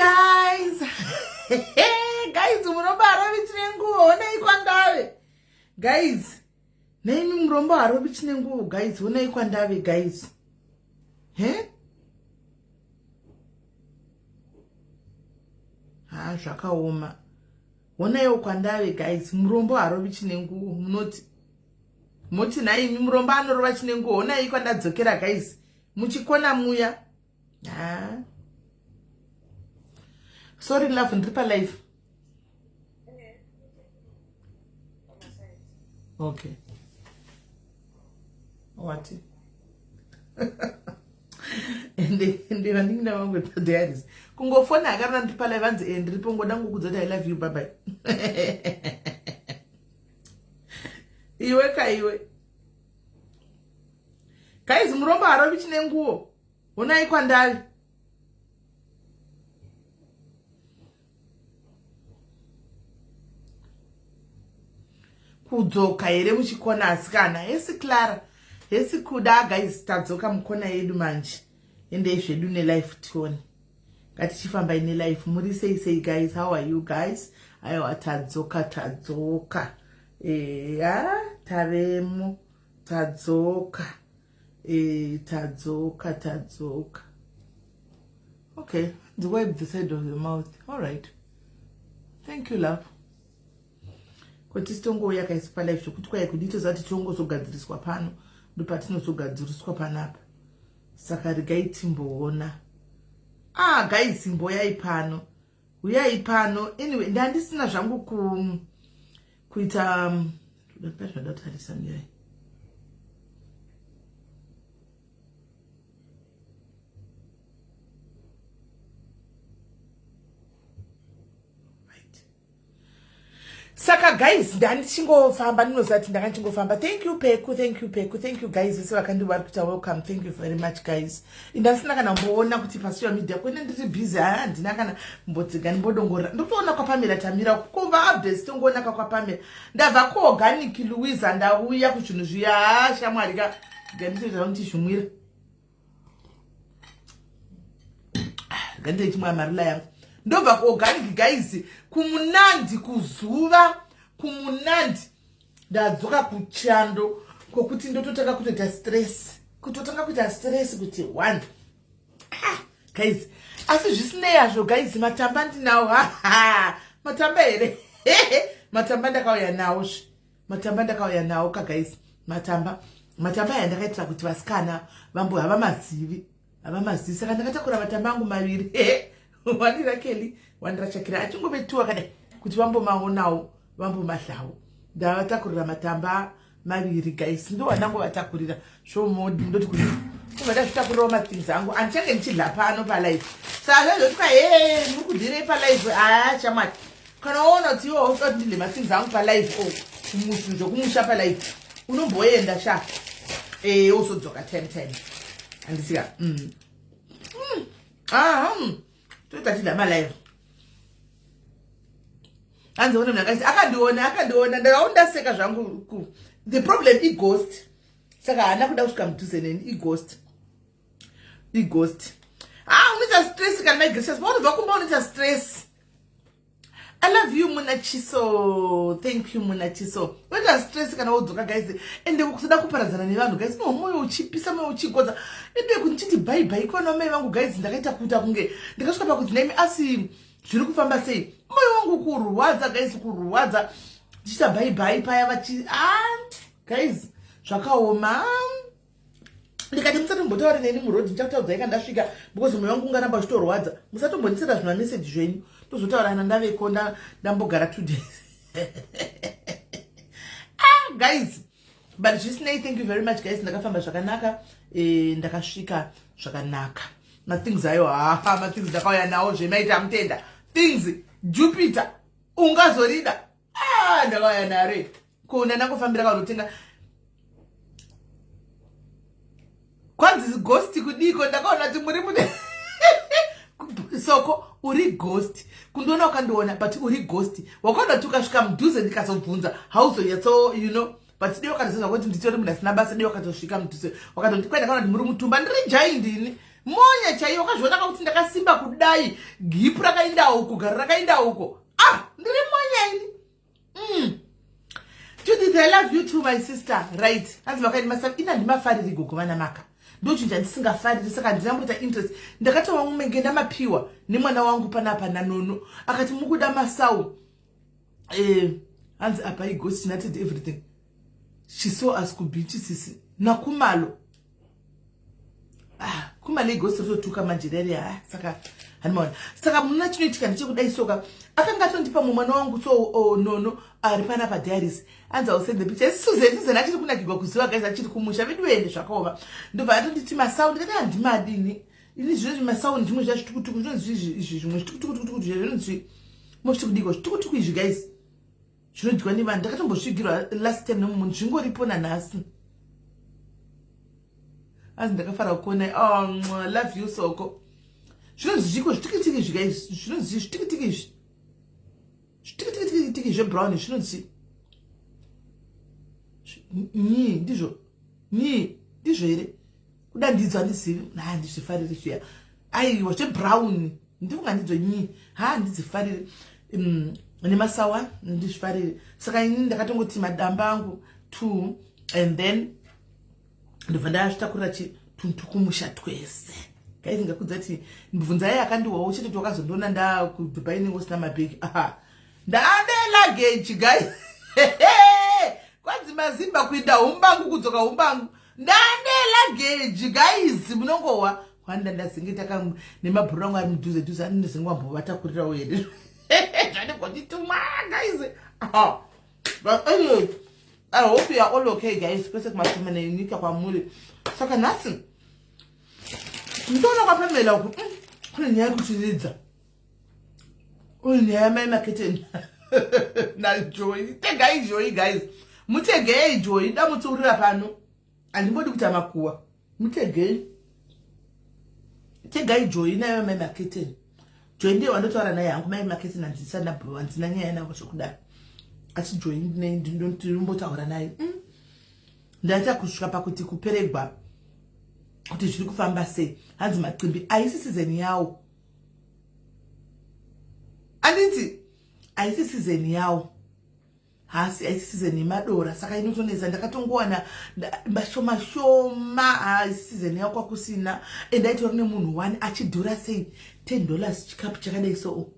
guys. Guys, murombo harovi chine nguo, honai kwandave. Guys, naimi murombo harovi chine nguo guys, honai kwandave guys. He? Ha, zvakaoma. Honaiwo kwandave guys, murombo harovi chine nguo, munoti moti nhaimi murombo anorova chine nguo, honai kwandadzokera guys. Muchikona muya. Ha. Sorry love, ndiri pa live. Okay. What? Ende ende vandingi vangu padiaries. Kungofona akarana ndiri pa live anzi eh ndiripo ngoda ngokudza kuti I love you bye bye. Iwe ka iwe. Guys murombo harovi chine nguo. Honai kwandari. Kudzoka here muchikona asikana? Hesi Clara. Hesi Kuda guys tadzoka mukona yedu manje. Endei zvedu nelife tione. Ngatichifambai nelife. Muri sei sei guys? How are you guys? Aiwa tadzoka tadzoka. Eya tavemo tadzoka. E, tadzoka tadzoka. Okay, the wipe the side of the mouth. All right. Thank you love. Kuti titongouya kaisi palife zvokuti kwai kudi toziva kuti tongozogadziriswa pano ndopatinozogadziriswa panapa. Saka regai timboona. Ah guys, mboyai pano. Huyai pano. Anyway, ndandisina zvangu ku kuita zvadatarisa mirai. Saka guys, ndandichingofamba ndinoziva kuti ndanga ndichingofamba. Thank you Peku, thank you Peku, thank you guys vese vakandi vari kuita welcome. Thank you very much guys. Ndasina kana mboona kuti pasocial media kwene ndiri busy, handina kana mbotsiga ndimbodongorera. Ndotoona kwaPamela tamira kukomba updates tongoona kwaPamela. Ndabva kuorganic Louisa ndauya kuzvinhu zviya shamwari ka nganditoita kuti zvimwira. Ngandite chimwe marula yangu. Ndobva kuorganic guys kumunandi kuzuva kumunandi ndadzoka kuchando kwokuti ndototanga kutoita stress kutotanga kuita stress kuti one ah, guys asi zvisinei hazvo guys matamba ndinawo ha matamba here matamba ndakauya nawo zve matamba ndakauya nawo ka guys matamba matamba aya ndakaitira kuti vasikana vambo havamazivi havamazivi saka ndakatakura matamba angu maviri wani rakeli wani rachakira achingovetuwa kadai kuti vambomaonawo vambomadlawo ndavatakurira matamba maviri guys ndo wandangovatakurira zvomodi ndoti kuti kubva ndazvitakurirawo mathings angu andichange ndichidla pano palife saka zvaizoti he muri kudirei palife aya chamati kana waona kuti iwe wauda kuti ndidle mathings angu palife o zvinhu zvokumusha palife unomboenda sha ee wozodzoka time time handisika mm. mm. ah, mm. toita tidla malive hanzi one munhu akati akandiona akandiona ndakaona ndaseka zvangu ku the problem ighost saka haana kuda kusvika mudhuze neni ighost ighost ah unoita stress kana mai gracious paunobva kumba unoita stress I love you Munachiso. Thank you Munachiso. Unoita stress kana wodzoka guys. Ende kusada kuparadzana nevanhu guys. No moyo uchipisa moyo uchigodza. Ende kuti ndichiti bye bye kwana mai vangu guys ndakaita kuita kunge ndakasvika pakuti naimi asi zviri kufamba sei. Moyo wangu kurwadza guys kurwadza. Ndichita bye bye paya vachi ah guys zvakaoma. Ndikati musatombotaura neni muroad ndichakutaudzai kana ndasvika because moyo wangu ungaramba uchitorwadza. Musatombondisira zvima message zvenyu. Tozotaurana ndaveko ndambogara 2 days. Ah guys, but zvisinei thank you very much guys ndakafamba zvakanaka eh, ndakasvika zvakanaka. Mathings ayo ha mathings ndakauya nawo zvemaita mutenda. Things Jupiter ungazorida. Ah ndakauya nare. Kona ndangofambira kanotenga kwanzi ghost kudiko ndakaona kuti muri mune soko uri ghost kundiona ukandiona but uri ghost wakaona kuti ukasvika mudhuze ndikazobvunza hauzonyatso you know but dei wakatoziva kuti nditori munhu asina basa dei wakatosvika mudhuze wakatondikwa ndakaona kuti muri mutumba ndiri jai ndini Monya chaiyo, wakazviona kakuti ndakasimba kudai, gipu rakaenda uko, garo rakaenda uko. Ah, ndiri monya ini. Judith, I love you too, my sister. Right, hanzi makaini masa ina ndimafariri gogo vana maka, ndochinhu chandisingafariri, saka handinamboita interest. Ndakatova mumenge ndamapiwa nemwana wangu panapa nanono, akati mukuda masau. Hanzi apa igosi united everything. She saw us kubeach, sisi nakumalo. Ah, kumalo igosi ritotuka manje rere. Ha, saka handimaona. Saka muna chinoitika ndechekudai, soka akanga atondipa mumwana wangu. So, oh, nono ari panapa diaries, anzi au send the picture. Susan, Susan achiri kunakirwa kuziva, guys, achiri kumusha vedu ende zvakaoma. Ndobva atonditi masau, ndikati handimadini ini zvinozvi masau, zvimwe zva zvitukutuku zvinonzi izvi, zvimwe zvitukutukutukutu zvinonzi mozviti kudiko zvitukutuku izvi, guys, zvinodyiwa nevanhu. Ndakatombosvigirwa last time nemumunhu, zvingoripo nanhasi. Azi ndakafara kuona. Oh, love you, soko. Zvinonzi zviko zvitikitiki izvi, guys, zvinonzi zvitikitiki izvi, zvitikitikitikitiki zvebrown, zvinonzi nyii? Ndizvo nyii? Ndizvo here? Kuda ndidzo, handizivi, ha, ndizvifariri zviya. Aiwa, zvebrown, ndifunga ndidzo nyii. Ha, handidzifariri. Nemasawa ndizvifariri. Saka ini ndakatongoti madamba angu two and then ndobva ndazvitakurira tuntu kumusha twese. Guys, ngakudza kuti bvunzai akandiwawo chete kuti wakazondiona ndakuDubai nenge usina mabhegi. Aha, ndane luggage, guys. Kwanzi mazimba kuinda umbangu, kudzoka umbangu. Ndane luggage, guys, munongohwa kwanda ndazenge nemabhuru angu ari mudhuze dhuze, anondizenge wambovatakurirawo here zvandigondituma, guys. But anyway, I hope you are all okay, guys, kwese kumasoma nenyika kwamuri. Saka nhasi nditoona kwaPamela uku kune nyaya yekuchiridza, kune nyaya yamai Maketeni naJoy. Tegai Joy, guys, mutegei Joy, damutsiurira pano, handimbodi kuita makuwa. Mutegei, tegai Joy nayo mai Maketeni. Joy ndiye wandotaura naye hangu. Mai Maketeni handisana, handina nyaya navo zvokudaro, asi Joy ndinombotaura naye. Ndaita kusvika pakuti kuperegwa kuti zviri kufamba sei. Hanzi macimbi haisi season yawo, anditi haisi season yawo hasi, haisi season yemadora, saka inotonetsa. Ndakatongowana mashoma shoma, haisi season yawo, kwakusina. And aitori nemunhu one achidhura sei, $10 chikapu chakadai. So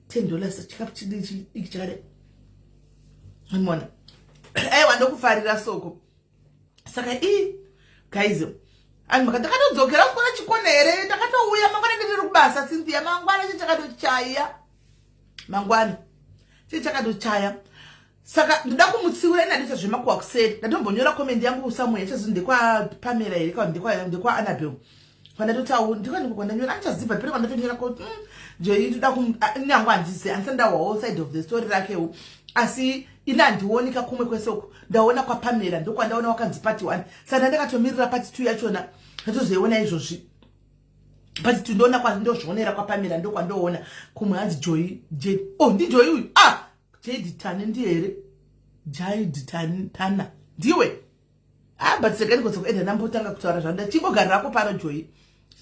$10 chikapu chidiki chakadai, mona. Aiwa, ndokufarira soko. Saka i guys, ani maka ndakatodzokera kuona chikona here, ndakatouya mangwana, nditiri kubasa. Cynthia, mangwana chichakatochaya, mangwana chichakatochaya. Saka ndoda kumutsiura ina ndita zvemakuwa kuseri. Ndatombonyora comment yangu somewhere, chazi ndekwaPamela here kana ndekwaAnabel kwandatotaura, ndikwaniko kwandanyora, andichaziva pere kwandatonyora kuti Joy ndoda nyangu, handizi, handisati ndahwawo side of the story rakewo, asi ini handionika kumwe kwese uku. Ndaona kwaPamela, ndokwandaona wakanzi part one, saka ndakatomirira part two yachona, ndatozoiona izvozvi part two. Ndoona, ndozvionera kwaPamela, ndokwandoona kumwe. Hanzi Joy J, oh, ndiJoy uyu. Ah, Jade Tane ndiye here? Jade Tana ndiwe? Ah, but saka ndikoza kuedha, ndambotanga kutaura zvanda. Chingogarirako pano, Joy,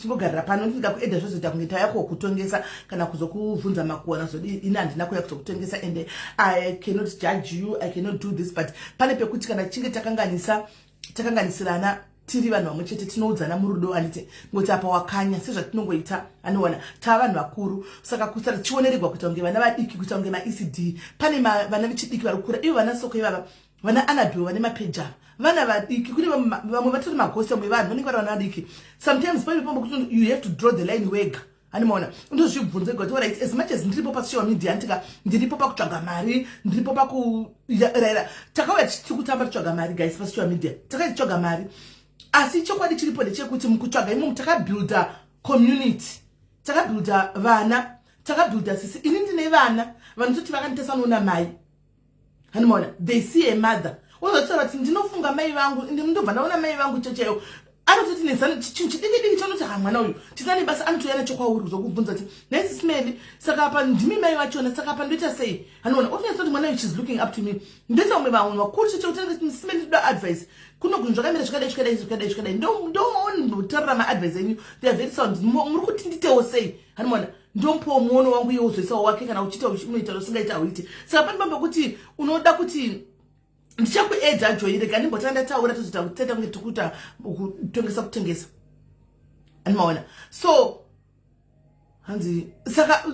chingogarira pano. Ndinga kuedha zvozoita kunge tauya kokutongesa kana kuzokubvunza makuwa nazodi. Ini handina kuuya kuzokutongesa and I cannot judge you, I cannot do this, but pane pekuti kana tichinge takanganisa, takanganisirana, tiri vanhu vamwe chete, tinoudzana murudo, handiti? Ngoti apa wakanya sezvatinongoita, anoona tava vanhu vakuru, saka kusara tichionererwa kuita kunge vana vadiki, kuita kunge maECD. Pane vana vechidiki vari kukura, ivo vana soko ivava, vana Anabel vane mapeji ava, vana vadiki. Kune vamwe vatori magosi, vamwe vanhu vanenge vari vana vadiki. Sometimes pane pambo kuti you have to draw the line wega, animaona? Ndozvibvunze kuti alright, as much as ndiripo pasocial media, andika ndiripo pakutsvaga mari, ndiripo pakurayira, takauya tiri kutamba titsvaga mari, guys, pasocial media takauya titsvaga mari, asi chokwadi chiripo ndechekuti mukutsvaga imomo takabuilda community, takabuilda vana, takabuilda sisi. Ini ndine vana vanototi vakanditesa noona mai, handimaona? They see a mother, unozotaura kuti ndinofunga mai vangu, ndobva ndaona mai vangu chechaiwo. Anototi nezano chinhu chidiki diki chanoti, "Ha, mwana uyu chisina nebasa," anotouya nacho kwauri kuzokubvunza kuti, "Nhai Simeli, saka apa ndimi mai vachona, saka apa ndoita sei?" Anoona otonyatsoti kuti mwana uyu, she's looking up to me. Ndoita vamwe vanhu vakuru chete, "Simeli, toda advice kuno, kunhu zvakamira zvakadai, zvakadai, zvakadai, zvakadai." Ndotarira maadvice enyu, they are very sound. Muri kuti nditewo sei? Anoona, ndomupawo muono wangu, iye wozoisawo wake. Kana uchiita unoita, usingaita hauiti. Saka pane pamba pekuti unoda kuti ndichakuedha Joy. Rega ndimbotanga ndataura, tozoita kuteta kunge tiri kuita kutongesa, kutengesa, andimaona. So hanzi saka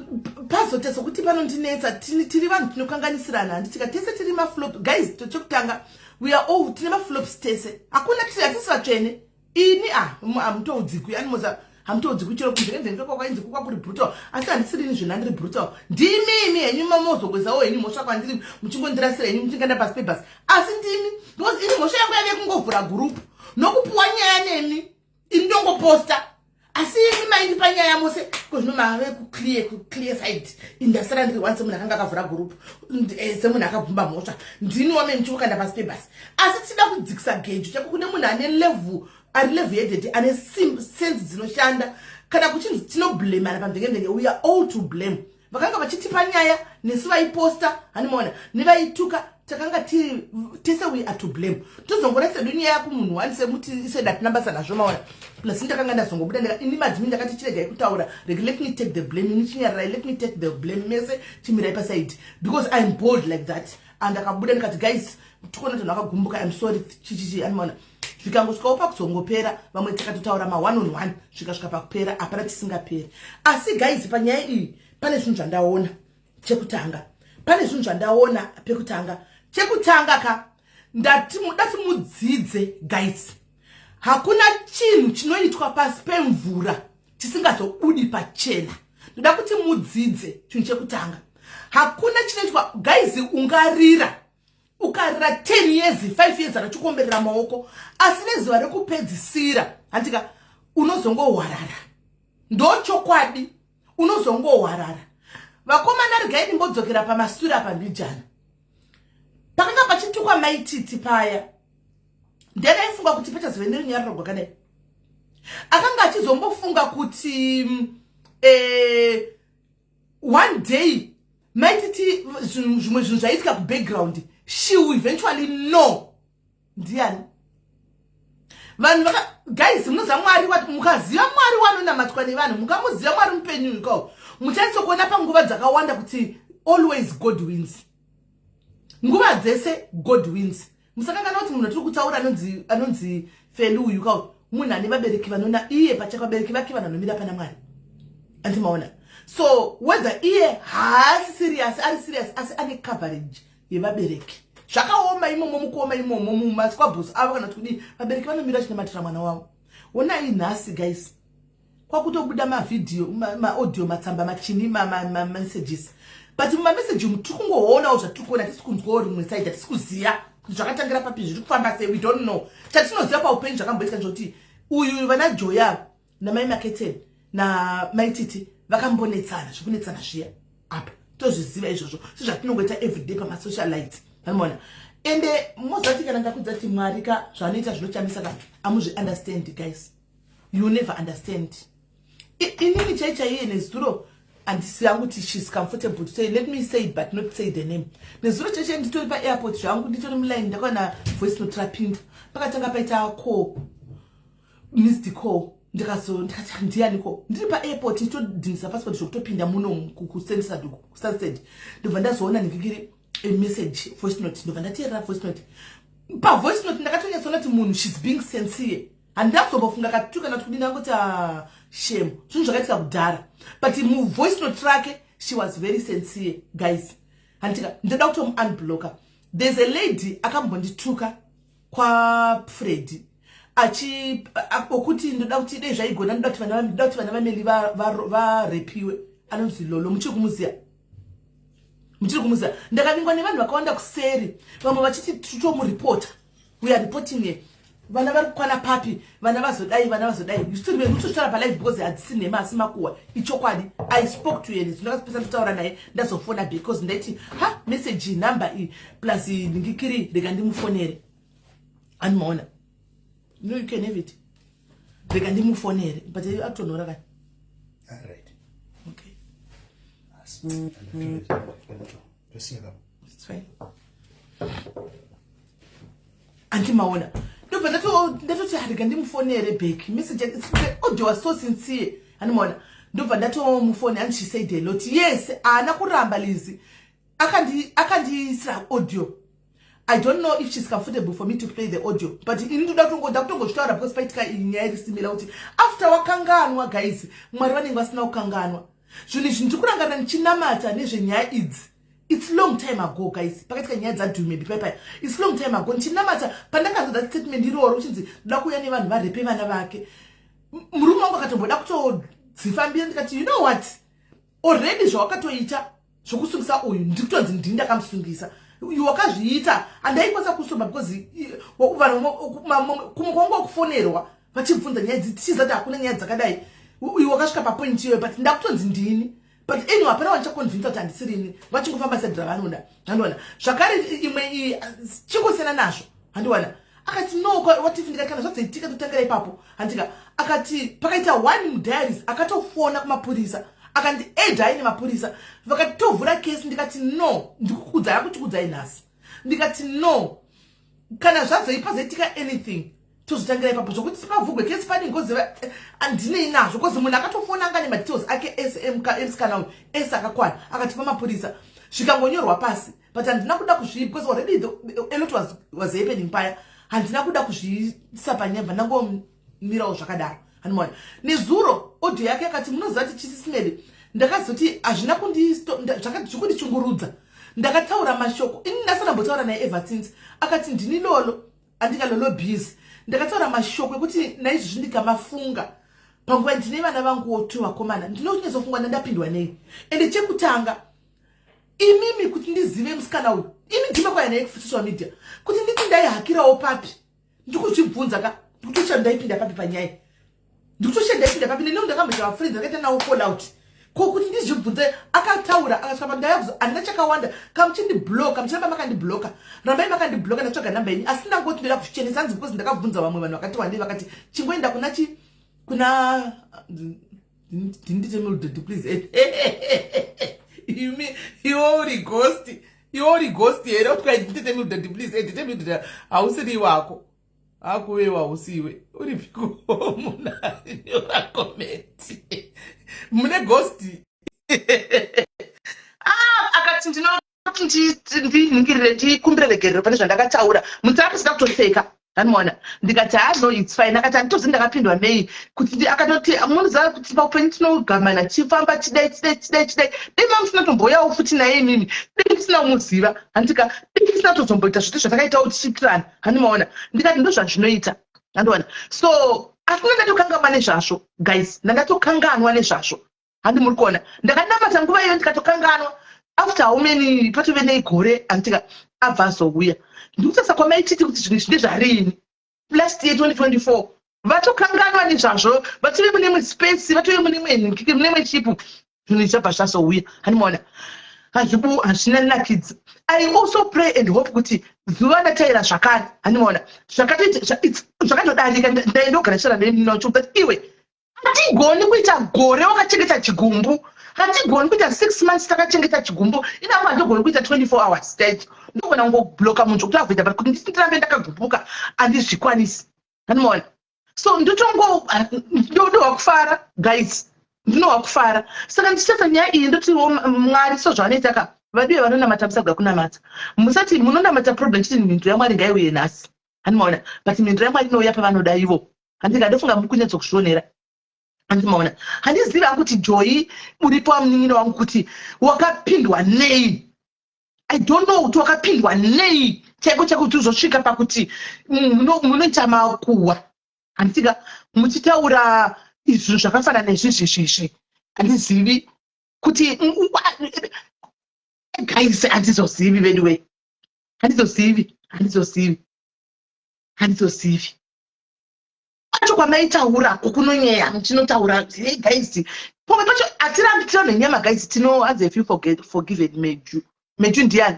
pazoita sokuti panondinetsa. Tiri vanhu tinokanganisirana, handitika? Tese tiri maflop, guys. Chekutanga, we are all, tine maflops tese. Hakuna, hatisi vatsvene. Ini a hamutoudzikwi, animoza hamutoudzikwi chero kunzvengenzenge kwakwainzi kukwa kuri brutal, asi handisirini zvina ndiri brutal. Ndimimi henyu mamozokuisawo henyu mhosva kwandiri, muchingondirasira henyu, muchinganda pasi pebhasi, asi ndimi, because ini mhosva yangu yave kungovhura gurupu nokupuwa nyaya nemi. Ini ndongoposta, asi imi maindipa nyaya mose. Kozvino mave kuclear side. Indasara ndiri one semunhu akanga akavhura gurupu, semunhu akabvumba mhosva. Ndini wame muchingokanda pasi pebhasi. Asi tida kudzikisa gejo chako kune munhu ane level, ari level headed, ane sense dzinoshanda. Kana kuchinzi tinoblamana pamvengevenge, we are all to blame. Vakanga vachitipa nyaya nesu vaiposta, hanimaona, nevaituka, takanga tiri tese, we are to blame. Tozongora sedu nyaya kumunhu wani semuti isedu hatina basa nazvo, maona. Plus ndakanga ndazongobuda ini madzimi, ndakati chiregai kutaura, rege, let me take the blame. Ini chinyararai, let me take the blame, mese chimirai paside, because I am bold like that. And akabuda ndikati, "Guys, tikuona kuti vanhu vakagumbuka, I'm sorry," chichichi, animaona. Zvikangosvikawo pakuzongopera, vamwe takatotaura ma1 on 1, zvikasvika pakupera, hapana chisingaperi. Asi guys, panyaya iyi pane zvinhu zvandaona. Chekutanga, pane zvinhu zvandaona pekutanga. Chekutanga ka, ndati mudati mudzidze, guys, hakuna chinhu chinoitwa pasi pemvura chisingazobudi pachena. Ndoda kuti mudzidze chinhu chekutanga, hakuna chinoitwa, guys. Ungarira, ukarira 10 years, 5 years, achikomberera maoko, asi nezuva rekupedzisira, handika, unozongohwarara. Ndochokwadi, unozongohwarara. Vakomana, regai ndimbodzokera pamasure apa mbijana. Pakanga pachitukwa Maititi paya, ndakaifunga kuti pachazove nerunyararo rwakadai? Akanga achizombofunga kuti one day Maititi, zvimwe zvinhu zvaiitika kubackground, she will eventually know? Ndiani vanhu vaka? Guys, munoziva Mwari, mukaziva Mwari wanonamatwa nevanhu, mukamuziva Mwari mupenyu ikawo, muchanyatsokuona panguva dzakawanda kuti always God wins. Nguva dzese God wins. Musakangana kuti munhu atiri kutaura anonzi Feli uyu kawo, munhu ane vabereki vanona iye pachake, vabereki vake vanhu vanomira pana Mwari, andimaona. So whether iye haasi serious, ari serious, asi ane coverage yevabereki. Zvakaoma imomo, mukuoma imomo mumasquabbles avo, kana kuti kudii, vabereki vanomira chinamatira mwana wavo. Onai nhasi, guys, kwakutobuda mavhidhiyo, maaudio, matsamba, machini, mamessages. But mumameseji umu tiri kungoonawo zvatiri kuona, hatisi kunzwawo rimwe side, hatisi kuziva kuti zvakatangira papi, zviri kufamba sei, we don't know. Chatinoziva paupenyu zvakamboitika ndezvokuti uyu vana Joya namai Maketen namaititi vakambonetsana, zvekunetsana zviya apa tozviziva izvozvo, sezvatinongoita everyday pamasocialite, vanoona. Ende mozati kana ndakudza kuti Mwari ka zvaanoita zvinochamisa ka, amuzviunderstand, guys, you never understand. Inini chai chaiye nezuro handisi yangu kuti she's comfortable to say, let me say it but not say the name. Nezuro chaichai nditori paairport zvangu, nditori muline, ndakaona voice note rapinda. Pakatanga paita call, missed call. Ndikazo ndikati, "Ndianiko?" Ndiri paairport, nditodhinisa passport zvokutopinda muno kuStansted. Ndobva ndazoona ndikikiri message, voice note. Ndobva ndateerera voice note. Pavoice note ndakatonyatsoona kuti munhu, she's being sincere. Handina kuzombofunga katuka nati kudini, angoti, "Ah, shame, zvinhu zvakaitika kudhara." But muvoice note rake she was very sincere, guys. Handitika ndoda kutomuunblocka. There's a lady akambondituka kwaFredi achi okuti ndoda kuti dei zvaigona, ndoda kuti vana vameli varepiwe. Anonzi Lolo, muchiri kumuziya? Muchiri kumuziya? Ndakavingwa nevanhu vakawanda kuseri, vamwe vachiti totomuripota, we are reporting ye vana vari kukwana papi, vana vazodai, vana vazodai. Nditotaura palive because hadzisi nhema, asi makuhwa, ichokwadi. I spoke to her, ndakazopesa ndotaura naye, ndazofona because ndaiti, "Ha, message number iyi plus ndingikiri, rega ndimufonere." Andimaona. No, you can have it. Rega ndimufonere, but atonhora kani. Right. Okay. It's fine. Andimaona, ndobva ndatoti, "Rega ndimufonere back." Message, the audio was so sincere, andimaona. Ndobva ndatomufone and she said a lot. Yes, haana kuramba Lizi, akandiisira audio. I don't know if she's comfortable for me to play the audio, but ini ndoda kutongoda kutongozvitaura because paitika iyi nyaya iri similar, kuti after wakanganwa, guys, Mwari vanenge vasina kukanganwa. Zvinhu izvi ndiri kurangarira ndichinamata nezvenyaya idzi. It's long time ago, guys, pakaitika nyaya dzaDumebi paipai. It's long time ago ndichinamata pandakanzwa that statement iroro, uchinzi ndoda kuuya nevanhu varepe vana vake. Murume wangu akatomboda kutodzifambira, ndikati, "You know what? Already zvawakatoita zvokusungisa uyu, ndikutonzi ndini ndakamusungisa. Wakazviita, handaikwanisa kusoma because vanhu kumwe kwanga kufonerwa vachibvunza nyaya idzi, tichiziva kuti hakuna nyaya dzakadai. Iwe wakasvika papoint iyoyo, but ndakutonzi ndini." But anyway, hapana wandichaconvinsa kuti handisirini. Vachingofamba side ravanoda, handiwana. Zvakare imwe iyi chingosiyana nazvo, handiwana. Akati, "No, what if?" Ndikati, "Kana zvazoitika, totangira ipapo," handika. Akati pakaita one mudiaries akatofona kumapurisa, akandi eda aine mapurisa, vakati tovhura kesi. Ndikati, "No, ndikukudzai, akuchikudzai nhasi." Ndikati, "No, kana zvazoipa zoitika anything, tozotangira ipapo. Zvokuti pavhugwe kesi pane ngozi, handinei nazvo," because munhu akatofona anga nemadetails ake ese emusikana uyu ese akakwana. Akatipa mapurisa, zvikangonyorwa pasi, but handina kuda kuzvi because already a lot was happening paya. Handina kuda kuzviisa panyaya, ndangomirawo zvakadaro, handimaona. Nezuro audio yake akati, "Munoziva kuti chisisimedi, ndakazoti hazvina zvakundichungurudza. Ndakataura mashoko ini ndasanambotaura naye ever since." Akati, "Ndini Lolo, andika Lolo Busy. Ndakataura mashoko ekuti naizvozvi ndikamafunga panguva ndine vana vanguwo tu vakomana, ndinonyatsofunga ndandapindwa nei. Ende chekutanga, imimi kuti ndizive musikana uyu, imi ndime kwaya naye kusocial media, kuti nditi ndaihakirawo papi? Ndikuzvibvunza ka, ndikutosha ndaipinda papi panyaya, ndikutosha ndaipinda papi? Neniwo ndakamboita vafriends vakaita nawo fallout, ko kuti ndizvibvunze?" Akataura akasvika pandaya, "Handina chakawanda, kamuchindibloka, muchiramba makandibloka, rambai makandibloka. Ndatsvaga namba yenyu, asi ndangoti ndoda kuzvichenesa." Hanzi, "Because ndakabvunza vamwe vanhu vakati wandei, vakati chingoenda kuna chi kuna ndindite Mildred, please." Imi, iwe uri ghost, iwe uri ghost here? Kuti nditete Mildred, please, tete Mildred, hausiri wako, akuvewa hausiwe. Uripiko munanyora comment mune ghost? Ah, akati, "Ndinoti ndinhingirire, ndikumbire regerero pane zvandakataura." Mutsara kusida kutoseka, anoona. Ndikati, "Ha, no, it's fine." Akati, "Handitozi ndakapindwa nei kuti." Akatoti, "Munoziva kuti paupenyu tinogamana, tichifamba tidai, tidai, tidai, tidai. Dai mamusina tomboyawo futi naye imimi, dai tisina kumuziva, handika, dai tisina kutozomboita zvoti zvatakaitawo tichiitirana, handimaona." Ndikati, "Ndo zvazvinoita, handiona." So asi ndandatokanganwa nezvazvo, guys, ndandatokanganwa nezvazvo, handi muri kuona. Ndakanamata nguva iyo, ndikatokanganwa. After how many, patove neigore, handitika, abva azouya. Ndikutarisa kwamaititi kuti zvinhu izvi ndezvarini, last year 2024. Vatokanganwa nezvazvo, vatove mune imwe space, vatove mune imwe mune imwe chipu. Zvinhu izvi zvabva zvazouya, handimaona. Hazvibu, hazvina nakidzi. I also pray and hope kuti zuva ndataira zvakare, handimaona, zvakatodarika. Ndaindogara chara nenocho, but iwe hatigoni kuita gore wakachengeta chigumbu, hatigoni kuita 6 months takachengeta chigumbu. Inangu handigoni kuita 24 hours chaidzo, ndogona kungobloka munhu zvokuti avoida, but kuti ndisi ndirambe ndakagumbuka, handizvikwanisi, handimaona. So ndotongo ndodohwa kufara, guys, ndinohwa kufara. Saka ndichitasa nyaya iyi, ndotiwo Mwari so zvavanoita ka. Vadiwe vanonamata, musaga kunamata, musati munonamata problem chiti mhinduro yaMwari ngaiuye nhasi, handimaona. But mhinduro yaMwari inouya pavanoda ivo, handika. Ndofunga muri kunyatsokuzvionera, handimaona. Handizivi hangu kuti Joy uripo, wamunin'ina wangu, kuti wakapindwa nei. I don't know kuti wakapindwa nei chaiko chaiko, kuti uzosvika pakuti munoita makuhwa, handitika, muchitaura izvo zvakafanana nezvizvizvizvi. Handizivi kuti, guys, handizozivi veduwe, handizozivi, handizozivi, handizozivi pacho kwamaitaura kukunonyeya muchinotaura. Hey guys, pamwe pacho hatirambi tiro nenyama, guys. Tino hanzi, "Have you forgiven Meju?" Meju ndiani?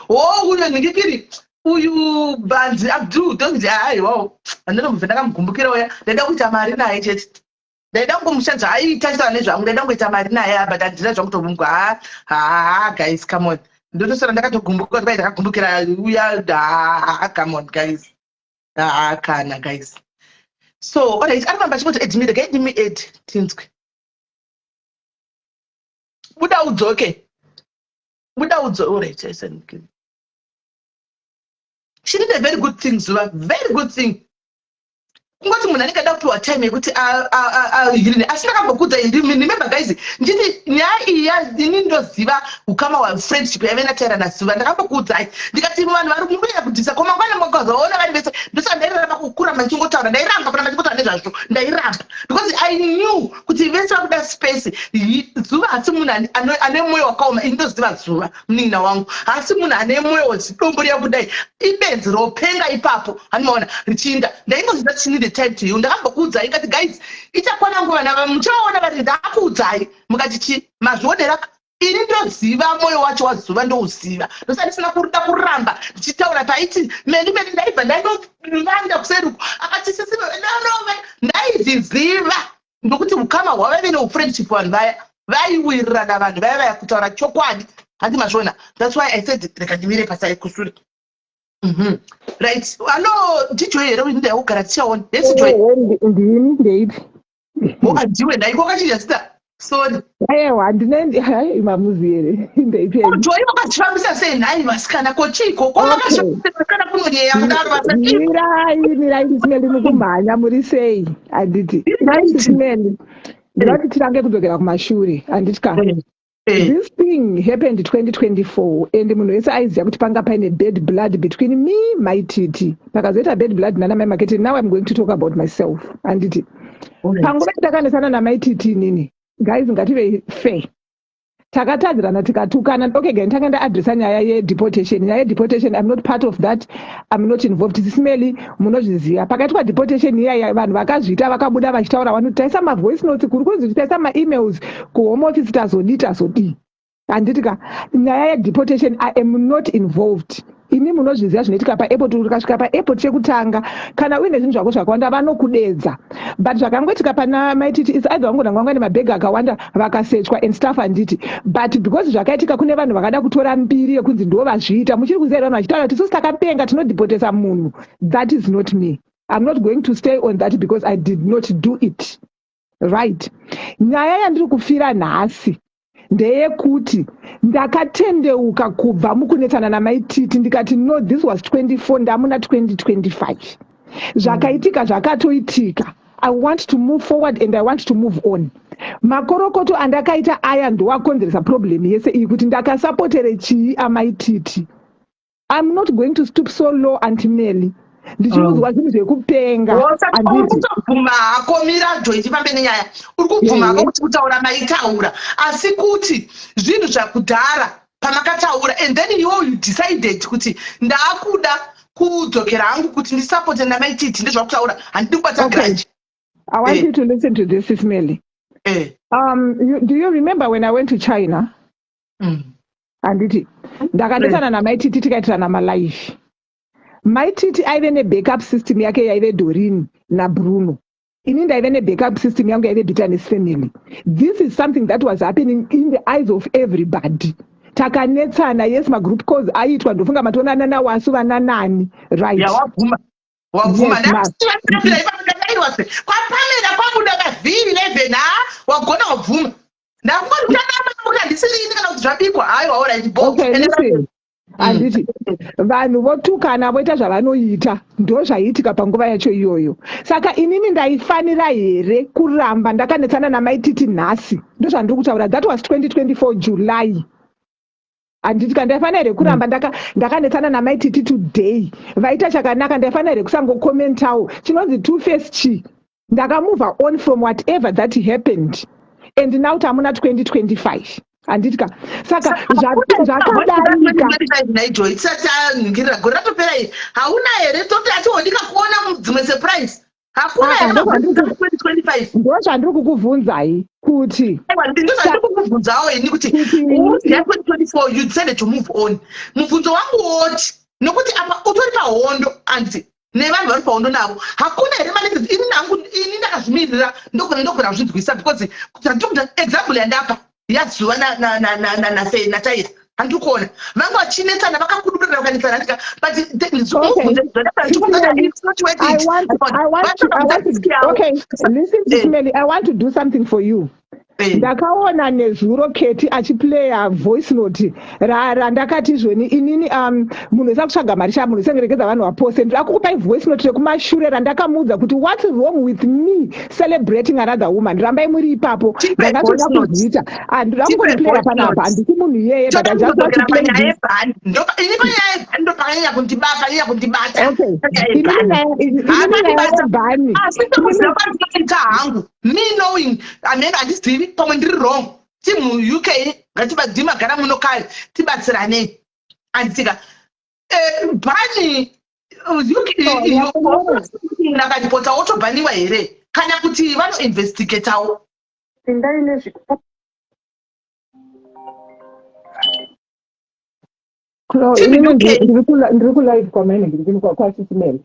Oh, uyo nhingikiri. Uyu Banzi Abdul tonzi, aiwawo, handinombobva ndakamugumbukira uya. Ndaida kuita mari naye chete, ndaida kungomushandisa. Aiita chitaura nezvangu, ndaida kungoita mari naye, but handina zvangu tomungu. Ha ha, guys, come on. Ndotosara ndakatogumbuka kuti vai ndakagumbukira uya. Ha, come on guys, ha, kana guys. So alright, arikuamba achingoti add me, regai ndimi add tinzwe. Buda udzoke, buda udzoke. Alright, I said she did a very good thing, Zuva, very good thing. Kungoti munhu anenge ada kupiwa time yekuti aheale. Asi ndakambokudza, remember guys, nditi nyaya iyi, ini ndoziva ukama hwafriendship yaive naTaira naZuva. Ndakambokuudzai ndikati vanhu vari munoenda kudhisa komangwana, makazoona vari vese. Ndosaka ndairamba kuramba ndichingotaura, ndairamba kuramba ndichingotaura nezvazvo. Ndairamba because I knew kuti vese vakuda space. Zuva hasi munhu ane mwoyo wakaoma. Ini ndoziva Zuva, munin'ina wangu, hasi munhu ane mwoyo wezidombo riya kudai, ibenzi ropenga ipapo, handimaona richiinda. Ndaingoziva she need time to heal. Ndakambokuudzai ngati guys, ichakwana nguva nava muchaona vari. Ndakuudzai mukati chi mazvionera. Ini ndoziva mwoyo wacho waZuva, ndouziva. Ndosaka ndisina kuda kuramba ndichitaura. Paiti meni meni, ndaibva ndaindovanda kuseri akati sisi nonova. Ndaizviziva ndokuti ukama hwavaive neufriendship, vanhu vaya vaiwirirana, vanhu vaya vaya kutaura chokwadi, handi mazviona? That's why I said rega ndimire pasai kusure. Right, ano ndiJoy here? Ndaigara tichaona yesi Joy. Ndini, ndeipi? Andiwe ndaiko kachinja zita, sorry. Aiwa, ndine hai mamuzi here, ndeipi? Joy, wakazvifambisa sei nhai vasikana? Ko chiiko ko makazvifambisa kunonyeya kudaro vasati? Mirai, mirai, ndisimeli, mukumhanya. Muri sei? Handiti ndisimeli, ndinoti titange kudzokera kumashure, handiti ka? This thing happened 2024 and munhu wese aiziva kuti panga paine bad blood between me, Mai Titi. Pakazoita bad blood nana Mai Maketi. Now I'm going to talk about myself, handiti? Panguva yatakanesana naMai Titi inini, guys, ngative fair, takatadzirana, tikatukana. Okay, gai nditanga ndaaddressa nyaya yedeportation. Nyaya yedeportation, I'm not part of that, I'm not involved. Sisimeli, munozviziva pakaitwa deportation iyaya, vanhu vakazviita vakabuda vachitaura vanhu, taisa mavoice notes, kuri kunzi taisa maemails kuHome Office, tazodii, tazodii, handiti ka? Nyaya yedeportation, I am not involved. Imi munozviziva zvinoitika paairport. Ukasvika paairport chekutanga, kana uine zvinhu zvako zvakawanda, vanokudedza. But zvakangoitika pana Maititi is either vangona vanga nemabhegi akawanda, vakasechwa and stuff, handiti? But because zvakaitika, kune vanhu vakada kutora mbiri yekunzi ndo vazviita. Muchiri kuziva here vanhu vachitaura kuti isusu takapenga, tinodhipotesa munhu? That is not me. I'm not going to stay on that because I did not do it, right? Nyaya yandiri kufira nhasi ndeyekuti ndakatendeuka kubva mukunetsana naMaititi, ndikati no, this was 24, ndamuna 2025, zvakaitika zvakatoitika. I want to move forward and I want to move on. Makorokoto andakaita aya ndoakonzeresa problem yese iyi, kuti ndakasapotere chii aMaititi. I'm not going to stoop so low, Aunty Meli, ndichiudzwa zvinhu zvekupenga. Uri kutobvuma hako, miradzo ichifambe nenyaya, uri kubvuma hako kuti kutaura maitaura, asi kuti zvinhu zvakudhara pamakataura, and then iwo you decided kuti ndaakuda kudzokera hangu kuti ndisapote naMaititi. Ndezvakutaura, handidi kubata grudge. I want you to listen to this, Ismaili. Do you remember when I went to China? Handiti ndakandesana naMaititi, tikaitirana malive. Maititi aive nebackup system yake yaive Dorin naBruno. Ini ndaive nebackup system yangu yaive Bitterness Family. This is something that was happening in the eyes of everybody. Takanetsana, yes, magroup calls aiitwa, ndofunga matoonana nawasu vana nani, right? Yawabvuma, wabvuma. Ndaiwase kwaPamela kwabuda kav11. Ha, wagona, wabvuma. Ndakungoti handisirini kana kuti zvabikwa. Haiwa, alright. Okay, listen, handiti vanhu votukana, voita zvavanoita, ndo zvaiitika panguva yacho iyoyo. Saka inini ndaifanira here kuramba ndakanetsana naMaititi nhasi? Ndo zvandiri kutaura. That was 2024 July, handiti? Ka ndaifanira here kuramba ndakanetsana naMaititi today? Vaita chakanaka, ndaifanira here kusangokomentawo? Chinonzi two face chi? Ndakamove on from whatever that happened and now tamuna 2025, handiti ka? Saka zvakadarika. Naijoy, tisati taningirira, gore ratopera iri, hauna here toti atihodika kuona dzimwe surprise? Hakuna here 2025? Ndo zvandiri kukubvunzai kuti Ndozvandiri kukubvunzawo ini kuti ya 2024 you decided to move on. Mubvunzo wangu woti Nokuti apa utori pahondo, anditi, nevanhu vari pahondo navo. Hakuna here manetsi? Ini nangu, ini ndakazvimirira, ndogona kuzvinzwisa, because zvandiri example yandapa yazuva nataira, handiri kuona vanga vachinetsana, vakakudurira, vakanetsana, handika? But Okay, listen, Meli, I want to do something for you. Ndakaona nezuro Keti achiplaya voice note randakati izvoni inini, munhu wese akutsvaga mari sha, munhu wese ngeregedza vanhu vapose. Ndira kukupai voice note rekumashure randakamuudza kuti what's wrong with me celebrating another woman. Rambai muri ipapo, ndakatoda kuzviita. Handida kungoriplaya panapa, handisi munhu iyeye, but I just want to play this. Ini panyaya yebhani ndopakanyanya kundibata. Okay, inini nyaya yebhani Asi tokuziva kwandinoita hangu, me knowing amene, handizivi, pamwe ndiri wrong. Timu UK, ngatibadimagara muno kare, tibatsiranei, anditika bhani munhu akaripota wotobhaniwa here, kana kuti vanoinvestigatawo? Pindai nezvikupa. Inini ndiri kulive kwamaine, ndiri kwasisimele.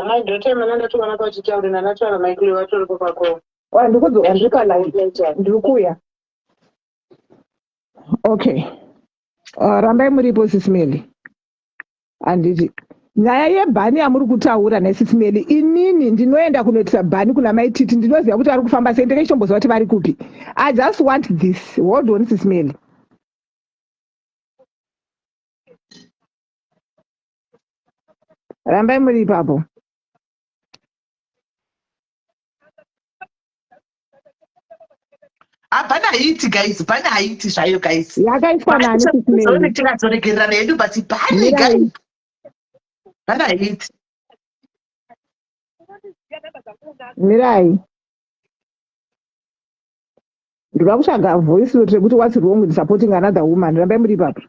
Mai Dotema, ndatoona kwachitauri nanataura Michael vatoripo pako. Ndikudzoka, ndiri palive, ndiri kuuya. Okay, rambai muripo, Sisimeli. Handiti nyaya yebhani yamuri kutaura nesisimeli, inini ndinoenda kunoitisa bhani kuna Maititi, ndinoziva kuti vari kufamba sei, ndenge chitomboziva kuti vari kupi. I just want this. Hold on, Sisimeli. Rambai muri ipapo. Hapana haiti, guys, bhani haiti zvayo, guys. Yakaiswa nani, Sisimeli? Tingazoregererana hedu, but bhani, guys, bhani haiti. Mirai, ndoda kutsvaga voice note rekuti what's wrong with supporting another woman. Rambai muri ipapo.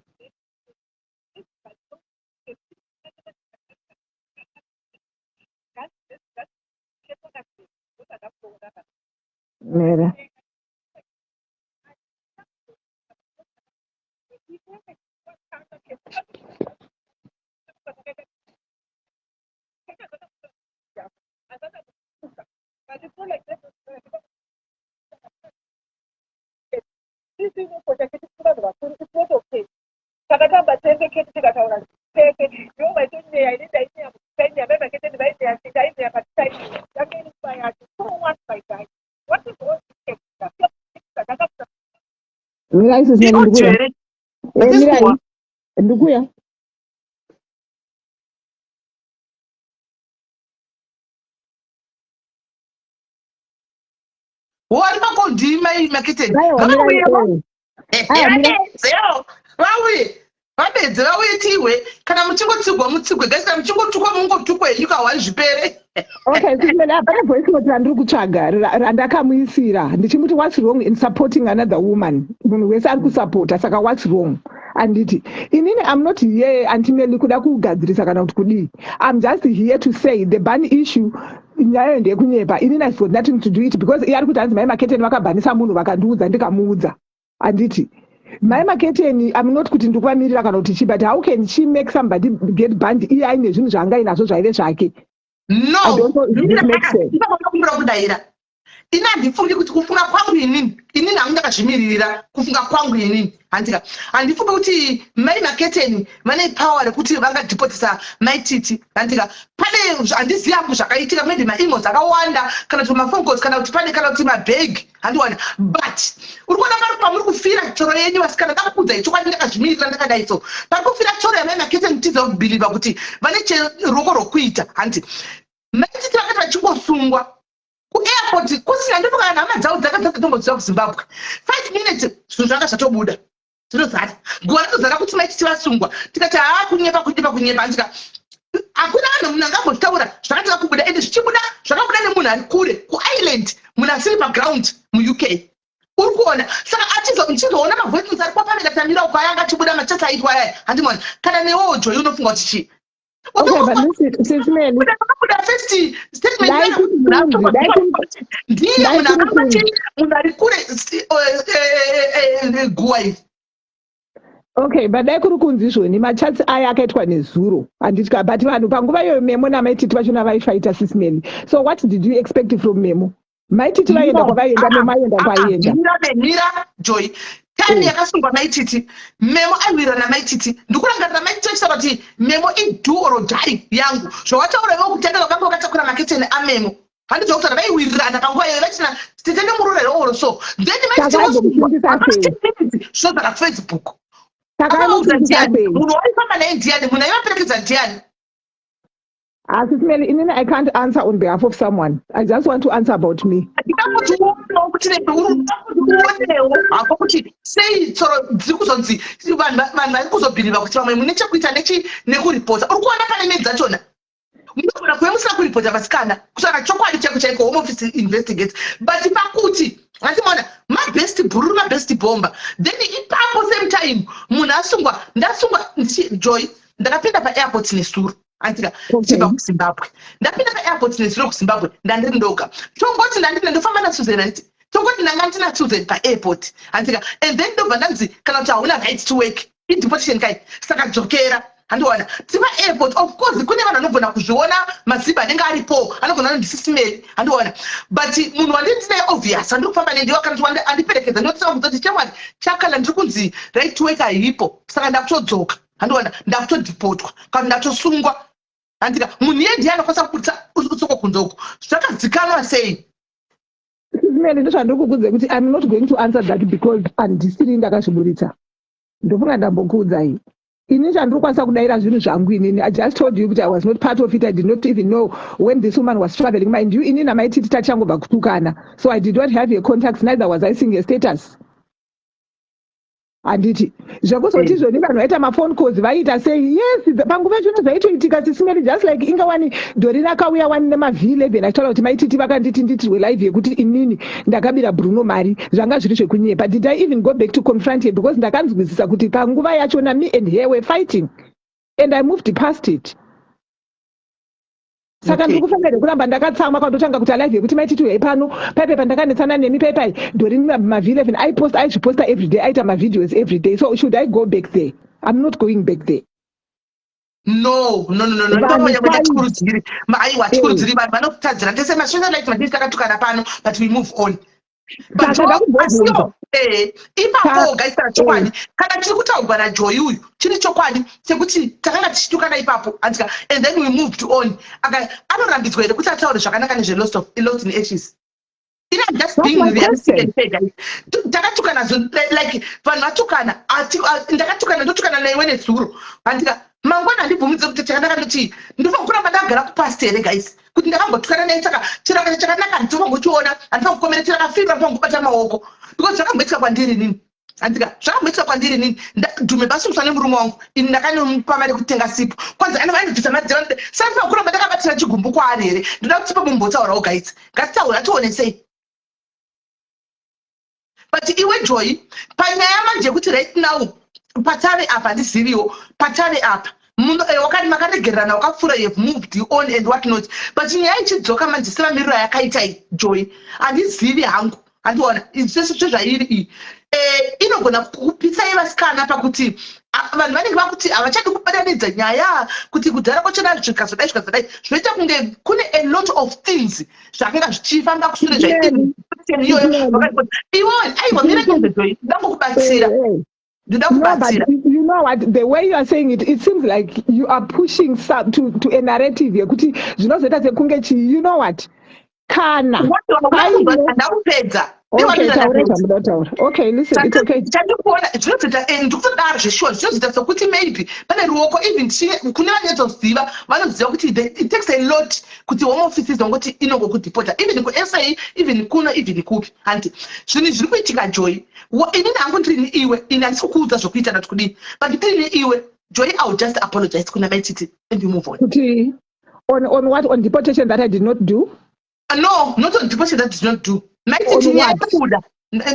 Mira. Takatamba tese keti, tikataura tese. Ivo vaitonyeya, ini ndainyeya, tainyaya mai maketeni vainyeya, tainyaya patitainyaya yake iri nguva yacho. So what, my guy, what is all this? Mirai, sisi, ndikuya. Mirai, ndikuya. Wari pakondima iyi, maketeni. Vauye vabedze, vauye tihwe. Kana muchingotsigwa, mutsigwe, guys. Kana muchingotukwa, mungotukwa henyu kahwani, zvipere. Okay, pane voice note randiri kutsvaga randakamuisira ndichimuti what's wrong in supporting another woman? Munhu wese ari kusapota, saka what's wrong? Anditi inini I'm not here, antimeli, kuda kugadzirisa kana kuti kudii. I'm just here to say the ban issue, nyaya ndeyekunyepa. Inini I've got nothing to do it, because iye ari kuti hanzi mai Maketeni vakabhanisa munhu, vakandiudza, ndikamuudza. Handiti mai Maketeni, I'm not kuti ndikuvamirira kana kuti chii, but how can she make somebody get banned iye aine zvinhu zvaanga inazvo zvaive zvake? No, inokumbira kudaira. Ini handifungi kuti, kufunga kwangu inini, inini hangu ndakazvimiririra, kufunga kwangu inini, handika, handifungi kuti mai Maketeni vane power rekuti vangadhipotisa Maititi, handika? Pane, handizivi hangu zvakaitika, maybe maemos akawanda, kana kuti maphone calls, kana kuti pane, kana kuti mabhegi, handiwana. But uri kuona pari pamuri kufira tsoro yenyu, vasikana. Ndakukudzai chokwadi, ndakazvimirira, ndakadai. So pari kufira tsoro yamai Maketeni, tiza kubhilivha kuti vane ruoko rwokuita. Handiti Maititi vakati vachingosungwa kuairport, kusina ndofunga kana hama dzavo dzakadzatotomboziva kuZimbabwe, 5 minutes zvinhu zvanga zvatobuda, zvinozara guva ratozara kuti Maititi vasungwa. Tikati haa, kunyepa, kunyepa, kunyepa, handika? Hakuna vanhu, munhu angambozvitaura zvakatanga kubuda, ende zvichibuda zvakabuda nemunhu ari kure kuIreland, munhu asiri paground muUK, uri kuona? Saka achizoona mavoices ari kwaPamela Tamira uko, aya angachibuda machats aitwa ayaya, handimona? Kana newewo, Joy, unofunga kuti chii? Okay, but listen, Sis Melly. Buda first statement ndiye munhu akabati munhu ari kure guwa iri. Okay, but dai kuri kunzi izvoni machats aya akaitwa nezuro, handitya, but vanhu panguva iyoyo, Memo naMaititi vachona vaifaita, Sis Melly. So what did you expect from Memo? Maititi vaienda kwavaienda, Memo aienda kwaienda. Mira, Joy. Time yakasungwa Maititi, Memo aiwirira naMaititi. Ndikurangarira Maititi achitaura kuti Memo ido or die yangu. Zvawataura iwe kutenda wakanga wakatakura maketeni aMemo, handizva kutaura vaiwirirana panguva iyoyo vachina titende murura oro. So then Saka aizomufundisa sei? Zvinobva kuFacebook. Saka Akavaudza anomufundisa ndiani? sei? Munhu waifamba naye ndiani? Munhu aivaperekedza ndiani? Sis Melly, inini I can't answer on behalf of someone. I just want to answer about me. Ndida kuti uonewo kuti uonewo hako kuti sei tsoro dziri kuzonzi vanhu vari kuzobhirivha kuti vamwe mune chekuita nekuripota. Uri kuona pane mei dzachona munogona kuve musina kuripota, vasikana, kusaka chokwadi chaiko chaiko Home Office investigate. But pakuti handimaona mabest bhururu, mabest bomba, then ipapo same time munhu asungwa. Ndasungwa Joy, ndakapinda paairport nesuro, andika ndichibva kuZimbabwe. Ndapinda paairport nezuro kuZimbabwe, ndandiri ndoga. Tongoti ndandine ndofamba naSusan, handiti? Tongoti ndanga ndina Susan paairport, handika? And then ndobva ndanzi kana kuti hauna right to work, ideportation kai, saka dzokera, handiwana? Tiri paairport, of course kune vanhu vanogona kuzviona, maziba anenge aripo anogona kunzi Sis Melly, handiwana? But munhu wandindinaye, obvious, andiri kufamba nendiwa kana kuti andiperekedza, ndinotsava kuzoti chamwari chakala, ndiri kunzi right to work haipo, saka ndakutodzoka, handiwana? Ndakutodhipotwa kana ndatosungwa, handika? Munhu iye ndiye anokwanisa kubudisa utsoko kunze uko. Zvakazikanwa sei? Sis Melly, ndozvandiri kukudza kuti I'm not going to answer that because handisiri ndakazviburitsa. Ndofunga ndambokuudzai. Ini chandiri kukwanisa kudayira zvinhu zvangu inini. I just told you kuti I was not part of it. I did not even know when this woman was traveling. Mind you, inini naMaititi tachangobva kutukana, so I did not have her contacts, neither was I seeing her status, handiti? Zvekuzoti izvoni vanhu vaita maphone calls, vaiita sei? Yes, panguva yachona zvaitoitika, Sis Melly. Just like inga wani Dorina akauya wani nemaV11 achitaura kuti Maititi vakanditi ndiitirwe live yekuti inini ndakabira Bruno mari. Zvanga zviri zvekunyepa. Did I even go back to confront her? Because ndakanzwisisa kuti panguva yachona me and her were fighting and I moved past it. Saka ndiri kufanira kuramba ndakatsamwa kwandotanga kuti alive yekuti Maititi uyai pano paipai pandakanetsana nemi paipai? Dorin maV11 aipost, aizviposta everyday, aita mavideos everyday. So should I go back there? I'm not going back there. No. Vanhu Ndomonya kuenda tikurudziri. Aiwa, tikurudziri vanhu vanokutadzira tese. Masocialite matisi takatukana pano, but we move on. But Saka ndakubvunza. Asiwo, ipapo gaisara chokwadi kana tiri kutaurwa naJoy uyu chiri chokwadi chekuti takanga tichitukana ipapo, andika? And then we moved on. Aka anorambidzwa here kuti ataure zvakanaka nezve lost in ashes? Ina, I'm just That's being my realistic question. and fair, guys. Takatukana like vanhu vatukana. Ndakatukana, ndotukana naiwe nezuro, handika? Mangwana handibvumidze kuti chakanaka. Ndoti ndinofanira kuramba ndakagara kupast here, guys, kuti ndakambotukana naye, saka chiraka chakanaka handinofanira kuchiona, handifanira kukomera chirakafirwa, handifanira kubata maoko? Because zvakamboitika kwandiri nini, handika? Zvakamboitika kwandiri nini. Dhume basungiswa nemurume wangu, ini ndakanomupa mari yekutenga sipo, kwanzi anobvisa mari dzevanhu. Saka ndifanira kuramba ndakabatira chigumbu kwaari here? Ndoda kuti tipe mumbotaurawo, guys. Ngatitaure, atione sei. But iwe Joy, panyaya manje yekuti right now patave apa, handiziviwo patave apa. Wakati makaregererana, wakapfuura, you have moved on and what not, but nyaya ichidzoka manje semamiriro ayakaita iyi, Joy, handizivi hangu, handiona sezvairi iyi. Inogona kupisai vasikana pakuti vanhu vanenge vakuti havachadi kubatanidza nyaya kuti kudhara kwachona zvikazodai zvikazodai. Zvinoita kunge kune a lot of things zvakanga zvichifamba kushure zvaiiyoyo. Iwe, aiwa, mira nezveJoy, ndangokubatsira. Ndoda No, but kubatsira. you know what? The way you are saying it, it seems like you are pushing some to a narrative yekuti zvinozoita sekunge chi, you know what? Kana Ndakupedza. Okay, taura zvamuda kutaura. Okay, listen, it's okay. Chandikuona zvinozoita, ndikutodaro zveshuwa, zvinozoita sekuti maybe pane ruoko. Even kune vanonyatsoziva, vanoziva kuti it takes a lot kuti Home Office izongoti inongokudhipota, even kuSA, even kuno, even kupi, hanti? Zvinhu zviri kuitika, Joy, inini hangu ndirini iwe, ini handisi kukuudza zvokuita nati kudini, but ndirini iwe, Joy, I will just apologize kuna Maititi and you move on. Kuti on what? On deportation that I did not do? No, not on deportation that did not do. Maititi, On nyaya what? yabuda.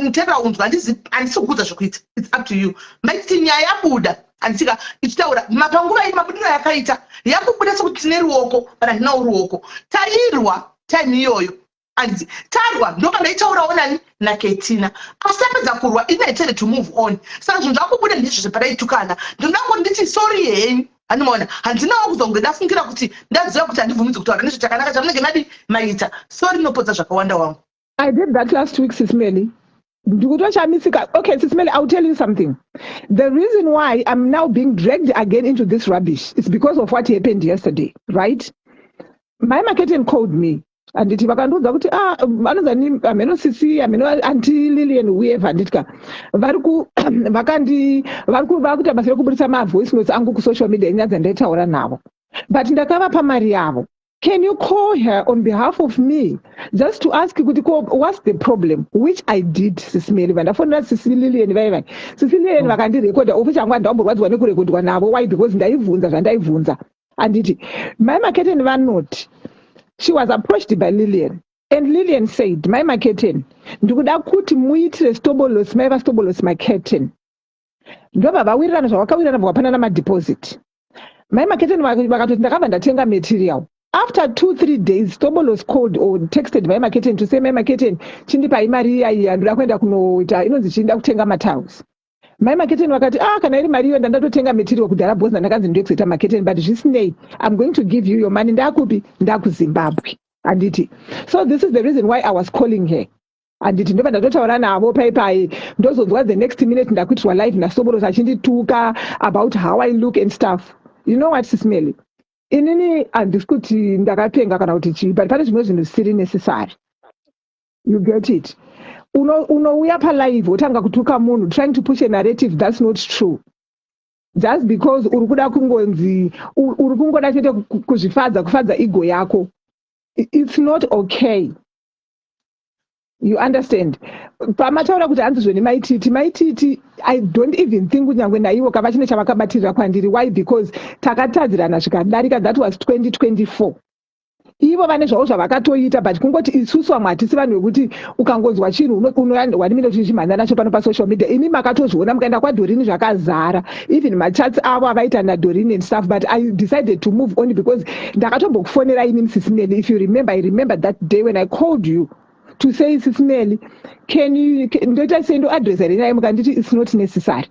Nditera unzwa, handisi kukuudza zvokuita, it's up to you. Maititi, nyaya yabuda, handisika ichitaura mapanguva iyi mabudiro yakaita yakubuda sekuti tine ruoko, but handinawo ruoko. Tairwa time iyoyo. Anditi tarwa ndopandaitaurawo nani naKetina, asi tapedza kurwa, ini I tried to move on. Saka zvinhu zvakubuda ndizvo zvepadaitukana. Ndinoda kungoti nditi sorry henyu. Handimaona, handinawo kuzonge ndafungira kuti ndaziva kuti handibvumidzi kutaura nezve chakanaka chamunenge madi maita. Sorry, inopodza zvakawanda wangu. I did that last week, Sis Melly. Ndikutoshamisika. Okay, Sis Melly, I'll tell you something. The reason why I'm now being dragged again into this rubbish is because of what happened yesterday, right? My marketing called me. Handiti vakandiudza kuti, ah, vanonzani, hameno sisi, hameno Aunty Lilian, whoever, handiti ka, vari ku vakandi vari vakuita basa rekuburitsa mavoice notes angu kusocial media, inyaya dzandaitaura navo, but ndakavapa mari yavo. Can you call her on behalf of me just to ask kuti ko what's the problem? Which I did, Sis Melly. Vandafonera sisi Lilian vai sisi Lilian, vakandirekodha ofi changu. Handamborwadziwa nekurekodwa navo. Why? Because ndaibvunza zvandaibvunza. Handiti Mai Maketeni vanoti she was approached by Lilian and Lilian said, "Mai Maketeni, ndikuda kuti muitire Stobolos, mai vaStobolos macurtain." Ndobva vawirirana zvavakawirirana, bva vapanana madeposit. Mai Maketeni vakatoti, "Ndakabva ndatenga material." After 2-3 days, Stobolos called or texted Mai Maketeni to say, "Mai Maketeni, chindipai mari iya iya, ndoda kuenda kunoita inonzi chiinda kutenga matiles." Mai Maketeni vakati, "Ah, kana iri mari iyo, ndandatotenga material kudhara, because ndandakanzi ndokuzoita maketeni, but zvisinei, I'm going to give you your money ndakupi, ndakuZimbabwe." Handiti so this is the reason why I was calling her. Handiti ndobva ndatotaura navo paipai, ndozonzwa the next minute ndakuitirwa live naSoboros achindituka about how I look and stuff. You know what, Sis Melly, inini handisi kuti ndakapenga kana kuti chii, but pane zvimwe zvinhu zvisiri necessary. You get it? Unouya palive wotanga kutuka munhu, trying to push a narrative that's not true, just because uri kuda kungonzi uri kungoda chete kuzvifadza, kufadza ego yako. It's not okay, you understand? Pamataura kuti hanzi zvoni Maititi, Maititi, I don't even think kunyange naivo kava chine chavakabatirira kwandiri. Why? Because takatadzirana zvikadarika. That was 2024. Ivo vane zvavo zvavakatoita, but kungoti isusu vamwe hatisi vanhu vekuti ukangonzwa chinhu unowanimine kuti chimhanya nacho pano pasocial media. Imi makatozviona, mukaenda kwaDorini zvakazara, even machats avo avaita naDorini and stuff. But I decided to move on because ndakatombokufonera ini, Sis Melly, if you remember. I remember that day when I called you to say, "Sis Melly, can you ndoita sei, ndoadresa here nyaya?" Mukanditi it's not necessary.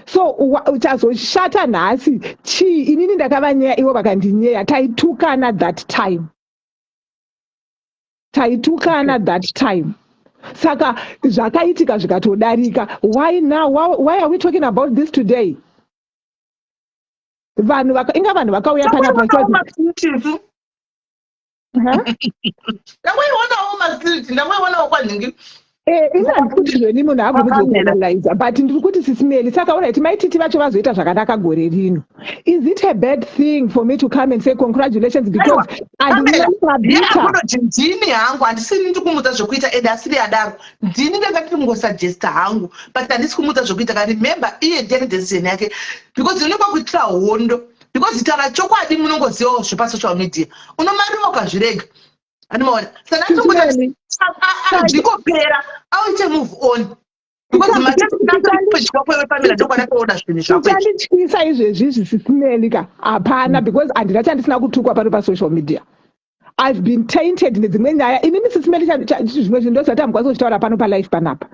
So chazoshata nhasi chii? Inini ndakavanyeya, ivo vakandinyeya. Taitukana that time, taitukana that time. Saka zvakaitika zvikatodarika. Why now? Why are we talking about this today? Vanhu inga vanhu vakauya panapa. Ndangoionawo masiriti, ndangoionawo kwanhingi. Eh, ini handisi kuti zveni munhu abvumidze kuanalyza, but ndiri kuti, Sis Melly, saka alright, Maititi vacho vazoita zvakanaka gore rino. Is it a bad thing for me to come and say congratulations? Because handinabita. Ndini hangu, handisini ndiri kumudza zvokuita, ende asiri adaro. Ndini ndanga ndiri kungosuggesta hangu, but handisi kumudza zvokuita. Ka remember, iye ndiane decision yake, because inokwa kuitira hondo, because taura chokwadi, munongozivawo zvepasocial media, unomarira ukazvirega. Andimaona, saka ndingopera auite move on, because matapedya kwewe pamira ndokwanatoona zvinhu zvako. Uchandityisa izvezvi izvi, Sis Melly ka, hapana, because handina chandisina kutukwa pano pasocial media. I've been tainted nedzimwe nyaya. Inini, Sis Melly, zvimwe zvinhu ndozvati hamukwanisi kuzvitaura pano palive panapa.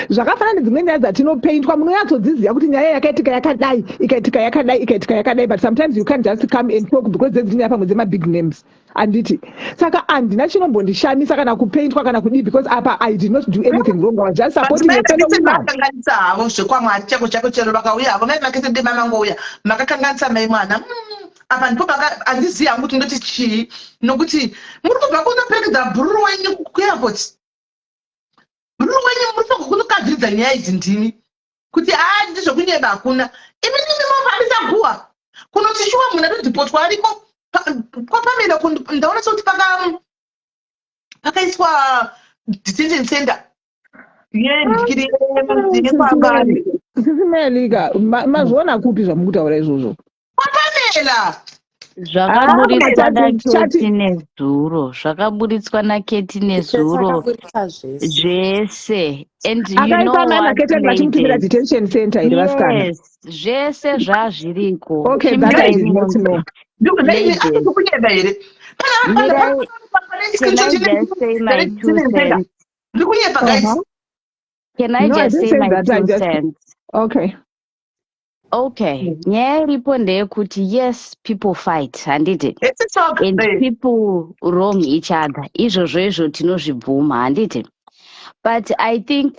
Zvakafanana nedzimwe nyaya dzatinopaintwa, munonyatsodziziva kuti nyaya yakaitika yakadai, ikaitika yakadai, ikaitika yakadai, but sometimes you can't just come and talk because dzedziri nyaya pamwe dzemabig names. Handiti saka handina chinombondishamisa kana kupaintwa kana kudii, because apa I did not do anything wrong. I was just supporting a fellow woman. Vakakanganisa havo zvekwamwari chako chako chero vakauya havo mai Makete, ndemamangouya makakanganisa mai mwana. Apa ndipo handizivi hangu kuti ndoti chii, nokuti muri kubva kunoperekedza bhururu wenyu kuairport. Bhururu wenyu muri kubva kunogadziridza nyaya idzi, ndimi kuti haa, ndizvokunyeba, hakuna. Imi nimi mofambisa guhwa kunoti shuwa munhu atodhipotwa ariko kwaPamela. Ndaona sekuti pakaiswa detention center yendikiri yekwambari. Sis Melly ka, mazviona kupi zvamukutaura izvozvo? KwaPamela. Zvakaburitswa naKeti nezuro, zvakaburitswa naKeti nezuro zvese. And you know Akaisa mai Maketeni vachimutumira detention center here, vasikana? Yes, zvese zvazviriko. Okay, that I did not know. Ladies. Kunyeba here? Mirai, can I just say my two cents? Ndiri kunyepa, guys? Can I No, I just didn't say say my that. I two just cents? Okay. Okay, nyaya iripo ndeyekuti yes, people fight, handiti? Let's talk. And people wrong each other. Izvozvo izvo tinozvibvuma, handiti? But I think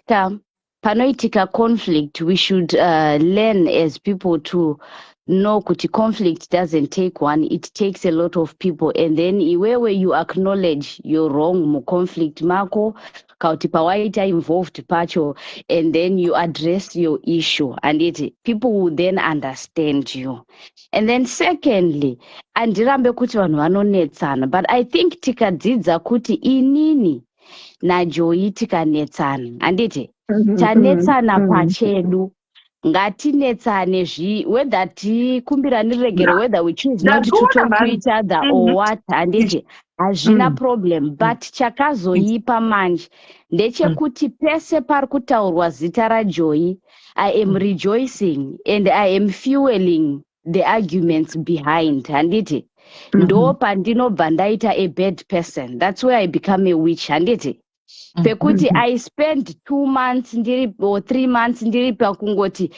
panoitika conflict, we should learn as people to know kuti conflict doesn't take one, it takes a lot of people. And then iwewe you acknowledge your wrong muconflict mako, kauti pawaita involved pacho, and then you address your issue, and it people will then understand you. And then secondly, handirambe kuti vanhu vanonetsana, but I think tikadzidza kuti inini naJoyi tikanetsana, handiti, tanetsana pachedu, ngatinetsane zvi whether tikumbirani regero, whether we choose not to talk to each other or what, handiti, hazvina problem. But chakazoipa manje ndechekuti pese pari kutaurwa zita raJoyi, I am rejoicing and I am fueling the arguments behind, handiti? Ndo pandinobva ndaita a bad person. That's where I become a witch, handiti? Pekuti I spend 2 months ndiri or 3 months ndiri pakungoti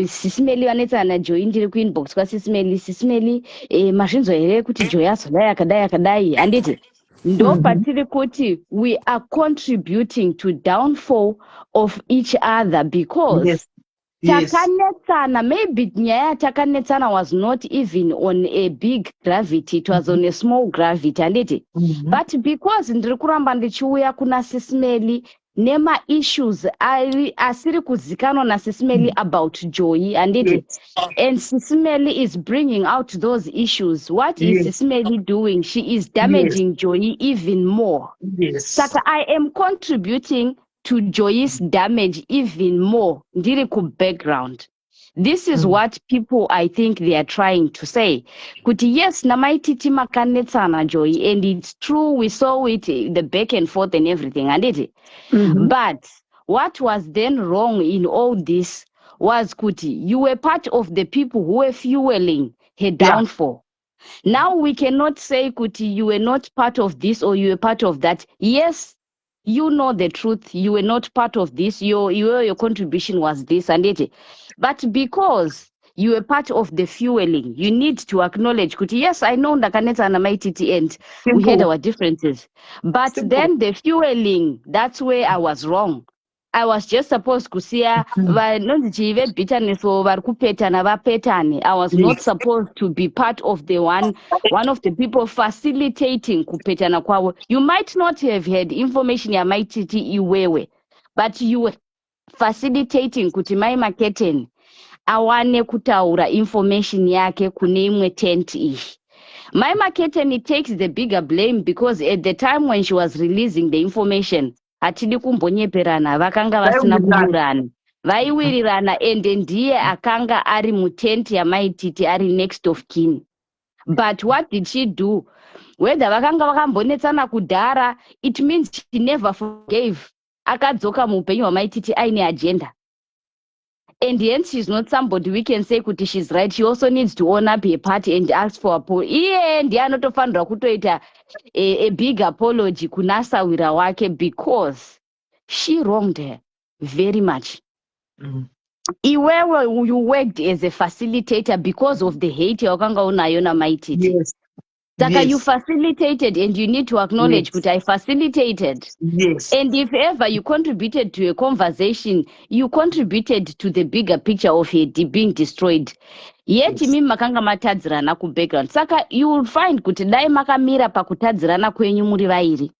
Sis Melly vanetsana naJoyi, ndiri kuinbox kwaSis Melly, "Sis Melly, mazvinzwa here kuti Joyi azodai, akadai, akadai?" Handiti? Ndo patiri kuti we are contributing to downfall of each other because takanetsana. Maybe nyaya yatakanetsana was not even on a big gravity, it was on a small gravity, handiti? But because ndiri kuramba ndichiuya kuna Sis Melly nemaissues asiri kuzikanwa naSis Melly about Joy, handiti? And Sis Melly is bringing out those issues. What is Sis Melly doing? She is damaging Joy even more. Saka I am contributing to Joy's damage even more ndiri kubackground. This is what people, I think they are trying to say, kuti yes, namaititi makanetsana, Joy, and it's true, we saw it, the back and forth and everything, handiti? But what was then wrong in all this was kuti you were part of the people who were fueling her downfall. Now we cannot say kuti you were not part of this or you were part of that. Yes, you know the truth, you were not part of this, your contribution was this and it. But because you were part of the fueling, you need to acknowledge kuti yes, I know ndakanetsana namaititi and we had Simple. Our differences, but Simple. Then the fueling, that's where I was wrong. I was just supposed kusiya vanonzi chii, vebitterness or vari kupetana vapetane. I was not supposed to be part of the one of the people facilitating kupetana kwavo. You might not have had information yamaititi iwewe, but you were facilitating kuti Mai Maketeni awane kutaura information yake kune imwe tent iyi. Mai Maketeni takes the bigger blame because at the time when she was releasing the information, hatidi kumbonyeperana, vakanga vasina Vaiwirirana. Kuburana, vaiwirirana, ende ndiye akanga ari mutenti yamaititi, ari next of kin. But what did she do? Whether vakanga vakambonetsana kudhara, it means she never forgave. Akadzoka muupenyu hwamaititi aine agenda, and hence she's not somebody we can say kuti she's right. She also needs to own up her part and ask for iye ndiye anotofanirwa kutoita a big apology kuna sawira wake because she wronged her very much. Iwewe, you worked as a facilitator because of the hate yawakanga unayo namaititi. Saka you facilitated and you need to acknowledge kuti I facilitated. And if ever you contributed to a conversation, you contributed to the bigger picture of her being destroyed. Yet imi makanga matadzirana kubackground. Saka you will find kuti dai makamira pakutadzirana kwenyu muri vairi,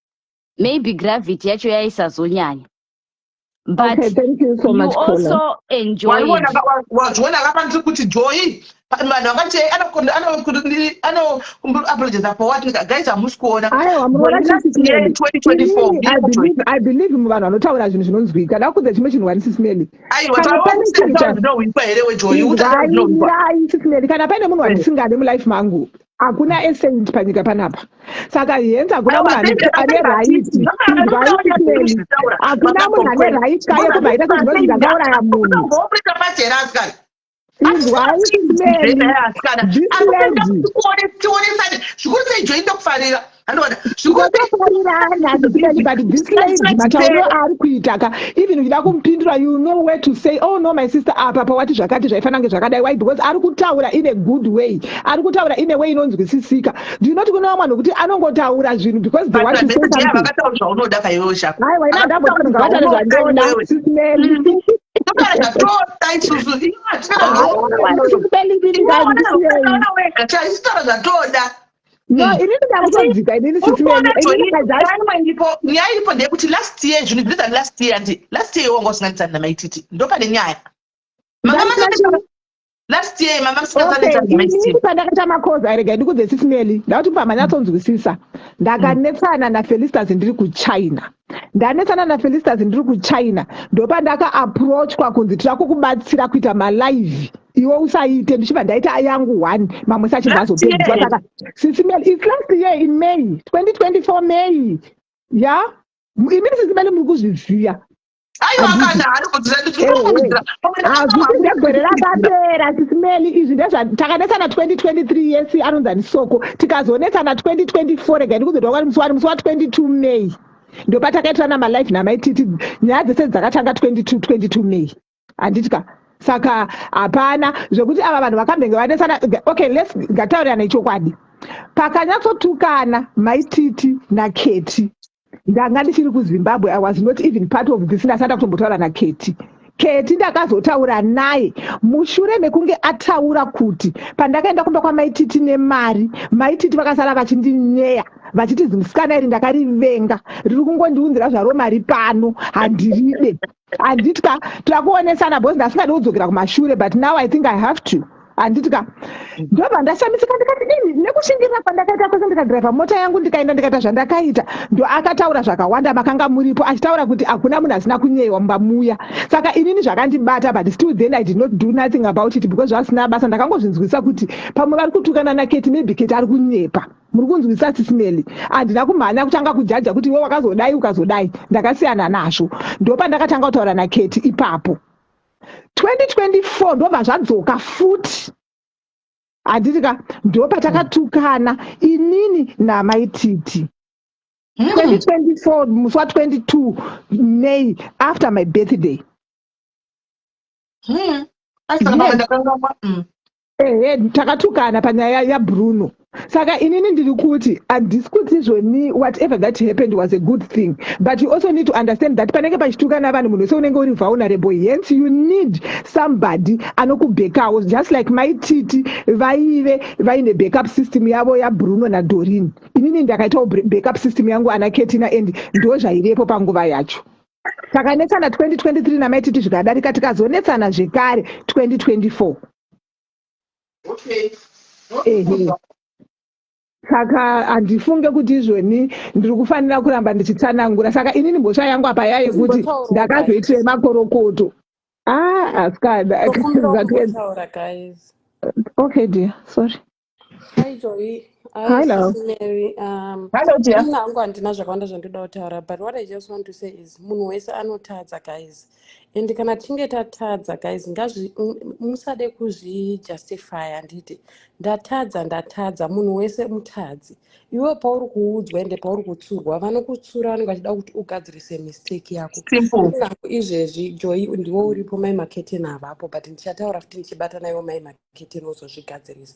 maybe gravity yacho yaisazonyanya. But Okay, thank you so you much, caller. Also enjoyed. Wazviona kapa ndiri kuti Joy, vanhu vakati anoapologiza for what? Guys, hamusi kuona. Aiwa, munoona, Sis Melly, 2024. inini I believe muvanhu vanotaura zvinhu zvinonzwika. Da kudza chimwe chinhu wani, Sis Melly. Aiwa. Kana pane chinhu Zvinohwikwa here weJoy? Utaura. Inzwai, Sis Melly, kana paine munhu wandisingade mulife mangu, hakuna a saint panyika panapa. Saka hence hakuna munhu ane right. Inzwai, Sis Melly, hakuna munhu ane right kaye kubva aita sezvinonzi ndakauraya munhu. Pachera asikana. Inzwai, Mary, this lady. Tionesane zvikuru sei, Joy, ndokufarira, handiona. Tinotofarirana, Sisi, but this lady, matauriro aari kuita ka, even uchida kumupindura, you know where to say, "Oh no, my sister, apa pawati zvakati zvaifanira kunge zvakadai." Why? Because ari kutaura in a good way, ari kutaura in a way inonzwisisika. Do you not? Kune vamwe vanhu kuti anongotaura zvinhu because they want to say something. Vakataura zvaunoda kaiwewe shako. Aiwa, ina ndambotaura, ngavataure zvandoda, Sisi Mary. Totaura zvatoda isusu. Sisi Mary, inini ngandisiyei. Wega taisitaura zvatoda. No, inini ndakutodzika, inini, Sisi Mary, inini Iripo nyaya iripo ndeyekuti last year, zvinhu zvinoita last year, andi last year wanga usinganisani namaititi, ndopane nyaya. Mama, last year mama musingasanetsani namaititi. Inini pandakaita makozi, airega ndikudze, Sisi Mary, ndakuti pamanyatsonzwisisa, ndakanetsana naFelistas ndiri kuChina. Ndanetsana naFelistas ndiri kuChina, ndopandakaapproachwa kunzi tira kukubatsira kuita malive, iwe usaite. Ndichibva ndaita yangu one, mamwe sachibva azopedziswa. Saka, Sisi Mary, it's last year in May 2024, May ya. Imini, Sisi Mary, muri kuzviziva. Aiwa kana ari. Hazvisi zvegore rakapera, Sisi Mary, izvi ndezva takanetsana 2023. Yes, anonzani Soko, tikazonetsana 2024. Rega ndikuzoti kwati musi wani, musi wa22 May, ndopatakaitirana malive namaititi. Nyaya dzese dzakatanga 22 22 May, handiti ka? Saka hapana zvekuti ava vanhu vakambenge vanetsana. Okay, let's ngataurirane chokwadi. Pakanyatsotukana Maititi naKeti, ndanga ndichiri kuZimbabwe. I was not even part of this. Ndasanda kutombotaura naKeti. Keti ndakazotaura naye mushure mekunge ataura kuti pandakaenda kumba kwaMaititi nemari, Maititi vakasara vachindinyeya vachiti zimusikana iri ndakarivenga, riri kungondiunzira zvaro mari pano, handiride, handiti ka? Tirakuonesana because ndasingadi kudzokera kumashure, but now I think I have to, handiti ka? Ndobva ndashamisika, ndikati ini nekushingirira kwandakaita kwese, ndikadhiraivha mota yangu, ndikaenda, ndikaita zvandakaita. Ndo akataura zvakawanda, makanga muripo, achitaura kuti hakuna munhu asina kunyeyiwa mumba muya. Saka inini zvakandibata, but still then I did not do nothing about it because zvasina basa. Ndakangozvinzwisa kuti pamwe vari kutukana naKeti, maybe Keti ari kunyepa. Muri kunzwisa, Sisi Mary? Handina kumhanya kutanga kujaja kuti iwe wakazodai, ukazodai. Ndakasiyana nazvo. Ndopandakatanga kutaura naKeti ipapo 2024. Ndobva zvadzoka futi, handiti ka? Ndopatakatukana inini naMaititi 2024, musi wa22 May, after my birthday. Ehe, takatukana panyaya yaBruno. Saka inini ndiri kuti handisi kuti izvoni whatever that happened was a good thing, but you also need to understand that panenge pachitukana vanhu, munhu wese unenge uri vulnerable. Hence you need somebody anokubhekawo, just like Maititi vaive vaine backup system yavo yaBruno naDorin. Inini ndakaitawo backup system yangu, ana Ketina, and ndo zvaivepo panguva yacho. Takanetsana 2023 naMaititi, zvikadarika, tikazonetsana zvekare 2024. Ehe, saka handifunge kuti izvoni ndiri kufanira kuramba ndichitsanangura. Saka inini mhosva yangu apa yayekuti ndakazoitire makorokoto. Ah, asikana. Guys. Okay dear, sorry. Hi, Joy. Hi. Hello. Mary. Hello, dear. Ini hangu handina zvakawanda zvandoda kutaura, but what I just want to say is munhu wese anotadza, guys, and kana tichinge tatadza, guys, musade kuzvijustify. Handiti ndatadza, ndatadza. Munhu wese mutadzi. Iwe pauri kuudzwa ende pauri kutsurwa, vanokutsura vanenge vachida kuti ugadzirise mistake yako. Simple. Nangu izvezvi, Joy, ndiwo uripo, Mai Maketeni havapo, but ndichataura futi ndichibata naiwo Mai Maketeni wozozvigadzirisa.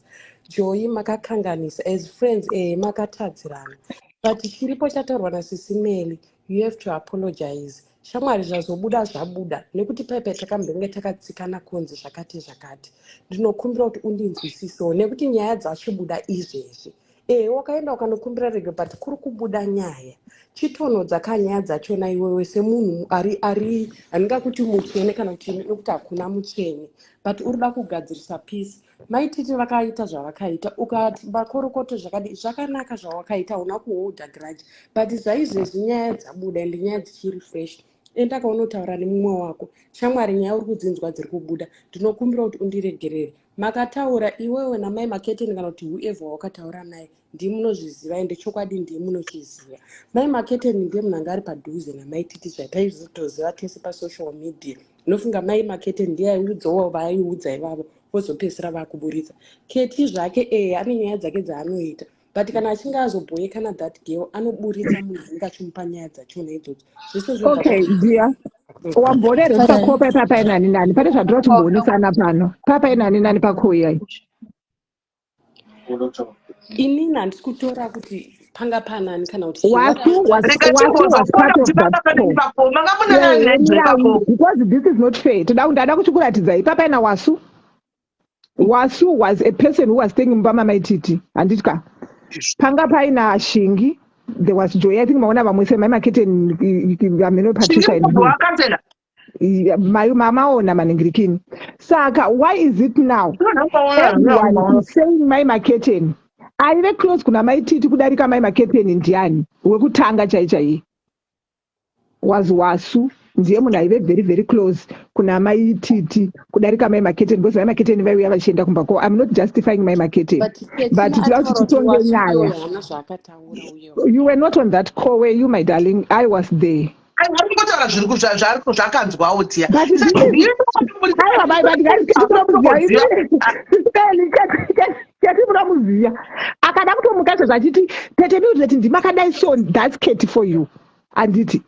Joy, makakanganisa as friends, ehe, makatadzirana, but chiripo chataurwa naSisi Mary, you have to apologize, shamwari. Zvazobuda zvabuda, nekuti paipai takambenge takatsikana kunzi zvakati zvakati. Ndinokumbira kuti undinzwisisewo nekuti nyaya dzachibuda izvezvi. Ehe, wakaenda ukanokumbira rege, but kuri kubuda nyaya, chitonhodza kanyaya dzachona. Iwewe semunhu ari handingakuti mutsvene kana kuti, nekuti hakuna mutsvene, but uri kuda kugadzirisa peace. Maititi vakaita zvavakaita, ukati makorokoto zvakadi zvakanaka zvawakaita, hauna kuholda grudge, but zvaizvezvi nyaya dzabuda ende nyaya dzichiri fresh. Enda kaunotaura nemumwe wako, shamwari, nyaya uri kudzinzwa dziri kubuda, ndinokumbira kuti undiregerere. Makataura iwewe namai Maketeni kana kuti whoever wakataura naye, ndimunozviziva, ende chokwadi ndimunochiziva. Mai Maketeni ndiye munhu anga ari padhuze naMaititi, zvataizotoziva tese pasocial media. Unofunga Mai Maketeni ndiye aiudzawo vaaiudza ivavo. Vozopedzisira vakuburitsa. Keti zvake, ehe, ane nyaya dzake dzaanoita, but kana achinge azobhoyekana, that girl anoburitsa munhu anenge achimupa nyaya dzachona idzodzo zvese zvobva. Okay, dear, wamboona pakopa ipapai nani nani? Pane zvandinoda kumboonesana pano papai nani nani pakoyai. Inini handisi kutora kuti panga panani kana kuti Wasu was Rega. Wasu was part of that call. Chimbozoona manga muna nani naizvo ipapo? Because this is not fair. Toda, ndada kuchikuratidzai papai na Wasu. Wasu was a person who was staying mumba mamaititi, handiti ka? Panga paina Shingi, there was Joy. I think maona vamwe semai Maketen, ameno Patricia and who. Wakansela. Mamaona maningirikini. Saka why is it now everyone is saying Mai Maketen aive close kuna Maititi kudarika Mai Maketen? Ndiani wekutanga chai chaiye? Was Wasu. Ndiye munhu aive very very close kuna Maititi kudarika Mai Maketen, because Mai Maketen vaiuya vachienda kumba ko. I'm not justifying Mai Maketen, but tinoda kuti titonge nyaya. Haana zvaakataura uyewo. You were not on that call, were you, my darling? I was there. Ari kungotaura zviri zvakanzwawo tiya. But aiwa, but guys, Keti munomuziya, akada kutomuka izvozvo achiti tete Mildred ndimakadai. So that's Keti for you, handiti?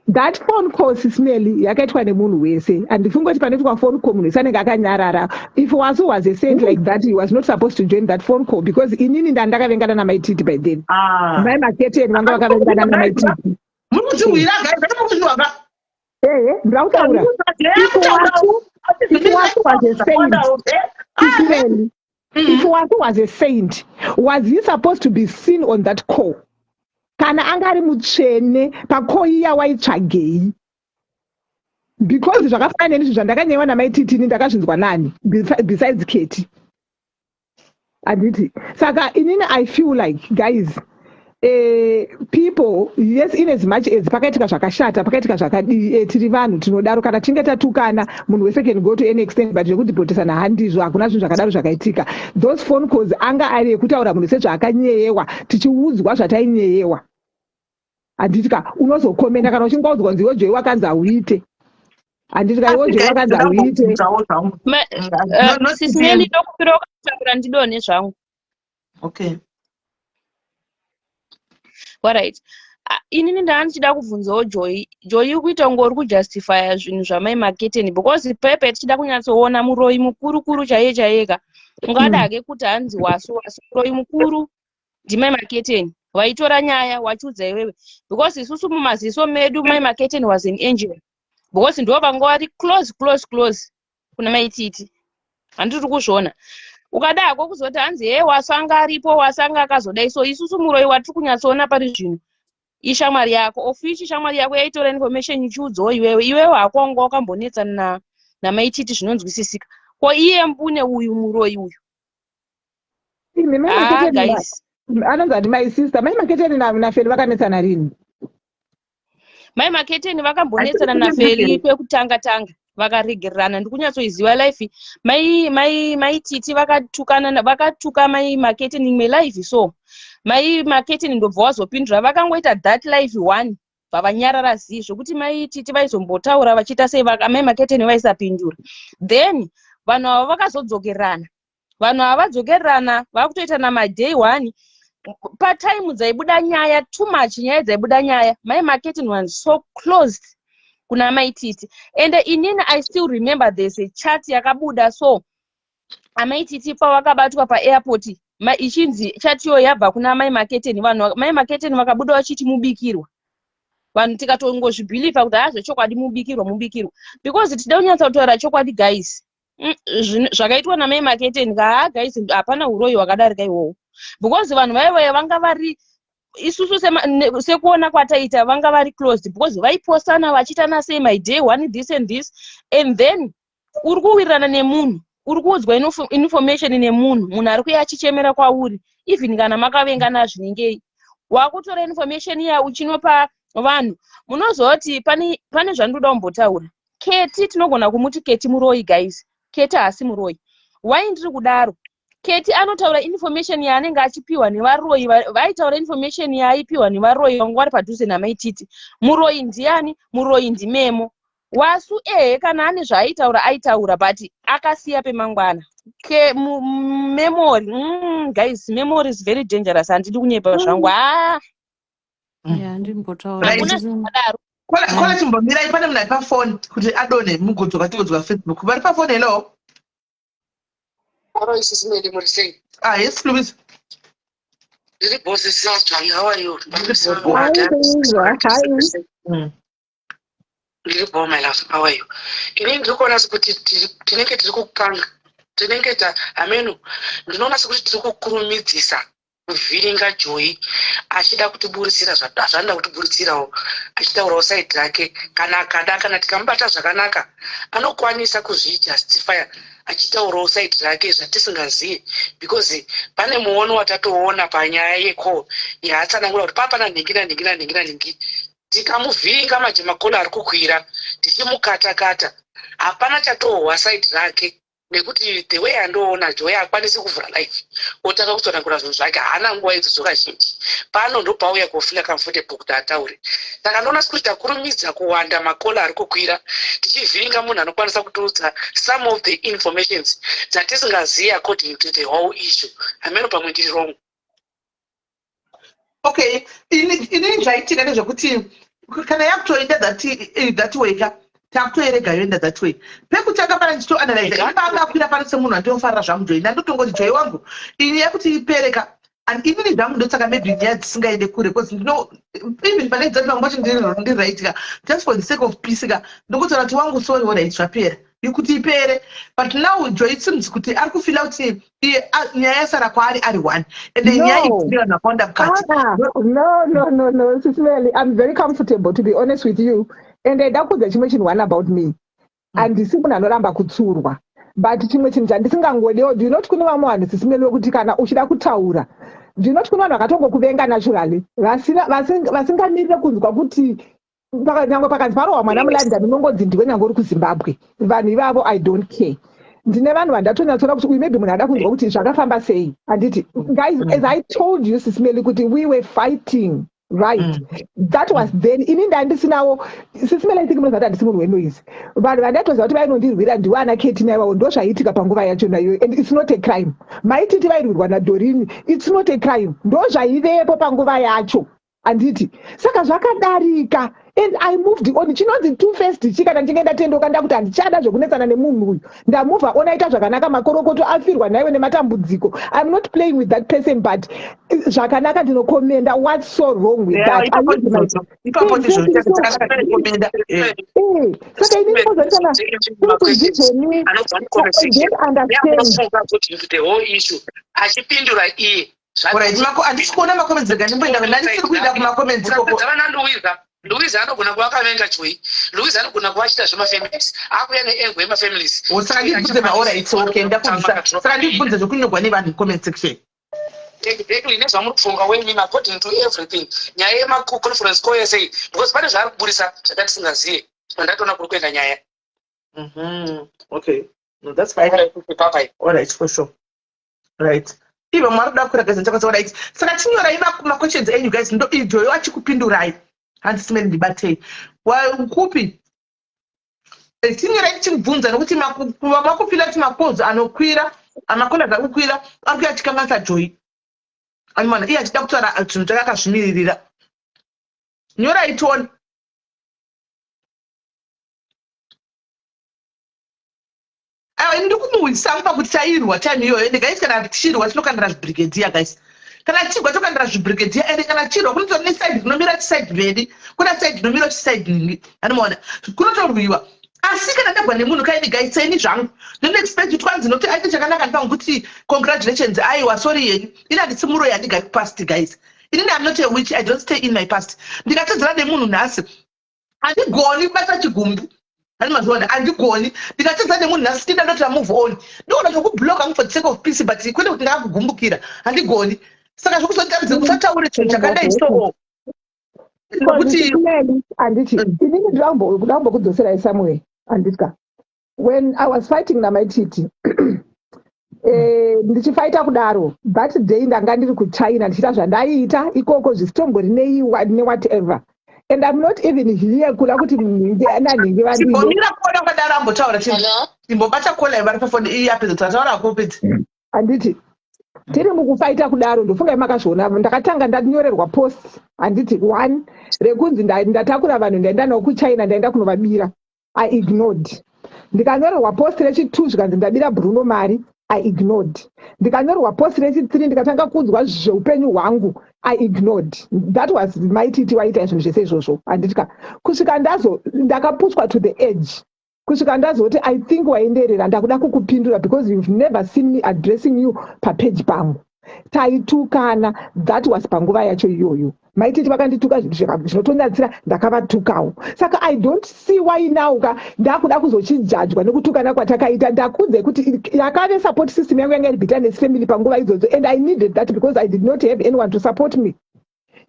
That phone call, Sismeli, yakaitwa nemunhu wese. Handifungi kuti panoitwa phone call munhu wese anenge akanyarara. If Wasu was a saint like that, he was not supposed to join that phone call, because inini ndandakavengana namaititi by then. Mai Maketeni vanga vakavengana namaititi. Muri kuzvihwira, guys, ati muri kuzvihwaka. Ehe, ndira kutaura. If Wasu was a saint, Sismeli, if Wasu was a saint, was he supposed to be seen on that call? Kana anga ari mutsvene, pacall iya waitsvagei? Because zvakafanana nenizvi zvandakanyewa namaititini, ndakazvinzwa nani besides Keti, handiti? Saka inini I feel like, guys, people, yes, in as much as pakaitika zvakashata, pakaitika zvakadii, tiri vanhu, tinodaro. Kana tinge tatukana, munhu wese can go to any extent, but zvekudhipotesana handizvo, hakuna zvinhu zvakadaro zvakaitika. Those phone calls anga ari ekutaura munhu sezvaakanyeyewa, tichiudzwa zvatainyeyewa, handiti ka? Unozokomenda kana uchinge waudzwa kunzi iwe Joyi wakanzi hauite, handiti ka? Iwe Joyi wakanzi hauite. Sisimeli, ndokupira ukataura ndidonhe zvangu. Okay. Alright, inini ndaa ndichida kubvunzawo Joy. Joy, kuita kunge uri kujustifya zvinhu zvamai Maketeni, because pepe tichida kunyatsoona muroyi mukuru kuru chaiye chaiyeka, ungada hake kuti hanzi Wasu. Wasu muroyi mukuru ndimai Maketeni vaitora nyaya wachiudza iwewe, because isusu mumaziso medu Mai Maketeni was an angel, because ndo vanga vari close close close kuna Maititi. Handiri kuzviona ukada hako kuzoti hanzi he, Wasu anga aripo, Wasu anga akazodai. So isusu muroyi watiri kunyatsoona pari zvino ishamwari yako, of which shamwari yako yaitora information ichiudzawo iwewe. Iwewe hako wanga wakambonetsana namaititi, zvinonzwisisika. Ko iye mbune uyu muroyi uyu? Imi Mai Ah, Maketeni guys. Anonzi ati my sister Mai Maketeni naFeli vakanetsana rini? Mai Maketeni vakambonetsana naFeli kwekutanga tanga, vakaregererana. Ndikunyatsoiziva life. Mai Titi vakatukana, vakatuka Mai Maketeni imwe live. So Mai Maketeni ndobva wazopindura, vakangoita that live one, bva vanyarara zii zvokuti Mai Titi vaizombotaura vachiita sei, Mai Maketeni vaisapindura. Then vanhu ava vakazodzokerana. Vanhu ava vadzokererana, vakutoita namaday one. Patime dzaibuda nyaya too much, nyaya dzaibuda nyaya, Mai Maketeni was so closed kuna Mai Titi. And inini I still remember there's a chat yakabuda. So Amai Titi pavakabatwa paairport, ichinzi chat iyoyo yabva kuna Mai Maketeni. Vanhu, Mai Maketeni vakabuda vachiti mubikirwa. Vanhu tikatongozvibhilivha kuti haa, zvechokwadi mubikirwa, mubikirwa, because tida kunyatsa kutaura chokwadi, guys. Zvakaitwa namai Maketeni kaa, guys, hapana uroyi hwakadarika ihwohwo, because vanhu vaivaya vanga vari, isusu sekuona kwataita, vanga vari closed, because vaipostana vachiitana sei, my day one, this and this. And then uri kuwirirana nemunhu, uri kuudzwa information nemunhu, munhu ari kuya achichemera kwauri, even kana makavengana zvinengei, wakutora information iya uchinopa vanhu. Munozoti pane zvandinoda kumbotaura. Keti, tinogona kumuti Keti muroyi. Guys, Keti haasi muroyi. Why ndiri kudaro? Keti anotaura information yaanenge achipiwa nevaroyi. Vaitaura information yaaipiwa nevaroyi vanga vari padhuze namaititi. Muroyi ndiani? Muroyi ndimemo Wasu. Ehe, kana ane zvaaitaura aitaura, but akasiya pemangwana. Ke memory, guys, memory is very dangerous. Handidi kunyepa zvangu. Ah. Yeah, ndimbotaura. Hakuna zvakadaro. Kola, chimbomirai, pane munhu ari pafoni kuti adonhe, mugodzoka, tigodzoka Facebook. Vari pafoni, hello. Hello, Sis Melly, muri sei? Ah, yes, Louise. Ndiri boss, Sis Joy, how are you? Hi, Louisa. Hi. Ndiri bo, my love, how are you? Ini ndiri kuona sekuti tinenge tiri kukanga, tinenge ta hameno, ndinoona sekuti tiri kukurumidzisa kuvhiringa Joy achida kutiburitsira zvaanoda kutiburitsirawo, achitaurawo side rake. Kana akada, kana tikamubata zvakanaka, anokwanisa kuzvijustifya achitaurawo side rake zvatisingazivi, because pane muono watatoona panyaya yecall yaatsanangura kuti papana nhingi nanhingi nanhingi nanhingi. Tikamuvhiringa manje, macaller ari kukwira, tichimukata-kata, hapana chatohwa side rake, nekuti the way andoona, Joy akwanisi kuvhura live otanga kutsanangura zvinhu zvake. Haana nguva idzodzo kazhinji. Pano ndopauya kofeela comfortable kuti ataure. Saka ndoona sekuti takurumidza kuwanda, macaller ari kukwira, tichivhiringa munhu anokwanisa kutiudza some of the informations dzatisingazivi according to the whole issue. Hameno, pamwe ndiri wrong. Okay, inini zvaitika ndezvekuti kana yakutoenda that way ka, takutoerega yoenda that way. Pekutanga pana ndichitoanalyza, ini paakakwira pano semunhu andinofarira zvangu Joy, ndandotongoti, "Joy wangu, ini yakuti ipereka." And inini zvangu ndotsaka maybe nyaya dzisingaende kure, because ndino even pane dzati vangoti ndiri right ka, just for the sake of peace ka, ndokutaura kuti, "Wangu, sorry, alright, zvapera," ikuti ipere. But now Joy, it seems kuti ari kufeela kuti iye nyaya yasara kwaari ari one, and nyaya No. ine vanhu vakawanda mukati. Ah, no, no, no, no, Sis Melly, I'm very comfortable, to be honest with you. And ndakuudza chimwe chinhu one about me. Handisi munhu anoramba kutsurwa. But chimwe chinhu chandisingangodiwo, do you not kune vamwe vanhu, Sis Melly, wekuti kana uchida kutaura, do you not kune vanhu vakatongokuvenga naturally, vasina vasingamirire kunzwa kuti nyangwe pakanzi parohwa mwana muLondon, unongonzi ndiwe, nyangwe uri kuZimbabwe. Vanhu ivavo, I don't care. Ndine vanhu vandatonyatsoona kuti uyu maybe munhu ada kunzwa kuti zvakafamba sei, handiti? Guys, as I told you, Sis Melly, kuti we were fighting, right? That was then. Ini ndandisinawo, Sis Melly, I think munoziva kuti handisi munhu wenoise. Vanhu vandatoziva kuti vainondirwira ndiwo ana Keti naiwawo. Ndo zvaiitika panguva yacho naiyoyo, and it's not a crime. Maititi vairwirwa naDorini, it's not a crime. Ndo zvaivepo panguva yacho, handiti? Saka zvakadarika and I moved on. Chinonzi two first chi, kana ndichinge ndatendoka, ndakuti handichada zvekunetsana nemunhu uyu, ndamuvha on, aita zvakanaka, makorokoto, afirwa naiwe nematambudziko. I'm not playing with that person, but zvakanaka, ndinocommenda. What's so wrong with that? I use my Ipapo ndizvo. Exactly, so Takakomenda. Saka inini kozoti kana kuri kunzizveni, Anobva I muconversation don't understand. neamunofunga kuti the whole issue achipindura iye. Alright, handisi kuona macomments, rega ndimboenda, ndandisiri kuenda kumacomments ikoko. Ukapedza vana Louisa, Louisa anogona kuva akavenga Joy, Louisa anogona kuva achiita zvemafamilies, akuuya neangle yemafamilies. Oh, saka ndibvunze maoright, okay, ndakubvisa. Saka ndibvunze zvekunyorwa nevanhu mucomment section. Exactly, nezvamuri kufunga wemimi according to everything, nyaya yemaconference call yesei, because pane zvaari kuburisa zvakatisingazive, zvandatoona kuri kuenda nyaya. Okay, no, that's fine. Papai. Alright, for sure. Right, ivo mwari kuda kurakadza chakasa. Right, saka chinyorai maquestions enyu, guys, ndo iJoyo achikupindurai. Hanzi simene ndibatei kupi? Tinyorai tichibvunza, nokuti makufeela kuti macalls anokwira, amacallers ari kukwira, ari kuya achikanganisa Joy animana iye achida kutaura zvinhu chake akazvimiririra. Nyorai tione. Aiwa, ini ndiri kumuhwisa pakuti tairwa time iyoyo. Ende guys, kana tichirwa tinokandira zvibrigadier. Guys, kana tichirwa tokandira zvibrigadier. Ende kana chirwa kunotori neside rinomira chiside vedi, kuna side rinomira chiside ningi, anomaona kunotorwiwa. Asi kana ndagwa nemunhu kaini, guys, seni zvangu ndinoexpect kuti kwanzi nokuti aite chakanaka, ndifangu kuti congratulations. Aiwa, sorry yenyu, ini handisi muroyi, handigari kupast. Guys, inini am not a witch, I don't stay in my past. Ndikatedzera nemunhu nhasi, handigoni kubata chigumbu, hani mazuva handigoni. Ndikatedza nemunhu nhasi, tinda ndoti move on, ndoona zvokubloka for the sake of peace, but kwete kuti ndakakugumbukira, handigoni. Saka zvokuzonditaridza usataure chinhu chakadai so nokuti Handiti inini ndinambokudzoserai somewhere, handitya? When I was fighting naMaititi, ndichifaita kudaro, that day ndanga ndiri kuChina ndichiita zvandaiita ikoko, zvisitombori newhatever, and I'm not even here kuda kuti nhingi nanhingi. Chibomira kuona. wakadaro ambotaura. Hello? Imbobata caller vari pafoni iyi, apedza tataura kupedza. Handiti tiri mukufaita kudaro? Ndofunga makazviona, ndakatanga ndanyorerwa post, handiti, one rekunzi ndatakura vanhu, ndaenda navo kuChina, ndaenda kunovabira. I ignored. Ndikanyorerwa post rechi2, zvikanzi ndabira Bruno mari. I ignored. Ndikanyorerwa post rechi3, ndikatanga kuudzwa zveupenyu hwangu. I ignored. That was Maititi waita zvinhu zvese izvozvo, handitya, kusvika ndazo ndakapushwa to the edge, kusvika ndazoti, "I think waenderera, ndakuda kukupindura because you've never seen me addressing you papeji pangu." Taitukana, that was panguva yacho iyoyo. Maititi vakandituka zvinhu zvinotonyadzisira, ndakavatukawo. Saka I don't see why now ka ndakuda kuzochijajwa nekutukana kwatakaita. Ndakudze kuti yakave support system yangu yanga iri bitterness family panguva idzodzo, and I needed that because I did not have anyone to support me.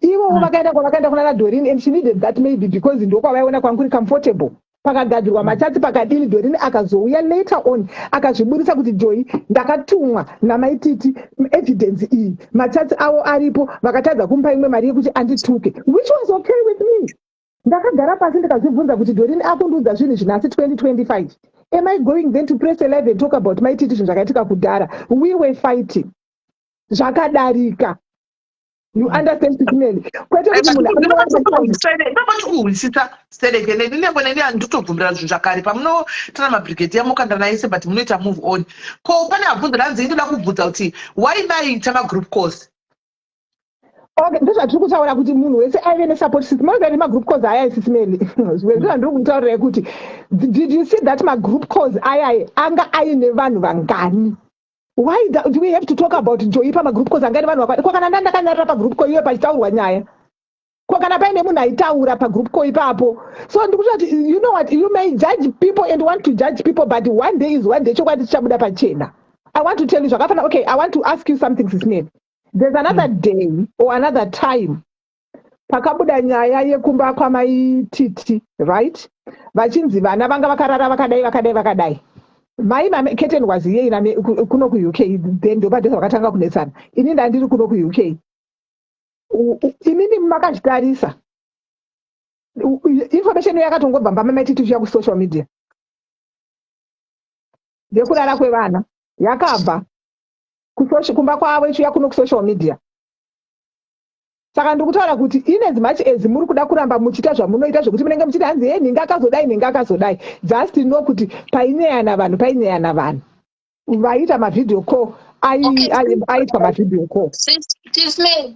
Ivowo vakaenda kwavakaenda kuna naDorin, and she needed that maybe because ndokwavaiona kwangu kuri comfortable. Pakagadzirwa machats, pakadini, Dorin akazouya later on akazviburisa kuti, "Joy, ndakatumwa naMaititi, evidence iyi, machats avo aripo." Vakatadza kumupa imwe mari yekuti andituke, which was okay with me. Ndakagara pasi ndikazvibvunza kuti, Dorin akundiudza zvinhu zvinasi 2025, am I going then to press a live and talk about Maititi, zvinhu zvakaitika kudhara? We were fighting, zvakadarika, you understand, Sis Melly? Kwete kuti munhu Ipapo ndikuhwisisa stereke neni nembo neni handitobvumira zvinhu zvakare pamunotana mabrigade mukandana ese, but munoita move on. Ko pane abvunza, ndanzi indoda kubvunza kuti why maiita magroup calls? Okay, ndozvatiri kutaura kuti munhu wese aive nesupport system. Moziva nemagroup calls aya, Sis Melly, ndozvandiri kutaurirai kuti did you see that magroup calls ayai anga aine vanhu vangani? Why do we have to talk about Joy pamagroup calls anga ine vanhu vakati? Ko kana ndandakanyarara pagroup call iyoyo pachitaurwa nyaya, ko kana paine munhu aitaura pagroup call ipapo? So ndikuti, you know what, you may judge people and want to judge people, but one day is one day, chokwadi chichabuda pachena. I want to tell you zvakafanana. Okay, I want to ask you something, Sis Melly. There's another day or another time pakabuda nyaya yekumba kwamaititi, right? Vachinzi vana vanga vakarara vakadai, vakadai, vakadai. Mai Maketen was here kuno kuUK then, ndopadheza vakatanga kunetsana. Ini ndandiri kuno kuUK. Imimi makazvitarisa, information iyo yakatongobva mbamamaititi uchiya kusocial media yekurara kwevana, yakabva kumba kwavo ichiuya kuno kusocial media. Saka ndiri kutaura kuti in as much as muri kuda kuramba muchiita zvamunoita zvekuti munenge muchiti hanzi ye nhingi akazodai, nhingi akazodai, just know kuti painyeyana vanhu, painyeyana vanhu vaita mavideo call, aitwa mavideo call. Sis Melly.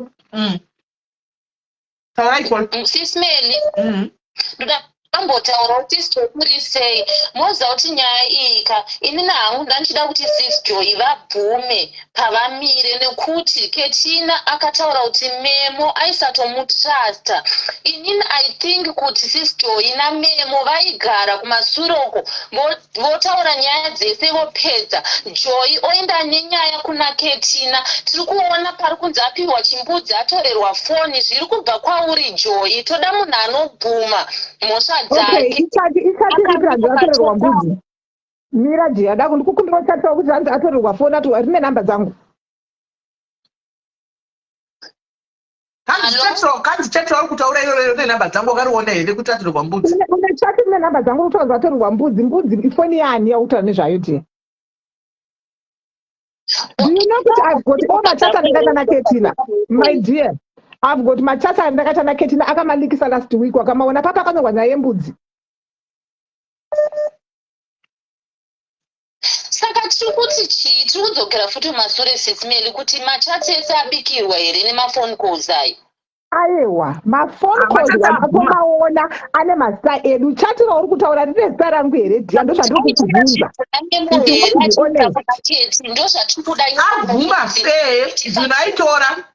Taurai call. Sis Melly. Ndoda ambotaura kuti Sis Joy kuri sei. Moziva kuti nyaya iyi ka, inini hangu ndandichida kuti Sis Joy vabvume pavamire, nekuti Ketina akataura kuti Memo aisatomutrasta. Inini I think kuti Sis Joy naMemo vaigara kumasure uko, votaura nyaya dzese, vopedza, Joy oenda nenyaya kuna Ketina. Tiri kuona pari kunzi apiwa chimbudzi, atorerwa foni, zviri kubva kwauri Joy. Toda munhu anobvuma mhosva Okay. dzake. Ichati ripi hanzi atorerwa mbudzi? Mira jiya, da ndikukumbira uchatiwa kuti hanzi atorerwa foni, atorwa, rine namba dzangu. Kanzi chati vari kutaura iyoyo nenhamba dzangu, wakariona here kuti atorerwa mbudzi? Une chati rine namba dzangu kuti hanzi atorerwa mbudzi? Mbudzi ifoni yani yakutaura nezvayo dear? Do you know kuti I've got all machats andakaita naKetina, my dear? I've got machats andakaita naKetina, akamalikisa last week, wakamaona papa akanyorwa nyaya yembudzi. Saka tiri kuti chii? Tiri kudzokera futi mumasure, Sis Melly, kuti machats ese abikirwa here nemafone calls ayo? Aiwa, mafone Ah, calls machats abvuma. wanakomaona ane mazita edu. Chati rauri kutaura rine zita rangu here dear? Ndozvandiri kukubvunza. Memo If you here want to be honest. Keti, ndozvatiri kuda. Abvuma zvinhu aitora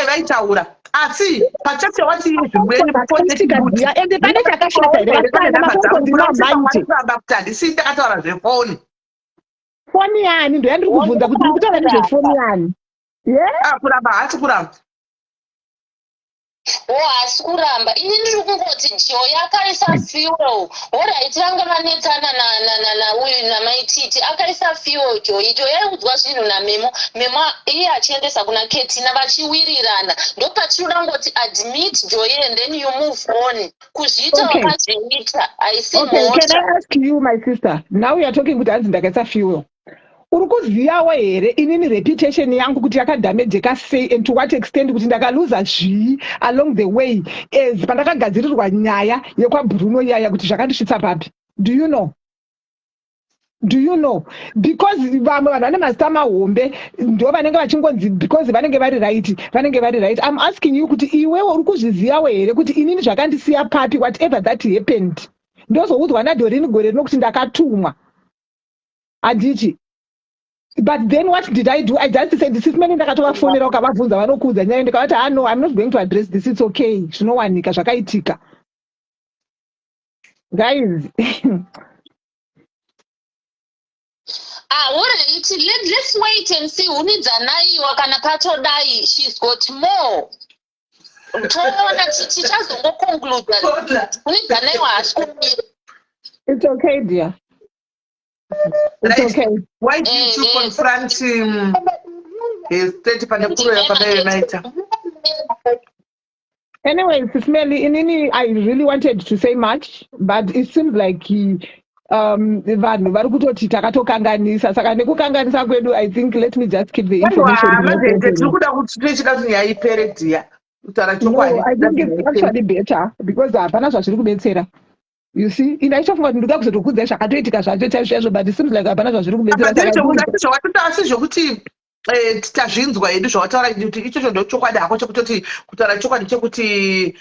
vaitaura, asi pachati wati zvimweni. Zvakaitika dear, ende pane chakashata here vasikana? Mafone calls ndinoamaiti. Kuramba kuti handisi ndakataura zvefoni. Foni yani? Ndo yandiri kubvunza kuti muri kutaura nezvefoni yani ye? Ah, kuramba, haasi kuramba. Wo haasi kuramba. Ini ndiri kungoti Joy akaisa fuel. Alright, vanga vanetsana nauyu namaititi. Akaisa fuel Joy. Joy aiudzwa zvinhu naMemo. Memo iye achiendesa kuna Ketina vachiwirirana. Ndopatinoda kungoti admit Joy and then you move on. Kuzviita wakazviita. Haisi Okay, can mhosva. I ask you, my sister? Now you are talking kuti hanzi ndakaisa fuel. Uri kuziyawo here inini reputation yangu kuti yakadhamejeka sei and to what extent, kuti ndakaluza zvii along the way as pandakagadzirirwa nyaya yekwaBruno iyaya, kuti zvakandisvitsa papi? Do you know? Do you know? Because vamwe vanhu vane mazita mahombe ndo vanenge vachingonzi because vanenge vari right, vanenge vari right. I'm asking you kuti iwewe uri kuzviziyawo here kuti inini zvakandisiya papi, whatever that happened? Ndozoudzwa naDorini gore rino kuti ndakatumwa, handiti? But then what did I do? I just said, "Sis Mene," ndakatovafonera, ukavabvunza vanokuudza nyaya. Ndikavati, "Ah, no, I'm not going to address this. It's okay, zvinowanika, zvakaitika, guys." Ah, alright. Let's wait and see. Unidzanaiwa kana patodai. She's got more. Toona tichazongoconcluda. Unidzanaiwa haasi kumira. It's okay, dear. It's okay. Why didn't you confront him? State pane kuro yakadai naita. Anyway, Sis Melly, inini I really wanted to say much, but it seems like he, vanhu vari kutoti takatokanganisa, saka nekukanganisa kwedu, I think let me just keep the information to myself. Tiri kuda kuti tichida kuti nyaya ipere, dear, kutaura No, chokwadi. I think it's actually better because hapana zvazviri kubetsera. You see, ina ichofunga kuti ndikuda kuzotokudzai zvakatoitika zvacho chaizvo chaizvo, but it seems like hapana zvazviri kubetsera. Saka Zvawatotaura si zvokuti tazvinzwa hedu zvawataura kuti ichocho ndo chokwadi hako chekutoti kutaura chokwadi chekuti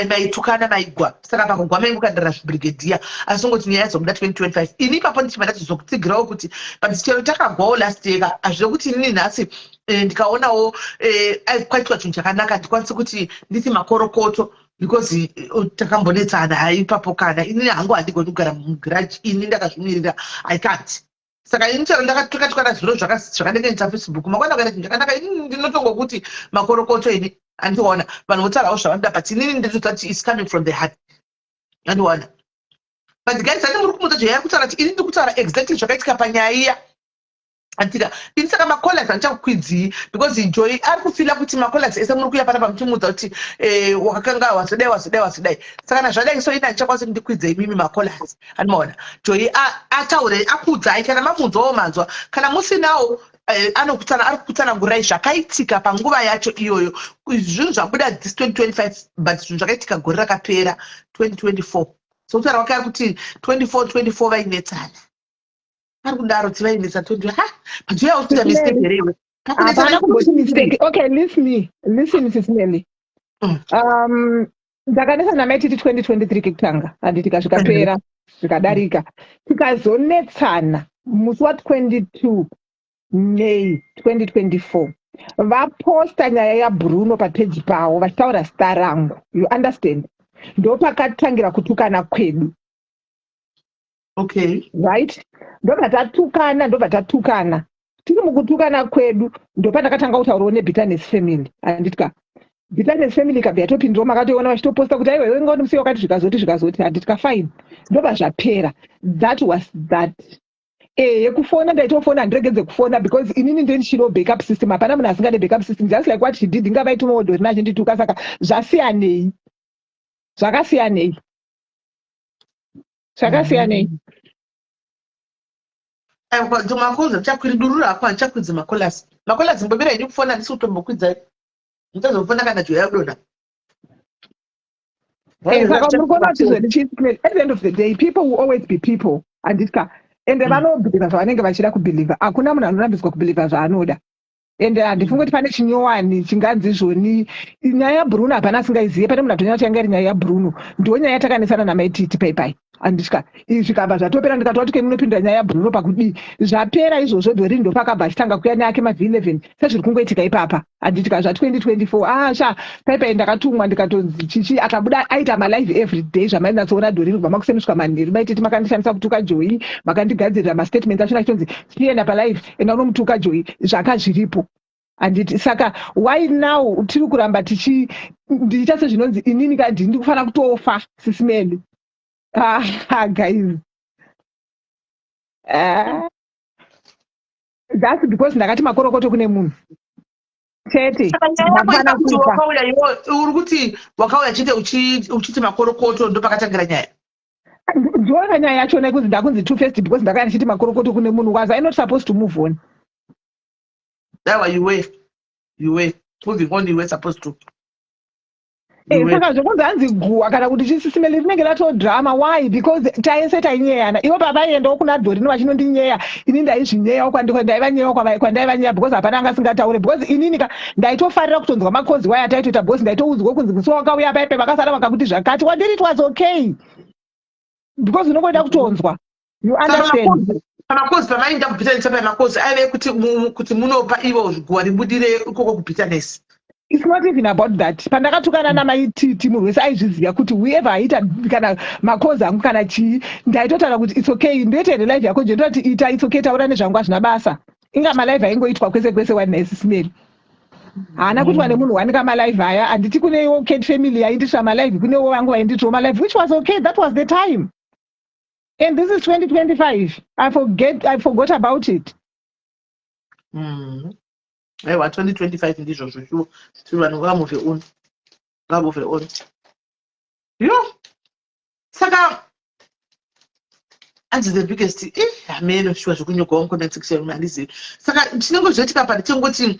maitukana, maigwa, saka pakugwa maingokandira zvibrigadier, asi ungoti nyaya dzomuda 2025. Ini ipapo ndichibva ndachizokutsigirawo kuti, but chero takagwawo last year, hazvino kuti inini nhasi ndikaonawo kwaitwa chinhu chakanaka, ndikwanisi kuti nditi makorokoto because takambonetsana. Hai, ipapo kana inini hangu handigoni kugara mugrudge. Ini ndakazvimirira, I can't. Saka ini chero ndakatokatokana zviro zvakandengenisa Facebook, mangwana kuita chinhu chakanaka, inini ndinotongokuti makorokoto. Ini andiona vanhu votaurawo zvavanoda, but inini ndinototi it's coming from the heart, andiona. But guys, ane muri kumudza Joy kutaura kuti ini ndiri kutaura exactly zvakaitika panyaya iya, andika? Ini saka macallers handichakukwidzii because Joy ari kufeela kuti macallers ese muri kuuya panapa muchimuudza kuti wakakanga wazodai, wazodai, wazodai. Saka kana zvadai so, ini handichakwanisi kuti ndikwidzei mimi macallers, andimaona? Joy ataure, akuudzai. Kana mamunzwawo, manzwa. Kana musinawo, anokutsana, ari kukutsanangurai zvakaitika panguva yacho iyoyo. Zvinhu zvabuda this 2025, but zvinhu zvakaitika gore rakapera, 2024. So kutaura kwake ari kuti 24 24 vainetsana, ari kudaro ti vainetsa 20. Ha, but uya usikuita mistake here iwe? Hapana kumboti mistake. Okay, listen me, listen, Sis Melly. Ndakanetsana namaititi 2023 kekutanga, handiti? Zvikapera, zvikadarika. Tikazonetsana musi wa22 May 2024, vaposta nyaya yaBruno papeji pavo vachitaura zita rangu, you understand? Ndopakatangira kutukana kwedu. Right, ndobva tatukana, ndobva tatukana. Tiri mukutukana kwedu, ndopandakatanga kutaurawo neBitterness family, handitya? Bitterness family ikabva yatopindirawo, makatoiona vachitoposta kuti aiwa, iwe ngauti musi wakati zvikazoti zvikazoti, handitya? Fine, ndobva zvapera. That was that. Yekufona ndaitofona, handiregedze kufona because inini ndendichiriwo backup system. Hapana munhu asingade backup system. Just like what she did, inga vaitumawo Dorina achindituka, saka zvasiyanei? Zvakasiyanei? Zvakasiyanei? Makoza ndichakwiri durura hako, handichakwidzi macallers. Macallers mbobira henyu kufona, handisi kutombokwidzai, muchazofona kana Joy yadonha. Saka muri kuona kuti zvoni, at the end of the day, people will always be people, handitya? Ende vanobhilivha zvavanenge vachida kubhilivha. Hakuna munhu anorambidzwa kubhilivha zvaanoda. Ende handifungi kuti pane chinyowani chinganzi zvoni nyaya yaBruno hapana asingaizive. Pane munhu atonyanya kuti yanga iri nyaya yaBruno, ndo nyaya yatakanesana namaititi paipai, handitya? Zvikabva zvatopera, ndikatova kuti kemunopindura nyaya yaBruno pakudii, zvapera izvozvo. Dorini ndopakabva achitanga kuya neake maV11 sezviri kungoitika ipapa, handitya? Zva2024, ah sha, paipai ndakatumwa, ndikatonzi chichi. Akabuda aita malive every day, zvamainatsoona Dorini kubva makuseni kusvika manheru. Maititi makandishandisa kutuka Joy, makandigadzirira mastatements achona, achitonzi chienda palive, enda unomutuka Joy. Zvaka zviripo. Handiti saka why now tiri kuramba tichi ndichiita sezvinonzi inini ka ndini ndikufanira kutofa, Sis Melly? Ah, guys, ah. That's because ndakati makorokoto kune munhu chete. Saka nyaya yako Ndakufana ikakuti kufa. Wakauya iwo uri kuti wakauya chete uchiti makorokoto, ndopakatangira nyaya. Ndiona nyaya yachona yekunzi ndakunzi two faced because ndakauya ndichiti makorokoto kune munhu. Was I not supposed to move on? Aiwa, you were moving on, you were supposed to. You were. Saka zvokunzi hanzi guwa kana kuti chiSis Melly rinenge ratodrama. Why? Because taese tainyeyana. Ivo pavaiendawo kuna Dhorini vachinondinyeya, ini ndaizvinyeyawo kwandaivanyeyawo kwandaivanyeya because hapana anga asingataure, because inini ka ndaitofarira kutonzwa makozi waya ataitoita, because ndaitoudzwa kunzi musi wakauya paipe vakasara vakakuti zvakati kwandiri. It was okay because unongoida kutonzwa, you understand? Pamakozi pamainda kubitterness, pamakozi aive kuti kuti munopa ivo guwa ribudire ikoko kubitterness? It's not even about that. Pandakatukana namaititi, munhu wese aizviziva kuti whoever aita kana makozi angu kana chii, ndaitotaura kuti it's okay, ndoita here live yako nje, ndotati ita, it's okay, taura nezvangu, hazvina basa. Inga malive aingoitwa kwese kwese wani. NaSis Melly haana kuitwa nemunhu wanika malive aya. Handiti kunewo Cat Family yainditira malive, kunewo vangu vainditirawo malive, which was okay. That was the time and this is 2025. I forgot about it. Aiwa, 2025 ndizvozvo shuwa. Tiri vanhu ngavamove on, ngavamove on. Yo, saka anzi the biggest hameno shuwa zvekunyorwawo mucomment section, handizivi. Saka chinongozoitika pa ndechengoti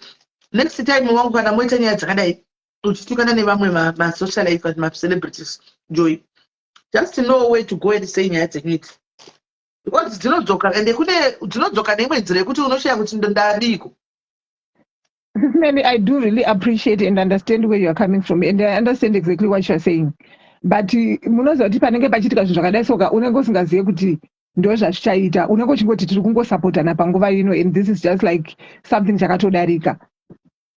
next time wangu kana moita nyaya dzakadai uchitukana nevamwe masocialite kana macelebrities, Joy, just know where to go and say nyaya dzenyu idzi, because dzinodzoka, ende kune dzinodzoka neimwe nzira yekuti unoshaya kuti ndadiko. Sis Melly, I do really appreciate and understand where you are coming from, and I understand exactly what you are saying. But munoziva kuti panenge pachiitika zvinhu zvakadai soka, unenge usingazive kuti ndo zvazvichaita. Unenge uchingoti tiri kungosapotana panguva ino, and this is just like something chakatodarika.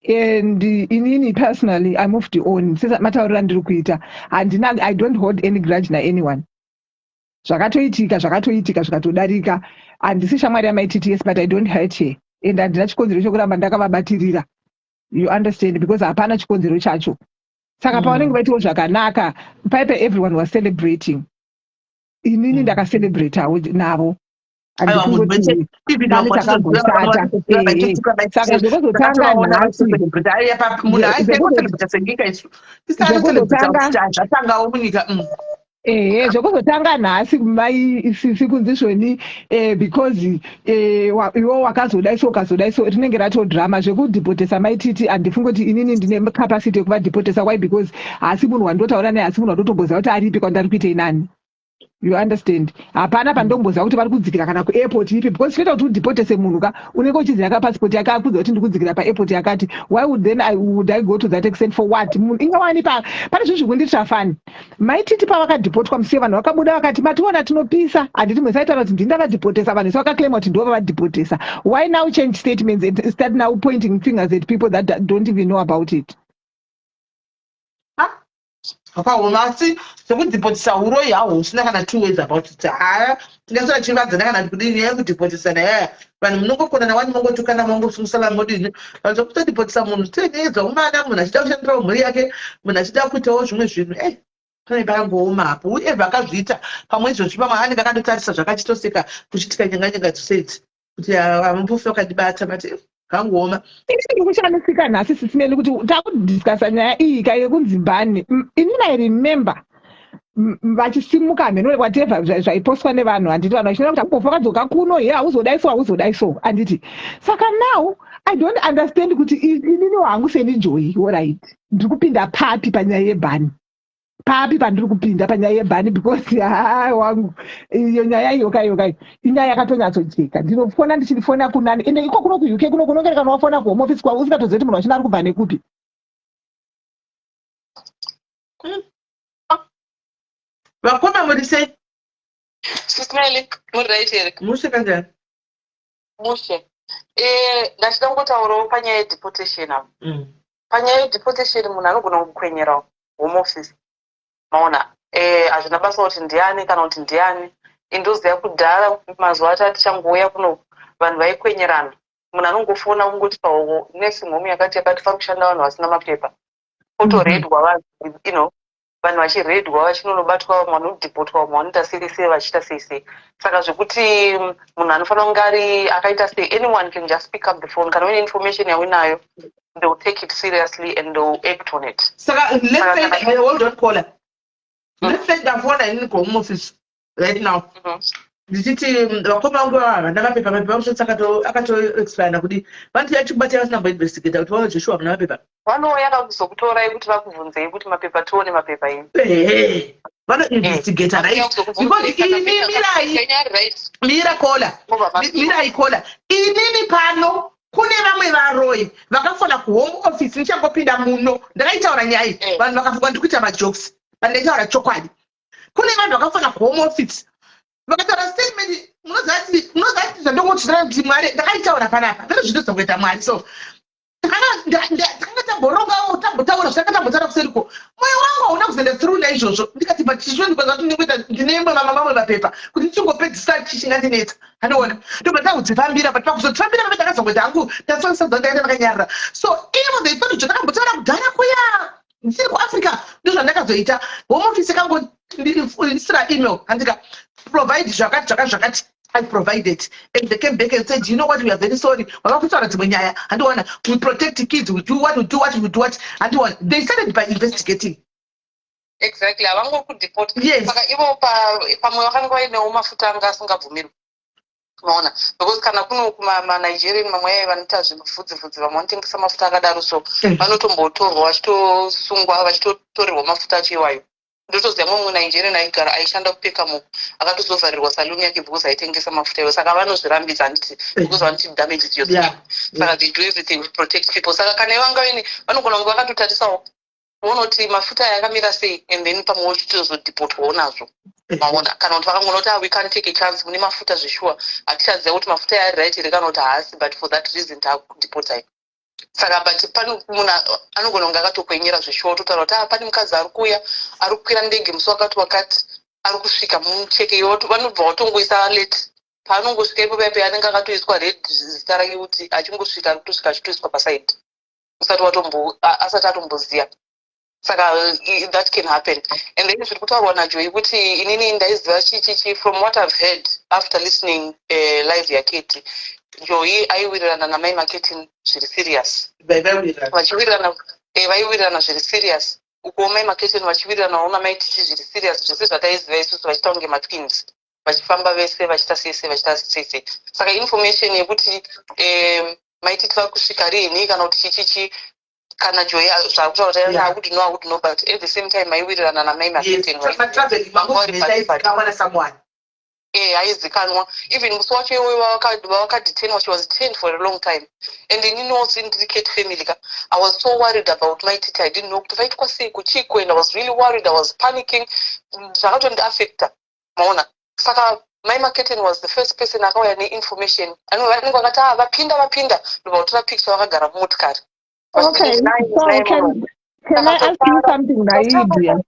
And inini personally, I moved on. Matauriro andiri kuita, handina, I don't hold any grudge naanyone. Zvakatoitika zvakatoitika, zvikatodarika. Handisi shamwari yamaitts, but I don't hurt her, and handina chikonzero chokuramba ndakavabatirira, you understand? Because hapana chikonzero chacho. Saka pavanenge vaitiwo zvakanaka paipe, everyone was celebrating. Inini ndakacelebratawo navo. Aiwa, munhu wese, Handifungoti pane chakamboshata. Saka zvekuzotanga nhasi Munhu aitecelebrata senyika isu tisatocelebrata kuti zvatangawo munyika. Ehe, zvekuzotanga nhasi mai sisi kunzi zvoni because iwo wakazodai so, ukazodai so, rinenge ratodrama. Zvekudhipotesa maititi, handifungi kuti inini ndine capacity yekuvadhipotesa. Why? Because haasi munhu wandotaura naye, hasi munhu wandotomboziva kuti aripi kwandari kuitei nani, you understand? Hapana pandomboziva kuti vari kudzikira kana kuairport ipi, because chinoita kuti udhipotese munhu ka, unenge uchiziva ka passport yake akudza kuti ndikudzikira paairport yakati. Why would then I, would I go to that extent? For what? Munhu ingawani pane zvinhu zvikundiitira fani. Maititi pavakadhipotwa musiye, vanhu vakabuda vakati mationa tinopisa. Handiti mwesaitaura kuti ndini ndavadhipotesa? Vanhu vese vakaclaima kuti ndo vavadhipotesa. Why now change statements and start now pointing fingers at people that don't even know about it? Zvakaoma, asi zvekudhipotisa uroi hahwo usina kana two words about it. Haya, tingasora chivadzana kana kudini, nyaya yekudhipotisa nayaya vanhu munongokonana wani, mongotukana, mongosungisana, modini. Vanhu zvekutodhipotisa munhu tenedzwa kumana, munhu achida kushandirawo mhuri yake, munhu achida kuitawo zvimwe zvinhu, pane pakangooma hapo. Whoever akazviita, pamwe izvozvi pamwe anenge akandotarisa zvakachitoseka kuchiitika nyanga nyanga dzose idzi kuti hamumbofi wakandibata, but zvangooma. Ini ndikushamisika nhasi, Sis Melly, kuti takudiscussa nyaya iyi ka yekunzi ban. Inini I remember vachisimuka mheno whatever zvaipostwa nevanhu. Handiti vanhu vachinoona kuti akumbofa wakadzoka kuno he, hauzodai so, hauzodai so, handiti? Saka now I don't understand kuti inini hangu seni Joy, alright, ndiri kupinda papi panyaya yeban? Papi pandiri kupinda panyaya yeban? Because ha, wangu, iyo nyaya iyo kaiyo kai inyaya yakatonyatsojeka. Ndinofona ndichifona kunani? Ende iko kuno kuUK kuno kunongere kana wafona kuHome Office kwavo usingatozivi kuti munhu wachina ari kubva nekupi. Vakoma, muri sei? Sis Melly, muri right here? Mushe kanjani? Mushe. Ndachida kungotaurawo panyaya yedeportation apo. Panyaya yedeportation, munhu anogona kukwenyera Home Office. Maona, hazvina basa kuti ndiani kana kuti ndiani. Indoziva kudhara mazuva ati atichangouya kuno, vanhu vaikwenyerana. Munhu anongofona kungoti pawo nursing home yakati yakati pari kushanda vanhu vasina mapepa, otoredwa vanhu, vanhu vachiredwa, vachinonobatwa, vamwe vanodhipotwa, vamwe vanoita sei sei, vachiita sei sei. Saka zvekuti munhu anofanira kunge ari akaita sei, anyone can just pick up the phone. Kana uine information yauinayo, they will take it seriously and they will act on it. Saka let's say, hold on, caller, let's say ndafona inini kuHome Office right now ndichiti vakoma vangu vava havana mapepa, mapepa akushandisa akatoexpire, kudi vanoti achikubata vasina kumboinvestigata kuti vaona Joshua hamuna mapepa? Vanouya kakuzokutorai kuti vakubvunzei kuti mapepa, tione mapepa ini. Ehe, vanoinvestigata, right? Because ini, mirai, mira caller, mirai caller, inini pano kune vamwe varoi vakafona kuHome Office ndichangopinda muno. Ndakaitaura nyaya iyi, vanhu vakafunga ndiri kuita majokes, but ndaitaura chokwadi. Kune vanhu vakafona kuHome Office vakataura statement. Munoziva kuti zvandongotsvira kuti Mwari, ndakaitaura panapa peno zvinozongoita Mwari. So takanga tamborongawo, tambotaura zvatanga tambotaura kuseriko, mwoyo wangu hauna kuzoenda through naizvozvo. Ndikati, but chichondikwanza kuti ndingoita ndine imwe mamwe mapepa kuti ndichingopedzisa chichingandinetsa, handiona? Ndobva ndakudzifambira, but pakuzodzifambira pape ndakazongoita hangu ndasosadza, ndaenda ndakanyarara. So ivo they thought zvandakambotaura kudhara kuya ndichiri kuAfrica ndozvandakazoita. Home Office ikangoisira email, handika provide zvakati zvakati zvakati. I provided and they came back and said, "You know what, we are very sorry, wava kutaura dzimwe nyaya, handiona? We protect kids, we do what, we do what, we do what," handiona? They started by investigating. Exactly, havangokudeport. Yes. Saka ivo pamwe vakanga vainewo mafuta anga asingabvumirwi, maona? Because kana kuno kumaNigerian, mamwe ayo vanoita zvibvudzi-vhudzi, vamwe vanotengesa mafuta akadaro, so vanotombotorwa, vachitosungwa, vachitotorerwa mafuta acho iwayo. Ndotoziva mumwe muNigerian aigara, aishanda kuPeckham, akatozovharirwa saluni yake because aitengesa mafuta iwayo. Saka vanozvirambidza, handiti? Because vanoti damages your skin. Saka they do everything to protect people. Saka kana ivanga vaine, vanogona kunge vakatotarisawo voona kuti mafuta aya akamira sei, and then pamwe wochitozodhipotwawo nazvo, maona? Kana kuti vakangoona kuti, "Ah, we can't take a chance, mune mafuta zveshuwa, hatichaziva kuti mafuta aya ari right here kana kuti haasi, but for that reason taakudhipotai." Saka but pane munhu anogona kunge akatokwenyera zveshuwa, ototaura kuti, "Ah, pane mukadzi ari kuuya, ari kukwira ndege musi wakati wakati, ari kusvika, mucheke." Vanobva vatongoisa alert. Paanongosvika ipo paipe anenge akatoiswa red zita rake, kuti achingosvika ari kutosvika achitoiswa pasaidi usati watombo asati atomboziva. Saka that can happen. And then zviri kutaurwa naJoy kuti inini ndaiziva chichichi, from what I've heard after listening live yaKeti, Joy aiwirirana namai Marketing zviri serious. Vaiwirirana. Vachiwirirana, vaiwirirana zviri serious. Ukuwo mai Marketing vachiwiriranawo namai Titi zviri serious, zvese zvataiziva isusu, vachiita kunge matwins, vachifamba vese, vachiita sese, vachiita sese. Saka information yekuti mai Titi vari kusvika riini kana kuti chichichi, kana Joy zvakutaura kuti akuti no, akuti no, but at the same time maiwirirana namai Marketing. Matraveling mamovement aizikanwa nasomeone. Aizikanwa. Even musi wacho iwoyo vavakadetainwa, she was detained for a long time, and inini also ndiri Cat family ka, I was so worried about my Titi. I didn't know kuti vaitwa sei, kuchiko, and I was really worried, I was panicking, zvakatondiaffecta, maona? Saka mai Marketing was the first person akauya neinformation. Vanenge vakati, "Ah, vapinda, vapinda," ndobva kutora picture vakagara mumotikari. Okay, so can I ask you something, Naidria?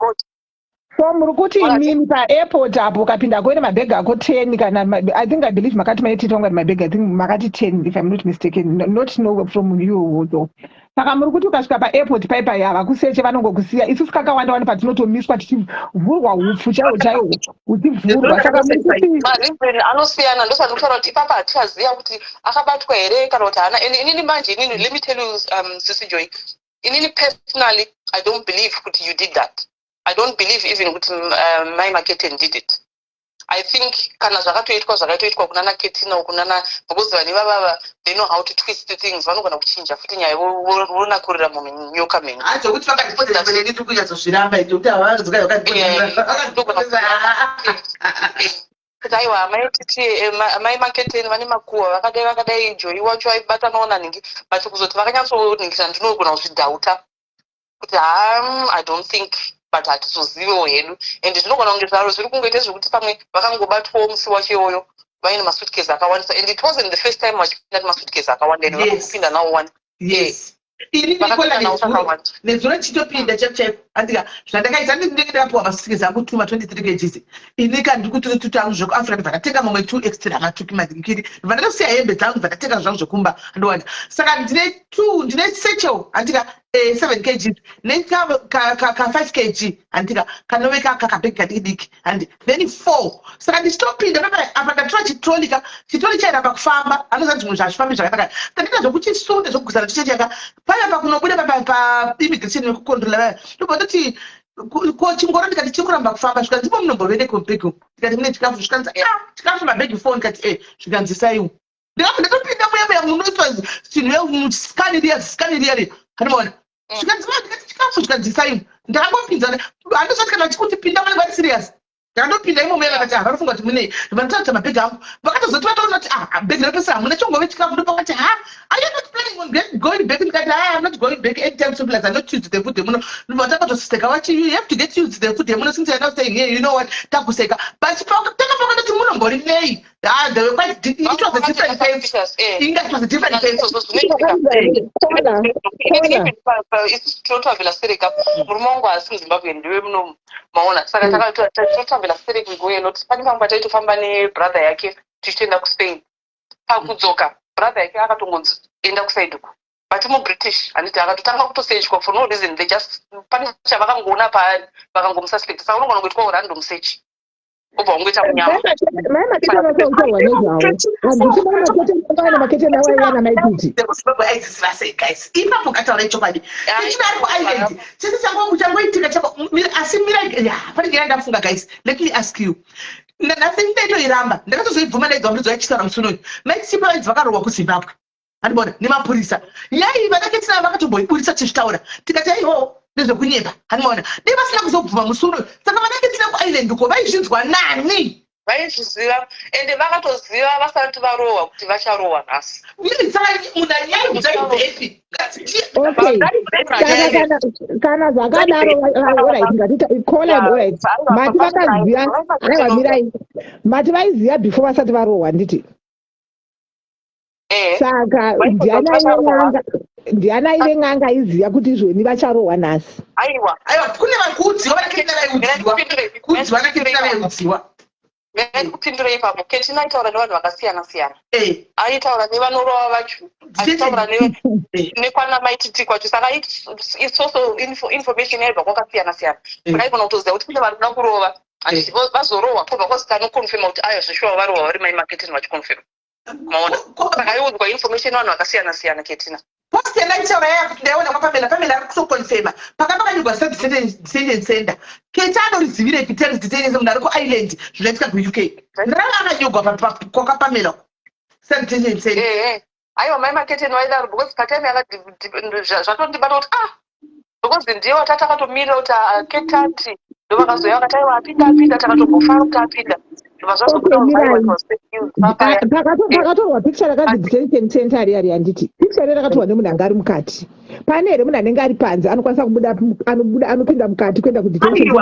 So muri kuti imimi paairport apo ukapinda kuene mabhegi ako 10 kana I think, I believe makati maitita ungati mabhegi, I think makati 10 if I'm not mistaken, not know from you though. Saka muri kuti ukasvika paairport paipai havakuseche, vanongokusiya? Isusu kakawanda wani patinotomiswa tichivhurwa upfu chaiwo chaiwo uchivhurwa. Saka muri kuti Mareason anosiyana. Ndosandikutaura kuti ipapa hatichaziva kuti akabatwa here kana kuti haana. And inini manje, inini, let me tell you, Sisi Joy, inini personally I don't believe kuti you did that. I don't believe even kuti mai Marketing did it. I think kana zvakatoitwa, zvakatoitwa kunana Ketina, kunana, because vanhu ivavava, they know how to twist the things. Vanogona kuchinja futi nyaya, vonakurira munhu nyoka mhenyu. Hanzvokuti vakandipotera pene ndiri kunyatsozviramba, nekuti havazodzoka vakandipotera. Kuti aiwa, mai Titi, mai Maketeni vane makuhwa, vakadai vakadai, Joy wacho aibatanawo naningi, but kuzoti vakanyatsoningisa, ndinogona kuzvidhauta kuti ha, I don't think, but hatizoziviwo hedu. And zvinogona kunge zvaro zviri kungoita zvekuti pamwe vakangobatwawo musi wacho iwoyo vaine masuitcase akawandisa, and it wasn't the first time vachipinda nemasuitcase akawanda, and vakangopinda nawo one. Yes. Ini ndikola. Vakatukanawo kakawanda. Nezuro ndichitopinda chaiko chaiko, andika zvandakaita, ndinenge ndakapiwa masutikesi angu two, ma23 kgs. Ini ka ndiri kutututu angu zvekuAfrica, ndibva ndatenga mamwe two extra matuki madikiri, ndibva ndatosiya hembe dzangu, ndibva ndatenga zvangu zvekumba. Andowana saka ndine two, ndine satchel, andika 7 kgs neka ka 5 kg, andika kanove kakabhegi kadiki diki, handi then four. Saka ndichitopinda papa apa, ndatora chitrolley ka, chitrolley chairamba kufamba. Anoziva zvimwe zvazvifambi zvakanaka. Saka ndaita zvokuchisunda, zvokugusana chichechaka paya pakunobuda paimmigration vekucontrola vaya. Ndobva ndoti, "Ko chingoro?" Ndikati, "Chiri kuramba kufamba." Zvikanzi, "Ndipo munombovene kubhegi?" Ndikati, "Mune chikafu." Zvikanzi, "Ah, chikafu mabhegi four." Ndikati, "E." Zvikanzi, "Saiwo." Ndikabva ndatopinda muya muya munoiswa chinhu, scan riya, scan riya riya, handimaona. Zvikanzi, "Ma." Ndikati, "Chikafu." Zvikanzi, "Saiwo." Ndakangopinza, handisati kana chikuti pinda, vanenge vari serious. Ndakandopinda imomo, yakati, "Ah, vanofunga kuti munei." Ndobva mabhegi angu, vakatozoti vatoona kuti, "Ah, bhegi rapesa hamuna chongove chikafu." Ndopakati, "Ha, are you not planning on going back?" Ndikati, "Ah, I'm not going back anytime soon, plus I'm not used to the food yemuno." Ndobva takatoseka vachi, "You have to get used to the food yemuno since you're not staying here." You know what, takuseka, but tanga pakandoti munombori nei. Ah, they were quite it was a different face. Inga it was a different face. Kola, kola. Isusu tinotravhela sereka. Murume wangu haasi muZimbabwe, ndiwe muno, maona. Saka tinotravhela serek, we go a lot. Pane pamwe pataitofamba nebrother yake tichitoenda kuSpain. Pakudzoka, brother yake akatongonzi, "Enda kuside uku." But muBritish, handiti? Akatotanga kutosearchwa for no reason. They just, pane chavakangoona paari, vakangomususpect. Saka unogona kuitwawo random search, ubva wangoita munyama. Mai Makete vakautaurwa nezvavo, handiti? Mai Makete vana Makete navaiva namaititi. ZekuZimbabwe aiziziva sei, guys? Ipapo ngataura chokwadi. Ichina ari kuIreland, chese changoitika chako asi mira ya, panenge yandafunga. Guys, let me ask you. Nhasi ndaitoiramba, ndakatozoibvuma ndaidza muridzo yachitaura musi unoyu. Maitipa vaidzi vakarohwa kuZimbabwe, handibona nemapurisa. Nyaya vakaketina vakatomboiburisa tichitaura, tikati aiho ndezvekunyepa, handimaona. Dei vasina kuzobvuma musi unoyu, saka vanaketina kuIreland uko vaizvinzwa nani? Vaizviziva, ende vakatoziva vasati varohwa kuti vacharohwa nhasi. Saka munhu anyaibvepi? Okay, saka kana zvakadaro, alright, ngatita kola. Alright, mati vakaziva. Aiwa, mirai. Mati vaiziva before vasati varohwa, handiti? Saka ndiani aive n'anga? Ndiani aive n'anga aiziva kuti izvoni vacharohwa nhasi? Aiwa. Aiwa, kune vakuudziwa, vanaketina vaiudziwa, kuudziwa, vanaketina vaiudziwa. Ndikupindure ipapo. Ketina aitaura nevanhu vakasiyana siyana. Aitaura nevanorova vacho, achitaura nekwana Maititi kwacho. Saka isoso information yaibva kwakasiyana siyana. Saka aigona kutoziva kuti kune vari kuda kurova, vazorohwa, kwobva kwazi kanoconfirma kuti ayo zveshuwa varohwa vari mai Maketini vachiconfirma, maona? Saka aiudzwa information vanhu vakasiyana siyana, Ketina. Post yandaitaura yaya kuti ndaiona kwaPamela, Pamela ari kutoconfirma pakanga pakanyorwa detention center. Keti anorizivirepi terms detention? Munhu ari kuIreland, zvinoitika kuUK, ndarava akanyorwa kwakaPamela detention center. Ehe, aiwa, mai Maketeni vaidaro because patime zvatondibata kuti, ah, because ndiye watati akatomirira kuti ketati ndo vakazoya vakati, "Aiwa, apinda, apinda." Takatombofara kuti apinda. Ndobva zvazobuda. Pakatorwa picture rakanzi detention center riya, handiti? Picture riya rakatorwa nemunhu anga ari mukati. Pane here munhu anenge ari panze anokwanisa kubuda, anobuda, anopinda mukati kuenda kudetention?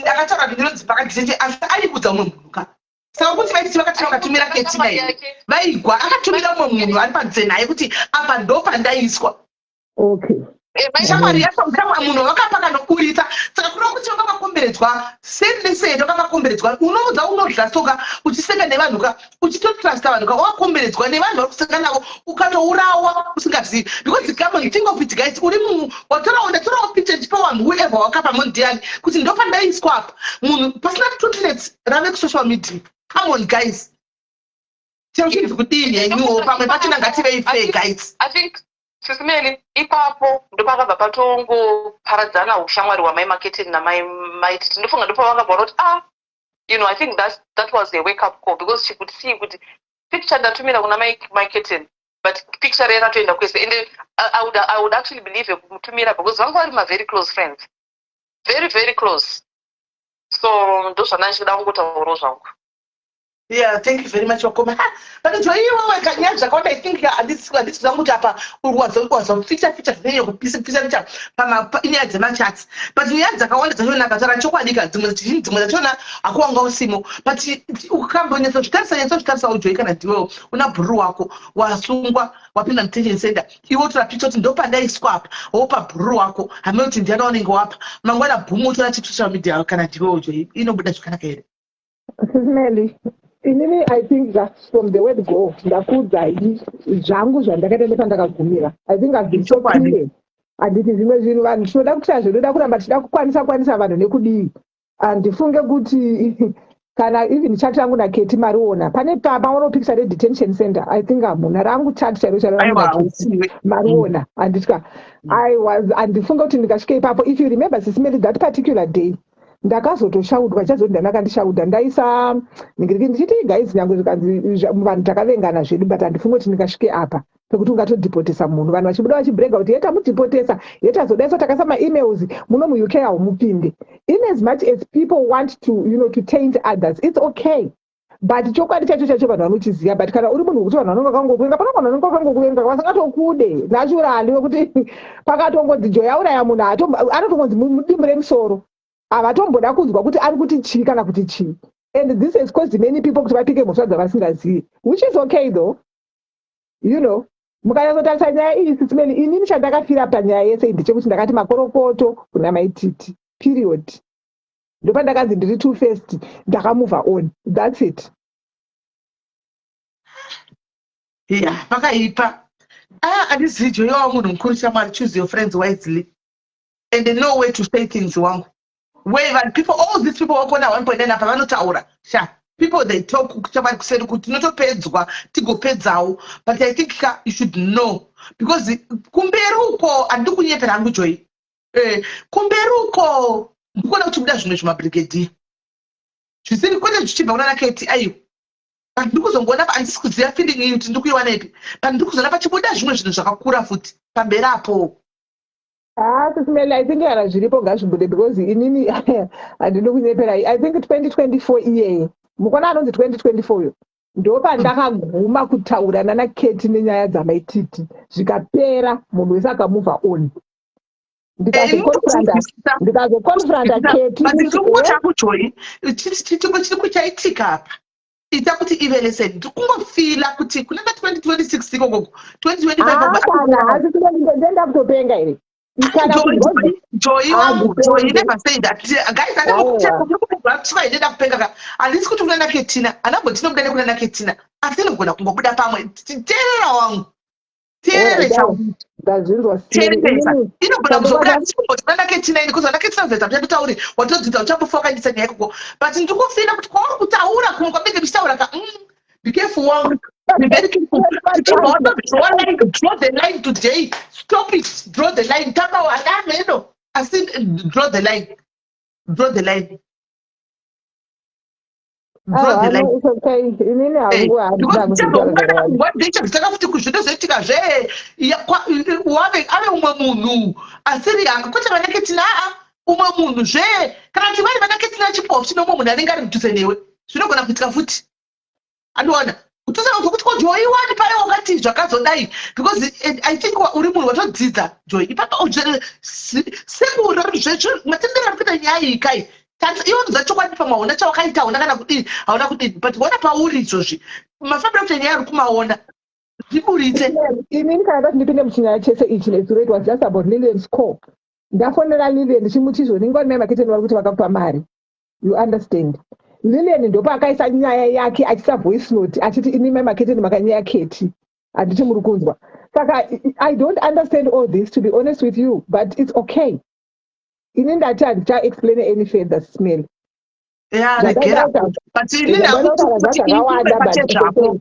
Akataura kuti ndinonzi pakadetention, asi aikuudza mumwe munhu ka. Saka kuti vaiti vakati vakatumira Ketina here? Vaigwa akatumira mumwe munhu ari panze naye kuti apa ndo pandaiswa. Shamwari yacho, munhu wakapa kanoburitsa. Saka kuda kuti vakakomberedzwa seri neseri, vakakomberedzwa. Unoudza, unodya soka uchiseka nevanhu ka, uchitotrusta vanhu ka, wakakomberedzwa nevanhu vari kuseka navo, ukatourawa usingazivi. Because come on, think of it, guys. Uri munhu watorawo, ndatorawo picture ndichipa vanhu, whoever wakapa mundiani, kuti ndopandaiswa apa. Munhu pasina 2 minutes rave kusocial media. Come on, guys, chero chinzi kudini yenyuwo, pamwe pachona ngativei fair, guys. I think, Sisimeli, ipapo ndopakabva patongoparadzana ushamwari hwamai Maketini namai Maititi. Ndofunga ndopavakabva kuti, ah, I think that was a wake up call, because she could see kuti picture ndatumira kuna mai Maketini, but picture yakatoenda kwese. And I would actually believe kumutumira because vanga vari mavery close friends, very very close. So ndozvandanga ndichida kungotaurawo zvangu. Yeah, thank you very much, wakoma. Ha, but joy iwewe kanyaya dzakawanda. I think handisi zangu kuti apa wazoficha ficha zvinenge kupisa pisa ficha pama inyaya dzemachats, but nyaya dzakawanda dzachona, kataura chokwadi ka, dzimwe zhinji, dzimwe dzachona hakuwanga usimo, but ukambonyatsozvitarisa, nyatsozvitarisa uJoy, kana ndiwewo una bhururu wako wasungwa, wapinda mudetention center, iwe utora picha kuti ndopandaiswa apa, wopa bhururu wako, hamene kuti ndiani waunenge wapa, mangwana bhumu utora chisocial media, kana ndiwewo Joy, inobuda zvakanaka here? Sis Melly, inini I think just from the word go ndakuudzai zvangu zvandakaita nepandakagumira. I think I've been so clear. Handiti zvimwe zvinhu vanhu tinoda kuita zvinoda kuramba tichida kukwanisa kwanisa vanhu nekudii. Handifunge kuti kana even chat rangu naKeti mariona pane pamaonopikisa redetention center. I think hamuna rangu chat chairo chairo rangu naKeti mariona, handitya. I was, handifunge kuti ndingasvike ipapo. If you remember, Sis Melly, that particular day ndakazotoshaudwa, chazoti ndanaka ndishaudha, ndaisa ningiriki ndichiti, "Guys, nyange zvikanzi vanhu takavengana zvedu, but handifunge kuti ndingasvike apa pekuti ungatodhipotesa munhu." Vanhu vachibuda vachibrega kuti yetamudhipotesa, yetazodaiswa, takaisa maemails muno muUK haumupinde. In as much as people want to to taint others, it's okay, but chokwadi chacho chacho vanhu vanochiziva. But kana uri munhu wekuti vanhu vanonge vakangokuvenga, pana vanhu vanonge vakangokuvenga vasingatokude naturally, wekuti pakatongonzi Joy auraya munhu, anotongonzi mudimbu remusoro, havatomboda kunzwa kuti ari kuti chii kana kuti chii. And this has caused many people kuti vapike mhosva dzavasingazivi, which is okay though. Mukanyatsotarisa nyaya iyi, Sis Melly, inini chandakafira panyaya yese ndechekuti ndakati makorokoto kuna Maititi, period. Ndopandakanzi ndiri too fast. Ndakamove on, that's it. Yeah, pakaipa. Ah, handizivi, Joy, wava munhu mukuru chamwari. Choose your friends wisely and know where to say things wangu. Where vanhu, people, all these people wakona 1.9 apa vanotaura sha, people, they talk chamwari kuseri kuti tinotopedzwa tigopedzawo. But I think ka you should know, because kumberi uko, handidi kunyepera hangu, Joy, kumberi uko ndikuona kuti kuda zvimwe zvimabrigadier zvisiri kwete zvichibva kuna naKeti, aiwa. But ndikuzongoona, handisi kuziva feeling iyi kuti ndikuiwanepi, but ndikuzoona pachibuda zvimwe zvinhu zvakakura futi pamberi apo. Ah, Sis Melly, I think kana zviripo ngazvibude, because inini handidi kunyeperai. I think 2024 iyeye, mukona anonzi 2024 yo, ndopandakaguma kutaura nanaKeti nenyaya dzamaititi, zvikapera, munhu wese akamove on. Ndikazoconfronta Keti. But ndikungoti akuJoy, chiri kuchaitika apa, ita kuti ive lesson. Ndikungofeela kuti kunanga 2026 ikokoko, 2025. Kana hasi ndenda kutopenga here? Kana Joy wangu, Joy never say that, guys. Andikutsva ndenda kupenga ka. Handisi kuti kuna naKetina, handamboti nobuda nekuna naKetina, asi inogona kungobuda pamwe. Teerera wangu, teereresa. Ndazvinzwa. Teereresa, inogona kuzobuda. Handisi kumboti kuna naKetina ini, kuzi naKetina zoita muchandotauri watodzidza uchambofa wakaindisa nyaya ikoko, but ndikufeela kuti kwauri kutaura kumwe kwamenge muchitaura ka, be careful wangu. Be very careful. Draw line, draw the line today. Stop it. Draw the line. Tanga wanameno. Asi draw the line. Draw the line. Draw the line. It's okay, inini hangu handida kuzvitaura. Ndechazvitanga futi kuzvinozoitika zve wave ave umwe munhu asiri hanga, kwete vanaKetina, aa, umwe munhu zve. Kana kuti vari vanaKetina, chipofu chine umwe munhu anenge ari mudhuze newe, zvinogona kuitika futi. Andiona kutosaka kuti ko Joy wani paya wakati zvakazodai, because I think uri munhu watodzidza, Joy, ipapa sekura matendero ari kuita nyaya iyi kai. Iwe unoziva chokwadi, pamwe hauna chawakaita, hauna kana kudini, hauna kudini, but ona pauri izvozvi, mafambiro akuita nyaya ari kumaona, zviburitse. Inini kana ndati ndipinde muchinyaya chese ichi nezuro, it was just about Lillian's call. Ndafonera Lillian ndichimuti izvoni ingwani mai Maketeni vari kuti vakakupa mari, you understand? Lillian ndopaakaisa nyaya yake achiisa voice note achiti, "Imi mai Maketeni makanyaya Keti." Handiti muri kunzwa? Saka I don't understand all this, to be honest with you, but it's okay. Ini ndati handichaexplain any further, smell. Ya, regera, but inini hakuti iwe pachezvako,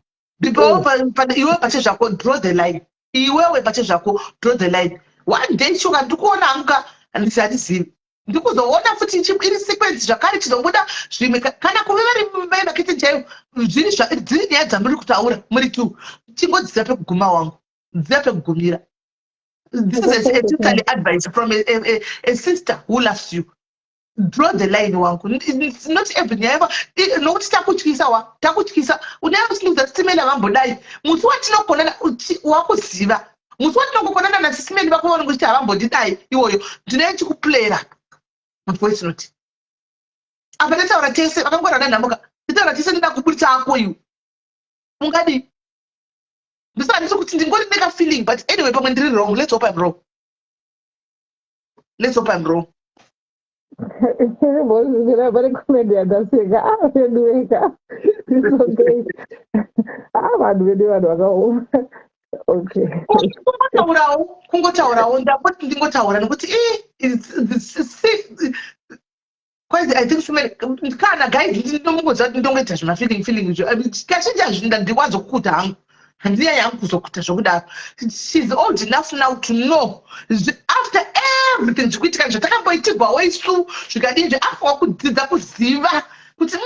iwe pachezvako, draw the line. Iwewe pachezvako, draw the line. One day shuka ndikuona hangu ka, handisi, handizivi, ndikuzoona futi iri sequence zvakare chizobuda zvimwe, kana kuve vari mai Maketeni chaivo, dziri nyaya dzamuri kutaura muri two. Chingodziva pekuguma wangu, dziva pekugumira. This is a sisterly advice from a sister who loves you. Draw the line wangu. It's not every nyaya yako nokuti takutyisa wa takutyisa uneakusiludza sisimeli havambodai musi watinokonana wakuziva musi watinongokonana nasisimeli vako vanonge uchiti havambondidai iwoyo ndinee chikuplera voice note apa tataura tese vakangwara nanhamuka tataura tese ndida kuburitsa ako iwe ungadii ndisaka ndiri kuti ndingori neka feeling but anyway pamwe ndiri wrong. Let's hope I'm wrong. Let's hope I'm wrong. Pane comedy yandaseka. Ah, vedu weka. It's okay. Ah, vanhu vedu vanhu vakaoma. Okay. Kungotaurawo, kungotaurawo, ndangoti ndingotaura nekuti kwanzi I think so many kana guys ndinomungoziva kuti ndongoita zvemafeeling feeling izvo. Kazhinji hazvinda ndiwanzokukuta hangu, handinyanya hangu kuzokuta zvokudaro. She's old enough now to know after everything zvikuitika zvatakamboitigwawo isu zvikadii zve afa wakudzidza kuziva kuti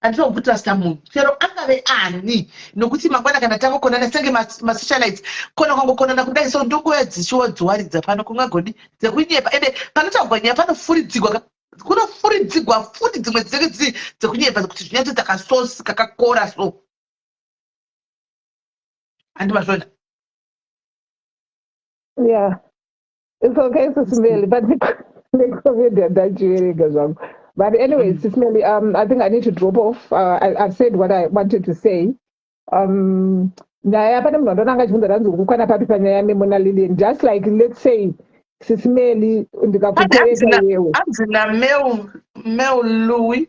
handinokutrasta munhu chero angave ani, nokuti mangwana kana tangokonana senge masocialites kona kwangokonana kudai so ndongoya dzichiwodziwaridza pano kungagodi dzekunyepa. Ende panotaurwa nyaya panofuridzigwa kunofuridzigwa futi dzimwe dzinenge dziri dzekunyepa kuti zvinyatsoita kasosi kakakora. So handi mazvona? Yeah. It's okay, Sis Melly, but the comedy yandachiverenga zvangu. But anyway, Sis Melly, I think I need to drop off. I've said what I wanted to say. Nyaya pane munhu andonanga achibvunza ranzi kukwana papi panyaya yaMemo naLilian. Just like, let's say, Sis Melly, ndikakukwereta iwewe. Hanzi namel Mel Louis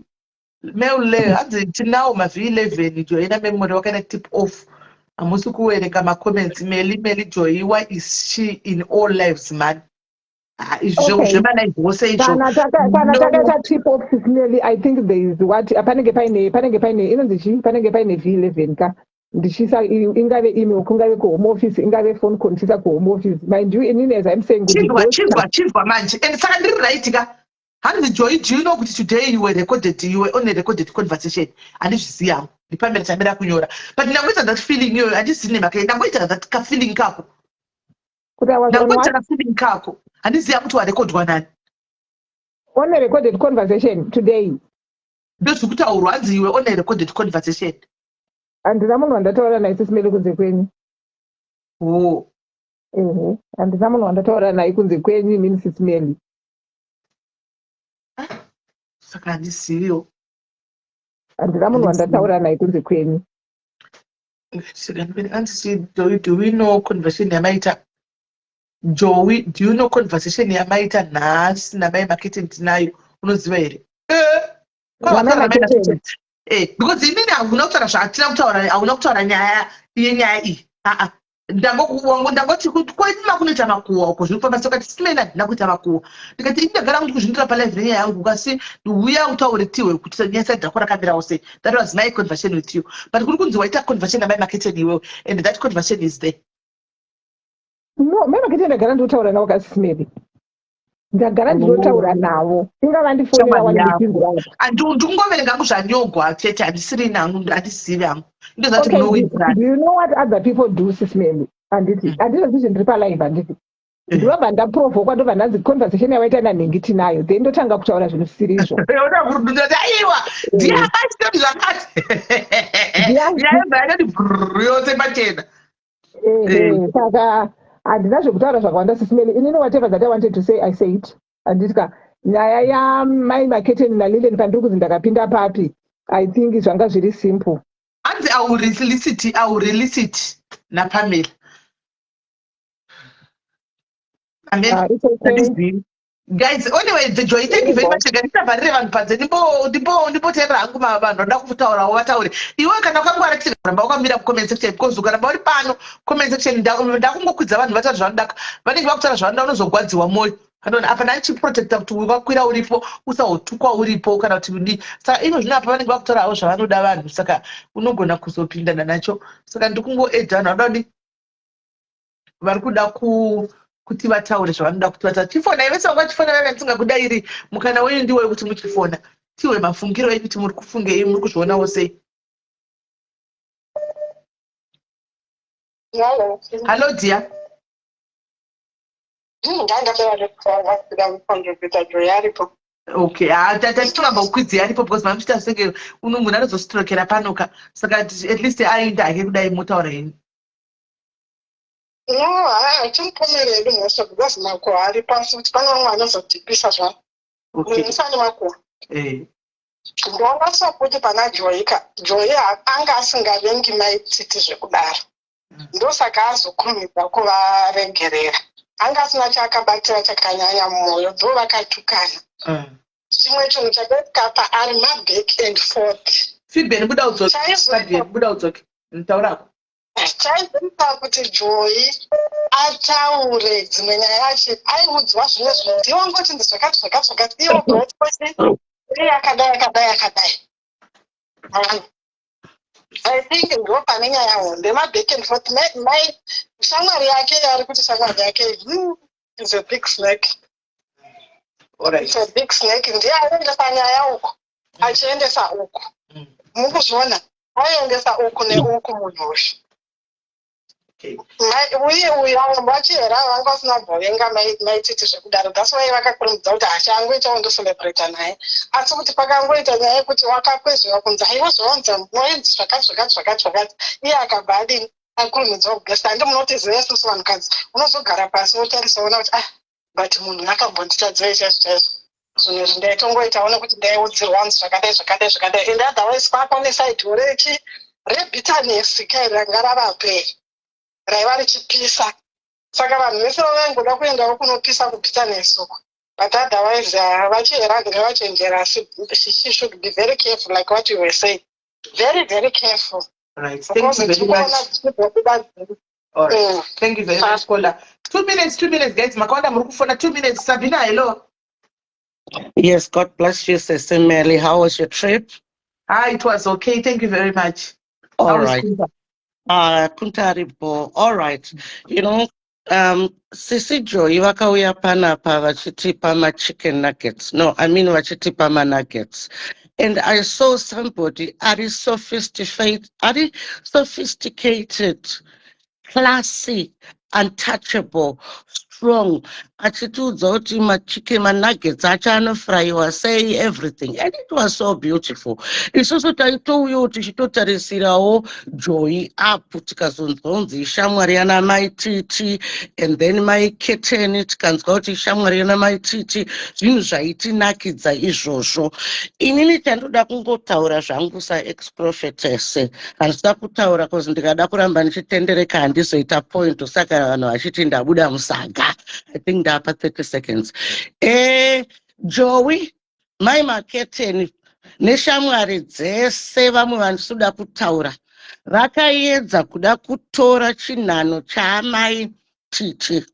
Mel Le, hanzi tinawo maV11 Joina Memory wakaita tip off, hamusi kuverenga macomments. Meli Meli Joy, why is she in all lives, man? Ah, izvo zvemalive ose izvo. Kana No. Takaita tip off, Sis Melly, I think there is what panenge paine inonzi chii, panenge paine V11 ka ndichiisa ingave email, kungave kuhome office, ingave phone call ndichiisa kuhome office. Mind you, inini as I'm saying kuti Chibva chibva chibva manje and saka ndiri right ka? Hanzi Joy, do you know kuti today you were recorded, you were on a recorded conversation? Handizvizivi hangu, ndipamira chamira kunyora, but ndangoita that feeling iyoyo, handizivi nemhaka yei ndangoita that kafeeling kako. Kuti I was on Ndangoita what? Kafeeling kako, handizivi kuti warekodwa nani. On a recorded conversation today? Ndozviri kutaurwa, hanzi you were on a recorded conversation. Handina munhu wandataura naye, Sis Melly, kunze kwenyu. Oh. Ehe, handina munhu wandataura naye kunze kwenyu inini, Sis Melly. Saka handiziviwo. Handina munhu wandataura naye kunze kwenyu. Hanzi do we know conversation yamaita Joey? Do you know conversation yamaita nhasi namai Maketeni? Tinayo, unoziva here? Namai Maketeni? Because inini hauna kutaura zvatina kutaura, hauna kutaura nyaya yenyaya iyi. Aa, ndangoti kwenyuma kunoita makuhwa uko zviri kufamba sokati simena handina kuita makuhwa, ndikati ini ndagara kuti kuzvindira palive nenyaya yangu kasi uya utaure tiwe kuti nyaya side rako rakamirawo sei. That was my conversation with you, but kuri kunzi waita conversation namai Maketeni iwewe and that conversation is there. No, mai Maketeni ndagara ndinotaura navo kasi, Sis Melly. Ndagara ndinotaura navo, ingava ndifonera wani ndichinzwa. Ndikungoverenga hangu zvanyogwa chete, handisiri nangu, handizivi hangu, ndozati munowidzana. Do you know what other people do, Sis Melly? Handiti handizoti ndiri palive, handiti ndinobva ndaprovokwa, ndobva ndanzi conversation yawaita nanhingi tinayo, then ndotanga kutaura zvinhu zvisiri izvo. Oda aiwa, ndiye akati zvakati, nyaya yakati brrr yose pachena. Saka handina zvekutaura zvakawanda, Sis Melly. Inini whatever that I wanted to say, I say it. Handiti ka nyaya yamai Maketeni naLilian pandiri kunzi ndakapinda papi, I think zvanga zviri simple. Hanzi I will release it naPamela. Amen. Ah, it's okay. Handizivi. Guys, anyway, the Joy, thank you very much. Ndisavharire vanhu panze, ndimboteerera hangu vanhu vanoda kutaurawo vataure. Iwe kana ukangwara ramba wakamira kucomment section, because ukaramba uri pano comment section ndakungokwidza vanhu vataura zvavanoda, vanenge vakutaura zvavanoda, unozogwadziwa mwoyo. Anoona apa ndandichiprotecta kuti wakwira uripo usazotukwa uripo kana kuti kudii. Saka ino zvino apa vanenge vakutaurawo zvavanoda vanhu, saka unogona kuzopindana nacho. Saka ndikungoedha vanhu vanoda kudii, vari kuda kuti vataure zvavanoda kuti vataure. Chifona vese vanga vachifona vaiva ndisingakudairi, mukana wenyu ndiwo wekuti muchifona tiwe mafungiro enyu kuti muri kufungei, muri kuzvionawo sei. Hallo dear. Ndandapera zvekutaura, kuda kucontributa. Joy aripo. Okay, ha, tatitoramba kukwidzira aripo because mamuchita senge uno munhu anozositorokera panoka, saka at least aenda hake kudai, motaura henyu. No, hatimupomeri hedu mhosva because makuhwa ari pasi kuti pane vamwe vanozodhipisa zvavo. Musane makuhwa. Ndoona sokuti pana Joyika, Joyi anga asingavengi Maititi zvekudaro. Ndosaka azokurumidza kuvaregerera. Anga asina chaakabatira chakanyanya mumwoyo, though vakatukana. Chimwe chinhu chakaitika paari maback and forth. Fiben, buda udzoke. Fabian, buda udzoke, taurako. Chaizoita kuti Joyi ataure dzimwe nyaya achi aiudzwa zvimwe zvinhu, ndiwo ngoti ndi zvakati zvakati zvakati, iwo goti iye akadai akadai akadai. I think ndo pane nyaya hombe, maback and forth. Mai shamwari yake yaari kuti shamwari yake is a big snake. It's a big snake. Ndiye aiendesa nyaya uku, achiendesa uku. Mukuzviona, aiendesa uku neuku munhu uyu. Uye uyu vachihera vanga vasina kumbovenga Maititi zvekudaro. That's why vakakurumidza kuti hachangoitawo ndocelebrata naye, asi kuti pakangoita nyaya yekuti wakakwezvewa kunzi aiwa zvawanza moenzi zvakati zvakati zvakati zvakati, iye akabva adini, akurumidzawo kugesta. Handi munotiziva isusu vanhukadzi, unozogara pasi wotarisa, ona kuti ah, but munhu akambonditadzei chaizvo chaizvo? Zvinhu izvi ndaitongoitawo nekuti ndaiudzirwa hanzi zvakadai zvakadai zvakadai, and otherwise kwakwa neside rechi rebitterness kai ranga ravape raiva richipisa, saka vanhu vese vaingoda kuendawo kunopisa kubitterness uko. But otherwise vachihera ngavachenjera, asi she should be very careful, like what you were saying, very very careful. Right, thank you very much. All right. Thank you very much, caller. 2 minutes, 2 minutes, guys. Makawanda muri kufona, 2 minutes. Sabina, hello. Yes, God bless you, Sister Mary. How was your trip? Ah, it was okay. Thank you very much. All How is right. Kunta? Kuntaribo. All right. Sisi Joy vakauya panapa vachitipa ma-chicken nuggets. No, I mean vachitipa ma-nuggets. And I saw somebody ari sophisticated, classy, untouchable, strong, achitiudza kuti machicken manuggets acho anofurayiwa sei, everything, and it was so beautiful. Isusu taitouyawo tichitotarisirawo Joy up, tikazonzwa kunzi ishamwari yana Mai Titi, and then Mai Keteni, tikanzwa kuti ishamwari yana Mai Titi. Zvinhu zvaitinakidza izvozvo. Inini chandoda kungotaura zvangu saex prophetess, handisida kutaura cause ndikada kuramba ndichitendereka handizoita point, saka vanhu vachiti ndabuda musaga. I think ndapa 30 seconds. Joey, Mai Maketeni neshamwari dzese, vamwe vandisida kutaura, vakaedza kuda kutora chinhano chaamai Titi.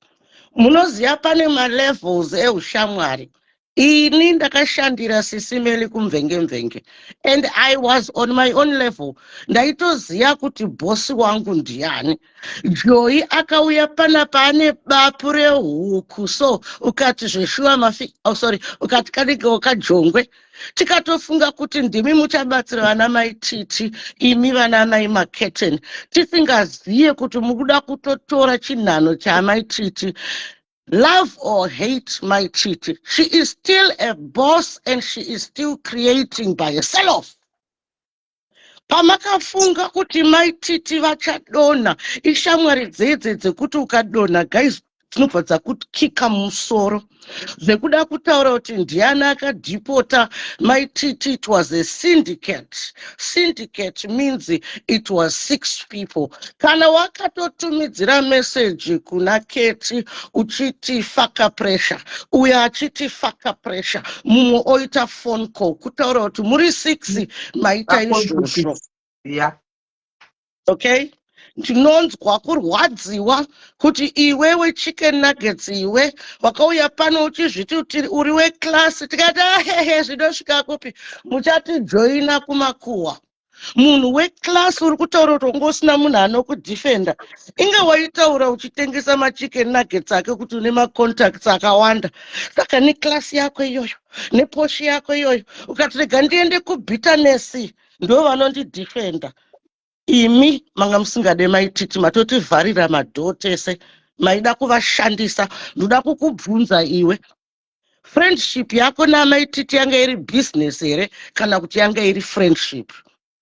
Munoziva pane malevels eushamwari. Ini ndakashandira Sisimeli kumvenge mvenge and I was on my own level. Ndaitoziva kuti bhosi wangu ndiani. Joy akauya panapa ane bapu rehuku, so ukati zveshuwa mafi, oh, sorry, ukati kanenge wakajongwe, tikatofunga kuti ndimi muchabatsira vana Mai Titi, imi vana Mai Maketeni, tisingaziye kuti mukuda kutotora chinhano chaamai Titi. Love or hate Mai Titi, she is still a boss and she is still creating by herself. Pamakafunga kuti Mai Titi vachadonha, ishamwari dzedze dzekuti ukadonha, guys, dzinobva dzakukika musoro. Zvekuda kutaura kuti ndiani akadhipota Mai Titi, it was a syndicate. Syndicate means it was six people. Kana wakatotumidzira meseji kuna Keti uchiti faka pressure, uyo achiti faka pressure, mumwe oita phone call, kutaura kuti muri six maita izvozvo. Okay, ndinonzwa kurwadziwa kuti iwewe chicken nuggets, iwe wakauya pano uchizviti kuti uri weclass, tikati ahehe, zvinosvika kupi, muchatijoina kumakuhwa. Munhu weclass uri kutaura kuti wanga usina munhu anokudhifenda. Inge waitaura uchitengesa machicken nuggets ake kuti une macontacts akawanda, saka neclass yako iyoyo neposhi yako iyoyo, ukati rega ndiende kubitterness, ndo vanondidhifenda. Imi manga musingade Maititi, matotivharira madhoo tese, maida kuvashandisa. Ndoda kukubvunza iwe. Friendship yako naMai Titi yanga iri business here kana kuti yanga iri friendship?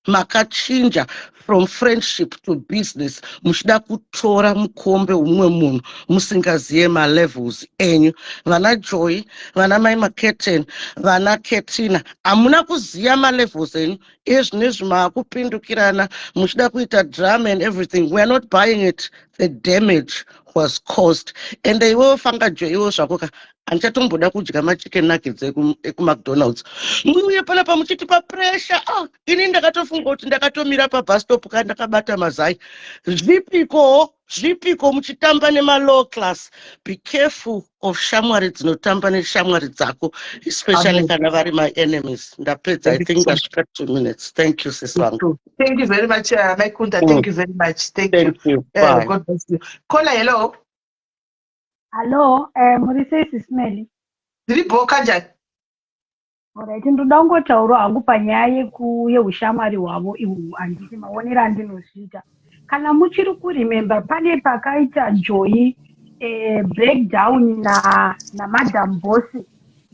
Makachinja from friendship to business muchida kutora mukombe umwe munhu musingaziye malevels enyu. Vana Joy, vana Mai Maketen, vana Ketina, hamuna kuziya malevels enyu. Ezvinezvi maakupindukirana muchida kuita drama and everything. We are not buying it. The damage was caused. And iwewo fanga Joy, iwewo zvako ka, handichatomboda kudya machicken nuggets ekuMcDonald's. Muye panapa muchitipa pressure. Ah, ini ndakatofunga kuti ndakatomira pabus stop ka, ndakabata mazai. Zvipikowo, zvipiko muchitamba nemalow class? Be careful of shamwari dzinotamba neshamwari dzako, especially Amen. kana vari maenemies. Ndapedza. I think ndasvika 2 minutes. Thank you, sis vangu. Thank you very much, Maikunda. Thank you very much. Thank you. Thank you. Bye. God bless you. Caller, hello. Hallo, muri sei, Sis Melly? Ndiripo, kanjani? Alright, ndoda kungotaurawo hangu panyaya yeushamwari hwavo ihwu, handiti maonero andinozviita. Kana muchiri kuremember, pane pakaita Joy breakdown naMadam Boss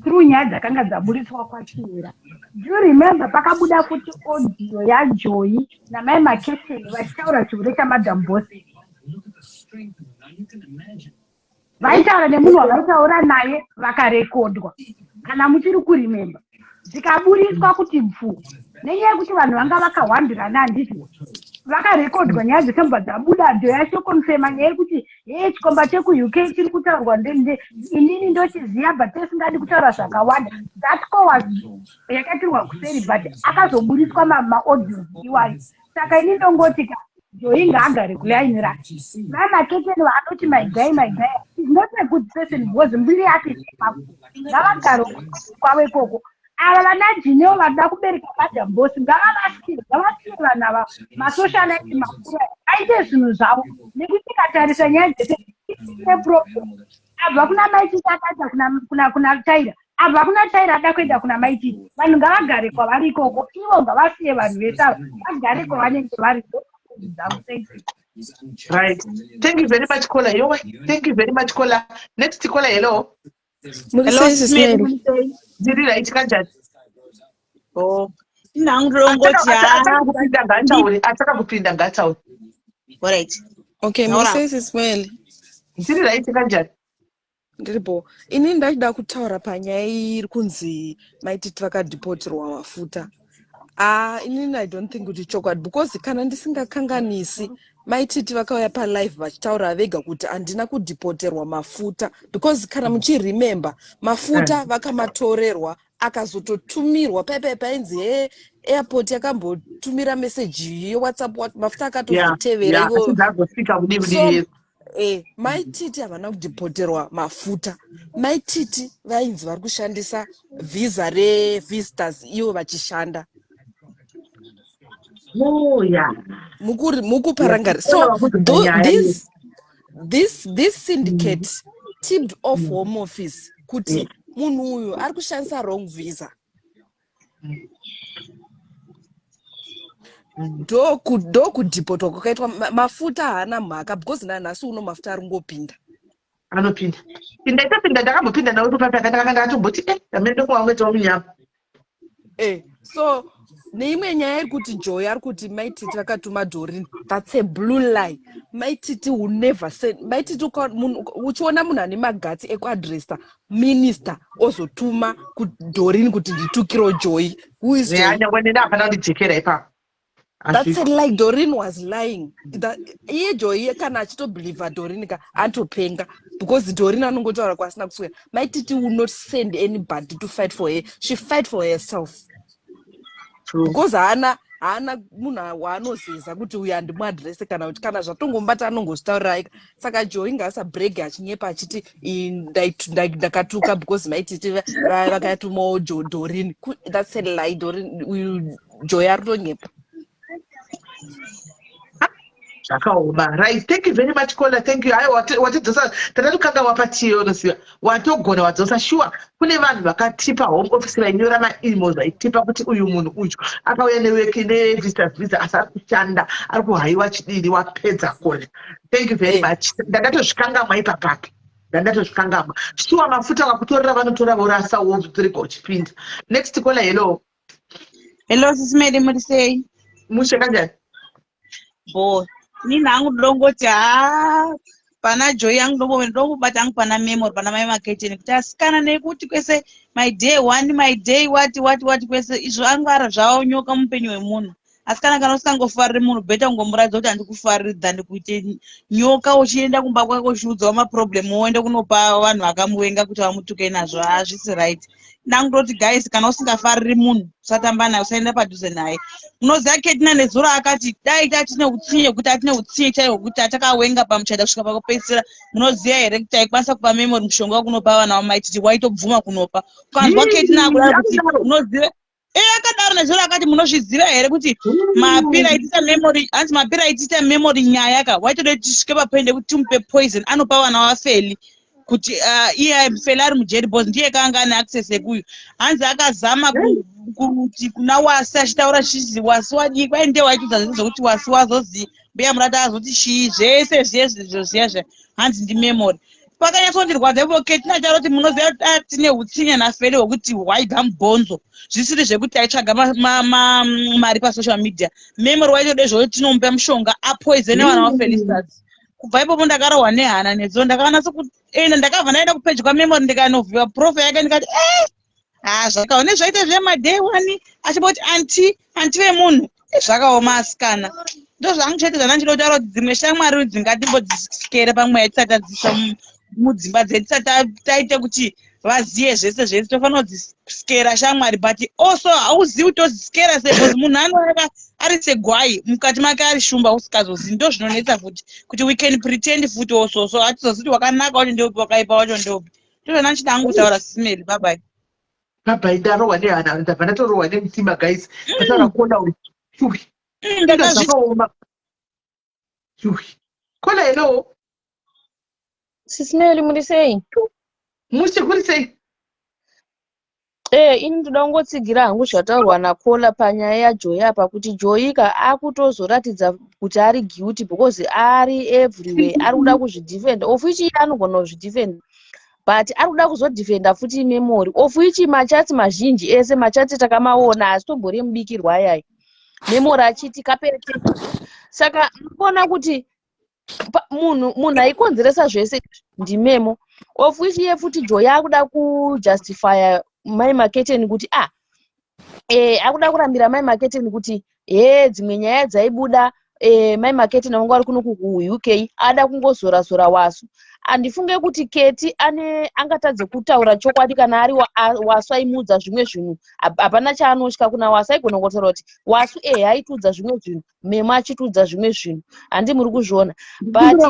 through nyaya dzakanga dzaburitswa kwaChihera. Do you remember pakabuda futi audio yaJoy naMai Maketeni vachitaura chihure chaMadam Boss? Vaitaura nemunhu wavaitaura naye, vakarekodwa. Kana muchiri kuremember, dzikaburiswa kuti bvu nenyaya yekuti vanhu vanga vakahwambirana, handiti? Vakarekodwa nyaya dzese, mbva dzabuda. Joy achiconfirma nyaya yekuti ye chikomba chekuUK chiri kutaurwa ndende inini ndochiziva, but tisingadi kutaura zvakawanda. That call was yakaitirwa kuseri, but akazoburiswa maaudios iwayo. Saka ini ndongoti ka, Joy ngaagare kulaini rake. VaMaketeni vaanoti "my guy, my guy" is not a good person because mbiri yake ipapo. Ngavagare kwavo ikoko. Ava vana Jineo vanoda kubereka Madam Boss, ngavavasiye, ngavasiye vanhu ava, masocialite makuru aya, aite zvinhu zvavo, nekuti tikatarisa nyaya dzese problem abva kuna Maititi, akaita kuna Taira, abva kuna Taira ada kuenda kuna Maititi. Vanhu ngavagare kwavari ikoko ivo, ngavasiye vanhu vese ava vagare kwavanenge vari. Dzangu, thank you. Right. Thank you very much, caller. Yo, thank you very much, caller. Next caller, hello. Muri Hello, sei, Sis Melly. Sis Melly? Ndiri right, kanjani? Oh, inhangu ndinongoti Ataka kupinda ngaataure. Ataka kupinda ngaataure. Alright. Okay, muri Taura. sei, Sis Melly? Ndiri right, kanjani? Ndiripo. Ini ndachida kutaura panyaya iri kunzi Maititi vakadhipotirwa mafuta. Ah, inini I don't think kuti chokwadi, because kana ndisingakanganisi, Maititi vakauya palive vachitaura vega kuti handina kudhipoterwa mafuta, because kana muchiremember, mafuta vakamatorerwa, akazototumirwa paipai, painzi he airport yakambotumira meseji yeWhatsApp, mafuta akatozotevera ivo. Asi dzagosvika kudii So kudii. Maititi havana kudhipoterwa mafuta. Maititi vainzi vari kushandisa visa revisitors ivo vachishanda. Oh, yeah. Mukuparangari. So this syndicate tipped off Home Office kuti munhu uyu ari kushandisa wrong visa. Ndokudhipotwa kwakaitwa mafuta. Haana mhaka because nanhasi uno mafuta ari kungopinda. Anopinda. Pinda itopinda, ndakambopinda nawe kupapa, ndakanga ndakatomboti amene ndokuwangoitawo munyama. So neimwe nyaya iri kuti Joy ari kuti Maititi vakatuma Dorin, that's a blue lie. Maititi will never send. Maititi, uchiona munhu ane maguts ekuadresa minister ozotuma kuDorin kuti nditukiro Joy, who is Joy? Nyangwe nene hapana kundijekera ipapo. That's a lie. Dorin was lying. Iye Joy kana achitobelieva Dorin ka, anotopenga, because Dorin anongotaura kwasina kuswera. Maititi will not send anybody to fight for her. She fight for herself because haana munhu waanozeza kuti uyu handimuadrese, kana kuti kana zvatongomubata anongozvitaurira ega. Saka Joy ngaasabrege achinyepa achiti ndakatuka because Maititi vakatumawo Dorin. That's a lie. Dorin uyu, Joy ari kutonyepa. Zvakaoma. Right, thank you very much, caller. Thank you. Aiwa, watidzosa tatatokanga wapatiyo, unoziva watogona wadzosa. Sure, kune vanhu vakatipa Home Office vainyora maemails vaitipa kuti uyu munhu uyu akauya nevisitors visa asi ari kushanda, ari kuhaiwa chidini. Wapedza, caller. Thank you very much. Ndakatozvikangamwa ipapapo. Ndandatozvikangamwa. Shuwa mafuta vakutorera vanotora vorasa wotorega uchipinda. Next caller, hello. Hello sisi Mary, muri sei? Mushe kanjani? Bo. Ini hangu ndongoti haa pana Joy yangu ndongobata hangu pana Memory pana mai Maketeni kuti asikana nekuti kwese my day one my day what what what kwese izvo angwara zvavo nyoka mupenyu hwemunhu. Asikana kana usingangofariri munhu better kungomuratidza kuti handikufariri than kuite nyoka uchienda kumba kwako uchiudzawo maproblem woenda kunopa vanhu vakamuvenga kuti vamutuke nazvo hazvisi right. Ndangototi guys kana usingafariri munhu usatamba naye usaenda padhuze naye. Munoziva Ketina nezuro akati dai tatine utsinye kuti atine utsinye chaihwo kuti atakawenga pamuchato kusvika pakupedzisira. Munoziva here kuti taikwanisa kupa Memory mushonga wekunopa vana vamai titi waitobvuma kunopa. Ukanzwa Ketina akudaro kuti munoziva akadaro nezuro akati munozviziva here kuti mapira aitita Memory hanzi mapira aitita Memory nyaya ka waitoda kuti tisvike papoint yekuti timupe poison anopa vana vaFeli kuti iye Feli ari mujeri because ndiye kanga ane access yekuyu. Hanzi akazama kuti kuna Wasi achitaura chizi Wasi wadii kwai ndiye waitudza zvese zvekuti Wasi wazozi mbuya Murata azoti chii zvese zviye zvo zviya zviya hanzi ndiMemory. Pakanyatsondirwadza ipo Ketina achitaura kuti munoziva kuti tine utsinye naFeli hwekuti hwaibva mubhonzo zvisiri zvekuti aitsvaga mari pasocial media. Memory waitode zvekuti tinomupa mushonga apoisone vana vaFelistas. Kubva ipopo ndakarohwa nehana nedzo ndakanatso kuenda ndakabva ndaenda kupage kwaMemory ndikanovhiwa profile yake ndikati zvakaoma nezvaita zvemaday one achimboti anti anti vemunhu zvakaoma asikana. Ndozvangu chete zvandanga ndichida kutaura kuti dzimwe shamwari dzingatimbodzisikere pamweya tisati tadzisa mudzimba dzedu tisati taite kuti vaziye zvese zvese tofanira kudzisikera shamwari but also hauzivi kuti todzisikera sei because munhu anouya ari segwai mukati make ari shumba usikazozivi ndo zvinonetsa futi kuti we can pretend futi also so hatizozivi kuti wakanaka wacho ndeupi wakaipa wacho ndeupi. Ndozvandanga ndichida hangu kutaura sisi Mary. Bye bye. Bye bye. Ndarohwa nehana ndabva ndatorohwa nemutima guys. Ndataura kuona uyu. Shuwi. Zvakaoma. Shuwi. Kola hello. Sisi Mary muri sei? Mushe kuri sei? Ini ndoda kungotsigira hangu zvataurwa naKola panyaya yaJoy apa kuti Joy ka akutozoratidza kuti ari guilty because ari everywhere ari kuda kuzvidefenda of which iye anogona kuzvidefenda but ari kuda kuzodefenda futi Memory of which machats mazhinji ese machats takamaona asi tombori mubikirwa ayaya Memory achiti kapete saka mukuona kuti munhu aikonzeresa zvese ndimemo of which iye futi Joy akuda kujustifya mai Maketeni kuti akuda kurambira mai Maketeni kuti he dzimwe nyaya dzaibuda mai Maketeni vanga vari kuno kuUK ada kungozora zora Wasu. Handifunge kuti Keti ane angatadze kutaura chokwadi kana ari Wasu aimuudza zvimwe zvinhu. Hapana chaanotya kuna Wasu aigona kungotaura kuti Wasu ehe aitiudza zvimwe zvinhu Memo achitiudza zvimwe zvinhu handi muri kuzviona but kana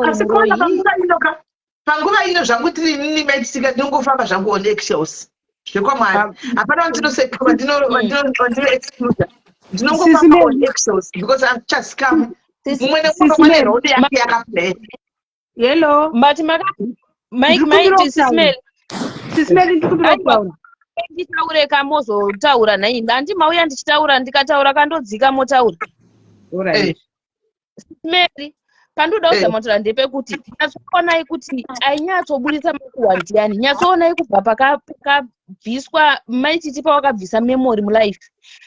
asi panguva ino zvangu tiri inini maitisika ndinongofamba zvangu on eggshells zvekwamwari hapana vandinoexcluda ndinongofamba on eggshells because achasikamu mumwe nemumwe ane road yake yakaplay. Hello. But maiti Sisi Mary. Sisi Mary ndikumbira kutaura. Nditaure kamozotaura nhai. Handi mauya ndichitaura ndikataura kandodzika motaura. Alright. Sisi Mary pandoda kuzama kutaura ndepekuti nyatsoonai kuti ainyatsoburitsa makuhwa ndiani. Nyatsoonai kubva pakabviswa maititi pawakabvisa Memory mulife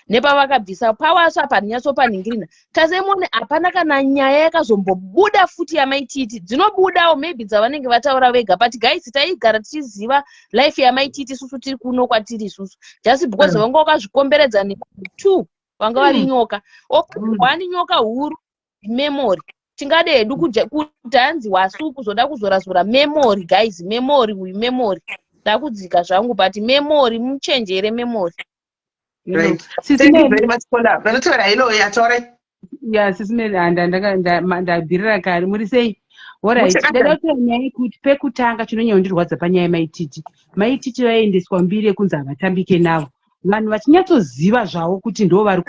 nepavakabvisa pawasu apa nyatsopanhingirina tasemone hapana kana nyaya yakazombobuda futi yamaititi dzinobudawo maybe dzavanenge vataura vega but guys taigara tichiziva life yamaititi isusu tiri kuno kwatiri isusu just because vanga vakazvikomberedza ne two vanga vari nyoka one nyoka huru Memory tingade hedu kuti hanzi Wasu kuzoda kuzorazora Memory guys Memory uyu Memory ndakudzika zvangu but Memory muchenjere Memory. Right. Thank you very much, Paula. Vanotaura hello, yataura. Ya, sisi Mary, ndabvirira kare. Muri sei? Alright. Ndada kutaura nyaya yekuti pekutanga chinonyanya kundirwadza panyaya yemaititi. Maititi vaiendeswa mbiri yekunzi havatambike navo. Vanhu vachinyatsoziva zvavo kuti ndo vari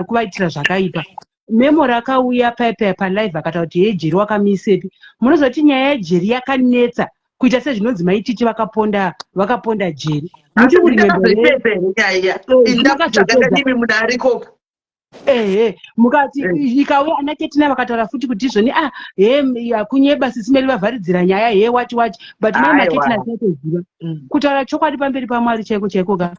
kuvaitira zvakaipa. Memory akauya paya palive akataura kuti hei Jeri wakamisepi. Munoziva kuti nyaya yaJeri yakanetsa kuita sezvinonzi maititi vakaponda Jeri. Muchiri kuremember here? Nyaya. Inda kutsvaga ndimi munhu ariko. Ehe, mukati ikauya ana Ketina vakataura futi kuti izvoni ah he kunyeba sisi Meli vavharidzira nyaya he wati wati but mai Maketina achatoziva kutaura chokwadi pamberi paMwari chaiko chaiko ka.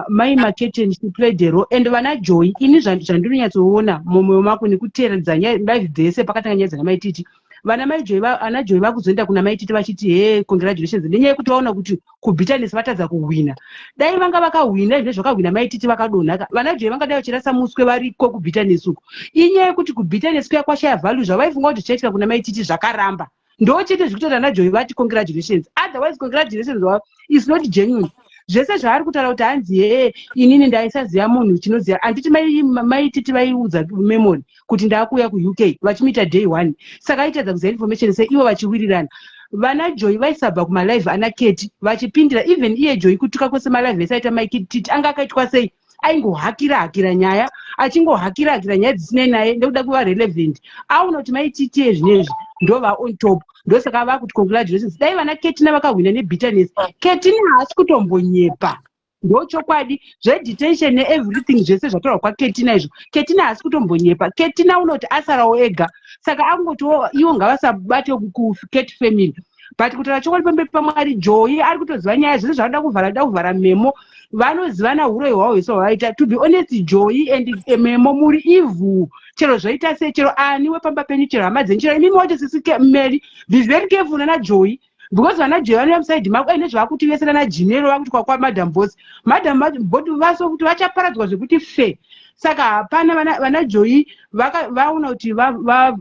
Mai Maketen she played a role and vana Joy ini zvandinonyatsoona mumwoyo mako nekuteeredza live dzese pakatanga nyaya dzana Mai Titi vana Mai Joy ana Joy vakuzoenda kuna Mai Titi vachiti he congratulations nenyaya yekuti vaona kuti kubitterness vatadza kuhwina dai vanga vakahwina izvo zvakahwina Mai Titi vakadonhaka vana Joy vangadai vachirasa muswe variko kubitterness uko inyaya yekuti kubitterness kuya kwashaya value zvavaifunga kuti zvichaitika kuna Mai Titi zvakaramba ndo chete zvikutoita ana Joy vati congratulations otherwise congratulations wavo is not genuine zvese zvaari kutaura kuti hanzi hee inini ndaisaziva munhu chinoziva handiti maititi vaiudza memory kuti ndaakuuya kuuk vachimuita day one saka aitadza kuziva information sei ivo vachiwirirana vana Joy vaisabva kumalive ana Keti vachipindira even iye Joy kutuka kwese malive ese aita maikititi anga akaitwa sei aingohakira hakira nyaya achingohakira hakira nyaya dzisinei naye nekuda kuva relevant aona kuti maititi ezvinezvi ndova on top ndosaka vakuti congratulations dai vana Ketina vakahwina nebitterness Ketina haasi kutombonyepa ndochokwadi zvedetention neeverything zvese zvataurwa kwaketina izvo Ketina haasi kutombonyepa Ketina unoti asarawo ega saka angotiwo iwo ngavasabate kuket family but kutaura chokwadi pamberi pamwari Joy ari kutoziva nyaya zvese zvavanoda kuvhara da kuvhara memo vanozivana uroyi hwavo hwese hwavaita to be honest Joy and memo muri evil chero zvaita sei chero ani wepamba penyu chero hama dzenyu chero imimi wacho sisi Mary be very careful nana Joy because vana Joy vanouya musaidi mako aine zvakuti vese nana Jinero vakuti kwakwa madam boss madam boss vaso kuti vachaparadzwa zvekuti fe saka hapana vana, vana Joy vaona kuti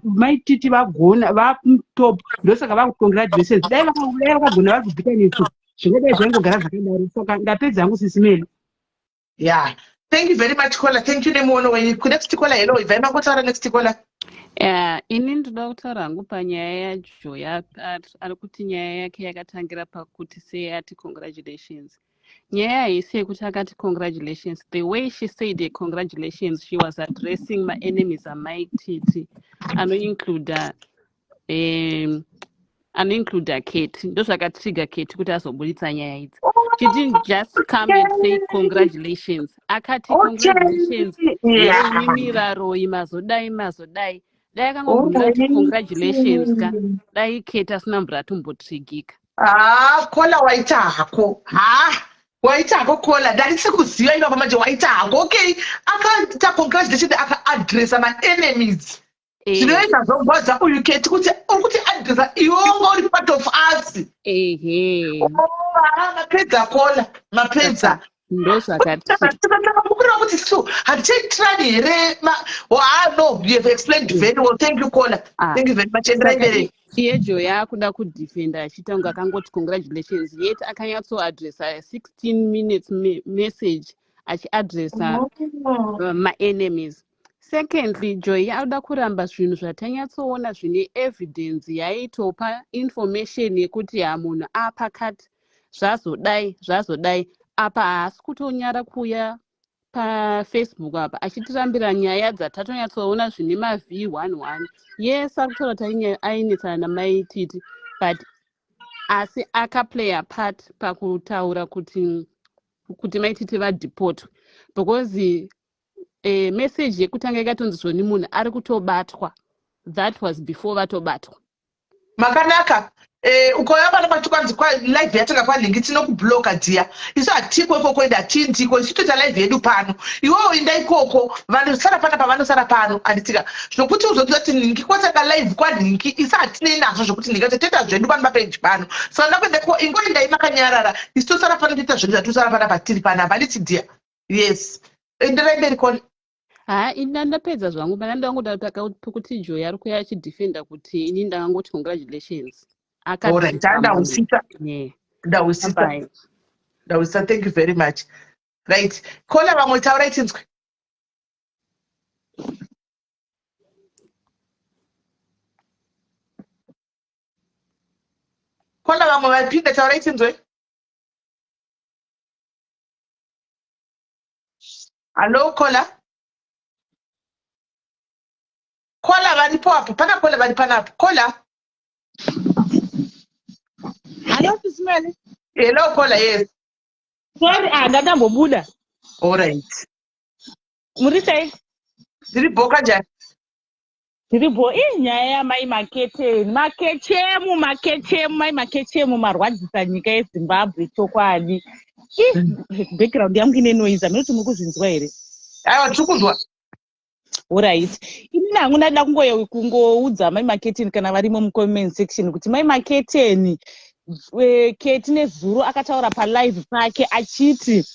maititi vagona vatop ndosaka vakuti congratulations dai vakagona vari kubvita nesu zvingadai zvaingogara zvakadaro saka ndapedza hangu sisi Meli. Yeah, thank you very much caller. Thank you nemuono wenyu. Next caller, hello, ibvai mangotaura next caller. Yeah, ini ndoda kutaura hangu panyaya yaJoy ari kuti nyaya yake yakatangira pakuti sei ati congratulations. Nyaya haisi yekuti akati congratulations. The way she said the congratulations, she was addressing my enemies amai Titi anoincluda anoincluda Kate. Ndozvakatrigger Kate kuti azoburitsa nyaya idzi. She didn't just come and say congratulations. Akati congratulations. Imimi varoyi mazodai mazodai. Dai akangogumira kuti congratulations ka. Dai Kate asina mvura atombotrigika. Ah, caller waita hako. Ha, waita hako caller. Ndandisi kuziva ipapa manje waita hako. Okay, akaita congratulations aka-addressa ma-enemies. Zvinoita zvogwadza uyu Kate kuti uri kuti addressa iwe wanga uri part of us. Ehe. Oh, mapedza caller, mapedza. Ndozvakati. Kureva kuti so hatichaitirani here? Ah no, you have explained very well. Thank you caller. Thank you very much. Enderai mberi. Iye Joy akuda kudefenda achiita kunge akangoti congratulations yet akanyatsoadressa 16 minutes message achiadressa maenemies. Secondly, Joy akuda kuramba zvinhu zvatanyatsoona zvine evidence yaitopa information yekuti ha munhu apakati zvazodai zvazodai apa haasi kutonyara kuuya pafacebook apa achitirambira nyaya dzatotonyatsoona zvine mav 11. Yes, ari kutaura kuti ainetsana namai Titi but asi akaplaya part pakutaura kuti mai Titi vadhipotwe because message yekutanga yakatonzi zvoni munhu ari kutobatwa. That was before vatobatwa. Makanaka. Ukauya pano patikwanzi live yatanga kwalingi tinokubloka dhiya. Isu hatiko ikoko ende hatindiko isu toita live yedu pano. Iwewo inda ikoko, vanosara panapa vanosara pano anditika. Zvokuti uzotiza kuti nhingi kwatanga live kwanhingi isu hatinei nazvo zvokuti nhingi toita zvedu pano papeji pano. Saka ndakuenda ko ingoendai makanyarara isu tosara pano toita zvedu zvatosara panapa tiri panapa handiti dhiya. Yes. Enderai mberi koni. Ha, ini ndapedza zvangu pana ndangoda pekuti Joy ari kuya achidefenda kuti ini ndangangoti congratulations. Alright, ndahwisisa. Ndahwisisa. Ndahwisisa. Thank you very much. Right. Caller vamwe taurai tinzwe. Caller vamwe vapinda taurai tinzwe. Hello caller. Caller varipo apo, pana caller vari panapo. Caller. Hello, Sismeli. Hello caller, yes. Sorry, ah, ndakambobuda. All right. Muri sei? Ndiri bho kanjani? Ndiri bho. Ii nyaya yamai Maketeni. Makechemu, makechemu, mai Makechemu marwadzisa nyika yeZimbabwe chokwadi. Ii background yangu ine noise, hameno kuti muri kuzvinzwa here? Aiwa, tiri kunzwa. Alright. Inini hangu ndada kungoudza mai Maketeni kana varimo mucomment section kuti mai Maketeni, Keti nezuro akataura palive pake achiti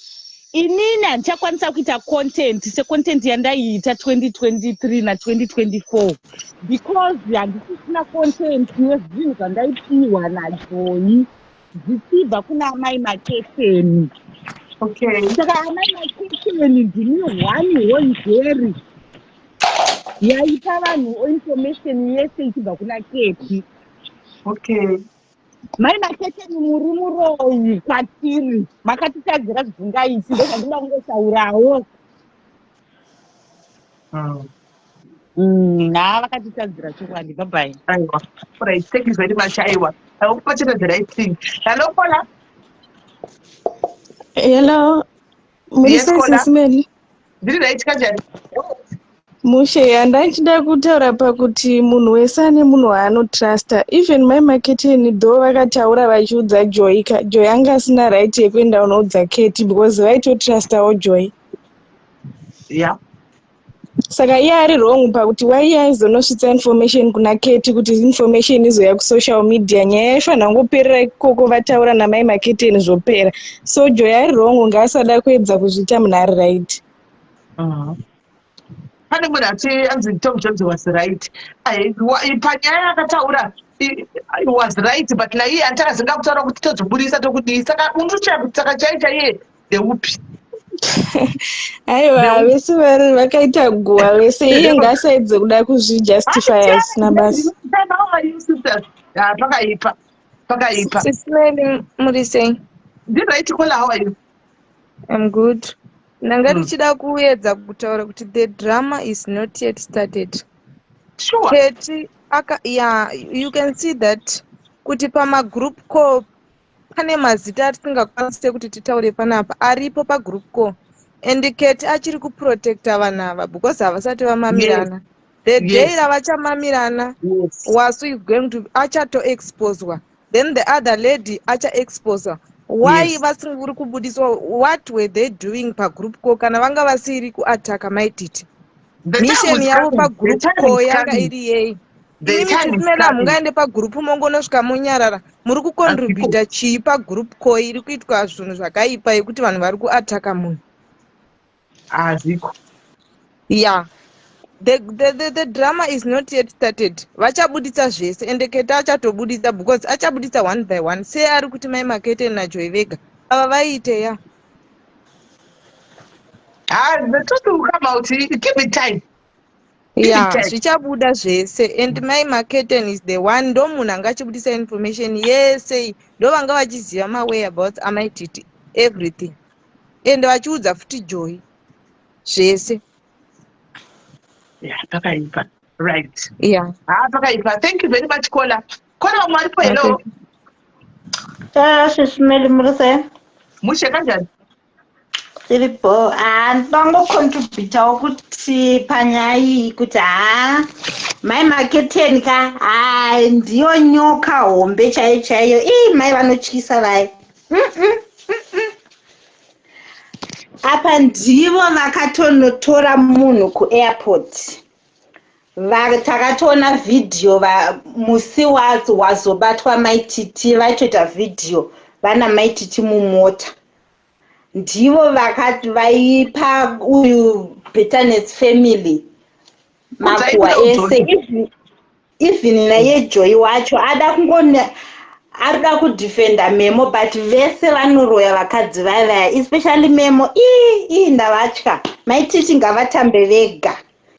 inini handichakwanisa kuita content secontent yandaiita 2023 na2024 because handisisina content yezvinhu zvandaipiwa naJoyi zvichibva kuna amai Maketeni. Saka amai Maketeni ndini one honzeri yaipa vanhu information yese ichibva kuna Keti. Mai Maketeni muri muroyi kwatiri, makatitadzira zvisingaiti, ndozvandinoda kungotaurawo. Ha, vakatitadzira chokwadi. Bye bye. Aiwa, right, thank you very much. Aiwa, I hope pachena the right thing. Hello, Kola. Hello, muri Yes, sei Kola. Sis Melly? Ndiri right kanjani? Mushe, handichida kutaura pakuti munhu wese ane munhu waanotrusta. Even mai Maketeni though vakataura vachiudza Joy ka, Joy anga asina right yekuenda unoudza Keti because vaitotrustawo Joy. Saka iye ari wrong pakuti why iye aizonosvitsa information kuna Keti kuti information izoya kusocial media. Nyaya yaifanira kungoperera ikoko vataura namai Maketeni zvopera. So Joy ari wrong, ngaasada kuedza kuzviita munhu ari right. Pane munhu ati anzi Tom Jones was right. Panyaya yakataura was right, but naiye anti akazinga kutaura kuti tozobudisa tokudii, saka unotochaya kuti saka chai chaiye ndeupi? Aiwa, Ndeupi? vese vari vakaita guwa vese, iye ngaasaedze kuda kuzvijustify asina basa. How are you, sisters? Ah, pakaipa, pakaipa. Sis Melly, muri sei? Ndiri right, Kola, how are you? I'm good. Ndanga ndichida kuedza kutaura kuti the drama is not yet started. Keti aka, yeah, you can see that kuti pamagroup call pane mazita atisingakwanise kuti titaure panapa aripo pagroup call, and Keti achiri kuprotecta vanhu ava because havasati vamamirana. The day ravachamamirana, Wasu is going to achatoexposwa, then the other lady achaexposwa. Why vasinguri kubudiswa? What were they doing pagroup call kana vanga vasiri kuataka Maititi? The time Mission is yavo coming. pagroup The time call is yanga coming. iri yei? The Imimi time is Sis Melly, coming. hamungaende pagroup mongonosvika monyarara. Muri kucontributa chii pagroup call iri kuitwa zvinhu zvakaipa yekuti vanhu vari kuataka munhu? Hazviko. Yeah, the drama is not yet started. Vachabuditsa zvese, ende Keta achatobuditsa because achabuditsa one by one. Sei ari kuti mai Makete naJoy vega ava vaiite ya? Ah, the truth will come out. Give it time. Give it Ya, time. zvichabuda zvese, and mai Maketen is the one, ndo munhu anga achibudisa information yese, ndo vanga vachiziva mawhereabouts amaititi, everything, and vachiudza futi Joy zvese. Yeah, pakaipa. Right. Ah, pakaipa. Thank you very much, Kola. Kola, vamwe varipo, hello. Okay. Sis Melly, muri sei? Mushe, kanjani? Tiripo. Ha, ndangocontributawo kuti panyaya iyi kuti ha, mai Maketeni ka, ha, ndiyo nyoka hombe chaiyo chaiyo. Ii, mai vanotyisa vai. Apa ndivo vakatonotora munhu kuairport. Takatoona vhidhiyo musi wazobatwa Maititi, vaitoita vhidhiyo vana Maititi mumota. Ndivo vakati vaipa uyu Bitterness family makuhwa ese, even naye Joy wacho ada kungone arikuda kudefenda Memo, but vese vanoroya vakadzi vaya vaya, especially Memo. Ii ii, ndavatya. Maititi ngavatambe vega,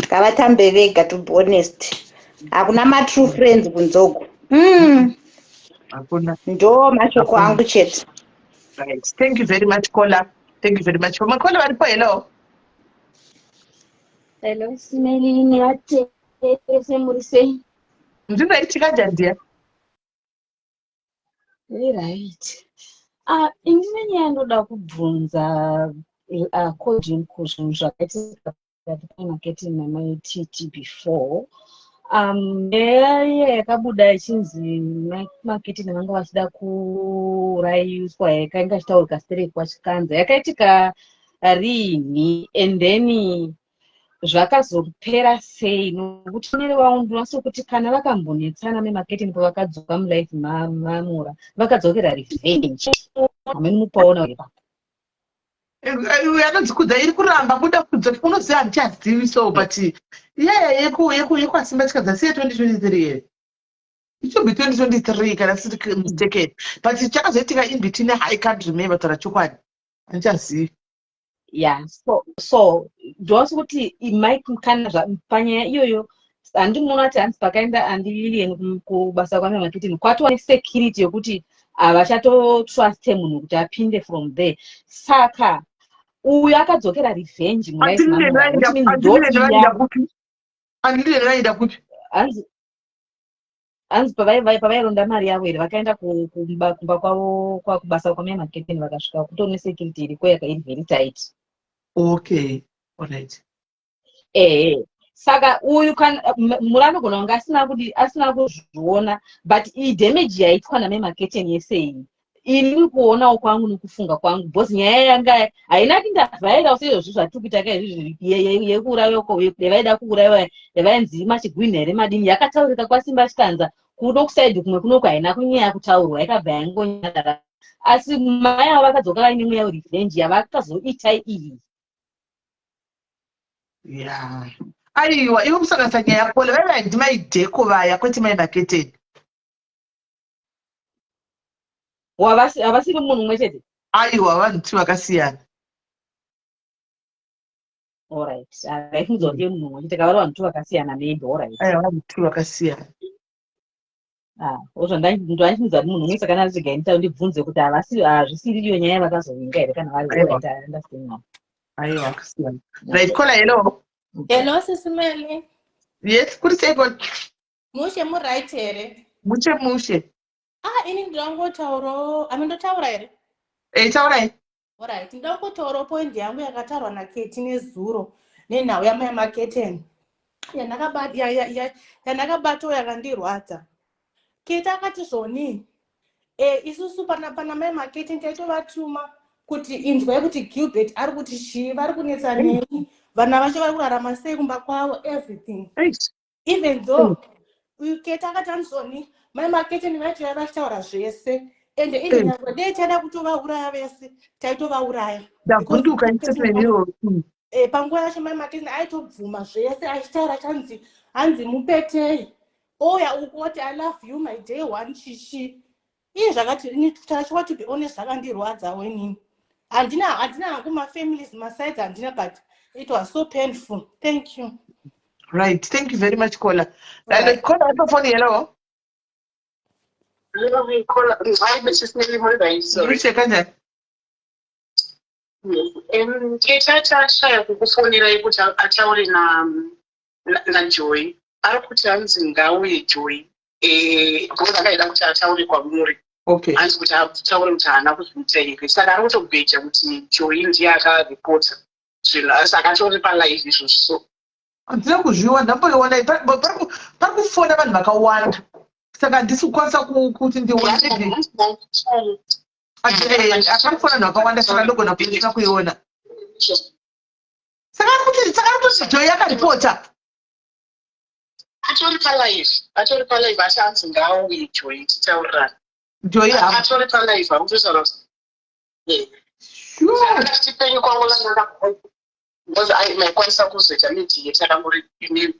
ngavatambe vega. To be honest, hakuna matrue friends kunzoku. Hakuna. Ndo mashoko Hakuna. angu chete. Right. Thank you very much, Kola. Thank you very much. Vamwe Kola varipo, hello. Hello, Sis Melly nevatese, muri sei? Ndiri right, kanjani ndiya? Right. Ah, inini nyaya ndoda kubvunza according kuzvinhu zvakaitika. pakati paMaketini naMai Titi before. Nyaya iya yakabuda ichinzi Mai Maketini vanga vachida kuurayiswa yakanga ichitaurika stereki kwaChikanza yakaitika riini and then zvakazopera sei nokuti onere wangu ndinoona sekuti kana vakambonetsana nemaketini pavakadzoka mulife mamura vakadzokera revenge hameno mupaona here papa. Uyu anonzi Kudza iri kuramba kuda kudza unoziva handichazivi so but iyaya yekwaSimba Chikadza siye 2023 here? It should be 2023 kana siri mistaken, but chakazoitika in between I can't remember, taura chokwadi handichazivi. Yeah, so ndinoona sekuti Mike kana panyaya iyoyo handimuona kuti hanzi pakaenda Auntie Lilian kubasa kwamai Maketini kwatova nesecurity yokuti havachatotruste munhu kuti apinde from there, saka uyu akadzokera revenge mulife mamura, which means ndo iya Kupi Auntie Lilian vaenda kupi? Hanzi pavaironda mari yavo here vakaenda kumba kwavo kubasa kwamai Maketini vakasvika kutori nesecurity iriko yaka iri very tight. Okay, alright. Ehe, saka uyu kana mura anogona kunge asina kudi asina kuzviona, but iyi damage yaitwa namai Maketeni yese iyi ini kuonawo kwangu nokufunga kwangu, because nyaya yanga haina kindavhaira seizvozvi zvatiri kuita ka izvizvi yekuurayiwa yavaida kuurayiwa yavainzi machigwinha here madini yakataurika kwaSimba Chikanza kuno kusaidi kumwe kunoko haina kunyanya kutaurwa yakabva yangonyarara, asi mai avo vakadzoka vaine mweya werevenge yavakazoita iyi. Ya, aiwa, iwe kusanganisa nyaya kole vaiva ndiMai Dheko vaya kwete mai Maketeni. Havasiri munhu mumwe chete? Aiwa, vanhu ti vakasiyana. Alright, ndaifungidzwa kuti munhu mumwe chete kavari vanhu tu vakasiyana maybe, alright. Aiwa, vanhu tu vakasiyana. Ndaifungidzwa kuti munhu umwe, saka ndariregai ndibvunze kuti havasi hazvisiri iyo nyaya yavakazovinga here kana vari. Aiwa. Alright, I understand now. Aiwa, vakasiyana. Right, caller, hello. Hello, Sisi Meli. Yes, kuri sei kona? Mushe, muright here? Mushe mushe. Ah, ini ndingangotaurawo, amindotaura here? E, taurai. Alright, ndingangotaurawo point yangu yakataurwa naKeti nezuro nenhau yamai Maketeni. Yandakabatawo yakandirwadza. Keti akati zvoni isusu pana mai Maketeni taitovatuma kuti inzwai kuti Gilbert ari kuti chii, vari kunetsa nei, vana vacho vari kurarama sei kumba kwavo, everything. Even though Keti akati anzoni mai Maketeni vaitouya vachitaura zvese ende even nyangwe dei taida kutovauraya vese taitovauraya. Ndavhunduka istatement iroro. Panguva yacho mai Maketeni aitobvuma zvese achitaura chanzi hanzi mupetei oya uku oti "I love you, my day one" chichi iye zvakati ini tachiwa, to be honest, zvakandirwadzawo inini. Handina hangu mafamilies masides handina, but it was so painful. Thank you. Right, thank you very much, caller. Right. Caller pafoni, hello. Hi, Mrs. Nelly, muri right? Sorry. Mushe kanjani? Keti achashaya kukufonerai kuti ataure naJoy. Ari kuti hanzi ngauye Joy. Because akaida kuti ataure kwamuri. Hanzi kuti ataure kuti haana kuzviita here. Saka ari kutobheja kuti Joy ndiye akaripota zvinhu. Saka atori palive izvozvo so. Handina kuzviona, ndamboiona pari kufona vanhu vakawanda saka handisi kukwanisa kuti ndione. Pari kufona vanhu vakawanda saka ndogona kuisina kuiona. Saka ari kuti Joy akaripota? Atori palive, atori palive, asi hanzi ngaauye Joy titaurirane. Joy hama. Atori palive, ari kutotaura kuti tipenyu kwangu because maikwanisa kuzoita mediate akangori inini.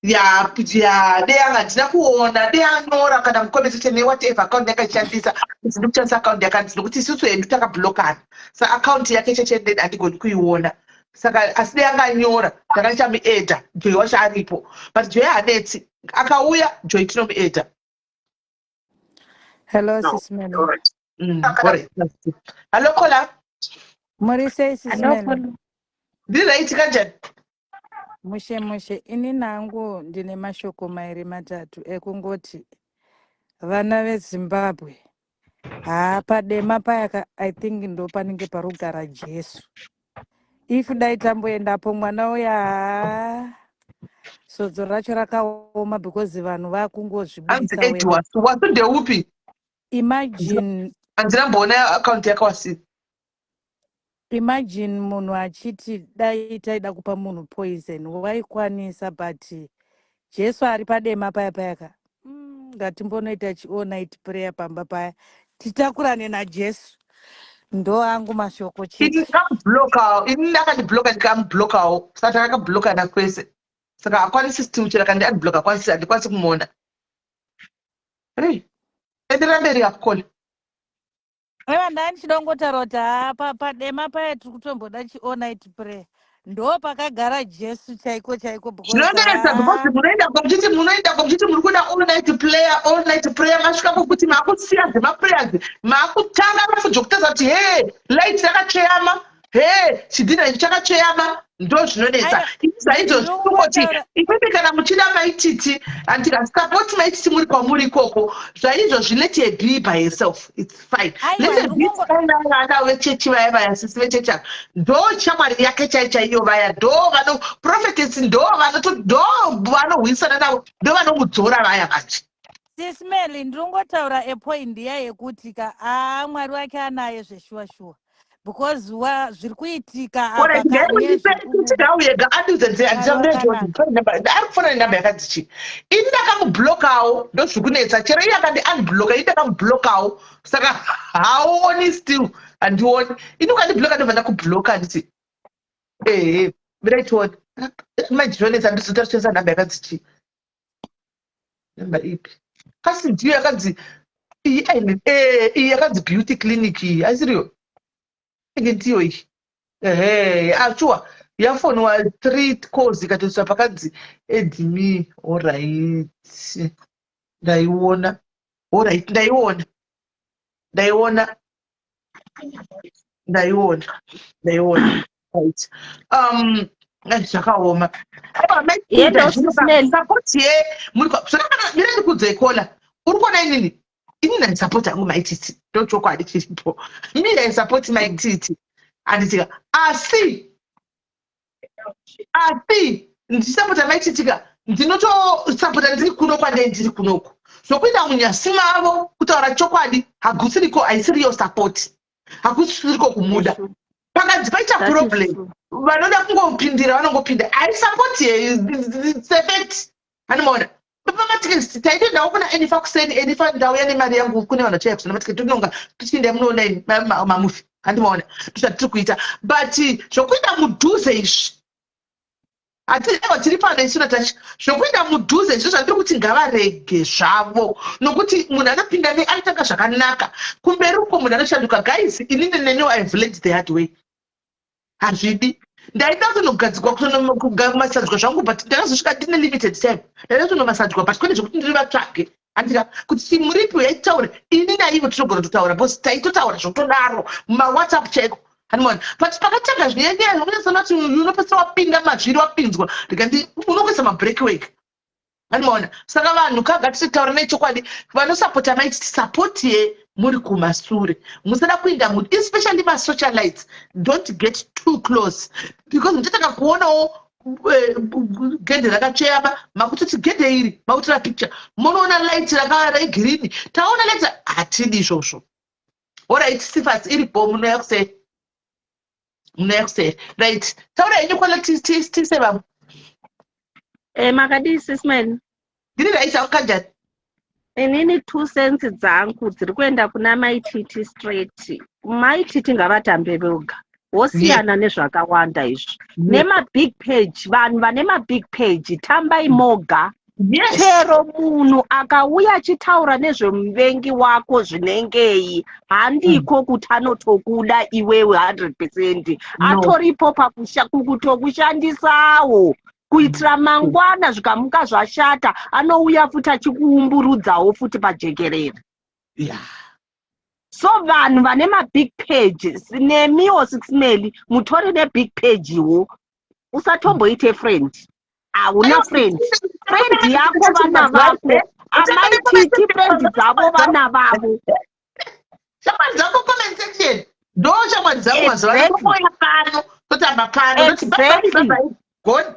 Ya, dei anga handina kuona, dei anyora kana mucomment section newhatever account yakaishandisa kuti ndikushandisa account yakanzi, nokuti isusu hedu takablokana, saka account yake cheche handigoni kuiona. Saka asi dei anganyora ndanga ndichamuedha Joy wacho aripo, but Joy hanetsi, akauya Joy tinomuedha. Hello, No. Sis Melly. Alright. Alright. Hello, caller. Muri sei, Sis Melly? Ndiri right, kanjani? Mushe mushe. Ini nangu ndine mashoko mairi matatu ekungoti vana veZimbabwe haa padema paya I think ndo panenge parugara Jesu. If dai tamboendapo mwana uya haa sodzo racho rakaoma because vanhu Hanzi vakungozvibudisa Ed wega. Wasu. Wasu ndeupi? Imagine Handina mboona account yake Wasi. Imagine munhu achiti dai taida kupa munhu poison waikwanisa but Jesu ari padema paya paya ka ngatimbonoita chi all night prayer pamba paya titakurane naJesu ndo angu mashoko Ini chete. ndakamublokawo, ini akandibloka ndikamublokawo. Saka takakablokana kwese. Saka hakwanisi still chero akandi unblock hakwanisi handikwanisi kumuona. Hey, enderera mberi akola. Aiwa ndanga ndichida kungotaura kuti haa padema paya tiri kutomboda chi all night prayer ndo pakagara Jesu chaiko chaiko because Zvinonetsa because haa munoenda muchiti munoenda muchiti muri kuda all night player all night prayer masvika pokuti maakusiya zvemaprayers maakutanga mafudzo kutaza kuti he light rakatsveyama he chidhina ichi chakatsveyama ndo zvinonetsa aiwa ini ndiri saizvozvi kungoti kungotaura imimi kana muchida maititi andika support maititi muri kwamuri ikoko zvaizvozvi let her be by herself its fine let aiwa her ndiri be kungo vana vechechi vaya vaya sisi vechechi ava ndo shamwari yake chai chaiyo vaya ndo vano prophetess ndo vanoto ndo vanohwisana navo ndo vanomudzora vaya manje Sis Melly ndiri kungotaura a point iya yekuti ka aa mwari wake anaye zveshuwa shuwa because wa zviri kuitika apa Alright, ka ngaimundipe nezviri kuti kubuda ndauye ga andiudze mwari wakanaka ari kufona nenhamba yakanzi chii ini ndakamublokawo ndozviri kunetsa chero iye akandi unbloka ini ndakamublokawo saka haaoni still handioni ini ukandibloka ndobva ndakubloka handiti ehe mirai tione manje zvinonetsa ndizotoshandisa nhamba yakanzi chii namba ipi kasi ndiyo yakanzi iyi aine eh, iyi yakanzi beauty clinic iyi aisiriyo inge ndiyo iyi ehe achuwa yafonwa three calls ikatoiswa pakanzi edmi orit ndaiona orit ndaiona ndaiona ndaiona ndaiona right um eh, zvakaoma aiwa Hello, Sis Melly. maisupport ye muri zvakakana mira ndikuudze kola uri kuona inini inini handisapoti hangu maititi ndochokwadi chiripo mi haisapoti maititi handitika asi asi ndichisapota maititika ndinotosapota ndiri kuno kwandei ndiri kunoku zvokuenda munyasi mavo kutaura chokwadi hakusiriko haisiriyo sapoti hakusiriko kumuda pakanzi paita That is problem true. vanoda kungopindira vanongopinda haisapoti effect anomaona pamatiketi taitoendawo kuna enifa kuseni enifa ndauya nemari yangu kune vanhu vachauya kuzona matiketi totinonga tichienda munoona mamufi handimaona ndozvatiri kuita but zvokuenda mudhuze izvi hatiaiwa tiri pano isu natasha zvokuenda mudhuze izvi zvandiri kuti ngavarege zvavo nokuti munhu anopinda ne anotanga zvakanaka kumberi uko munhu anoshanduka guys inini neniwo ihave learned the hard way hazvidi ndaida kutonogadzikwa kutonomasadzwa zvangu but ndakazosvika ndine limited time ndaida kutonomasadzwa but kwete zvekuti ndiri vatsvage andika kuti chimuripi yaitaure ini naivo tinogona kutotaura because taitotaura zvekutodaro mumawhatsapp chaiko hanimona but pakatanga zvinyanyanya unyatsona kuti unopedzisa wapinda mazviri wapinzwa rikandi unokuisa mabreak work Anoona. Saka vanhu ka ngatitaura nechokwadi vanosapota maiti support ye muri kumasure. Musada kuinda mu especially ma socialites don't get too close because muchatanga kuonawo eh, gedhe rakatsveyama makutoti gedhe iri makutora picture monoona light raka regreen taona light hatidi izvozvo. Alright sifas iripo munoya kuseri. Munoya kuseri. Right. Taura henyu kwala tise vamwe. Eh, makadii sis Melly? Ndiri right kanjani? Inini two cents dzangu dziri kuenda kuna Mai Titi straight. Mai Titi ngavatambe voga. Wosiyana nezvakawanda izvi. Nemabig page, vanhu vane mabig page, tambai moga. Yes. Chero munhu akauya achitaura nezvemuvengi wako zvinengei, handiko kuti anotokuda iwewe 100%. No. Atoripo pakutokushandisawo kuitira mangwana zvikamuka zvashata anouya futi achikuumburudzawo futi pajekerere. Yeah. So vanhu vane mabig pages nemiwo Sis Melly mutori nebig page wo usatomboite friend hauna friend friend yako vana vako amai Titi friend dzavo vana vavo shamwari dzako comment section ndo shamwari dzako mazuva ano Exactly. tomoya pano totamba ndorarama pano. Ndoti bye bye, bye bye, gone.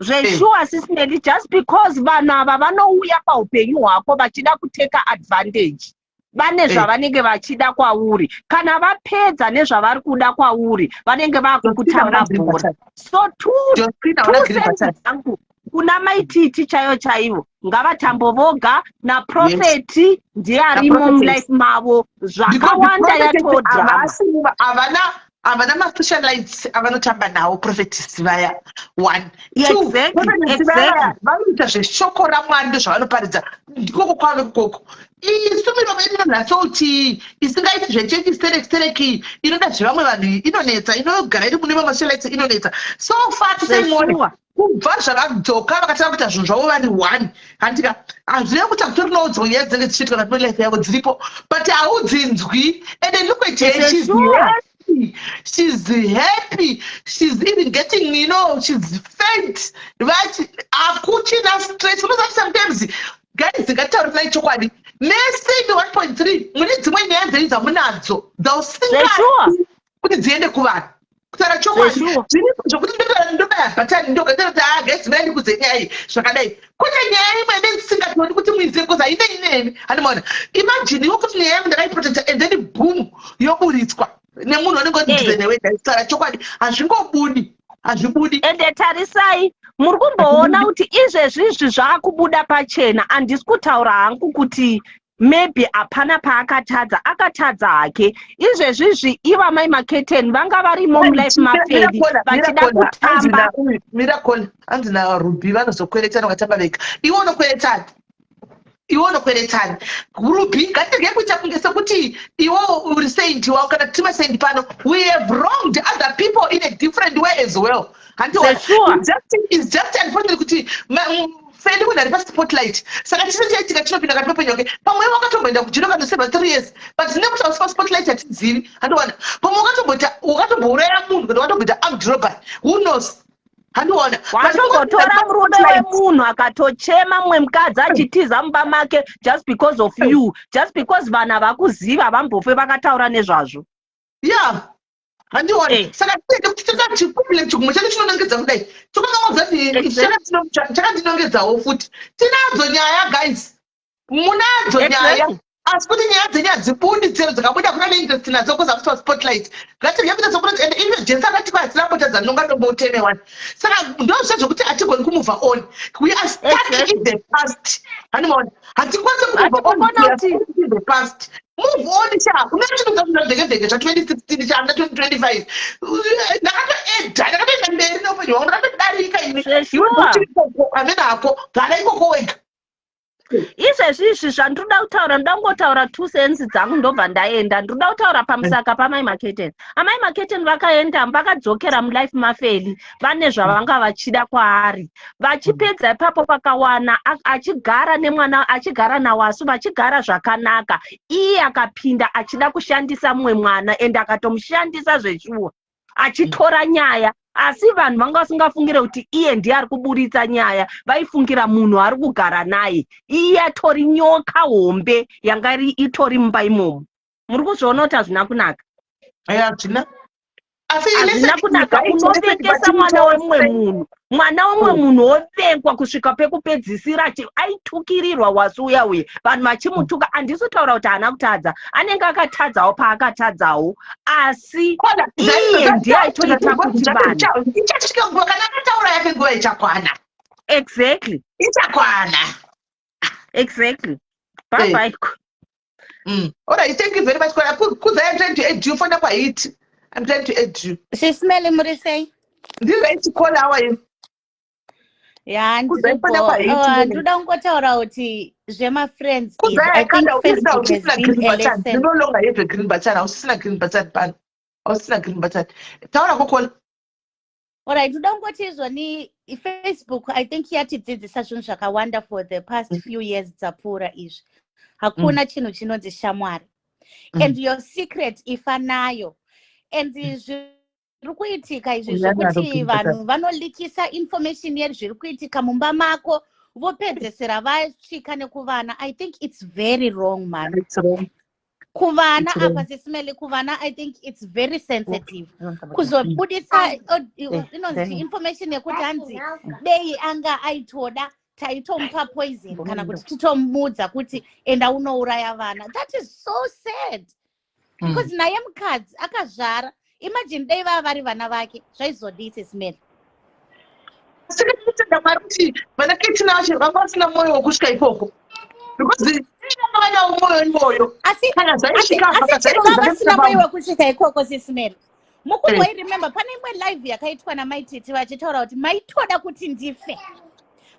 Zveshuwa, Sis Melly, just because vanhu ava vanouya paupenyu hwako vachida kuteka advantage, vane zvavanenge vachida kwauri. Kana vapedza nezvavari kuda kwauri, vanenge vakukutamba bhora. So two cents dzangu kuna Maititi chaivo chaivo, ngavatambo voga naprophet. Ndiye arimo mulife mavo zvakawanda, yatodrama. Havana masocialites avanotamba nawo prophetess vaya, one. Two, prophetess vaya vanoita zveshoko raMwari, ndozvavanoparidza, ndikoko kwave kukoko. Isu miromo yedu inonyatsoti isingaiti zvechechi stereki stereki, inoda zvevamwe vanhu iyi inonetsa, inogara iri mune mamasocialites, inonetsa. So far tisaimone kubva zvavadzoka vakatanga kuita zvinhu zvavo vari one, handika? Hazvirevi kuti hakutorinawo dzimwe nyaya dzinenge dzichiitika kati life yavo dziripo, but haudzinzwi. And look at her, she's happy, she's happy, she's even getting, she's faint. Vachi hakuchina stress. Unoziva sometimes, guys, ngatitaurinai chokwadi, mese imi 1.3 mune dzimwe nyaya dzenyu dzamunadzo dzausinga kuti dziende kuvanhu. Kutaura chokwadi, zviripo zvokuti ndobaya bhatani, ndogaita kuti, "Ah guys, mai, ndikudze nyaya iyi zvakadai." Kune nyaya imwe nendisingatooni kuti muizive because hainei neni, handimaona? Imagine iwe kuti nyaya yangu ndakaiprotecta and then boom, yoburitswa nemunhu anenge odhize newe. Kutaura chokwadi, hazvingobudi, hazvibudi. Ende tarisai, muri kumboona kuti izvezvizvi zvaakubuda pachena. Handisi kutaura hangu kuti maybe hapana paakatadza, akatadza hake. Izvezvizvi iva Mai Maketeni vanga varimo mulife maFeli vachida kutamba. Miracle, hanzi naRuby vanozokweretana vakatamba vega. Iwe unokweretani? Iwe unokweretani, Ruby? Ngatirege kuita kunge sekuti iwe uri saint wako kana tima saint pano. We have wronged other people in a different way as well, handiona? It's just unfortunate kuti Feli munhu ari paspotlight, saka chise chaitika chinopinda kati pepenyu wake. Pamwe wakatomboenda kujeri ukatoseva 3 years, but nekuti hausi paspotlight hatizivi, handiwana? Pamwe wakatomboita, wakatombouraya munhu kana wakatomboita armed robbery, who knows, handiona? Watombotora murume wemunhu akatochema, mumwe mukadzi achitiza mumba make just because of you, just because vanhu havakuziva, havambofe vakataura nezvazvo. Yeah, handiona? Saka tiende kuti chikuble chigumwe chacho chinonongedza kudai, tokangangodza kuti chakandinongedzawo futi. Tinadzo nyaya, guys, munadzo nyaya, asi kuti nyaya dzenyu hadzibudi, dzero dzakabuda kuna neinterest nadzo kuza kuti paspotlight. Ngatirege kuita sokuti, and even Jesu akati kwasina mbotadza nonga dombo uteme wani. Saka ndozve zvokuti hatigoni kumove on, we are stuck in the past, handimaona? Hatikwanisi kumove on, we are stuck in the past. Move on sha. Unachinoza vhekevheke zva2016 cha muna 2025. Ndakatoedha, ndakatoenda mberi neupenyu hwangu, ndakatodarika ini. Iwe uchiri ikoko, amene hako, gara ikoko wega. Izvezvi izvi zvandinoda kutaura, ndoda kungotaura 2 cents dzangu, ndobva ndaenda. Ndinoda kutaura pamusaka paMai Maketen. Amai Maketen vakaenda, vakadzokera mulife maFeli, vane zvavanga vachida kwaari. Vachipedza ipapo, vakawana achigara nemwana, achigara naWasu, vachigara zvakanaka. Iye akapinda achida kushandisa mumwe mwana, ende akatomushandisa zveshuwa, achitora nyaya. Asi vanhu vanga vasingafungire kuti iye ndiye ari kuburitsa nyaya, vaifungira munhu ari kugara naye. Iye atori nyoka hombe yanga iri itori mumba imomo. Muri kuzviona kuti hazvina kunaka? Hazvina. Hazvina kunaka. Unovengesa mwana wemumwe munhu, mwana wemumwe munhu wovengwa kusvika pekupedzisira. Aitukirirwa Wasu uya uye, vanhu vachimutuka. Handisi kutaura kuti haana kutadza, anenge akatadzawo paakatadzawo, asi iye ndiye aitoita kuti vanhu Ichasvika nguva kana akataura yake, nguva ichakwana. Ichakwana. Exactly. Bye bye. All right, thank you very much. Kuza, I'm trying to add you. Phone up hit. I'm trying to add you. Sis Melly, muri sei? Ndiri caller, how are you? Ya, ndiripo. Ndoda kungotaura kuti zvemafriends, I think Facebook has been a lesson. You no longer have a green button. Hausisina green button pano. Hausisina green button. Taura kokola. Alright, ndoda kungoti izvoni Facebook, I think yatidzidzisa zvinhu zvakawanda for the past few years dzapfuura izvi. Hakuna chinhu chinonzi shamwari. And your secret ifa nayo. And zviri kuitika izvi zvokuti vanhu vanolikisa information yezviri kuitika mumba mako, vopedzesera vasvika nekuvana. I think it's very wrong, man. It's wrong. Kuvana It's wrong. apa, Sis Melly, kuvana, I think it's very sensitive kuzobudisa inonzi information yekuti hanzi dei anga aitoda taitomupa poison kana kuti titomuudza kuti enda unouraya vana. That is so sad because naye mukadzi akazvara. Imagine dei vava vari vana vake, zvaizodii, Sis Melly? Saka ndinotenda Mwari kuti vana Ketina vacho vanga vasina mwoyo wokusvika ikoko, because dai vanga vanawo mwoyo iwoyo Asi kana asi zvaisvika asi apa chero vava vasina mwoyo zvaizvaa. wekusvika ikoko, Sis Melly, mukungoiremember pane imwe live yakaitwa naMaititi vachitaura kuti maitoda kuti ndife.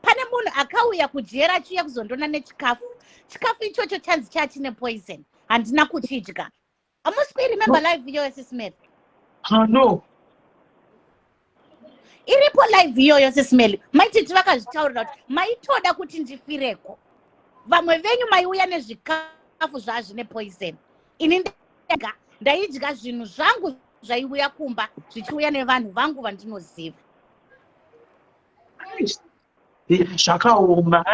Pane munhu akauya kujera achiuya kuzondona nechikafu. Chikafu ichocho chanzi chachine poison, handina kuchidya. Hamusi kuiremember live iyoyo, Sis Melly? Ah, no. Iripo live iyoyo, Sis Melly. Maititi vakazvitaurira kuti maitoda kuti ndifireko. Vamwe venyu maiuya nezvikafu zvazvine poison, ini ndega ndaidya zvinhu zvangu zvaiuya kumba zvichiuya nevanhu vangu vandinoziva. Zvakaoma.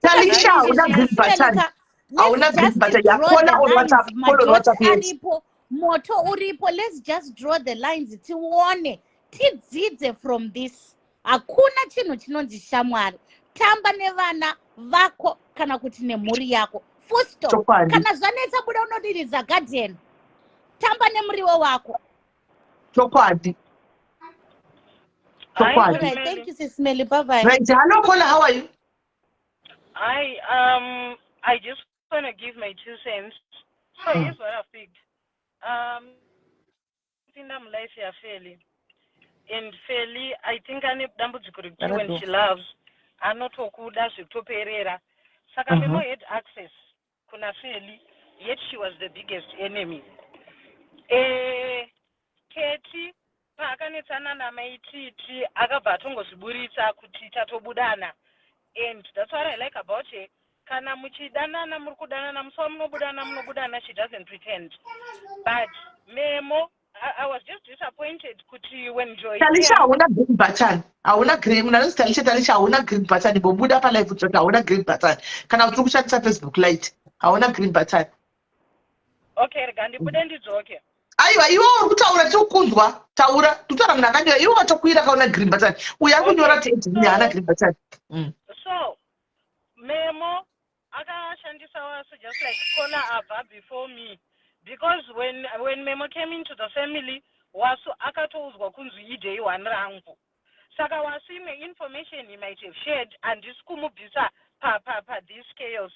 Talisha, hauna green button, hauna green button. Yakona on WhatsApp, call on WhatsApp, yes. Aripo moto uripo. Let's just draw the lines, tione, tidzidze from this. Hakuna chinhu chinonzi shamwari. Tamba nevana vako kana kuti nemhuri yako, full stop. Chokwadi. Kana zvanetsa, buda unodiridza garden, tamba nemuriwo wako. Chokwadi, chokwadi. Alright, thank you, Sis Melly. Bye bye. Right, hello caller, how are you? I just want to give my two cents. So here's what I've picked. Pinda mulife yaFeli. And Feli, I think ane dambudziko rekuti when she loves, anotokuda zvekutoperera. Saka Memo had access kuna Feli, yet she was the biggest enemy. Keti paakanetsana namaititi akabva atongozviburitsa kuti tatobudana, and that's what I like about her. Kana muchidanana, muri kudanana, musi wamunobudana munobudana. She doesn't pretend. But Memo, I was just disappointed kuti when Joy Talisha, hauna green button, hauna green. Munhu anonzi Talisha, Talisha, hauna green button. Imbobuda palive kuti hauna green button. Kana kuti uri kushandisa Facebook Lite, hauna green button. Okay, rega ndibude ndidzoke. Aiwa, iwe uri kutaura, tiri kukunzwa, taura. Tutaura munhu akanyora, iwe watokwira kauna green button. Uyo ari kunyora ti haana green button. So Memo akashandisa waso just like caller abva before me, because when Memo came into the family, Wasu akatoudzwa kunzi iday one rangu. Saka Wasu imwe information he might have shared, handisi kumubvisa pa this chaos.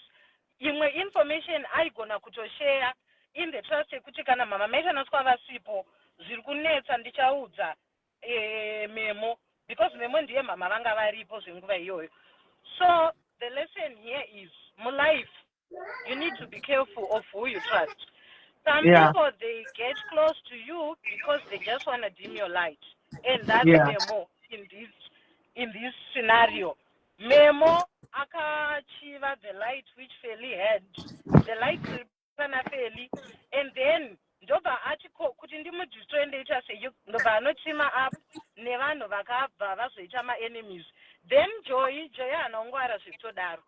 Imwe information aigona kutoshare in the trust yekuti kana mama maitanatswa vasipo, zviri kunetsa, ndichaudza Memo, because Memo ndiye mama vanga varipo zvenguva iyoyo. So the lesson here is, mulife you need to be careful of who you trust. Some people, they get close to you because they just want to dim your light, and that's Memo in this scenario. Memo akachiva the light which Feli had, the light iri pana Feli, and then ndobva ati kuti ndimudestroy ndoita sei? Ndobva anoteama up nevanhu vakabva vazoita maenemies. Then Joy haana kungwara zvekutodaro.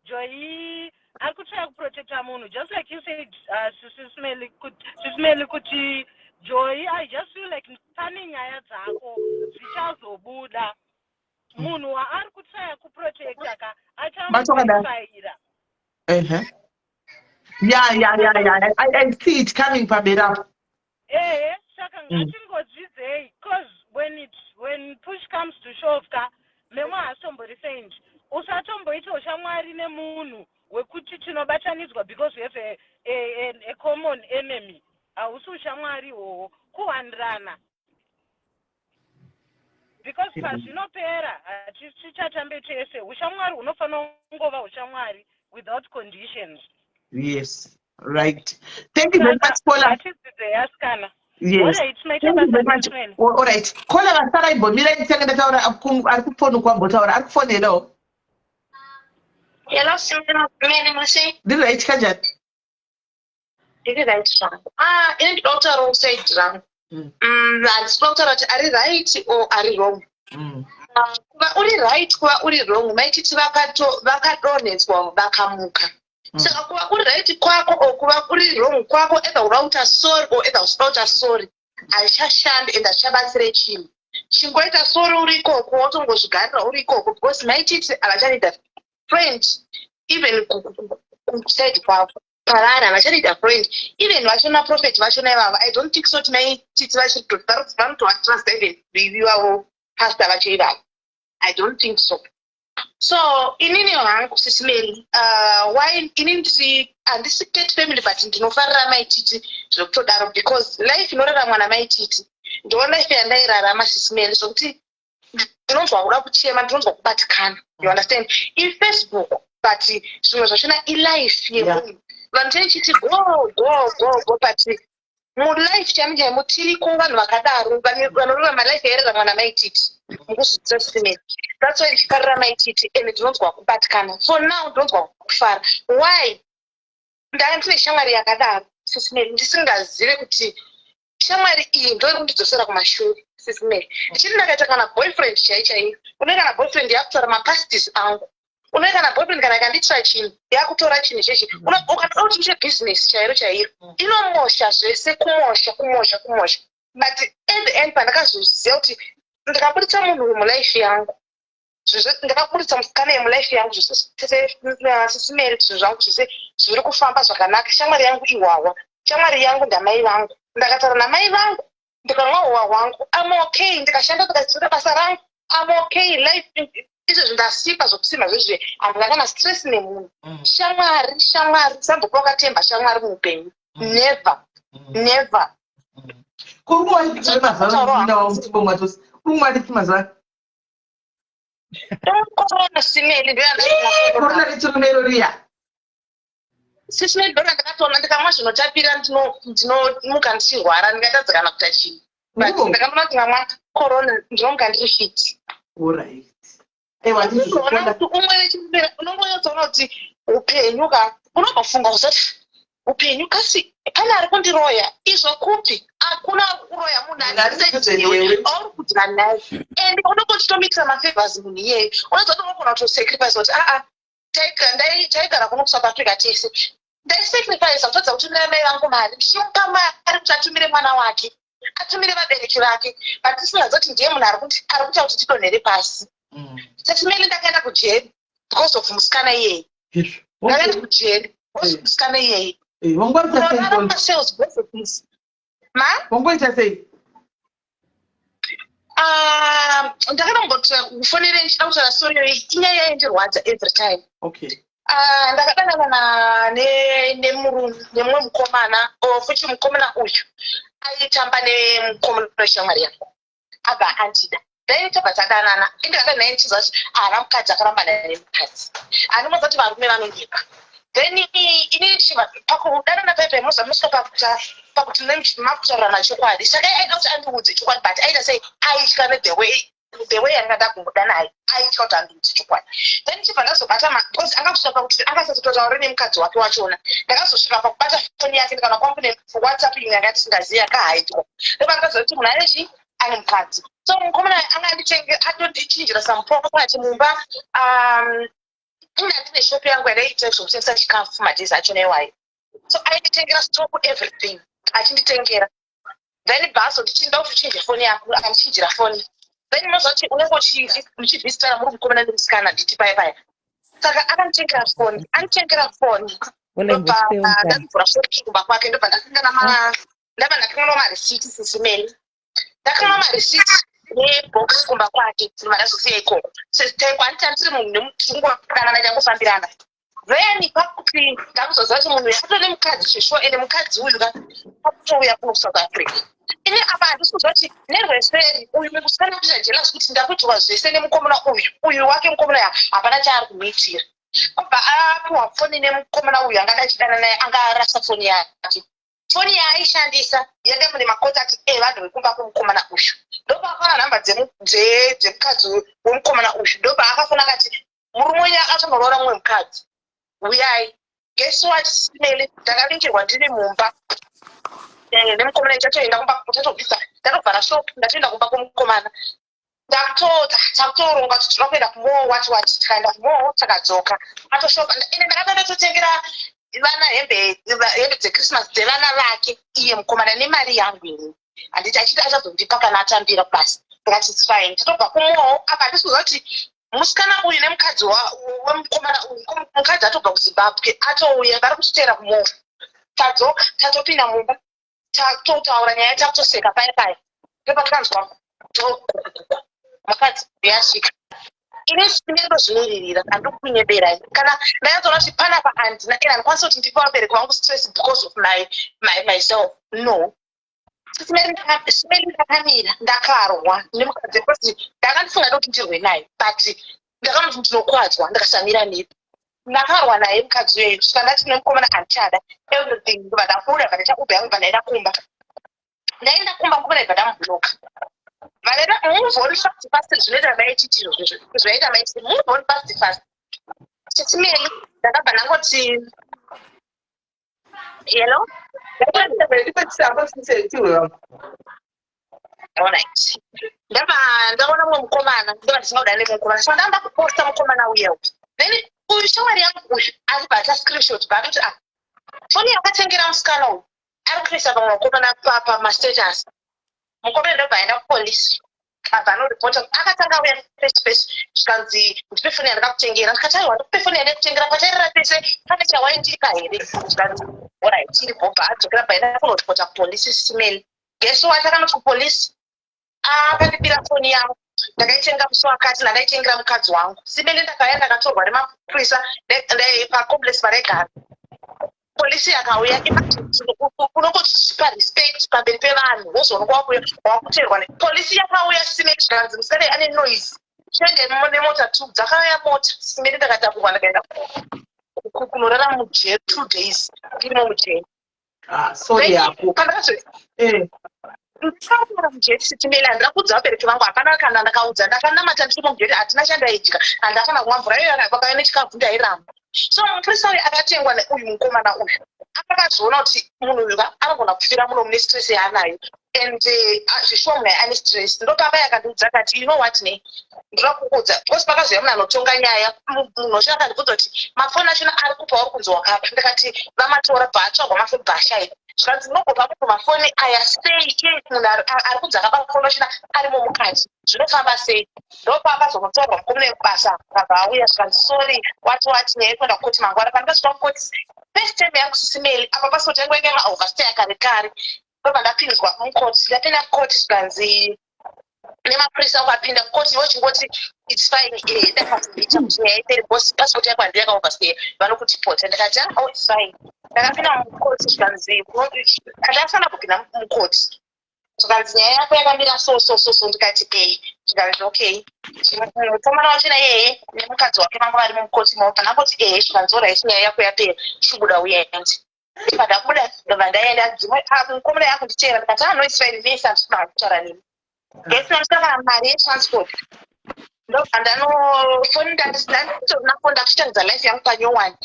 Joy ari kutraya kuprotecta munhu, just like you said, Sis Melly, kuti Joy, I just feel like pane nyaya dzako dzichazobuda. Munhu waari kutraya kuprotecta ka Matokadaro. achamufaira. Yeah. I see it coming pamberi apo. Ehe, saka ngatingodzidzei, cause when push comes to shove ka, Memo haatombori saint. Usatomboita ushamwari nemunhu wekuti tinobatanidzwa because we have a common enemy. Hausi ushamwari ihwohwo, kuwandirana, because pazvinopera hatichatambe tese. Ushamwari hunofanira kungova ushamwari without conditions. Yes, right, thank you very much, Paula. Ngatidzidzei, asikana. Yes. Alright, maita Thank you very basa much. nesweni. All right, caller vasara, imbomira ndichange ndataura. Ari kufoni kwambotaura, ari kufonerawo. Hello, Simene, mushe. Ndiri right, kanjani? Ndiri right zvangu. Ah, ini ndinoda kutaurawo side rangu. Handisi kuda kutaura kuti ari right or ari wrong. Ah, kuva uri right, kuva uri wrong, maititi vakadonhedzwa vakamuka. Saka kuva kuri right kwako or kuva kuri wrong kwako, either uda kuita sorry or either usida kuita sorry, hazvichashandi and hazvichabatsire chinhu. Chingoita sorry uri ikoko, wotongozvigarira uri ikoko, because maititi havachanida friend even kuside kwavo pavari havachanida friend. Even vachona prophet vachona ivava, I don't think so kuti maititi vanotovatrust even ivavo pastor vacho ivavo. I don't think so. So inini hangu, Sis Melly, why inini ndiri handisi Cat family, but ndinofarira maititi zvekutodaro, because life inoraramwa namaititi ndo life yandairarama, Sis Melly, zvokuti ndinonzwa kuda kuchema, ndinonzwa kubatikana, you understand? IFacebook, but zvimwe zvachona ilife yemunhu. Vanhu tenichiti go, go, go, go, but mulife chaimo chaimo tiriko vanhu vakadaro vanorarama life yairaramwa namaititi mukuzvidzisa, Sis Melly. That's why ndichifarira maititi and ndinonzwa kubatikana. For now ndinonzwa kufara. Why? Ndanga ndine shamwari yakadaro, Sis Melly, ndisingazive kuti shamwari iyi ndo iri kundidzosera kumashure. Sis Melly, ndichiti ndakaita kana boyfriend chai chaiyo, une kana boyfriend yakutora mapasties angu, une kana boyfriend kana ikandiitira chinhu, yakutora chinhu chechi, ukatoda kuti ndiite business chairo chairo, inomosha zvese, kumosha, kumosha, kumosha. But at the end pandakazoziva kuti ndakabuditsa munhu mulife yangu zvese, ndakabuditsa musikana yemulife yangu zvese, Sis Melly, zvinhu zvangu zvese zviri kufamba zvakanaka. Shamwari yangu ihwahwa, shamwari yangu ndamai vangu. Ndakataura namai vangu, ndikamwa hwa hwangu, am okay. Ndikashanda, ndikaziva basa rangu, am okay. Life izvezvi ndasimba zvokusimba zvezve, handina kana stress nemunhu. Shamwari, shamwari, sambokuva wakatemba shamwari muupenyu, never, never. Kuri kuwanikwa mazuva ano, kuri kuwanikwa mazuva Corona, Sis Melly. Corona rechiromero riya. Sis Melly, ndona ndakatoona ndikamwa zvinotapira, ndinomuka ndichirwara, ndingatadza kana kuita chinhu, but ndakanoona kuti ngamwa corona ndinomuka ndiri fit. Alright, aiwa. Unoona kuti umwe wechiromera, unongonyatsoona kuti upenyu ka, unombofunga kuzoti upenyu kasi pane ari kundiroya izvo kupi? Hakuna ari kuroya, munhu arisenewe auri kudya naye, and unonge uchitomitira mafavors munhu iyeye. Unoziva kuti unogona kutosacrifice kuti aa, taigara kuno kuSouth Africa tese, ndaisacrifice kutadza kutumira mai vangu mari, ndichimupa mari kuti atumire mwana wake, atumire vabereki vake, but tisingaziva kuti ndiye munhu ari kuita kuti tidonhere pasi. Sis Melly, ndakaenda kujeri because of musikana iyeye. Ndakaenda kujeri because of musikana iyeye. Wangoita sei? Masales because of this ma Wangoita sei? Ah, ndakatombotira kufonere ndichida kutaura story iyoyi, inyaya yaindirwadza every time. Ah, ndakadanana nemurume, nemumwe mukomana, futi mukomana uyu aitamba nemukomana weshamwari yangu, abva andida. Then tabva tadanana. Indikada naye ndichiziva kuti haana mukadzi, akarambana nemukadzi. Handimoziva kuti varume vanonyepa. Then inini ndichibva pakudanana paipai, moziva musvika pakuti makutaurirana chokwadi. Saka aida kuti andiudze chokwadi, but aita sei, aitya nethe way, the way yandingada kumuda naye, aitya kuti andiudze chokwadi. Then ndichibva ndazobata, because anga kusvika pakuti angasatotaure nemukadzi wake wachona. Ndakazosvika pakubata foni yake, ndikaona kwangu newhatsapp imwe yanga ndisingazivi yakahaidwa. Ndobva ndakaziva kuti munhu ane chii, ane mukadzi. So mukomana anga anditenge, atondichinjira some property mumba. Inga ndine shop yangu yandaiita zvokutengesa chikafu madays achona iwayo, so ainditengera stock, everything achinditengera. Then bhazo ndichinda kuti uchinje foni yako, akandichinjira foni. Then unoziva kuti unenge muchivhistana muri mukomana nemusikana, nditi paya paya. Saka akanditengera foni, anditengera foni, ndobva ndakuvhura foni kumba kwake, ndobva ndasangana ndabva ndakanganwa marisiti. Sis Melly, ndakanganwa marisiti nebox kumba kwake, ndobva ndazosiya ikoko. Sezitaikwa handiti handiri munhu nemutungodanana, tangofambirana. Then pakuti ndakuzoziva kuti munhu uyu atone mukadzi zveshuwa, ende mukadzi uyu ka akutouya kuno kuSouth Africa. Ini apa handisi kuziva kuti nerweseri uyu musikana kuita jealous kuti ndakuitirwa zvese nemukomana uyu, uyu wake mukomana uyu hapana chaari kumuitira. Kubva apiwa foni nemukomana uyu angada achidana naye, anga arasa foni yake. Foni yaaishandisa yanga mune macontacts evanhu vekumba kwemukomana uyu. Ndopaakaona nhamba dzemukadzi wemukomana uyu, ndopaakafona akati murume wenyu akatongoroora mumwe mukadzi, uyai. Guess what, Sis Melly, ndakavingirwa ndiri mumba nemukomana. Ndatoenda kumba, tatobvisa, ndatobvara shop, ndatoenda kumba kwemukomana. Takutoronga kuti tinoda kuenda kumall, what what. Tikaenda kumall, takadzoka atoshopa. Ende ndakanga ndatotengera vana hembe dzeChristmas dzevana vake iye mukomana nemari yangu ini, handiti? Achiti achazondipa kana atambira basi. Ndikati it's fine. Totobva kumall apa, handisi kuziva kuti musikana uyu nemukadzi wemukomana uyu, mukadzi atobva kuZimbabwe, atouya, vari kutiteera kumall. Tadzoka, tatopinda mumba, tatotaura nyaya, takutoseka paya paya, ndopatakanzwa mukadzi yasvika. Ini ndinondozvimiririra, handikukunyeberai. Kana ndanyatsoona kuti panapa handina, ende handikwanisi kuti ndipe vabereki vangu stress because of myself, no. Simeri, ndakamira, ndakarwa nemukadzi because ndanga ndisingadi kuti ndirwe naye, but ndakamuti ndinokwadzwa ndakasamira nepi. Ndakarwa naye mukadzi uyeyo kusvika ndati nemukomana handichada everything. Ndobva ndabuda, bva ndaita Uber yangu, bva ndaenda kumba. Ndaenda kumba, mukomana ibva ndamubloka. Vandaita move on fast fast, zvinoita maititi izvozvo, zvaita maititi, move on fast fast. Chitimeli, ndakabva ndangoti hello. Alright, ndabva ndaona mumwe mukomana, ndobva ndisina kuda nemukomana, so ndamba kuposta mukomana uyewo. Then uyu shamwari yangu uyu achibva aita screenshot, bva atoti, ah, foni yakatengera musikana uyu ari kuisa vamwe vakomana pamastatus. Mukomana ndobva aenda kupolisi, abva anoripota. Akatanga auya face face, zvikanzi, "Ndipe foni yandakakutengera." Ndikati, "Aiwa, ndikupe foni yandakutengera patairira tese, pane chawaindika here?" Zvikanzi, "Alright, iri bhobva." Adzokera, bvaenda kunoripota kupolisi. Simeli, guess what? Akanoti kupolisi akandibira foni yangu, ndakaitenga musi wakati, ndakaitengera mukadzi wangu. Simeli, ndakauya, ndakatorwa nemapurisa pacomplex paraigara. Polisi yakauya. Unongozvipa respect pamberi pevanhu, wozoonekwa wakuteerwa. Polisi yakauya, Simeli, zvikanzi musikana ane noise, chiende nemota two. Dzakauya mota, Simeli, ndakatakurwa, ndakaenda kunorara mujeri 2 days, ndirimo mujeri. Ah, sorry yako. Ndakagara mujeri, Sitimeli. Handina kuudza vabereki vangu, hapana kana ndakaudza. Ndakanamata ndirimo mujeri, hatina chandaidya, handafana kumwa mvura iyoyo. Vakauya nechikafu, ndairamba. So mupurisa uyu akatengwa neuyu mukomana uyu, akakazoona kuti munhu uyu anogona kufira muno mune stress yaanayo, and zvishuwa munhu ane stress. Ndopapa yakandiudza, akati, "You know what, ne ndoda kukuudza," because pakazoya munhu anotonga nyaya, munhu wacho akandibvunza kuti, "Mafoni achona ari kupa uri kunzi wakapa?" Ndikati, "Vamatora." Bva atsvagwa mafoni, bva ashaika. Zvikanzi, "Munongopa munhu mafoni aya sei? Iye munhu ari kunzi akaba mafoni achona arimo mukati, zvinofamba sei?" Ndopaakazonotaurwa mukomana wekubasa, akabva auya, zvikanzi, "Sorry, what what, nyaya yekuenda kukoti mangwana." Pandakasvika kukoti first time yangu, Sisimeli, apa pasipoti yangu yange yakaoverstaya kare kare. Ndobva ndapinzwa mukoti. Ndapinda mukoti, zvikanzi nemapurisa, ukapinda mukoti vochingoti, "It's fine, ndakazoita kuti nyaya ipere because pasipoti yangu handi yakaoverstaya, vanokutipota." Ndakati, "Ah, oh, it's fine." Ndakapinda mukoti, zvikanzi, handasana kupinda mukoti, zvikanzi, "Nyaya yako yakamira so so so so." Ndikati, "Ei." Zvikanzi, "Okay." Mukomana wachona iyeye nemukadzi wake vanga vari mumukoti mavo. Pandangoti ehe, zvikanzi, "Alright, nyaya yako yapera, chibuda uende." Ndibva ndabuda, ndobva ndaenda. Dzimwe mukomana yakunditeera. Ndikati, "Ah, no, it's fine, mese handisina kutaura nemi." Gesi ndisina kana mari yetransport. Ndobva ndanofoni, ndanditorina foni, ndakuchitangidza life yangu panyowani.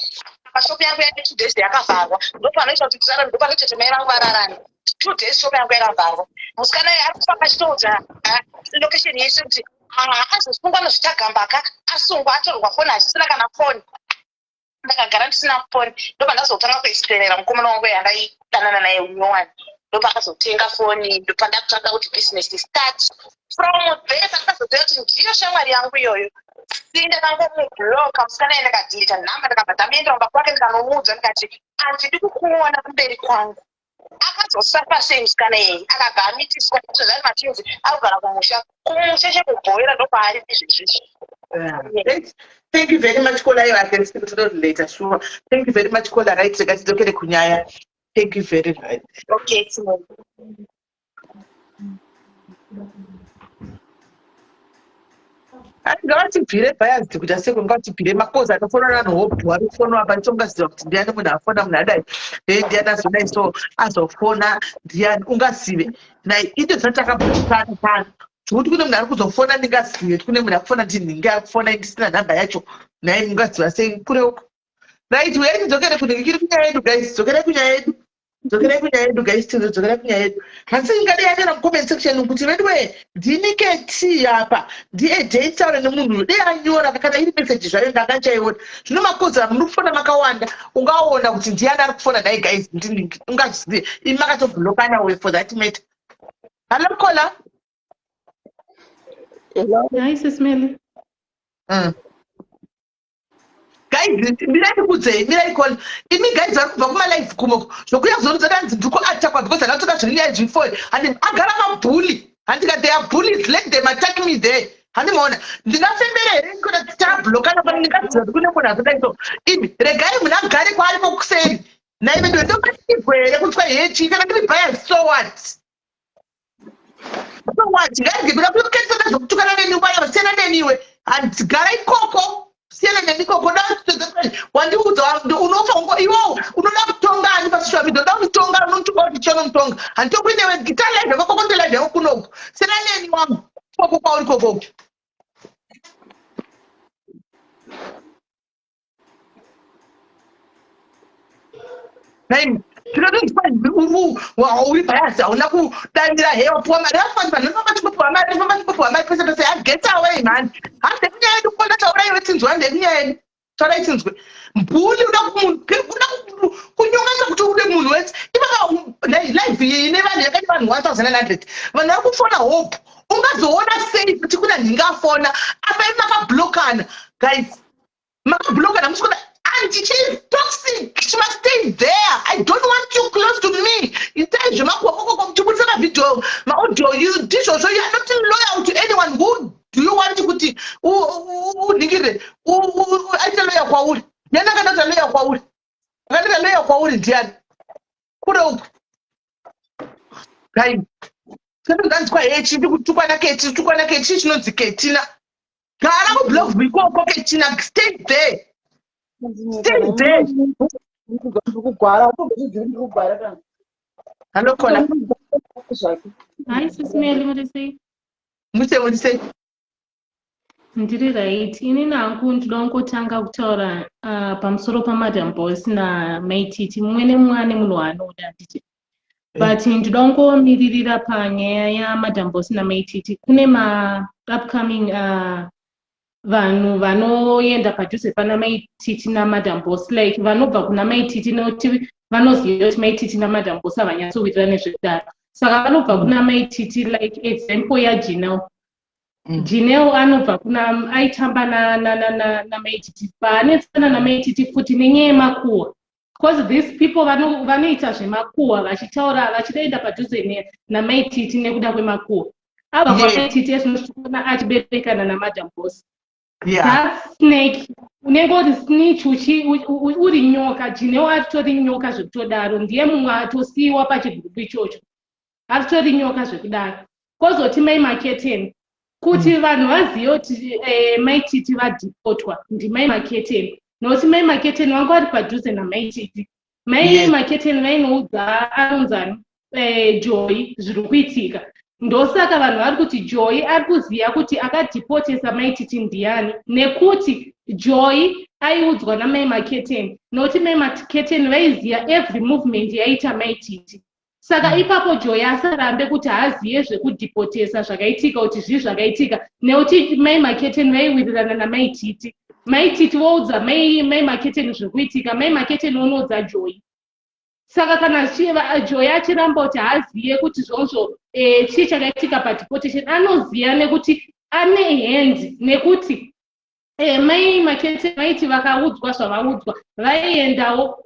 Pashopu yangu yane 2 days yakavharwa, ndopanoita kuti tirarame, ndopanoita kuti mai vangu vararame. 2 days shopu yangu yakavharwa. Musikana uyu ari kufamba achitoudza location yese kuti azosungwa nozvitagambaka, asungwa, atorwa foni, achisina kana foni. Ndakagara ndisina foni. Ndobva ndazotanga kuexplainera mukomana wangu yandaidanana naye unyowani, ndopaakazotenga foni. Ndopandakutanga kuti business start from there. Pandakazoziva kuti ndiyo shamwari yangu iyoyo, si ndakangomubloka musikana iye, ndakadeleta nhamba. Ndakabva ndamuendera kumba kwake, ndikanomuudza, ndikati, "Handidi kukuona kumberi kwangu." Akazosafa sei musikana iyeye? Akabva amitiswa zvazvari machinzi akugara kumusha, kumusha chekubhoera, ndokwaari izvezvizvi. Thank you very much, caller. I can speak to later, sure. Thank you very much, caller. Right, rega tidzokere kunyaya. Thank you very much. Okay, Simon. Ngavatibvire biased kuti aseko, ngavatibvire makozi anofona vanhu hobhu ari kufona apa, ndichongaziva kuti ndiani munhu afona, munhu adai, then ndiani azodai, so azofona ndiani ungazive nai ito zati takambotana pano zvekuti kune munhu ari kuzofona, ndingazive kuti kune munhu akufona, ndinhinge akufona ndisina nhamba yacho, nai mungaziva sei kure uko? Right, uyai tidzokere kunenge kiri kunyaya yedu, guys, dzokerai kunyaya yedu. Dzokerai kunyaya yedu guys, tinzwe, dzokerai kunyaya yedu. Hanzi ingade yanyora mucomment section kuti veduwe ndini Keti apa ndiye taura nemunhu dei anyora kana iri message zvayo ndanga ndichaiona. Zvino makozi muri kufona makawanda, ungaona kuti ndiani ari kufona. Nhai guys, ndini ungazvizive imi makatoblockana we for that matter. Hello caller. Hello. Hi, Sis Melly. Guys, mirai ndikudzei, mirai caller. Imi guys vari kubva kumalive kumoko zvokuya kuzonudza danzi ndiri kuattackwa because handatoka zviri nyaya zvifoi handi agara mabully handika. They are bullies, let them attack me there. Handimaona ndingafembere here kana tablockana pano? Ndingaziva kuti kune munhu akadai so. Imi regai munhu agare kwaari kokuseri. Naive ndiwe ndobatigwe here kunzwa hechi kana ndiri bias? So what, so what? Ngaige kuda kuketesa zvokutukana neni paya, siyana neniwe. Handigara ikoko, siyana neni ikoko. Wandiudza unofa ungo iwo unoda kutonga ani pasocial media? Unoda kunitonga? Unomutonga kuti chanomutonga? Handitokuinewe gita live yako koko, ndo live yako kunoku. Siyana neni wangu koko kwauri kokoko. Nai tinotonzwa uri bias, hauna kudanira he wapuwa mari afani. Vanhu vanofamba chingopiwa mari, famba chingopiwa mari pese pese. Get away man. Hande kunyaya yedu kona, taurai iwe tinzwe. Hande kunyaya yedu, taurai tinzwe. Mbuli uda kunyonganisa kuti ude munhu wese ipapa. Live iyi ine vanhu yakati vanhu 1900, vanhu vari kufona. Hope ungazoona sei kuti kuna nhinga afona apa imi makablockana? Guys, makablockana musikuda. And she is toxic, she must stay there. I don't want you close to me. Itai zvemakuhwa muchibudisa mavideo, maaudio ndizvozvo. You are not loyal to anyone. Who do you want kuti unhingirire aite loyal kwauri? Ndiani akandota loyal kwauri? Akandota loyal kwauri ndiani? Kure uku guys, tinonzwa hechi ndikutukwana Keti, tukwana Keti chinonzi Ketina. Gara kublog ikoko Ketina, stay there, stay there. Ndikugwara, ndikugwara kana. Hello caller. Zvake. Hi, Sis Melly, muri sei? Muse, muri sei? Ndiri right. Ini nangu ndinoda kungotanga kutaura pamusoro paMadam Boss naMaititi. Mumwe nemumwe ane munhu waanoda, handiti? But ndinoda kungomiririra panyaya yaMadam Boss naMaititi. Kune ma-upcoming vanhu vanoenda padhuze pana Maititi naMadam Boss, like vanobva kuna Maititi nekuti vanoziva kuti Maititi naMadam Boss havanyatsowirirana nezvekudaro. Saka vanobva kuna Maititi, like example yaJinel. Jinel anobva kuna aitamba naMaititi paanetsana naMaititi futi nenyaya yemakuhwa, because these people vanoita zvemakuhwa vachitaura vachidaenda padhuze naMaititi nekuda kwemakuhwa. Abva kwaMaititi ezvinosvikuona achiberekana naMadam Boss. That snake unenge uri snitch, uri nyoka. Jineo aritori nyoka zvekutodaro. Ndiye mumwe atosiyiwa pachigrupu ichocho, aritori nyoka zvekudaro. Kwozoti Mai Maketeni, kuti vanhu vazive kuti Maititi vadeportwa ndimai Maketeni, nokuti Mai Maketeni vanga vari padhuze naMaititi. Mai Maketeni vainoudza anonzani Joy zviri kuitika. Ndosaka vanhu vari kuti Joy ari kuziva kuti akadeportesa Maititi ndiani, nekuti Joy aiudzwa namai Maketeni, nokuti Mai Maketeni vaiziva every movement yaita Maititi. Saka ipapo Joy asarambe kuti haaziye zvekudeportesa zvakaitika, kuti zvii zvakaitika, nekuti Mai Maketeni vaiwirirana naMaititi. Maititi voudza mai Maketeni zviri kuitika, Mai Maketeni vonoudza Joy. Saka kana Joy achiramba kuti haaziye kuti zvonzvo chii chakaitika padeportation, anoziva nekuti ane hand, nekuti Mai Makete vaiti vakaudzwa zvavaudzwa vaiendawo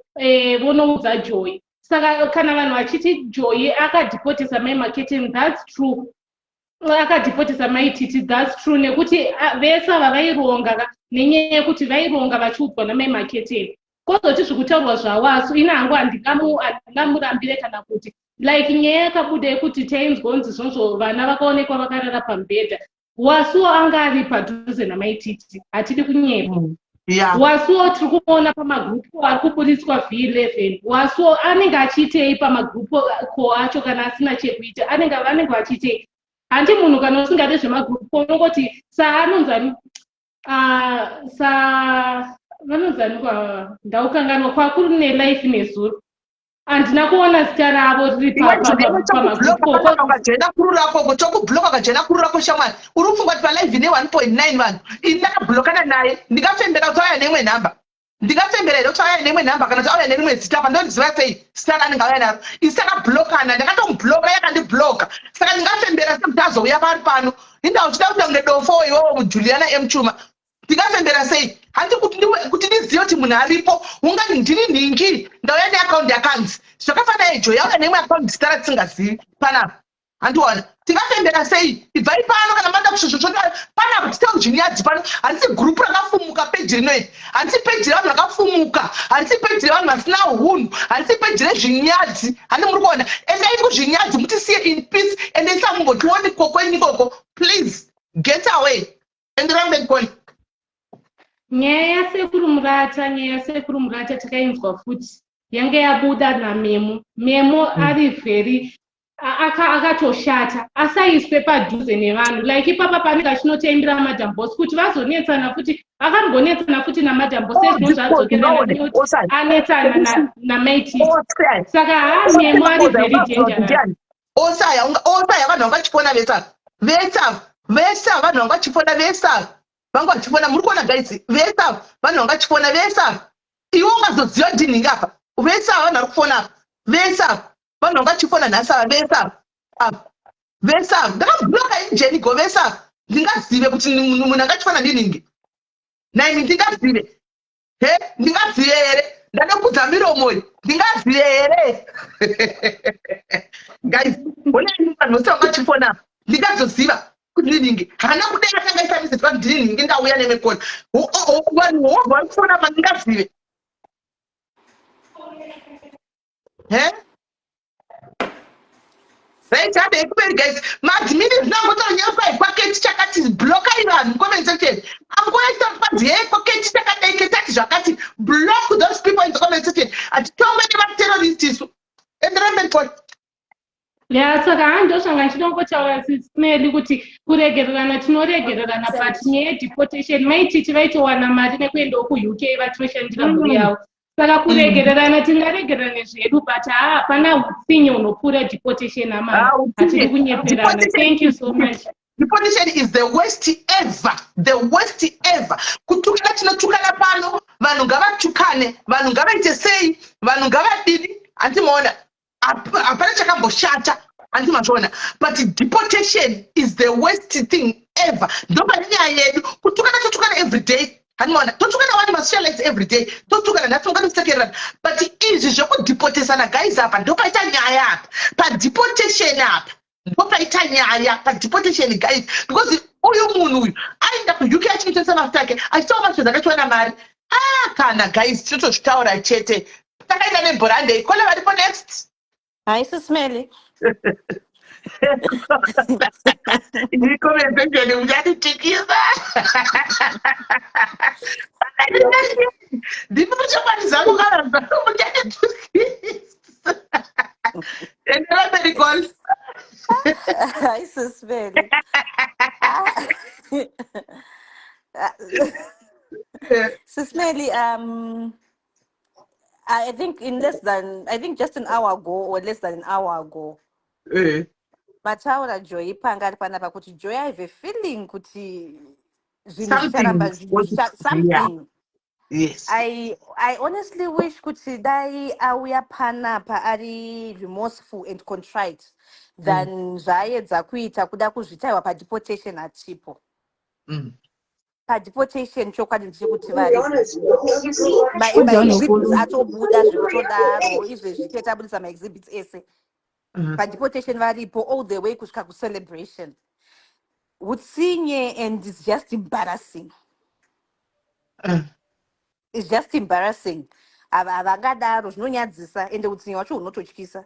vonoudza Joy. Saka kana vanhu vachiti Joy akadeportesa Mai Maketeni, that's true. Akadeportesa Maititi, that's true, nekuti vese ava vaironga nenyaya yekuti vaironga vachiudzwa namai Maketeni. Kwozoti zvikutaurwa zvawasu, ini hangu handingamurambire kana kuti like nyaya yakabuda yekuti tainzwa kunzi zvonzvo vana vakaonekwa vakarara pamubhedha, Wasuwo anga ari padhuze namaititi. Hatidi kunyepa. Wasuwo tiri kumuona pamagrupu ari kuburitswa V11. Wasuwo anenge achiitei pamagrupu ko acho kana asina chekuita? Anenge vanenge vachiitei? Handi munhu kana usingade zvemagrupu unongoti saanonzani sa vanonzani kwa ndaukanganwa kwakuri nelife nezuro. Handina kuona zita ravo riri Iwe Juliana chokubloka kana ukajoina kuru rako uko chokubloka ukajoina kuru rako shamwari uri kufunga kuti palive ine 1.9 vanhu ini ndakablokana naye ndingafembera kuti auya neimwe nhamba ndingafembera here kuti auya neimwe nhamba kana kuti auya nerimwe zita apa ndoriziva sei zita raanenge auya naro isi takablokana ndakatomubloka yakandibloka saka ndingafembera sei kuti azouya pari pano inda uchida kuita kunge dofo iwewo mujuliana mchuma ndingafembera sei handi kuti ndizive kuti munhu aripo ungati ndini nhingi ndauya neakaundi yakanzi zvakafanana ijo yauya neimwe akaundi zita ratisingazivi panapa handiona tingafembera sei ibvai pano kana mada kusvosvosvota panapa titauri zvinyadzi pano handisi gurupu rakafumuka peji rinoi handisi peji revanhu vakafumuka handisi peji revanhu vasina hunhu handisi peji rezvinyadzi handi muri kuona endai kuzvinyadzi mutisiye in peace ende isamungotioni kokwenyu ikoko please get away Enderai mberi Koni. Nyaya yasekuru Murata, nyaya yasekuru Murata takainzwa futi yange yabuda naMemo. Memo ari very akatoshata asaiswe padhuze nevanhu like ipapa paanenge achinotoimbira Madam Boss kuti vazonetsana futi akambonetsana futi naMadam Boss Oh, ezvino zvadzokerana kunoti anetsana naMai Titi saka haa Memo ari very dangerous. Osaya, osaya vanhu vanga vachifona vese ava. Vese ava, vese ava vanhu vanga vachifona vese ava. Vanga vachifona, muri kuona guys, vese ava vanhu vanga vachifona vese ava. Iwe ungazoziva kuti ndinhingi apa. Vese ava vanhu vari kufona apa. Vese ava vanhu vanga vachifona nhasi ava vese ava. Ava. Vese ava. Ndakabloka ini Jenny go vese ava. Ndingazive kuti munhu anga achifona ndinhingi. Naini ndingazive. He, ndingazive here? Ndadokudza miromo iyi. Ndingazive here? Guys, honai vanhu vose vanga vachifona apa. Ndingazoziva kuti ndinhingi. Haana kudai akanga aisa message kuti ndini nhingi ndauya nemekona. Vanhu hobho vari kufona apa ndingazive. He? Right, handei kumberi guys. Maadmini zvinangotaura nyaya kwai kwaketi chakati blokai vanhu comment section. Angoita kwanzi hey kwaketi chakadai ketati zvakati block those people in the comment section. Hatitongwe nematerrorist isu. Enderai mberi Paul. Ya saka haa ndozvanga ndichidongotaura sismeli kuti kuregererana tinoregererana but nyaya yedeportation maititi vaitowana mari nekuendawo kuUK vachoshandira mhuri yavo saka kuregererana tingaregererane zvedu but haa hapana utsinye hunopfuura deportation amana Ah, utsinye. hatidi kunyeperana Deportation thank you so much Deportation is the worst ever, the worst ever. Kutukana tinotukana pano, vanhu ngavatukane, vanhu ngavaite sei, vanhu ngavadini, hanti maona hapana chakamboshata hanti mazviona but deportation is the worst thing ever ndopane nyaya yedu kutukana totukana every day hanti maona totukana wani masocialites every day totukana nhasi mungatosekererana but izvi zvekudepotesana guys apa ndopaita nyaya apa padeportation apa ndopaita nyaya padeportation guys because uyu munhu uyu aenda kuuk achinotengesa mafuta ake achitaura mashows akachiwana mari ah kana guys tinotozvitaura chete takaenda nebhorandei kole varipo next Haisi smelly. Comment section muchatitikisa. Ndimi muchokwadi zangu kana muchatitikisa. Endera mberi call. Haisi smelly. Sis Melly, I think in less than, I think just an hour ago or less than an hour ago, mataura Joy panga ari panapa kuti Joy I have a feeling kuti zvinhu Something zvicharamba was yeah. something. Yes. I honestly wish kuti dai auya panapa ari remorseful and contrite than zvaaedza kuita kuda kuzvitaiwa padeportation hatipo. Padeportation chokwadi ndechekuti varipo maexhibits atobuda zvekutodaro izvezvi tete abudisa maexhibits ese padeportation varipo all the way kusvika kucelebration utsinye and it's just embarrassing it's just embarrassing havangadaro zvinonyadzisa ende utsinye hwacho hunototyisa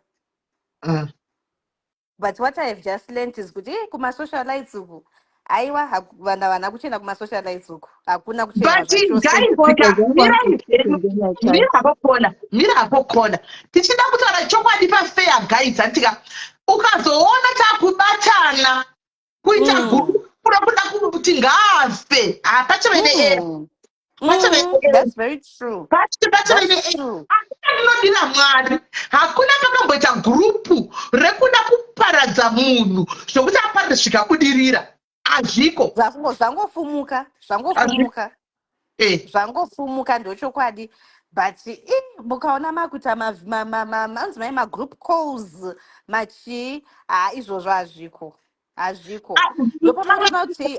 but what i have just learnt is kuti eh, kumasocialites uku aiwa vanhu havana kuchena kumasocialites uku hakuna kuchena but zvachose guys ka mirai zvenyu mira hapo kona mira hapo kona tichida kutaura chokwadi pafair guys hantika ukazoona takubatana kuita gurukuro kuda kuti ngaafe hapachave neera That's very true. Pachave ndinodira Mwari, hakuna pakamboita gurupu rekuda kuparadza munhu zvokuti aparadze zvikabudirira. Hazviko. Zvangofumuka, zvangofumuka, zvangofumuka, ndochokwadi. But mukaona makuita anzi mai magroup calls, machii, ha, izvozvo hazviko, hazviko. Ndopamaona kuti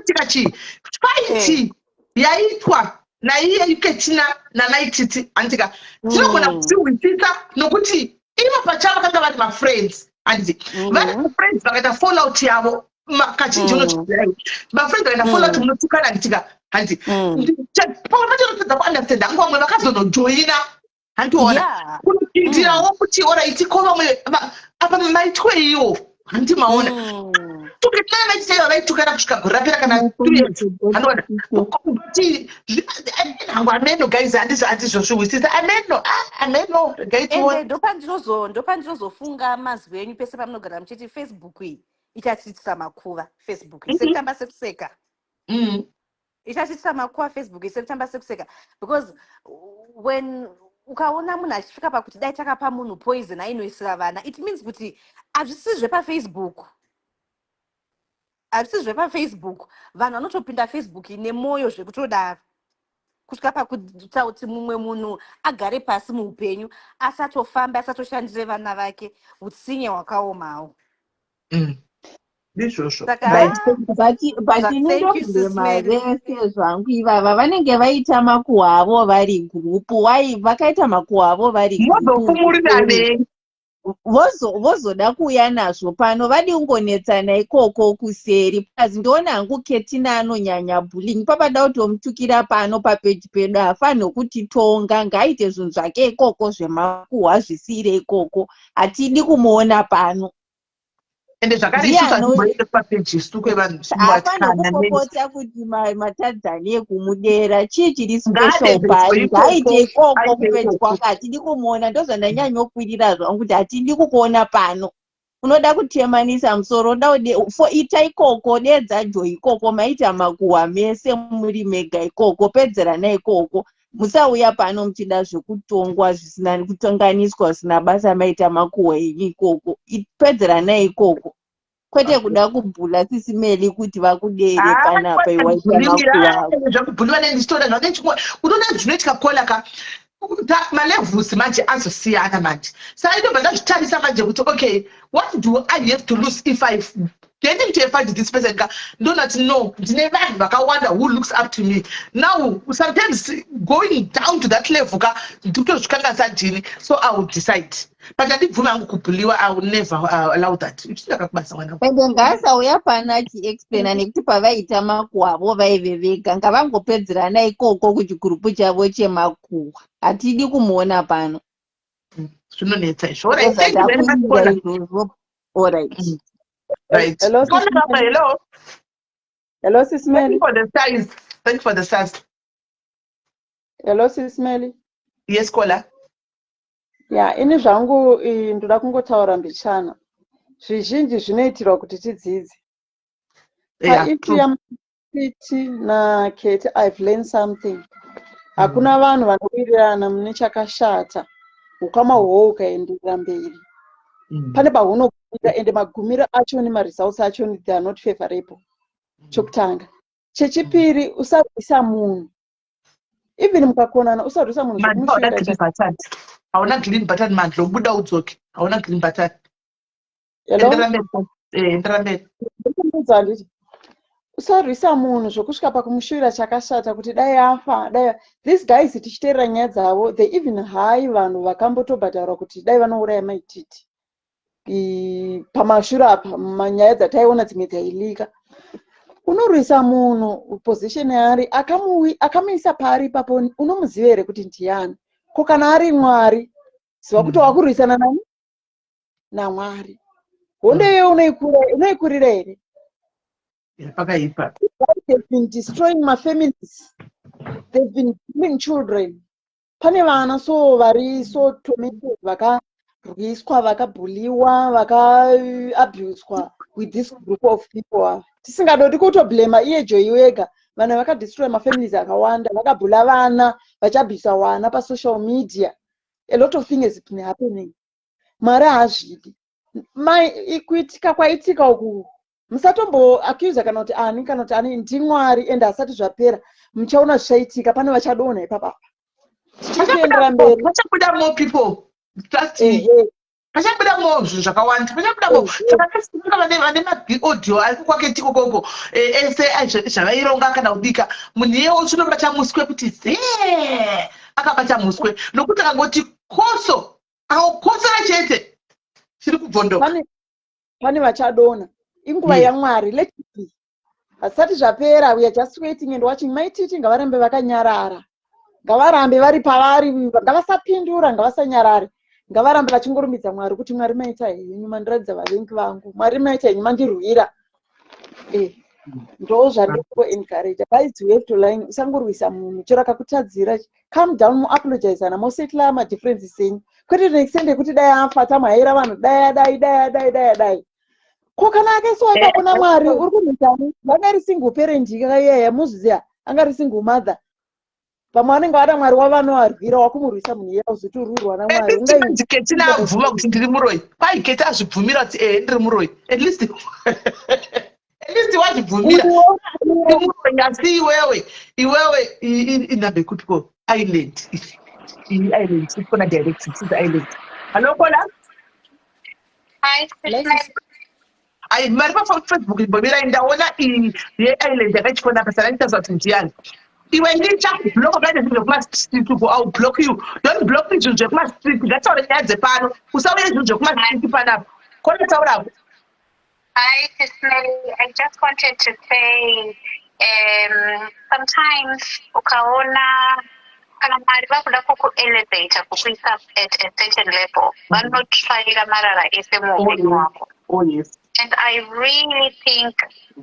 Itika chii, fight yaitwa naiye Ketina naMaititi, handika? Tinogona kuzvihwisisa nokuti ivo pachavo vakanga vari mafriends, handiti? Vari mafriends, vakaita fallout yavo. Kazhinji unotizai mafriends vakaita fallout, munotukana, handitika? Handiti pamwe pacho unotadza kuunderstand hangu vamwe vakazonojoina, handiona kunopindirawo kuti alright, ko vamwe apa maitweiwo, handi maona? Tuketinana maititaiva vaitukana kusvika gore rapera kana 2 years, handiona? But hangu ameno, guys, handizvozvihwisisa, ameno, ah, ameno, regai tione. Ende ndopandinozofunga mazwi enyu pese pamunogara muchiti Facebook iyi ichatiitisa makuva. Facebook iyi, sekutamba sekuseka, ichatiitisa makuva. Facebook iyi, sekutamba sekuseka, because when ukaona munhu achisvika pakuti dai takapa munhu poison ainoisira vana, it means kuti hazvisi zvepaFacebook, hazvisi zvepaFacebook. Vanhu vanotopinda Facebook nemwoyo zvekutodaro, kusvika pakuita kuti mumwe munhu agare pasi muupenyu, asatofambe, asatoshandire vana vake. Utsinye hwakaomawo. Ndizvozvo. Saka But Thank you, Sis inondoblema Mary. vese zvangu ivava vanenge vaita makuhwa avo vari gurupu. Wai vakaita makuhwa avo vari gurupu? Mozofumurirane. Vozoda kuuya nazvo pano. Vadi kungonetsana ikoko kuseri. Plus ndoona hangu Ketina anonyanya bullying. Papada kutomutukira pano papeji pedu, haafaniri kutitonga. Ngaaite zvinhu zvake ikoko zvemakuhwa, zvisiyire ikoko, hatidi kumuona pano. Ende zvakare Ndiye isusu hatimboende papeji isu kwevanhu. Haafaniri kupopota kuti matadzani ekumudera chii chiri special Ngaadedzwe pari. ikoko, Ngaaite ikoko aite kupeji ikoko. kwake, hatidi kumuona. Ndozvandanyanyokwirira zvangu kuti hatidi kukuona pano. Unoda kutemanisa musoro, unoda fo ita ikoko, dedza Joy ikoko, maita makuhwa mese muri mega ikoko, pedzerana ikoko. Musauya pano muchida zvekutongwa zvisina kutonganiswa zvisina basa. Maita makuhwa enyu ikoko, pedzeranai ikoko, kwete kuda kubhula Sisi Meli kuti vakudere panapa iwaita makuhwa ako. Zvakubhuliwa nendichitoda zvake. Unoona zvinoitika kola ka malevels manje azosiyana manje. Saka indobva ndazvitarisa manje kuti okay, what do I have to lose if I get into a fight with this person ka? Ndoona kuti no, ndine vanhu vakawanda who looks up to me now. Sometimes going down to that level ka, ndikutozvikanganisa ndini. So I will decide, but handibvumi hangu kubhuliwa. I will never allow that. Uchitaka kubasa, mwana. Ende ngaasauya pano achiexplaina, nekuti pavaita makuhwa avo vaive vega. Ngavangopedzerana ikoko kuchigurupu chavo chemakuhwa, hatidi kumuona pano. Zvinonetsa izvo. Alright, thank you very much, Ndozvandakuita Kola. izvozvo, alright. Right. Hello, Kola, Sis Papa, Mary. hello. Hello, Sis Thank you Mary. for the stars. Thank you for the stars. Hello, Sis Mary. Yes, Kola. Ya, ini zvangu ndoda kungotaura mbichana. Zvizhinji zvinoitirwa kuti tidzidze. Yeah, Paissue true. yaMtiti naKeti, I've learned something. Hakuna vanhu vanowirirana mune chakashata, ukama hwohwo hukaenderera mberi. Pane pahunogumira, ende magumiro acho nemaresults acho, they are not favorable. Chokutanga. Chechipiri, usarwisa munhu. Even mukakonana, usarwisa munhu Mandlo, hauna zvekumushuvira green button. Hauna green button, Mandlo. Buda udzoke. Hauna green button. Hello? Endera mberi. Endera mberi. Ndikuudza, handiti usarwisa munhu zvokusvika pakumushuvira chakashata kuti dai afa, dai. These guys, tichiteerera nyaya dzavo, they even hire vanhu vakambotobhadharwa kuti dai vanouraya Maititi. Pamashure apa, manyaya dzataiona dzimwe dzailika, unorwisa munhu position yaari, akamuisa paari ipapo, unomuziva here kuti ndiani? Ko kana ari Mwari? Ziva kuti wakurwisana nani? NaMwari. Hondo iyoyo unoikurira here? Pakaipa. They've been destroying mafamilies, they've been killing children. Pane vana so vari so tormented, vakarwiswa, vakabhuliwa, vakaabuswa with this group of people ava. Tisingadodi kutoblema iye Joyi wega. Vanhu vakadestroya mafamilies akawanda, vakabhula vana, vachabvisa vana pasocial media. A lot of things has been happening. Mwari haazvidi. Mai kuitika kwaitika uku musatomboaccusa kana kuti ani kana kuti ani, ndimwari ende hasati zvapera. Muchaona zvichaitika, pane vachadonha ipapapa. Tichiri mberi. Pachabuda more people, trust me. Pachabuda more zvinhu zvakawanda, pachabuda more. Saka kasinga vane maaudio ari kwake tikokoko ese zvavaironga kana kubika munhu iyewo chinobata muswe kuti zee akabata muswe, nokuti akangoti koso, akangokosera chete, chiri kubvondoka. Pane vachadonha, inguva yaMwari. Let it be, hazvisati zvapera. We are just waiting and watching. Maititi ngavarambe vakanyarara, ngavarambe vari pavari, ngavasapindura, ngavasanyarare, ngavarambe vachingorumbidza Mwari kuti Mwari maita henyu, mandiratidza vavengi vangu. Mwari maita henyu, mandirwira. Ndo zvandingoencourage, guys. We have to line. Usangorwisa munhu chero akakutadzira. Calm down, muapologizana, mosetla madifferences enyu, kwete to extent yekuti dai afa tamhaira vanhu, dai adai, dai adai, dai adai. Ko kana akaiswa ipapo naMwari, uri kumhitani? Vanga iri single parent iyaya, muzviziva, anga ri single mother. Vamwe vanenge vada Mwari wavanoarwira, wakumurwisa munhu iye uzotorwirwa naMwari. Keti naabvuma kuti ndiri muroyi. Kwai Keti azvibvumira kuti ehe, ndiri muroyi. At least wazvibvumira muroyi. Asi iwewe inhamba yekutiko island, island ikona direct is island. Hello, caller. Hi. Ai, mari paFacebook imbomirai, ndaona iyi yeisland yakachikona apa. Saka nditaura kuti ndiani iwe? Ndichakubloka kaite zvinhu zvekumastreet uko. I'll block you. Don't block me. Zvinhu zvekumastreet, ngataure nyaya dzepano. Usauye zvinhu zvekumastreet panapa. Kona, taurako. Hi, Sis Melly. I just wanted to say, sometimes ukaona kana Mwari vakuda kukuelevata, kukuisa at a certain level, vanotsvaira marara ese muupenyu hwako. Oh yes. And I really think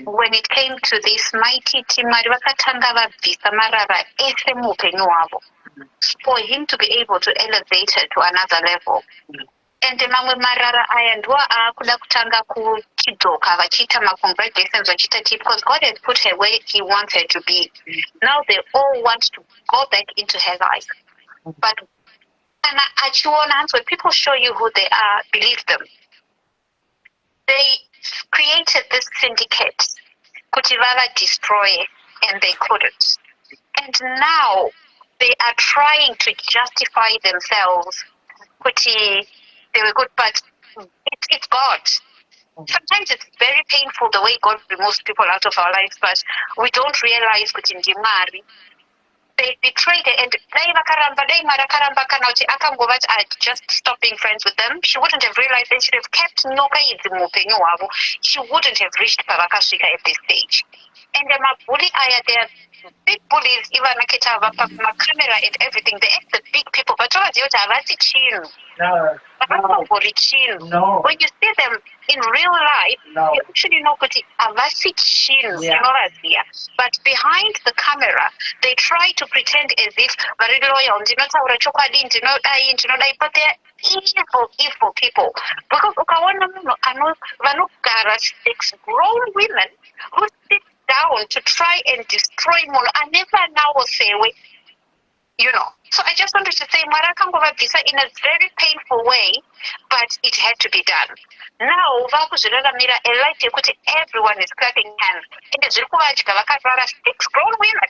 when it came to this Maititi, Mwari vakatanga vabvisa marara ese muupenyu hwavo for him to be able to elevate her to another level. And mamwe marara aya ndiwo aakuda kutanga kuchidzoka vachiita macongratulations, vachiita tii, because God has put her where he wants her to be. Now they all want to go back into her life, but kana achiona, hanzi, when people show you who they are, believe them. They created this syndicate kuti vava destroy and they couldn't, and now they are trying to justify themselves kuti they were good, but it's God. Sometimes it's very painful the way God removes people out of our lives, but we don't realize kuti ndiMwari. They betrayed her, and dai vakaramba, dai Mwari akaramba kana kuti akangovati, "I just stop being friends with them," she wouldn't have realized and she would have kept nyoka idzi muupenyu hwavo. She wouldn't have reached pavakasvika at this stage. And mabully aya, they are big bullies. Ivana Keta pamacamera and everything, they act the big people, but tovaziva kuti havasi chinhu, havatombori chinhu. When you see them in real life, you actually know kuti havasi chinhu. Tinovaziva, but behind the camera they try to pretend as if vari loyal, ndinotaura chokwadi, ndinodai, ndinodai, but they are evil, evil people, because ukaona munhu vanogara, six grown women who sit down to try and destroy munhu ane vanawo sewe. So I just wanted to say Mwari akangovabvisa in a very painful way, but it had to be done. Now vakuzviraramira a life yekuti everyone is clapping hands, ende zviri kuvadya vakarara, six grown women.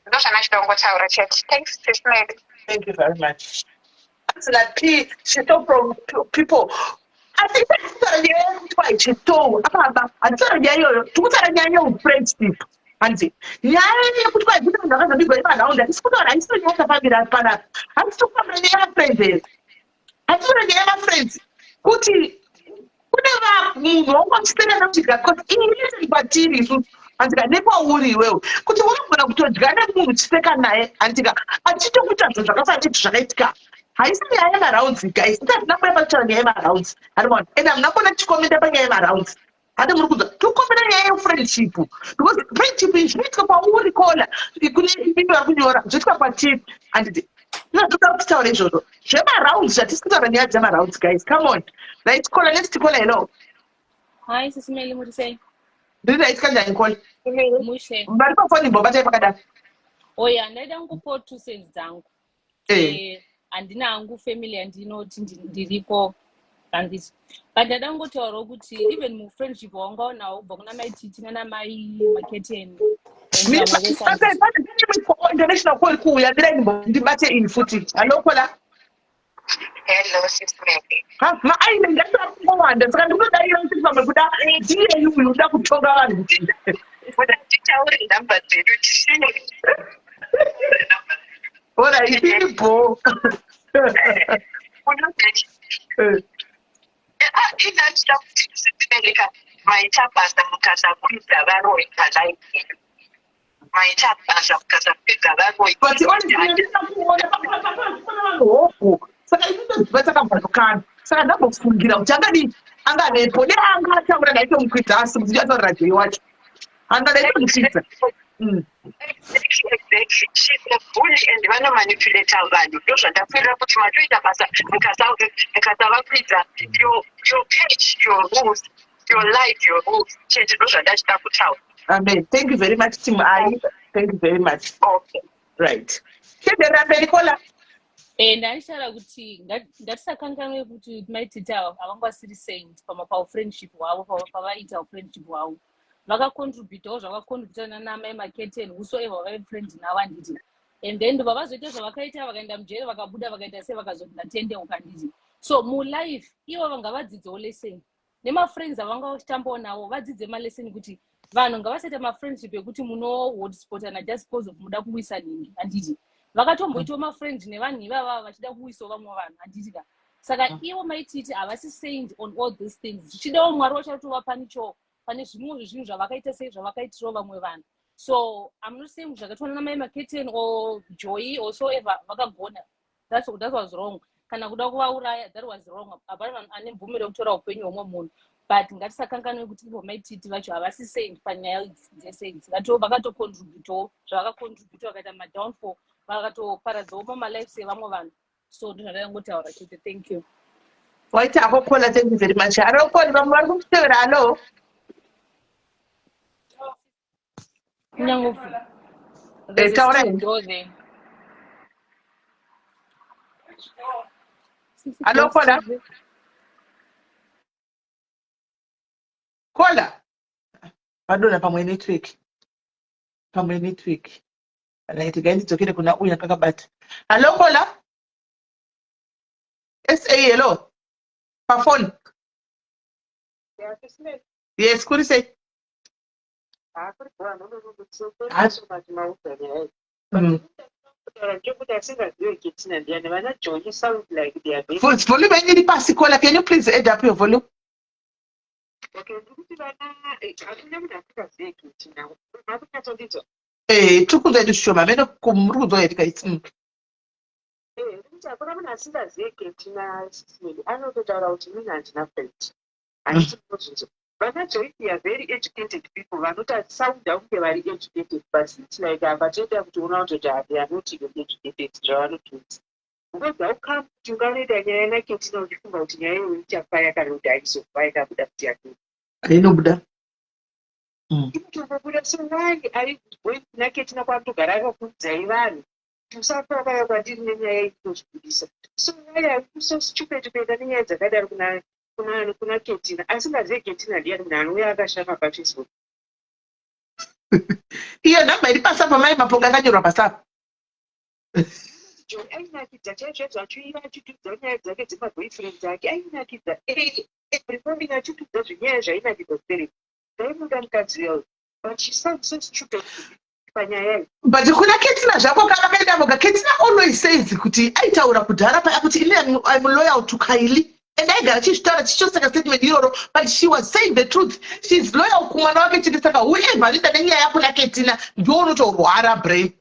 Ndozvandachida kungotaura chete. Thanks, Sis Mary. Thank you very much. Angela P, she stole from people. Asi kutaura nyaya yekuti why she stole apapa, hatitaura nyaya iyoyo. Tikutaura nyaya yeufriendship. Hanzi nyaya yekuti kwai kune vanhu vakazobigwa nepanharaunda, hatisi kutaura, haisiro nyaya yakafambira panapa. Hatisi kufambira nyaya yemafriends here. Hatitaura nyaya yemafriends kuti kune munhu wangochiserera kudya, because ini kwatiri isusu, handika, nekwauri iwewe, kuti unogona kutodya nemunhu uchiseka naye, handika, achitokuita zvinhu zvakafanana nekuti zvakaitika. Haisi nyaya yemarounds, guys. Hatina kuya pakutaura nyaya yemarounds, handimaona, and hamuna kuona tichikomenda panyaya yemarounds. Handi muri kunzwa tikukomenda nyaya yefriendship, because friendship iyi zvinoitika kwauri kola, kune imi vari kunyora, zvoitika kwatiri, handiti? Toda kutaura izvozvo zvemarounds, zvatisi kutaura nyaya dzemarounds. Guys, come on. Right, caller, next caller, hello. Hi, Sis Melly, muri sei? Ndiri right kanjani caller? Mushe. Vari pafoni mbobatai pakadaro. Oya, ndaida kungopawo 2 cents dzangu. Handina hangu family yandinoti ndiriko, handiti? But ndada kungotaurawo kuti even mufriendship wanga unawo kubva kuna Mai Titi nana Mai Maketen and vamwe vese, handiti? Pane international call kuuya, mirai ndibate ini futi. Hello, caller. Hello, Sis Mary. Ha, maisland acho ari kungowanda, saka ndikutodarira kuti pamwe kuda ndiyeyu uyu uda kutonga vanhu. Kuda titaure nhamba dzedu tisine. Ora iripo. Unozoti ina ndida kuti Sis maita basa mukasakwidza varoyi palive yedu. Maita basa mukasakwidza varoyi. But honestly, ndisina kuona pana vanhu hogo, saka ini ndoziva takabvanukana, saka ndambofungira kuti angadii angavepo ne anga ataura, ndaitomukwidza, asi kuti ndichataurira Jei wacho anga ndaitomukwidza. Exactly. She's a bully and vanomanipulata vanhu. Ndozvandakwirira kuti matoita basa mukasavakwidza. Your page, your rules, your life, your rules. Chete ndozvandachida kutaura. Amen. Thank you very much, team I. Thank you very much. Okay. Right. Chienderera mberi, caller. Ndaichitaura kuti ngatisakanganwe kuti Mai Titi ava havanga vasiri saint paufriendship hwavo, pavaiita ufriendship hwavo vakacontributawo zvakacontributa nana Mai Maketen, whosoever vaive friend navo, handiti? And then ndobva vazoita zvavakaita, vakaenda mujeri, vakabuda, vakaita sei, vakazoti ndatendeuka, handiti? So mulife ivo vanga vadzidzewo lesson nemafriends avanga vachitambawo navo, vadzidze malesson kuti vanhu ngavasaita mafriendship ekuti munohotspotana just because of muda kuwisa nhingi, handiti? Vakatomboitawo mafriend nevanhu ivava vachida kuwisawo vamwe vanhu, handiti ka? Saka ivo Mai Titi havasi saint on all these things. Zvichidawo Mwari wachatovapanichowo pane zvimwe zvezvinhu zvavakaita sei, zvavakaitirawo vamwe vanhu. So I'm not saying zvakaitwa nana Mai Maketen or Joy or so ever vakagona. That was wrong. Kana kuda kuvauraya, that was wrong. Hapana vanhu ane mvumiro yekutora upenyu hwomwe munhu, but ngatisakanganwe kuti ivo Mai Titi vacho havasi saint panyaya dzese idzi. Vakatocontributawo zvavakacontributa, vakaita madownfall, vakatoparadzawo mamalives evamwe vanhu. So ndozvandaingotaura chete. Thank you. Waita ako, caller. Thank you very much. Hello, caller, vamwe vari kutevera. Hello. Kunyange there's a Taura. steel door there. Hello, caller. Caller. Vadonha pamwe network. Pamwe network. Right, gai ndidzokere kuna uyu akakabata. Hello, caller. SA, hello. Pafoni. Yes, kuri sei? Ndekuti asingazive Ketina ndiani, vana Joyi sound like they are very Volume yenyu iri pasi, caller. Can you please add up your volume? Okay, ndikuti vana, hakuna munhu asingazive Ketina. Makunyatsondinzwa? Eh, tiri kunzwa yedu zvishoma. Mene muri kunzwa here guys? Ndikuti hakuna munhu asingazive Ketina. Sis Melly anototaura kuti inini handina friend, handiti? Munozvinzwa, vana Joy are very educated people, vanotasounda kunge vari educated, but it's like apa toita kuti una kutoti they are not even educated zvavanotoita, because how come kuti unganoita nyaya naKetina uchifunga kuti nyaya iyoyo ichafaya kana kuti haizofa ikabuda kuti yakei? Inobuda. Inotongobuda. So why are you going kuna Ketina kwakutogara akakuudzai vanhu kuti usafa wakauya kwandiri nenyaya iyi kutozvibudisa? So why are you so stupid kuenda nenyaya dzakadaro kuna Ketina asingazive Ketina ndiani, munhu anouya akashama paFacebook? Iyo nhamba iri pasi apa, Mai Maponga, akanyorwa pasi apa. Joy ainakidza chaizvo chaizvo, achiuya achitudza nyaya dzake dzemaboyfriends ake. Ainakidza every morning achitudza zvenyaya, zvainakidza zvibereki. Ndaimuda mukadzi uya uyu, but she sounds so stupid panyaya iyi. But kuna Ketina zvako ka, vakaenda voga. Ketina always says kuti aitaura kudhara paya kuti ini I'm loyal to Kylie, and aigara achizvitaura chichoseka statement iroro, but she was saying the truth. She is loyal kumwana wake chete. Saka whoever anoenda nenyaya yako naKetina ndiwo unotorwara brain.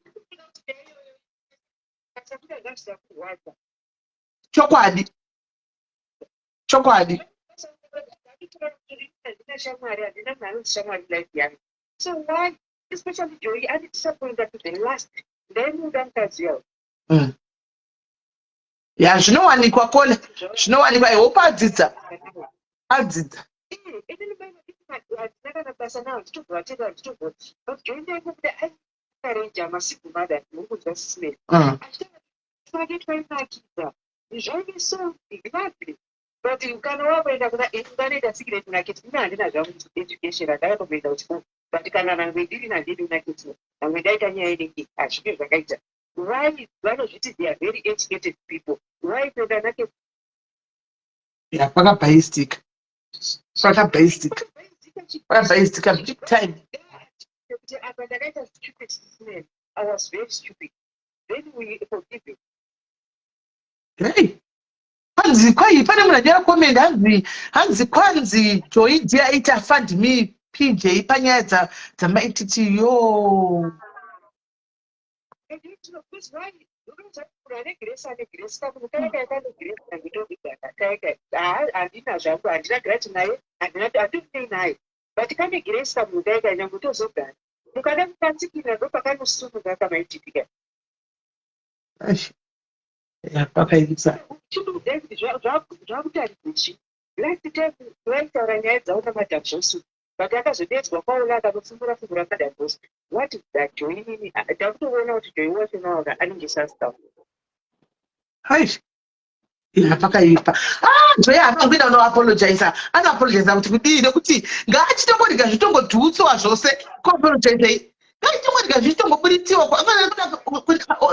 Asakuda ngazvisa kurwadza. Chokwadi, chokwadi. Handina shamwari, handina munhu anonzi shamwari life yangu. So why, especially Joy andidisappointa to the last. Ndaimuda mukadzi uya. Ya, zvinowanikwa, caller, zvinowanikwa. I hope adzidza, adzidza. Inini Handina kana basa nawo, handitobvatenda, handitobvoti, but Joy ndaingomuda. Aiencourage masingle mother, muri kunzwa, Sis Melly? Achitaura twake twainakidza, zvaive so lovely. But kana wakuenda kuna vanoita secret naketi, ina handina zvangu education, handakatomboenda kuchikoro, but kana nangwe ndiri nandidi naketi, nangwe ndaita nyaya inenge hazvive zvakaita. Why vanozviti they are very educated people? Why kuenda naketi? Ya, pakabhaistika, pakabhaistika, pakabhaistika big time. Kuti apa ndakaita stupid man, I was very stupid, then we forgive him. Hey, hanzi kwai pane munhu anyora comment, hanzi kwanzi Joy ndiye aita fund me PJ panyaya dzamaititi yo. I don't know, because why? Unoza munhu ane grace, ane grace kamunhu kaya kaya kane grace nangitobigana kaya kaya. Handina zvangu, handina grudge naye, handina, handinei naye, but kane grace kamunhu kaya kaya. Nyange tozogara, mukada kukatsikira, ndo pakanosumuka kamaititika. Eish. Ya, pakaisa. Chinoudai kuti zvakutaridza chi last time vaitaura nyaya dzavo naMadam Johnson, but akazodedzwa kwaula akanofungura fungura Madam Boss. What is that, Joy? Inini ndakutoona kuti Joy wacho naona anenge sasta. Aish. Ya, pakaipa. Ah, Joy haana unoapologiza, anoapologiza kuti kudii? Nekuti ngaachitongorega zvitongodhutswa zvose. Kuapologizei? Ngaichitongorega zvichitongoburitiwa.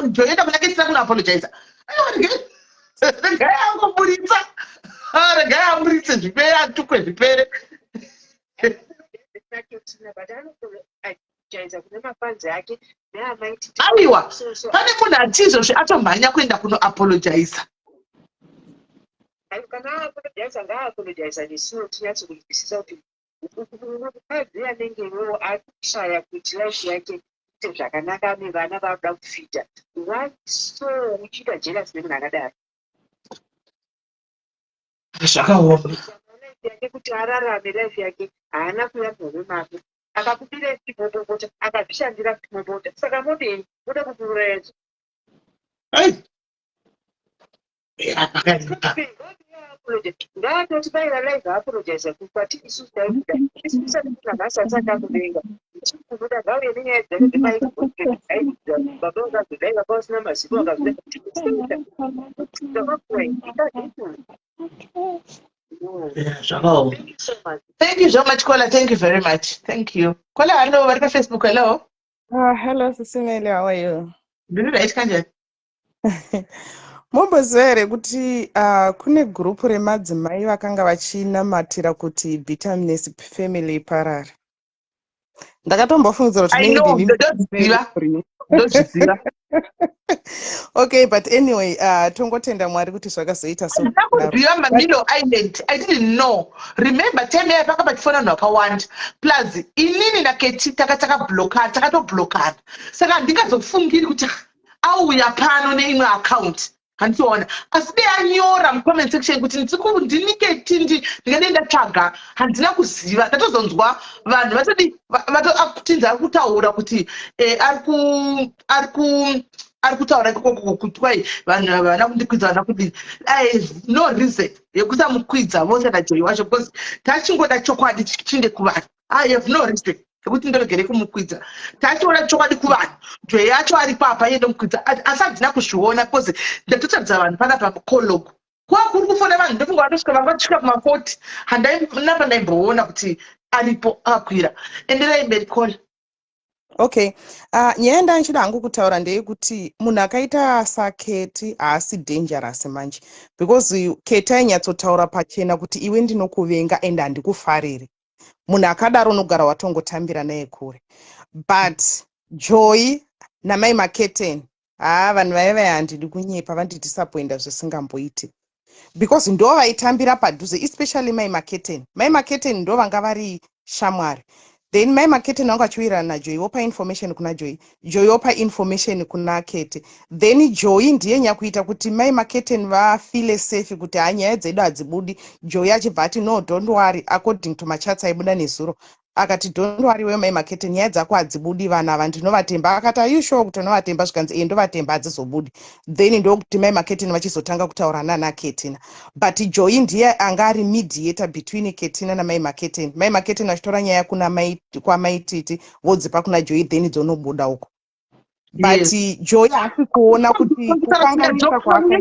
Joy enda kuna Ketisa kunoapologiza? Regai angoburitsa. Ah, regai aburitse zvipere, atukwe zvipere. But anoapologiza kune mafans ake neamaititi. Aiwa, pane munhu atizvozvi atomhanya kuenda kunoapologiza. Kana aapologiza, ngaapologiza nesuwo tinyatsokunzwisisa kuti mukadzi anenge iwewo ari kushaya kuti life yake ite zvakanaka, ane vana vaakuda kufeeda. Why so uchiita jealous nemunhu akadaro? Zvakaoma. Life yake kuti ararame life yake, haana kuya muhomwe mako akakubira chimopopota, akazvishandira chimopota. Saka modei? Moda kukuuraya? Ai. Ya, pakaipa. Ngaatoti baira live aapologize kwati isusu taikuda, isusu tisati nanhasi asati akuvenga, tikuda. Ngauye nenyaya dzake dzemaibaba vakazodai, vaka vasina maziko, vakazodai takakurai. Yeah, zvakaoma. Thank you so much, Kola. Thank you very much. Thank you, Kola. Hello, vari paFacebook, hello. Hello, Sis Melly, how are you? Ndiri right, kanjani? Momboziva here kuti kune gurupu remadzimai vakanga vachinamatira kuti Bitterness family iparare? Ndakatombofungidzira kuti I know. maybe Ndozviziva, ndozviziva. Okay, but anyway, tongotenda Mwari kuti zvakazoita so. Handina kuziva Mamilo Island. I didn't know. Remember, time yayo panga pachifona vanhu vakawanda, plus inini naKeti taka takablockana, takatoblokana, saka handingazofungiri kuti, "Ah, auya pano neimwe account." Handitoona, asi dei anyora mucomment section kuti ndini Keti, ndingadei ndatsvaga. Handina kuziva, ndatozonzwa vanhu vatodi vatinzi ari kutaura kuti ari kutaura ikoko kuti kwai vanhu ava havana kundikwidza, havana kudini. I have no reason yekusamukwidza vose naJoy wacho, because tachingoda chokwadi chinde kuvanhu. I have no reason yekuti ndoregere kumukwidza. Tachiona chokwadi kuvanhu, Joy yacho aripo apa, iye ndomukwidza. Asi handina kuzviona because ndatotaridza vanhu panapa call log kwakuri kufona vanhu, ndofunga vatosvika, vanga vatisvika kuma40. Handina pandaimboona kuti aripo akwira. Enderai mberi, Kola. Okay, nyaya yandaa hangu kutaura ndeyekuti munhu akaita saKeti haasi dangerous manje, because Keti ainyatsotaura pachena kuti iwe ndinokuvenga and handikufariri. Munhu akadaro unogara watongotambira naye kure. But Joy namai Maketen, haa, vanhu vaiva vaya, handidi kunyepa, vandidisappointa zvisingamboiti, because ndo vaitambira padhuze, especially mai Maketen. Mai Maketen ndo vanga vari shamwari. Then mai Maketen vanga vachiwirirana naJoy, vopa information kuna Joy, Joy opa information kuna Kete. Then Joy ndiye nyakuita kuti mai Maketen vafeele safe kuti ha, nyaya dzedu hadzibudi. Joy achibva ati, "No, don't worry," according to machats aibuda nezuro. Akati, "Don't worry wemai Makete, nyaya dzako hadzibudi, vanhu ava ndinovatemba." Akati, "Are you sure kuti unovatemba?" Zvikanzi, "E, ndovatemba, hadzizobudi." Then ndokuti mai Maketini vachizotanga kutaura nana Ketina, but Joy ndiye anga ari mediator between Ketina namai Maketini. Mai Maketini vachitora nyaya kuna kwamaititi, vodzipa kuna Joy, then dzonobuda uko, but Joy haasi kuona kuti kukanganisa kwake.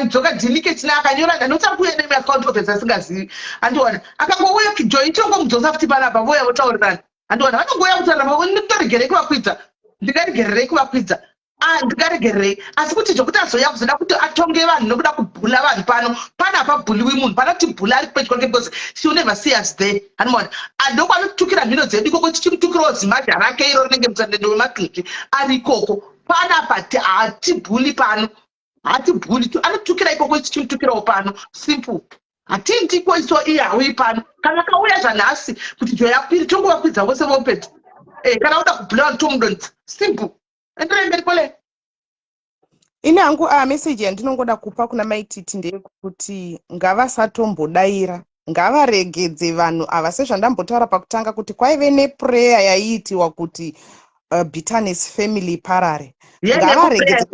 Dzoka dhinike tina akanyora ndanotsa kuuya nemaccount office asingazivi, andiona akangouya Joy tongomudzosa futi panapa, voya votaurirana, andiona vanongouya kutaurira. Nditoregerei kuvakwidza? Ndingaregererei kuvakwidza? Ah, ndingaregererei? Asi kuti zvokuti azoya kuzoda kuti atonge vanhu nokuda kubhula vanhu pano, pana hapabhuliwi munhu, panoti bhula ari pedyo kwake, because she will never see us there, anomaona ndokwanotukira mhino dzedu ikoko, tichimutukirawo zimazha rake iro rinenge mutsandendo wematuzvi ari ikoko. Panapa hatibhuli pano, hatibhuli. Anotukira ikoko, tichimutukirawo pano, simple. Hatindiko iso, iye hauyi pano. Kana kauya zvanhasi kuti Joy akwiri, tongovakwidza vose vopedza. Kana uda kubhula vanhu, tomudonza, simple. Enderai mberi kole. Ini hangu a meseji yandinongoda kupa kuna Maititi ndeyekuti ngavasatombodaira, ngavaregedze vanhu ava. Sezvandambotaura pakutanga kuti kwaive neprayer yaiitiwa kuti bitterness family parare. Ngavaregedze.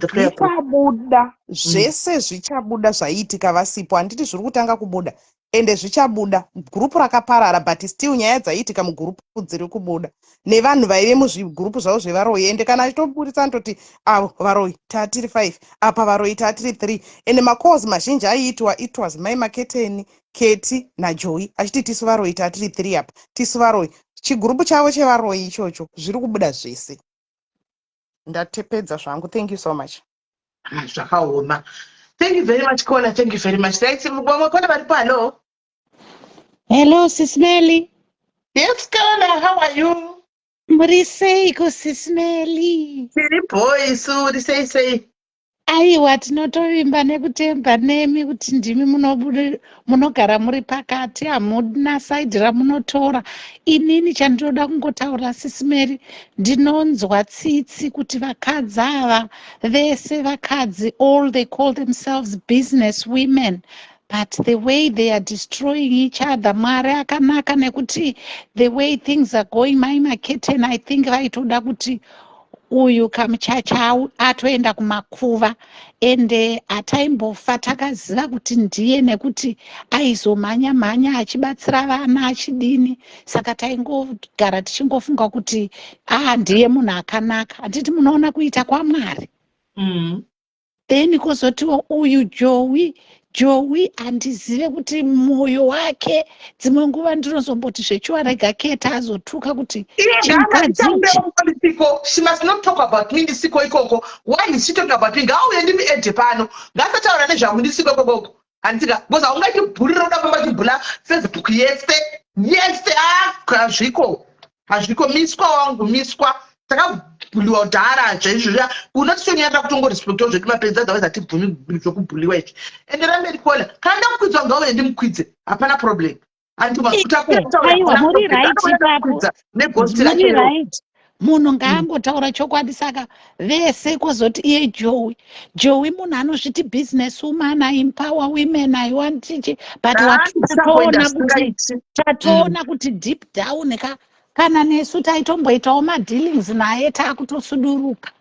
Zvichabuda zvese, zvichabuda zvaiitika vasipo. Handiti zviri kutanga kubuda? Ende zvichabuda. Gurupu rakaparara, but still nyaya dzaiitika mugurupu dziri kubuda nevanhu vaive muzvigurupu zvavo zvevaroyi. Ende kana achitoburitsa anototi, "Avo varoyi taatiri 5 apa, varoyi taatiri 3." Ende macalls mazhinji aiitwa, it was mai Maketeni, Keti naJoy, achiti, "Tisu varoyi taatiri 3 apa, tisu varoyi." Chigurupu chavo chevaroyi ichocho, zviri kubuda zvese. Ndatepedza zvangu, thank you so much. Ah, zvakaoma. Thank you very much, caller. Thank you very much. Right, vamwe caller varipo, hello. Hello, Sis Melly. Yes, caller, how are you? Muri seiko, Sis Melly? Tiri boys, uri sei sei? Aiwa, tinotovimba nekutemba nemi kuti ndimi munogara muri pakati, hamuna side ramunotora. Inini chandinoda kungotaura, Sis Melly, ndinonzwa tsitsi kuti vakadzi ava vese, vakadzi, all they call themselves business women, but the way they are destroying each other. Mwari akanaka, nekuti the way things are going, mai Maketen, I think vaitoda kuti uyu kamuchacha atoenda kumakuva, ende hataimbofa takaziva kuti ndiye, nekuti aizomhanya mhanya achibatsira vana achidini. Saka taingogara tichingofunga kuti aa, ndiye munhu akanaka. Handiti munoona kuita kwaMwari? Then kwozotiwo uyu Jowi. Jowi handizive kuti mwoyo wake, dzimwe nguva ndinozomboti zvechiwarega Keta azotuka kuti chimukadzi. She must not talk about me ndisiko ikoko. Why is she talking about me? Ngauye ndimiedhe pano, ngasataura nezvangu ndisiko ikokoko, handika? Because haungatibhurira uda famba chibhula Facebook yese yese. Hazviko, hazviko. Miswa wangu, miswa. Takabhuliwa kudhara zvaizvozvo. Unotitonyarira kutongorespectawo zvedu mapenzi, otherwise hatibvumi zvokubhuliwa izvi. Ende rameri caller, kana ndakukwidza, ngauye ndimukwidze, hapana problem. Aiwa, muri right ipapo, muri right. Munhu ngaangotaura chokwadi. Saka vese, kwozoti iye Jowi. Jowi munhu anozviti business woman, I empower women, I want chichi, but tatoona kuti, tatoona kuti deep down ka, kana nesu taitomboitawo madealings naye, taakutosuduruka.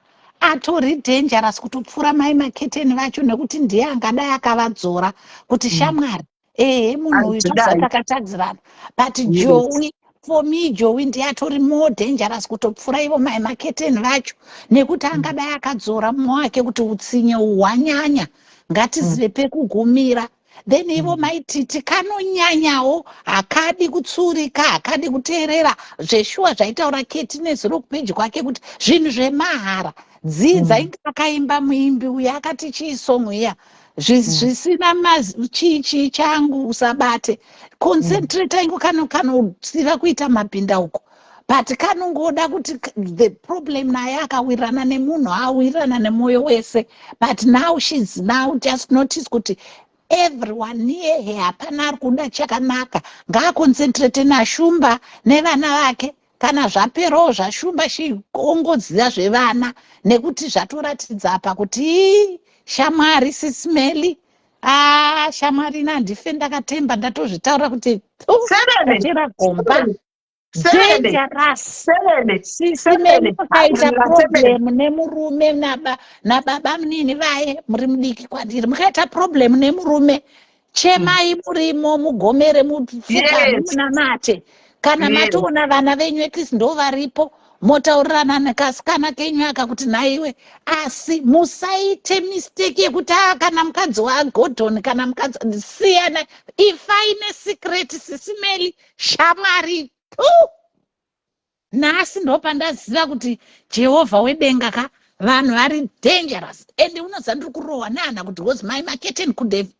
Atori dangerous kutopfuura mai Maketeni vacho, nekuti ndiye angadai akavadzora kuti shamwari, ehe, munhu uyu toziva takatadzirana. But Jowi, for me, Jowi ndiye atori more dangerous kutopfuura ivo mai Maketeni vacho, nekuti angadai akadzora mumwe wake kuti utsinye uhu hwanyanya, ngatizive pekugumira. Then ivo Maititi kanonyanyawo, hakadi kutsurika, hakadi kuteerera zveshuwa zvaitaura Keti nezuro kupeji kwake kuti zvinhu zvemahara dzidza. Inge akaimba muimbi uyu akati chii, song iya, zvisina chii chii changu usabate, concentrate ingo kanoziva kuita mabhindauko, but kanongoda kuti the problem naye akawirirana nemunhu, awirirana nemwoyo wese. But now she's now just notice kuti everyone near her hapana ari kuda chakanaka. Ngaaconcentrate naShumba nevana vake. Kana zvaperawo zvaShumba, chiongoziva zvevana, nekuti zvatoratidza apa kuti ii, shamwari, Sis Melly, a shamwari ina handife ndakatemba. Ndatozvitaura kuti Tachera gomba. Dangerous. Sisi Mary mukaita problem nemurume nababa munini vaye muri mudiki kwandiri mukaita problem nemurume chemai murimo mugomere mupfukame munamate kana matoona vana venyu at least ndo varipo motaurirana nekasikana kenyu aka kuti nhaiwe asi musaite mistake yekuti a ah, kana mukadzi wagodhon kana mukadzi siyana ifai nesecret sisimeli shamwari pu nhasi ndopandaziva kuti jehovha wedenga ka vanhu vari dangerous and unoziva ndiri kurohwa nehana kuti was my marketing could have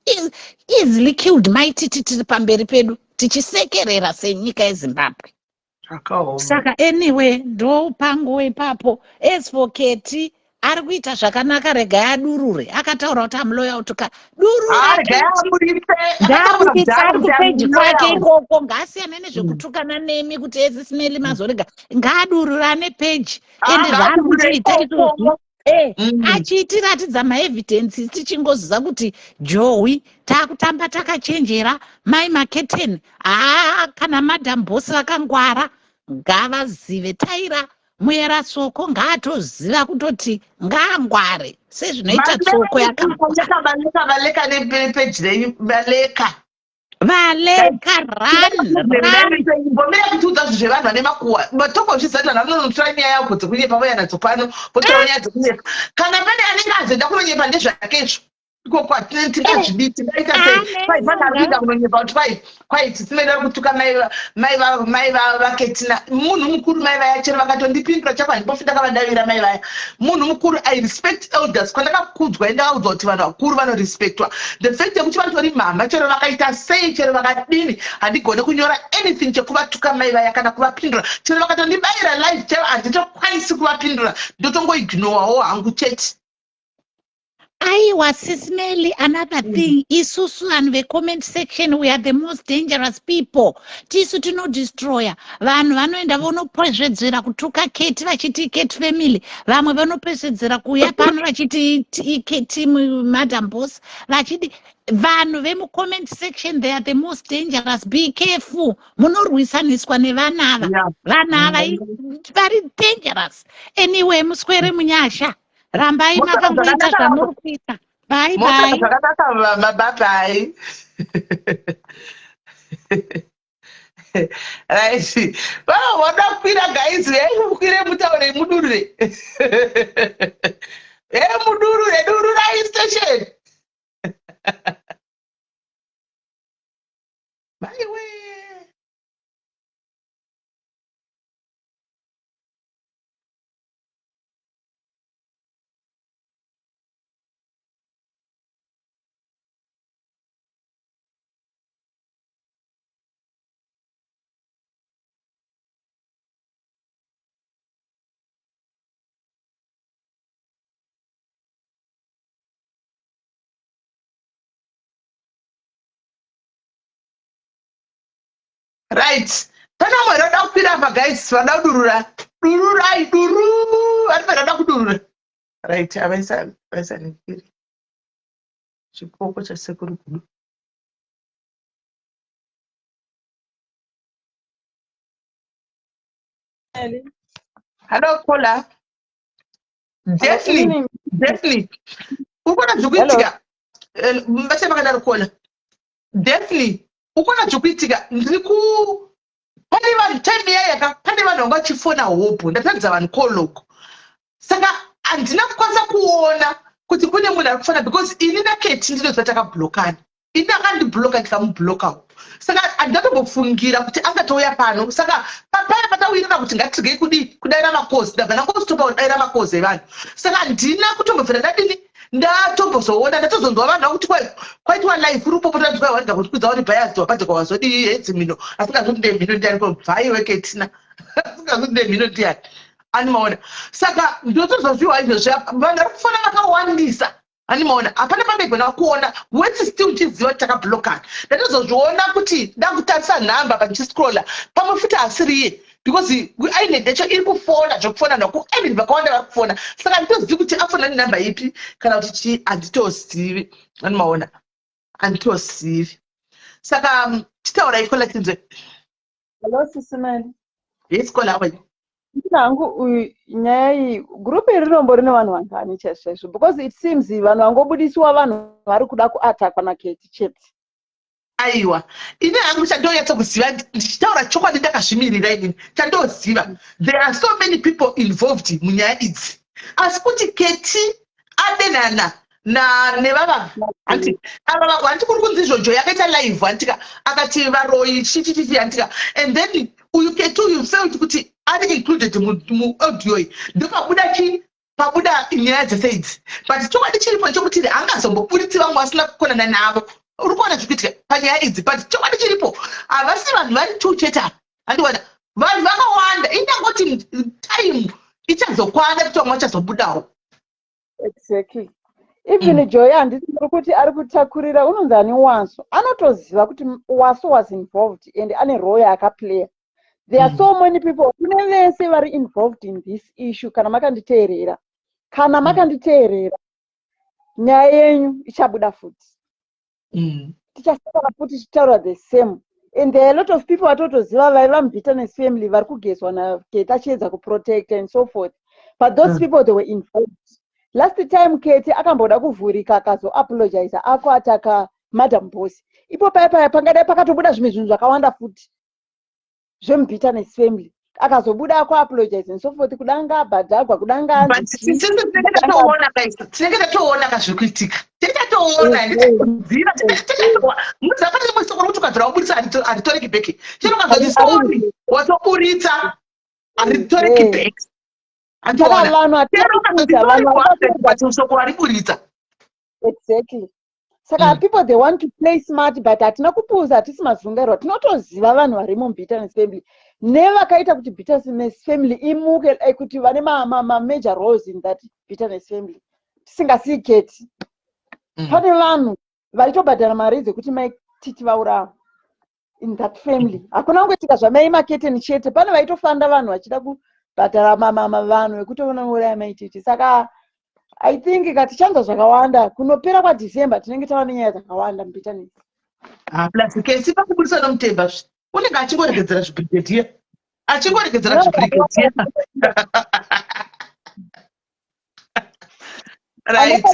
easily killed my titi tiri pamberi pedu tichisekerera senyika yezimbabwe Zvakaoma. Saka anyway ndopangu ipapo. As for Keti ari kuita zvakanaka regai adurure. Akataura kuti I'm loyal to ka. Durura Ah, regai Keti. aburitse. Akataura Ngaabuditse kudhara ari kuti I'm kupeji kwake loyal. ikoko ngaasiyane nezvekutukana nemi kuti ezi simeli mazorega. Ngaadurure ane peji. Ah, Ende zvaari ngaadurure kutoita ikoko. izvozvi Eh, achitiratidza maevidence tichingoziva kuti jowi takutamba takachenjera mai maketeni haa kana madam boss vakangwara ngavazive taira muyera tsoko ngaatoziva kutoti ngaangware sezvinoita tsoko yakambaleka baleka nepeji renyu baleka Valeka run run. Mbomira kutiudza zvinhu zvevanhu vane makuhwa. Matoko zviziva kuti vanhu vanonotora nyaya yako dzekunyepa vouya nadzo pano votora nyaya dzekunyepa. Kana pane anenge azoenda kunonyepa ndezvake izvo. Ikoko hatingazvidi tingaita sei? Kwai pane ari kuenda kunonyepa kuti kwai kwai tsitsi vari kutuka mai mai mai vaketina. Munhu mukuru mai vaya chero vakatondipindura chako handimbofi ndakavadavira mai vaya. Munhu mukuru I respect elders kwandakakudzwa ndakaudzwa kuti vanhu vakuru vanorespectwa. The fact yekuti vatori mhamha chero vakaita sei chero vakadini handigone kunyora anything chekuvatuka mai vaya kana kuvapindura chero vakatondibayira live chero handitokwanisi kuvapindura ndotongoignowawo hangu chete. Aiwa sis Melly, another thing, isusu vanhu vecomment section we are the most dangerous people. Tisu tinodestroya. Vanhu vanoenda vonopesvedzera kutuka Kate vachiti Kate family. Vamwe vanopesvedzera kuuya pano vachiti Kate Madam Boss. Vachiti vanhu vemucomment section they are the most dangerous. Be careful. Munorwisaniswa nevana ava. Vana ava vari dangerous. Anyway, muswere munyasha. Rambai makangoita zvamuri kuita. Bye bye. Zvakanaka mama bye bye. Right. Vava voda kukwira guys, uyai mukwire mutaure mudurure. Eh mudurure, dururai station. Maiwe. Right. Pane vamwe vanoda kukwira apa guys, vanoda kudurura. Dururai, duru. Vari vanoda kudurura. Right, avaisa vaisa nekiri. Chipoko chasekuru gudu. Hello, caller. Daphne, Daphne. Ukuona zvikuitika? Eh, Vacha vakadaro caller. Daphne, ukuona zvikuitika? Ndiri ku pane vanhu time iya yaka pane vanhu vanga vachifona hobho ndataridza vanhu call log. Saka handina kukwanisa kuona kuti kune munhu ari kufona because ini naKeti ndinoziva takablokana. Ini akandibloka ndikamublokawo. Saka handatombofungira kuti angatouya pano. Saka paya patawirirana kuti ngatirigei kudii kudaira makozi ndabva ndangostopa kudaira makozi evanhu. Saka handina kutombobvira ndadini ndatombozoona ndatozonzwa vanhu vakuti kwai kwaitwa live uri kupopota kuti kwai warega kutikwidza uri biased wabhadhekwa wazodii hedzi mhino asingazoti ndee mhino ndiani ko bvai weketina asingazoti ndee mhino ndiani animaona saka ndotozozviwa izvozvi vanhu vari kufona vakawandisa Animaona hapana pandaigona kuona weti still uchiziva kuti takablokana. Ndatozozviona kuti ndakutarisa nhamba pa ndichiscroller pamwe futi asiriye because island yacho iri kufona zvekufona naku island vakawanda vari kufona saka handitozivi kuti afona nenhamba ipi kana kuti chii handitozivi animaona handitozivi saka mm, Chitaurai, caller, tinzwe. Hello, Sisi Mali. Yes, caller, how are you? Ndina hangu uyu nyaya iyi, group iri rinombo rine vanhu vangani chaizvo chaizvo? Because it seems vanhu vangobudisiwa vanhu vari kuda kuattackwa naKeti chete. Aiwa, ini hangu chandonyatsa kuziva, ndichitaura chokwadi ndakazvimirira, inini chandoziva, there are so many people involved munyaya idzi, asi kuti Keti adenana na nevava hanti ava hanti kuri kunzi izvozvo yakaita live, hantika, akati varoyi chichichichi, hantika, and then uyu Keti uyu felt kuti ari included muaudio iyi, ndopabuda chi pabuda nyaya dzese idzi. But chokwadi chiripo nechekuti haangazomboburitsi vamwe vasina kukonana navo. Uri kuona zviri kuitika panyaya idzi, but chokwadi chiripo, havasi vanhu vari two chete apa, handiona vanhu vakawanda. Indangoti time ichazokwana kuti vamwe vachazobudawo. Exactly. Even Joy, handiti muri kuti ari kutakurira unonzi ani, Waso, anotoziva kuti Waso was involved and ane role yaakaplaya. There are so many people, kune vese vari involved in this issue. Kana makanditeerera, kana makanditeerera, nyaya yenyu ichabuda futi. Tichasangana futi tichitaura the same. And there are a lot of people vatotoziva vaiva mubitterness family vari kugezwa naKeti achiedza kuprotect and so forth, but those people, they were involved. Last time Keti akamboda kuvhurika, akazoapologiza akuattacka Madam Boss. Ipo paya paya pangadai pakatobuda zvimwe zvinhu zvakawanda futi zvemubitterness family, akazobuda akuapologize and so forth, kudanga abhadhagwa, kudanga But tinenge tatoona, guys, tinenge tatoona kazviri kuitika, tinenge tatoona, handitoziva. Muziva, pane rimwe soko rokuti ukabvira waburitsa haritoreki back. Chero ukazoti sorry, watoburitsa, haritoreki back. Saka vanhu Chero ukazoti hatikuudza sorry, vanhu but soko wariburitsa. Exactly. Saka people, they want to play smart, but hatina kupuza, hatisi mazungairwa. Tinotoziva vanhu varimo mubitterness family nevakaita kuti bitterness family imuke, kuti vane mamajor roles in that bitterness family. Tisingasii Keti, pane vanhu vaitobhadhara mari dzekuti Maititi vaurawa in that family. Hakuna kungoitika zvamai Maketeni chete, pane vaitofanda vanhu vachida kubhadhara vanhu vekutoona uraya Maititi. Saka I think katichanzwa zvakawanda kunopera kwaDecember, tinenge tava nenyaya dzakawanda mubitterness. Ah, plus Kesi pakubudisa nomutemba zvi unenge achingoregedzera zvibrigadier, achingoregedzera zvibrigadier, right?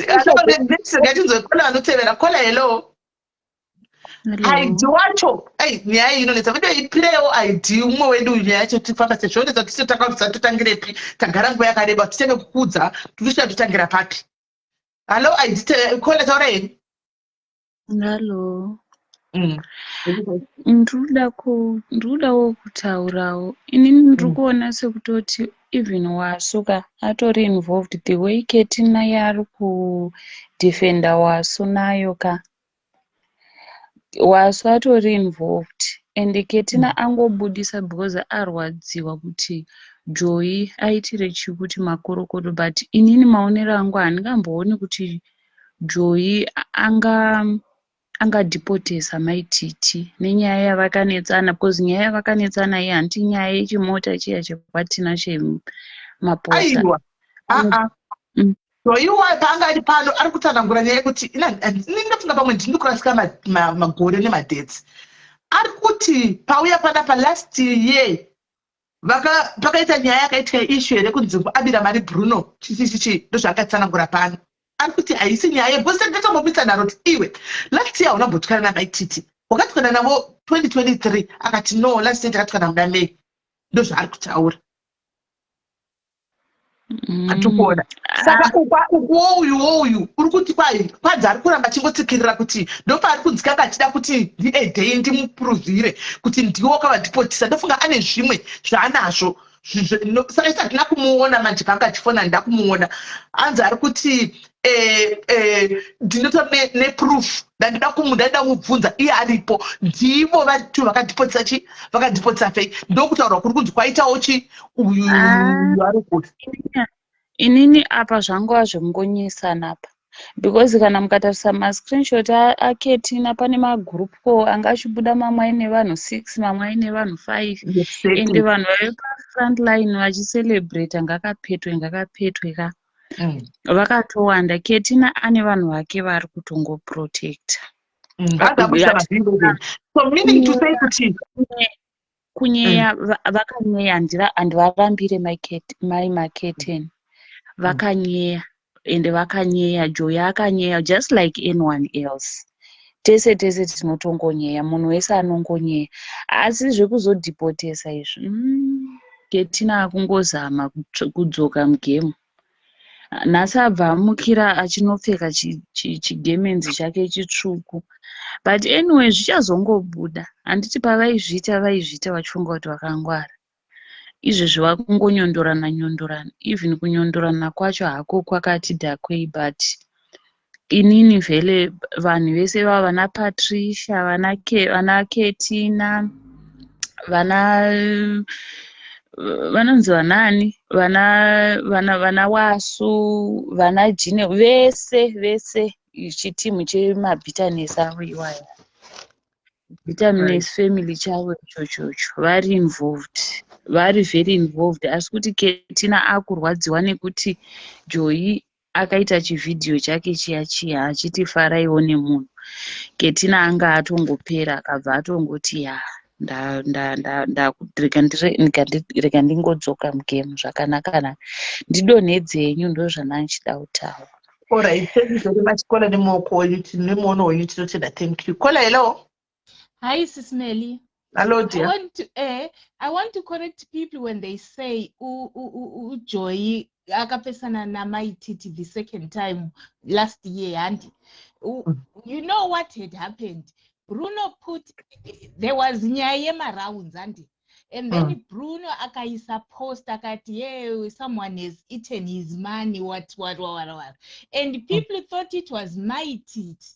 Ngatinzwe caller anotevera. Caller, hello. ID wacho, ei, nyaya iyi inonetsa vedu. Ipirewo ID umwe wedu. Nyaya yacho tifamba sezvonetsa, tisotanga kuti totangirepi. Tagara nguva yakareba, titenge kukudza tikusvika totangira papi? Hallo, ID, caller, taura henyu. Hallo. Ndikudawo kutaurawo. Inini ndiri kuona sekutoti even Wasu ka atori involved, the way Keti naye ari kudefenda Wasu nayo ka. Wasu atori involved and Ketina angobudisa because arwadziwa kuti Joy aitire chii kuti makorokoto. But inini maonero angu, handingambooni kuti Joy anga angadhipotesa Maititi nenyaya yavakanetsana, because nyaya yavakanetsana iyi handiti nyaya yechimota chiya chekwatina chemaposa. Aiwa, aa, Joiwa paanga ari pano ari kutsanangura nyaya yekuti ini ndofunga pamwe ndini kurasika magore nemadates. Ari kuti pauya panapa last year pakaita nyaya yakaitika, issue here kunzi abira mari Bruno, chichichichi, ndozvaakatsanangura pano. Ari kuti haisi nyaya yebhosi. Ndatombomisa naro kuti iwe last year hauna namaititi, wakatukana navo 2023. Akati no, last year takatukana muna May. Ndozvaari kutaura. Atikuona saka ukuwo uyuwo uyu uri kuti kwanzi ari kuramba achingotsikirira kuti ndopaari kunzi kanga achida kuti ndiedhei ndimupuruvhire kuti ndiwo wakavadhipotisa. Ndofunga ane zvimwe zvaanazvo. Saka isi hatina kumuona manje panga achifona, ndida kumuona. Anzi ari kuti ndinotora neproof, ndandida kumubvunza iye aripo, ndivo vatu vakadhipotisa chi vakadhipotisa fei. Ndokutaurwa kuri kunzi kwaitawo chi uyu ari kuti Inini apa zvangova zvekungonyesana apa, because kana mukatarisa mascreenshot aKetina, pane magroup call anga achibuda, mamwe aine vanhu 6, mamwe aine vanhu 5, ende vanhu vaive pafront line vachicelebrata ngakapetwe ngakapetwe ka vakatowanda. Ketina ane vanhu vake vari kutongoprotecta. Hanzi abudisa ma-V11. So meaning to say kuti Kunyeya vakanyeya, handivarambire mai Maketeni. Vakanyeya, ende vakanyeya, Joy akanyeya just like anyone else. Tese tese tinotongonyeya, munhu wese anongonyeya. Asi zvekuzodhipotesa izvi, Ketina akungozama kudzoka mugame. Nhasi abva amukira achinopfeka chigemenzi chake chitsvuku. But anyway, zvichazongobuda. Handiti pavaizviita vaizviita vachifunga kuti vakangwara. Izvezvi vakungonyondorana nyondorana. Even kunyondorana kwacho hako kwakati dhakwei, but inini vhele vanhu vese vava vana Patricia, vana Ketina, vana vanonzi vanani, vana Wasu, vana Jine, vese vese chitimu chemabitterness avo iwaya, bitterness family chavo ichochocho, vari involved, vari very involved. Asi kuti Ketina akurwadziwa nekuti Joy akaita chivhidhiyo chake chiya chiya achiti faraiwo nemunhu, Ketina anga atongopera, akabva atongoti ya, rega ndingodzoka mugame zvakanaka, ndidonhedze henyu. Ndo zvandanga kutaura. Alright, thank you very much, Kola, nemuoko wenyu, nemuono wenyu, tinotenda. Thank you. Kola, hello. Hi, Sis Melly. Hello, I dear. want to correct people when they say uJoy akapesana naMaititi the second time last year. And you know what had happened? Bruno put, there was nyaya yemarounds, and then Bruno akaisa post akati, "Yeah, someone has eaten his money," what what what what, and people thought it was Maititi.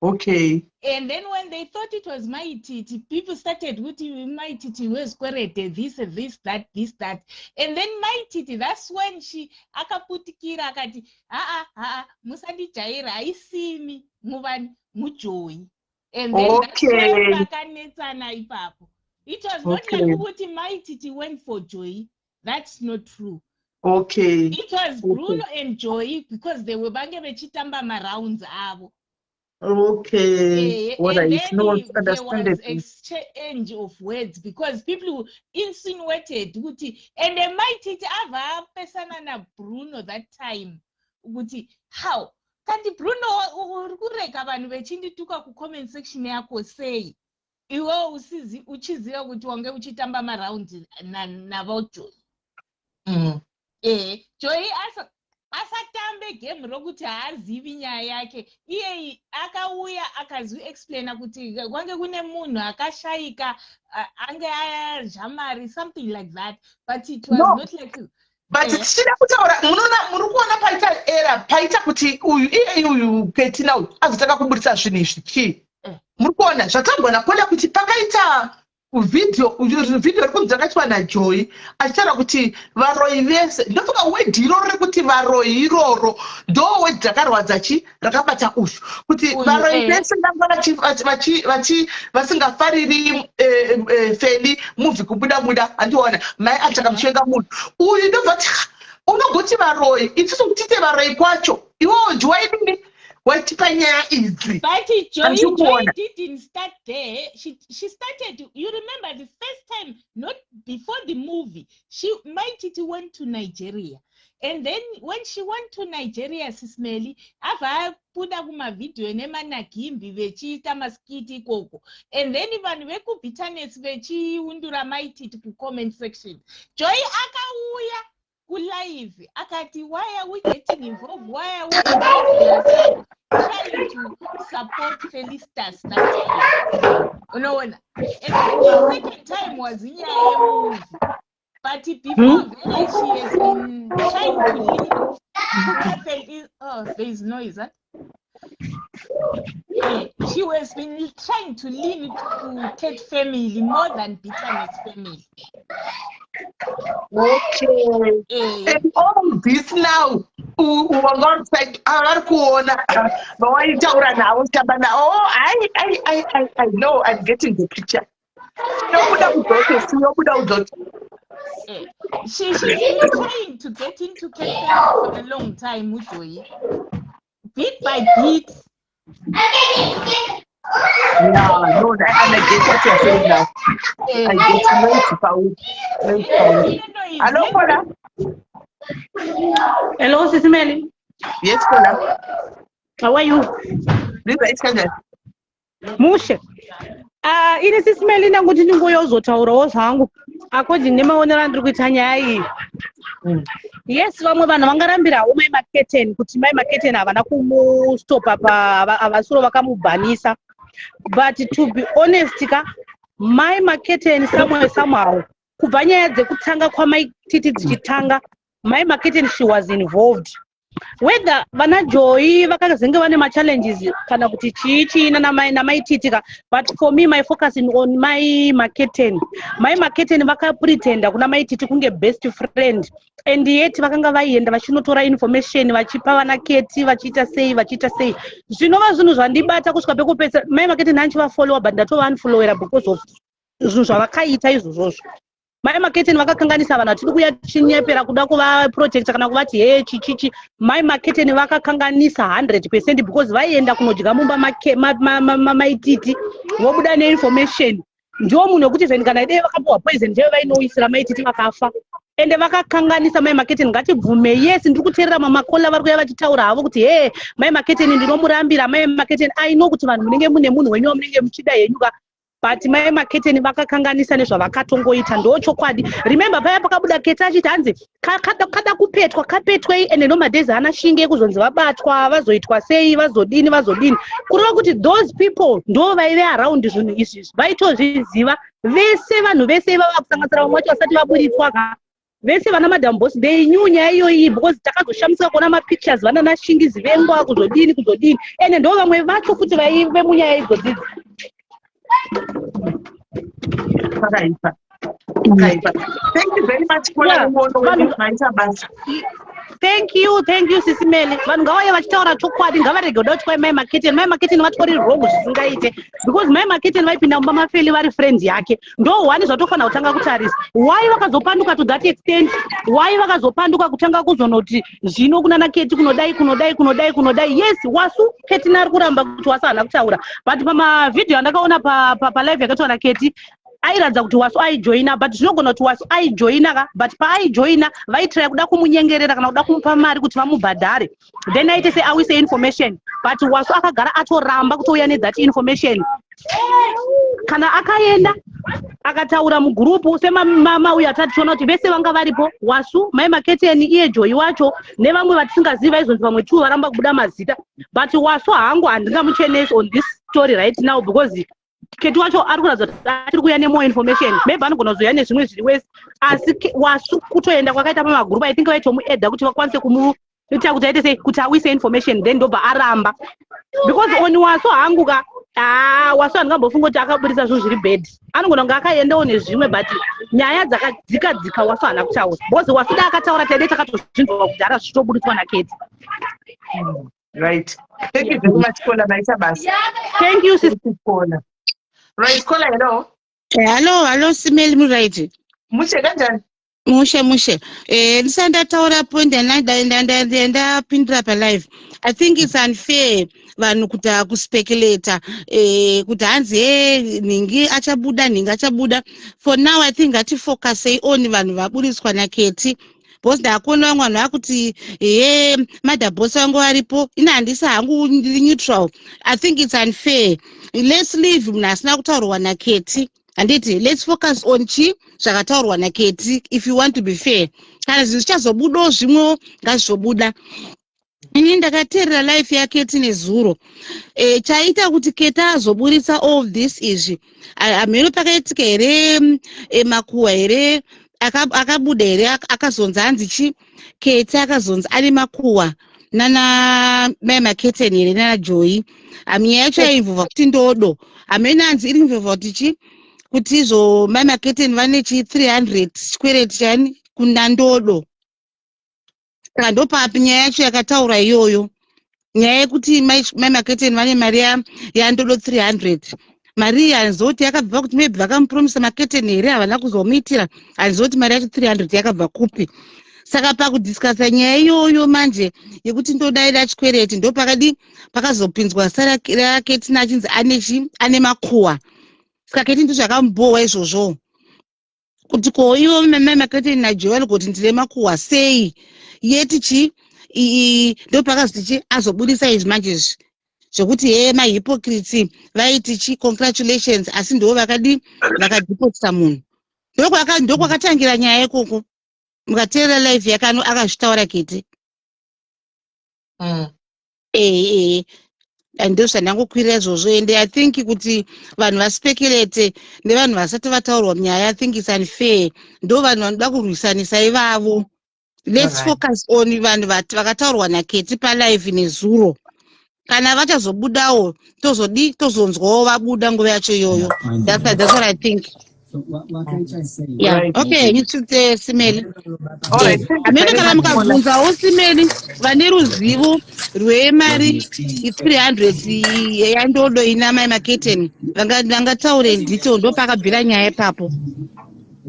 And then when they thought it was Maititi, people started kuti Maititi wezikwerete, this, this, that, this, that. And then Maititi, that's when she akaputikira akati, "Aa, aa, musandijaira, haisimi muvani muJoy." And then that's when vakanetsana ipapo. It was not like kuti Maititi went for Joy. That's not true. It was Bruno and Joy because they were vange vechitamba marounds avo. All And right. then No, it's there was understandable. Exchange of words because people insinuated kuti, and Maititi abva apesana naBruno that time kuti, "How kanti Bruno uri kurega vanhu vechindituka kucomment section yako sei, iwe uchiziva kuti wange uchitamba maraundi navoJoy?" Joy asatambe game rokuti haazivi nyaya yake. Iye akauya akazviexplaina kuti kwange kune munhu akashayika, ange adya mari, something like that, but it was No. not like But tichida kutaura, munoona, muri kuona paita era paita kuti uyu iye uyu Ketina uyu azotanga kuburitsa zvinhu izvi chii? Muri kuona zvatambwa naKola kuti pakaita vhidhiyo, vhidhiyo ri kunzi rakaitwa naJoy achitaura kuti varoyi vese. Ndofunga wedhi iroro rekuti varoyi iroro ndo wedhi rakarwadza chi rakabata uyu kuti Uyu, varoyi vese vanga vasingafariri Feli movie kubuda buda, handiona mai ataka muchivenga munhu uyu. Ndobva ti unogoti varoyi, isusu tiite varoyi kwacho, iwewo ndiwaidini waitipa nyaya idzi? But Joy, Handiri Joy kuona. Didn't start there. She started, you remember the first time, not before the movie, she Maititi went to Nigeria. And then when she went to Nigeria, Sis Melly, abva abuda kumavidhiyo nemanagimbi vechiita maskiti ikoko. And then vanhu vekubitterness vechiundura Maititi kucomment section. Joy akauya kulive akati, "Why are we getting involved? Why are we involving ourselves trying to support Felistas?" That time, unoona. And then the second time was inyaya yemovie, but before then she has been trying to lead. Oh, there is noise, huh? She has been trying to lean to Cat family more than Bitterness family. Okay. And all this now, wanga vari kuona vawaitaura navo, tamba navo. Oh, I know, I'm getting the picture. Tinobuda udzoke, tinobuda udzoke. She's been trying to get into Cat family for a long time, uJoy. Bit by bit. Yeah, no, and I get what you're saying now. I get right, Paul. Right, Paul. Hello, Paula. Hello, Sisi Meli. Yes, Paula. How are you? This is kanjani? Mushe. Ah, ini Sisi Meli ndanguti ndingoyozotaurawo zvangu according nemaonero andiri kuita nyaya iyi. Yes, vamwe vanhu vangarambirawo Mai Maketeni kuti Mai Maketeni havana kumustopa pa havasuro vakamubhanisa. But to be honest ka, Mai Maketeni somewhere somehow kubva nyaya dzekutanga kwaMai Titi dzichitanga, Mai Maketeni, she was involved. Whether vana Joy vakazenge vane machallenges kana kuti chii chii namai Titi ka, but for me, my focus in on Mai Maketeni. Mai Maketeni vakapretenda kuna Mai Titi kunge best friend, and yet vakanga vaienda vachinotora information vachipa vana Keti, vachiita sei, vachiita sei, zvinova zvinhu zvandibata kusvika pekupedzisa. Mai Maketeni anchivafollowa, but ndatova unfollowera because of zvinhu zvavakaita izvozvozvo. Mai Maketeni vakakanganisa. Vanhu hatidi kuuya tichinyepera kuda kuvaprotecta kana kuvati he chichichi. Mai Maketeni vakakanganisa 100% because vaienda kunodya mumba maMai Titi, vobuda neinformation. Ndiwo munhu wekuti even kana dei vakapiwa poison chaivo vainowisira Mai Titi vakafa. Ende vakakanganisa Mai Maketeni, ngatibvume. Yes, ndiri kuteerera mamakola vari kuya vachitaura havo kuti he, Mai Maketeni ndinomurambira. Mai Maketeni, I know kuti vanhu munenge mune munhu wenyu wamunenge muchida henyu ka, but Mai Maketeni vakakanganisa nezvavakatongoita, ndo chokwadi. Remember paya pakabuda Keti achiti hanzi kada kupetwa kapetwei, ende no madays haana shinge ekuzonzi vabatwa, vazoitwa sei, vazodini, vazodini, kureva kuti those people ndo vaive around zvinhu izvizvi, vaitozviziva vese. Vanhu vese ivava, kusanganisira vamwe vacho vasati vaburitswa ka, vese vana Madam Boss, they knew nyaya iyoyi, because takazoshamisika kuona mapictures vana nashingizi vengwa kuzodini, kuzodini, ende ndo vamwe vacho futi vaive munyaya idzodzidzi. Pakaipa, pakaipa. Thank you very much, Kola. Muono wedu, maita basa. Thank you, thank you, Sisi Meli. Vanhu ngavauye vachitaura chokwadi, ngavarege kuda kuti kwai Mai Maketeni. Mai Maketeni vatori wrong zvisingaite, because Mai Maketeni vaipinda mumba maFeli vari friend yake. Ndo one zvatofanira kutanga kutarisa. Why vakazopanduka to that extent? Why vakazopanduka kutanga kuzonoti zvino kunana Keti kunodai, kunodai, kunodai, kunodai? Yes, Wasu, Keti nari kuramba kuti Wasu haana kutaura, but pamavhidhiyo andakaona palive yakaitwa naKeti airatidza kuti Wasu aijoina, but zvinogona kuti Wasu aijoina ka, but paaijoina vaitraya kuda kumunyengerera kana kuda kumupa mari kuti vamubhadhare, then aite seawise information, but Wasu akagara atoramba kutouya nethat information. Kana akaenda akataura mugurupu semamauyo atatichiona kuti vese vanga varipo, Wasu, Mai Maketeni, iye Joyi wacho nevamwe vatisingazivi vaizonzi vamwe two varamba kubuda mazita. But Wasu hangu handingamuchenesi on this story right now, because Keti wacho ari kuratidza kuti achiri kuuya nemore information. Maybe anogona kuzouya nezvimwe zviri wese, asi Wasu kutoenda kwakaita pamagurupu, I think vaitomuedha kuti vakwanise kumuita kuti aite sei, kuti awise information, then ndobva aramba. Because on Wasu hangu ka, haa, Wasu handingambofunga kuti akabudisa zvinhu zviri bad. Anogona kunge akaendawo nezvimwe, but nyaya dzakadzika dzika Wasu haana kutaura, because Wasu da akataura taide takatozvinzwa kudhara zvichitobudiswa naKeti. Right, thank you very much, Kola. Maita basa. Thank you, sis. Kola. Right, Kola, hello. Hello, hello, Simeli, muright? Mushe, kanjani? Mushe, mushe. Ndisati ndataura point ndapindira palive, I think it's unfair vanhu kuti kuspekulata kuti hanzi he, nhingi achabuda, nhingi achabuda. For now, I think ngatifocusei on vanhu vaburitswa naKeti, because ndakuona vamwe vanhu vakuti he, Madam Boss vangu varipo. Ini handisi hangu, ndiri neutral. I think it's unfair. Let's leave munhu asina kutaurwa naKeti, handiti? Let's focus on chi zvakataurwa naKeti. If you want to be fair, kana zvinhu zvichazobudawo zvimwewo, ngazvizobuda. Ini ndakateerera live yaKeti nezuro. Chaita kuti Keti azoburitsa all this izvi, hamheno pakaitika here makuhwa here akabuda here, akazonzi hanzi chi Keti akazonzi ane makuhwa nana Mai Maketeni here, nana Joyi. Nyaya yacho yainvolva kuti ndodo, hameno hanzi iri involva kuti chi kuti izvo Mai Maketeni vane chi 300 chikwereti chani kuna ndodo. Saka ndopapi nyaya yacho yakataura iyoyo, nyaya yekuti Mai Maketeni vane mari yandodo 300. Mari iyi handizoti yakabva kuti maybe vakamupromisa Maketeni here, havana kuzomuitira. Handizoti mari yacho 300 yakabva kupi. Saka pakudiscussa nyaya iyoyo manje yekuti ndodaira chikwereti, ndopakadi pakazopinzwa zita raKetina achinzi ane chi ane makuhwa. Saka Keti ndozvakamubhowa izvozvo, kuti ko ivo mai Maketeni naJoe vari kuti ndine makuhwa sei, yeti chi ndopakazoti chi azobudisa izvi manje izvi zvekuti he mahypocrites vaiti chi congratulations, asi ndo vakadi vakadhipotisa munhu. Ndokwakatangira nyaya ikoko. Mukateerera live yake akazvitaura Keti. Ee, ndo zvandangokwirira izvozvo. Ende I think kuti vanhu vaspeculate nevanhu vasati vataurwa nyaya, I think it's unfair. Ndo vanhu vanoda kurwisanisa ivavo. Let's focus on vanhu vakataurwa naKeti palive nezuro. Kana vachazobudawo, tozodi tozonzwawo vabuda nguva yacho iyoyo. That's what I think. Yeah, okay, ngitsitse Simeli. Hamene kana mukabvunzawo Simeli vane ruzivo rwemari 300 yandodo ina mai Maketeni, vangataure in detail ndo pakabvira nyaya ipapo.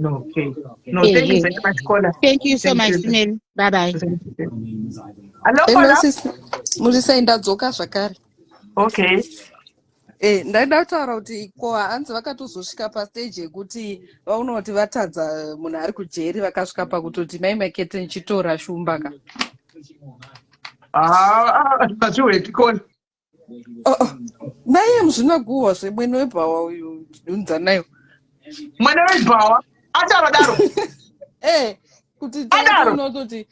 Okay. No, thank you very much, Kola. Thank you so much, Simeli. Bye bye. Hello, Hello, Kola. sis. Muri sei? Ndadzoka zvakare. Okay. Ndaida kutaura kuti ko hanzi vakatozosvika pastage yekuti vaona kuti vatadza, munhu ari kujeri, vakasvika pakutoti mai Makete chitora shumba ka. Ah, hazviweki, Kola. Oh. Naiye muzvinaguhwa zvemwene webhawa uyu unzanayo. Mwene webhawa ataura daro? Kuti Adaro? unototi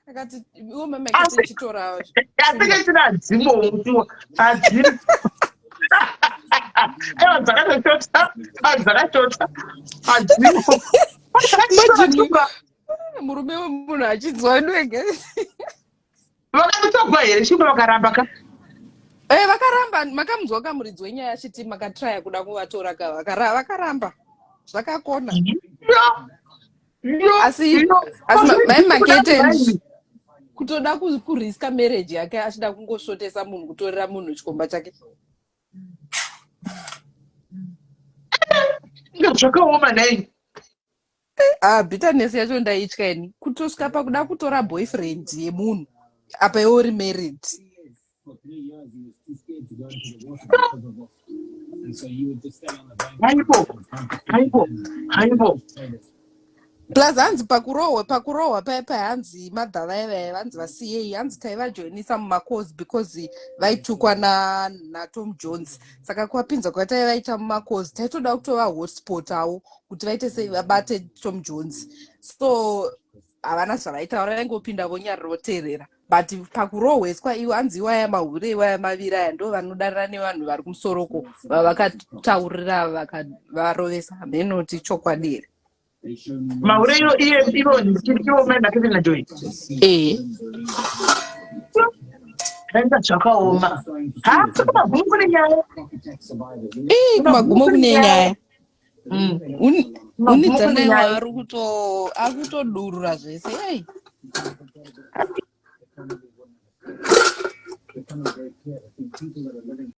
akati iwo mai Makete chitora. Asi china adzimo mutiwa adzimo. Aiwa, dzakatoshota, dzakashota, adzimo. Imagine murume wemunhu achinzwa ndwege. Vakatogwa here shumba vakaramba ka? Vakaramba. Makamunzwa kamuridzi wenyaya achiti makatraya kuda kuvatora ka, vakaramba zvakakona. Asi mai Makete kutoda kuriska marriage yake achida kungosvotesa munhu, kutorera munhu chikomba chake. Inga zvakaoma nhai. Ah, bitterness yacho ndaitya ini, kutosvika pakuda kutora boyfriend yemunhu apa iwe uri married. Haibo, haibo, haibo. Plus hanzi pakurohwa paya paya, hanzi madha vaya vaya vanzi vasiyei, hanzi taivajoinisa mumacalls because vaitukwa naTom Jones, saka kuwapinza kwataivaita mumacalls taitoda kutova hotspot avo kuti vaite sei vabate Tom Jones. So havana zvavaitaura, vaingopinda vonyarira voteerera, but pakurohweswa iwo hanzi iwaya mahure iwaya maviri aya ndo vanodarira nevanhu vari kumusoroko vavakataurira vakavarovesa. Hamhenoti chokwadi here. Mahure iwo iye ivo ivo mai Makete naJoy? Ee. Inga zvakaoma. Ha, kumagumo kune nyaya. Ii, kumagumo kune nyaya. Kumagumo kune Unidzanaiwa nyaya. ari kutodurura zvese, ei.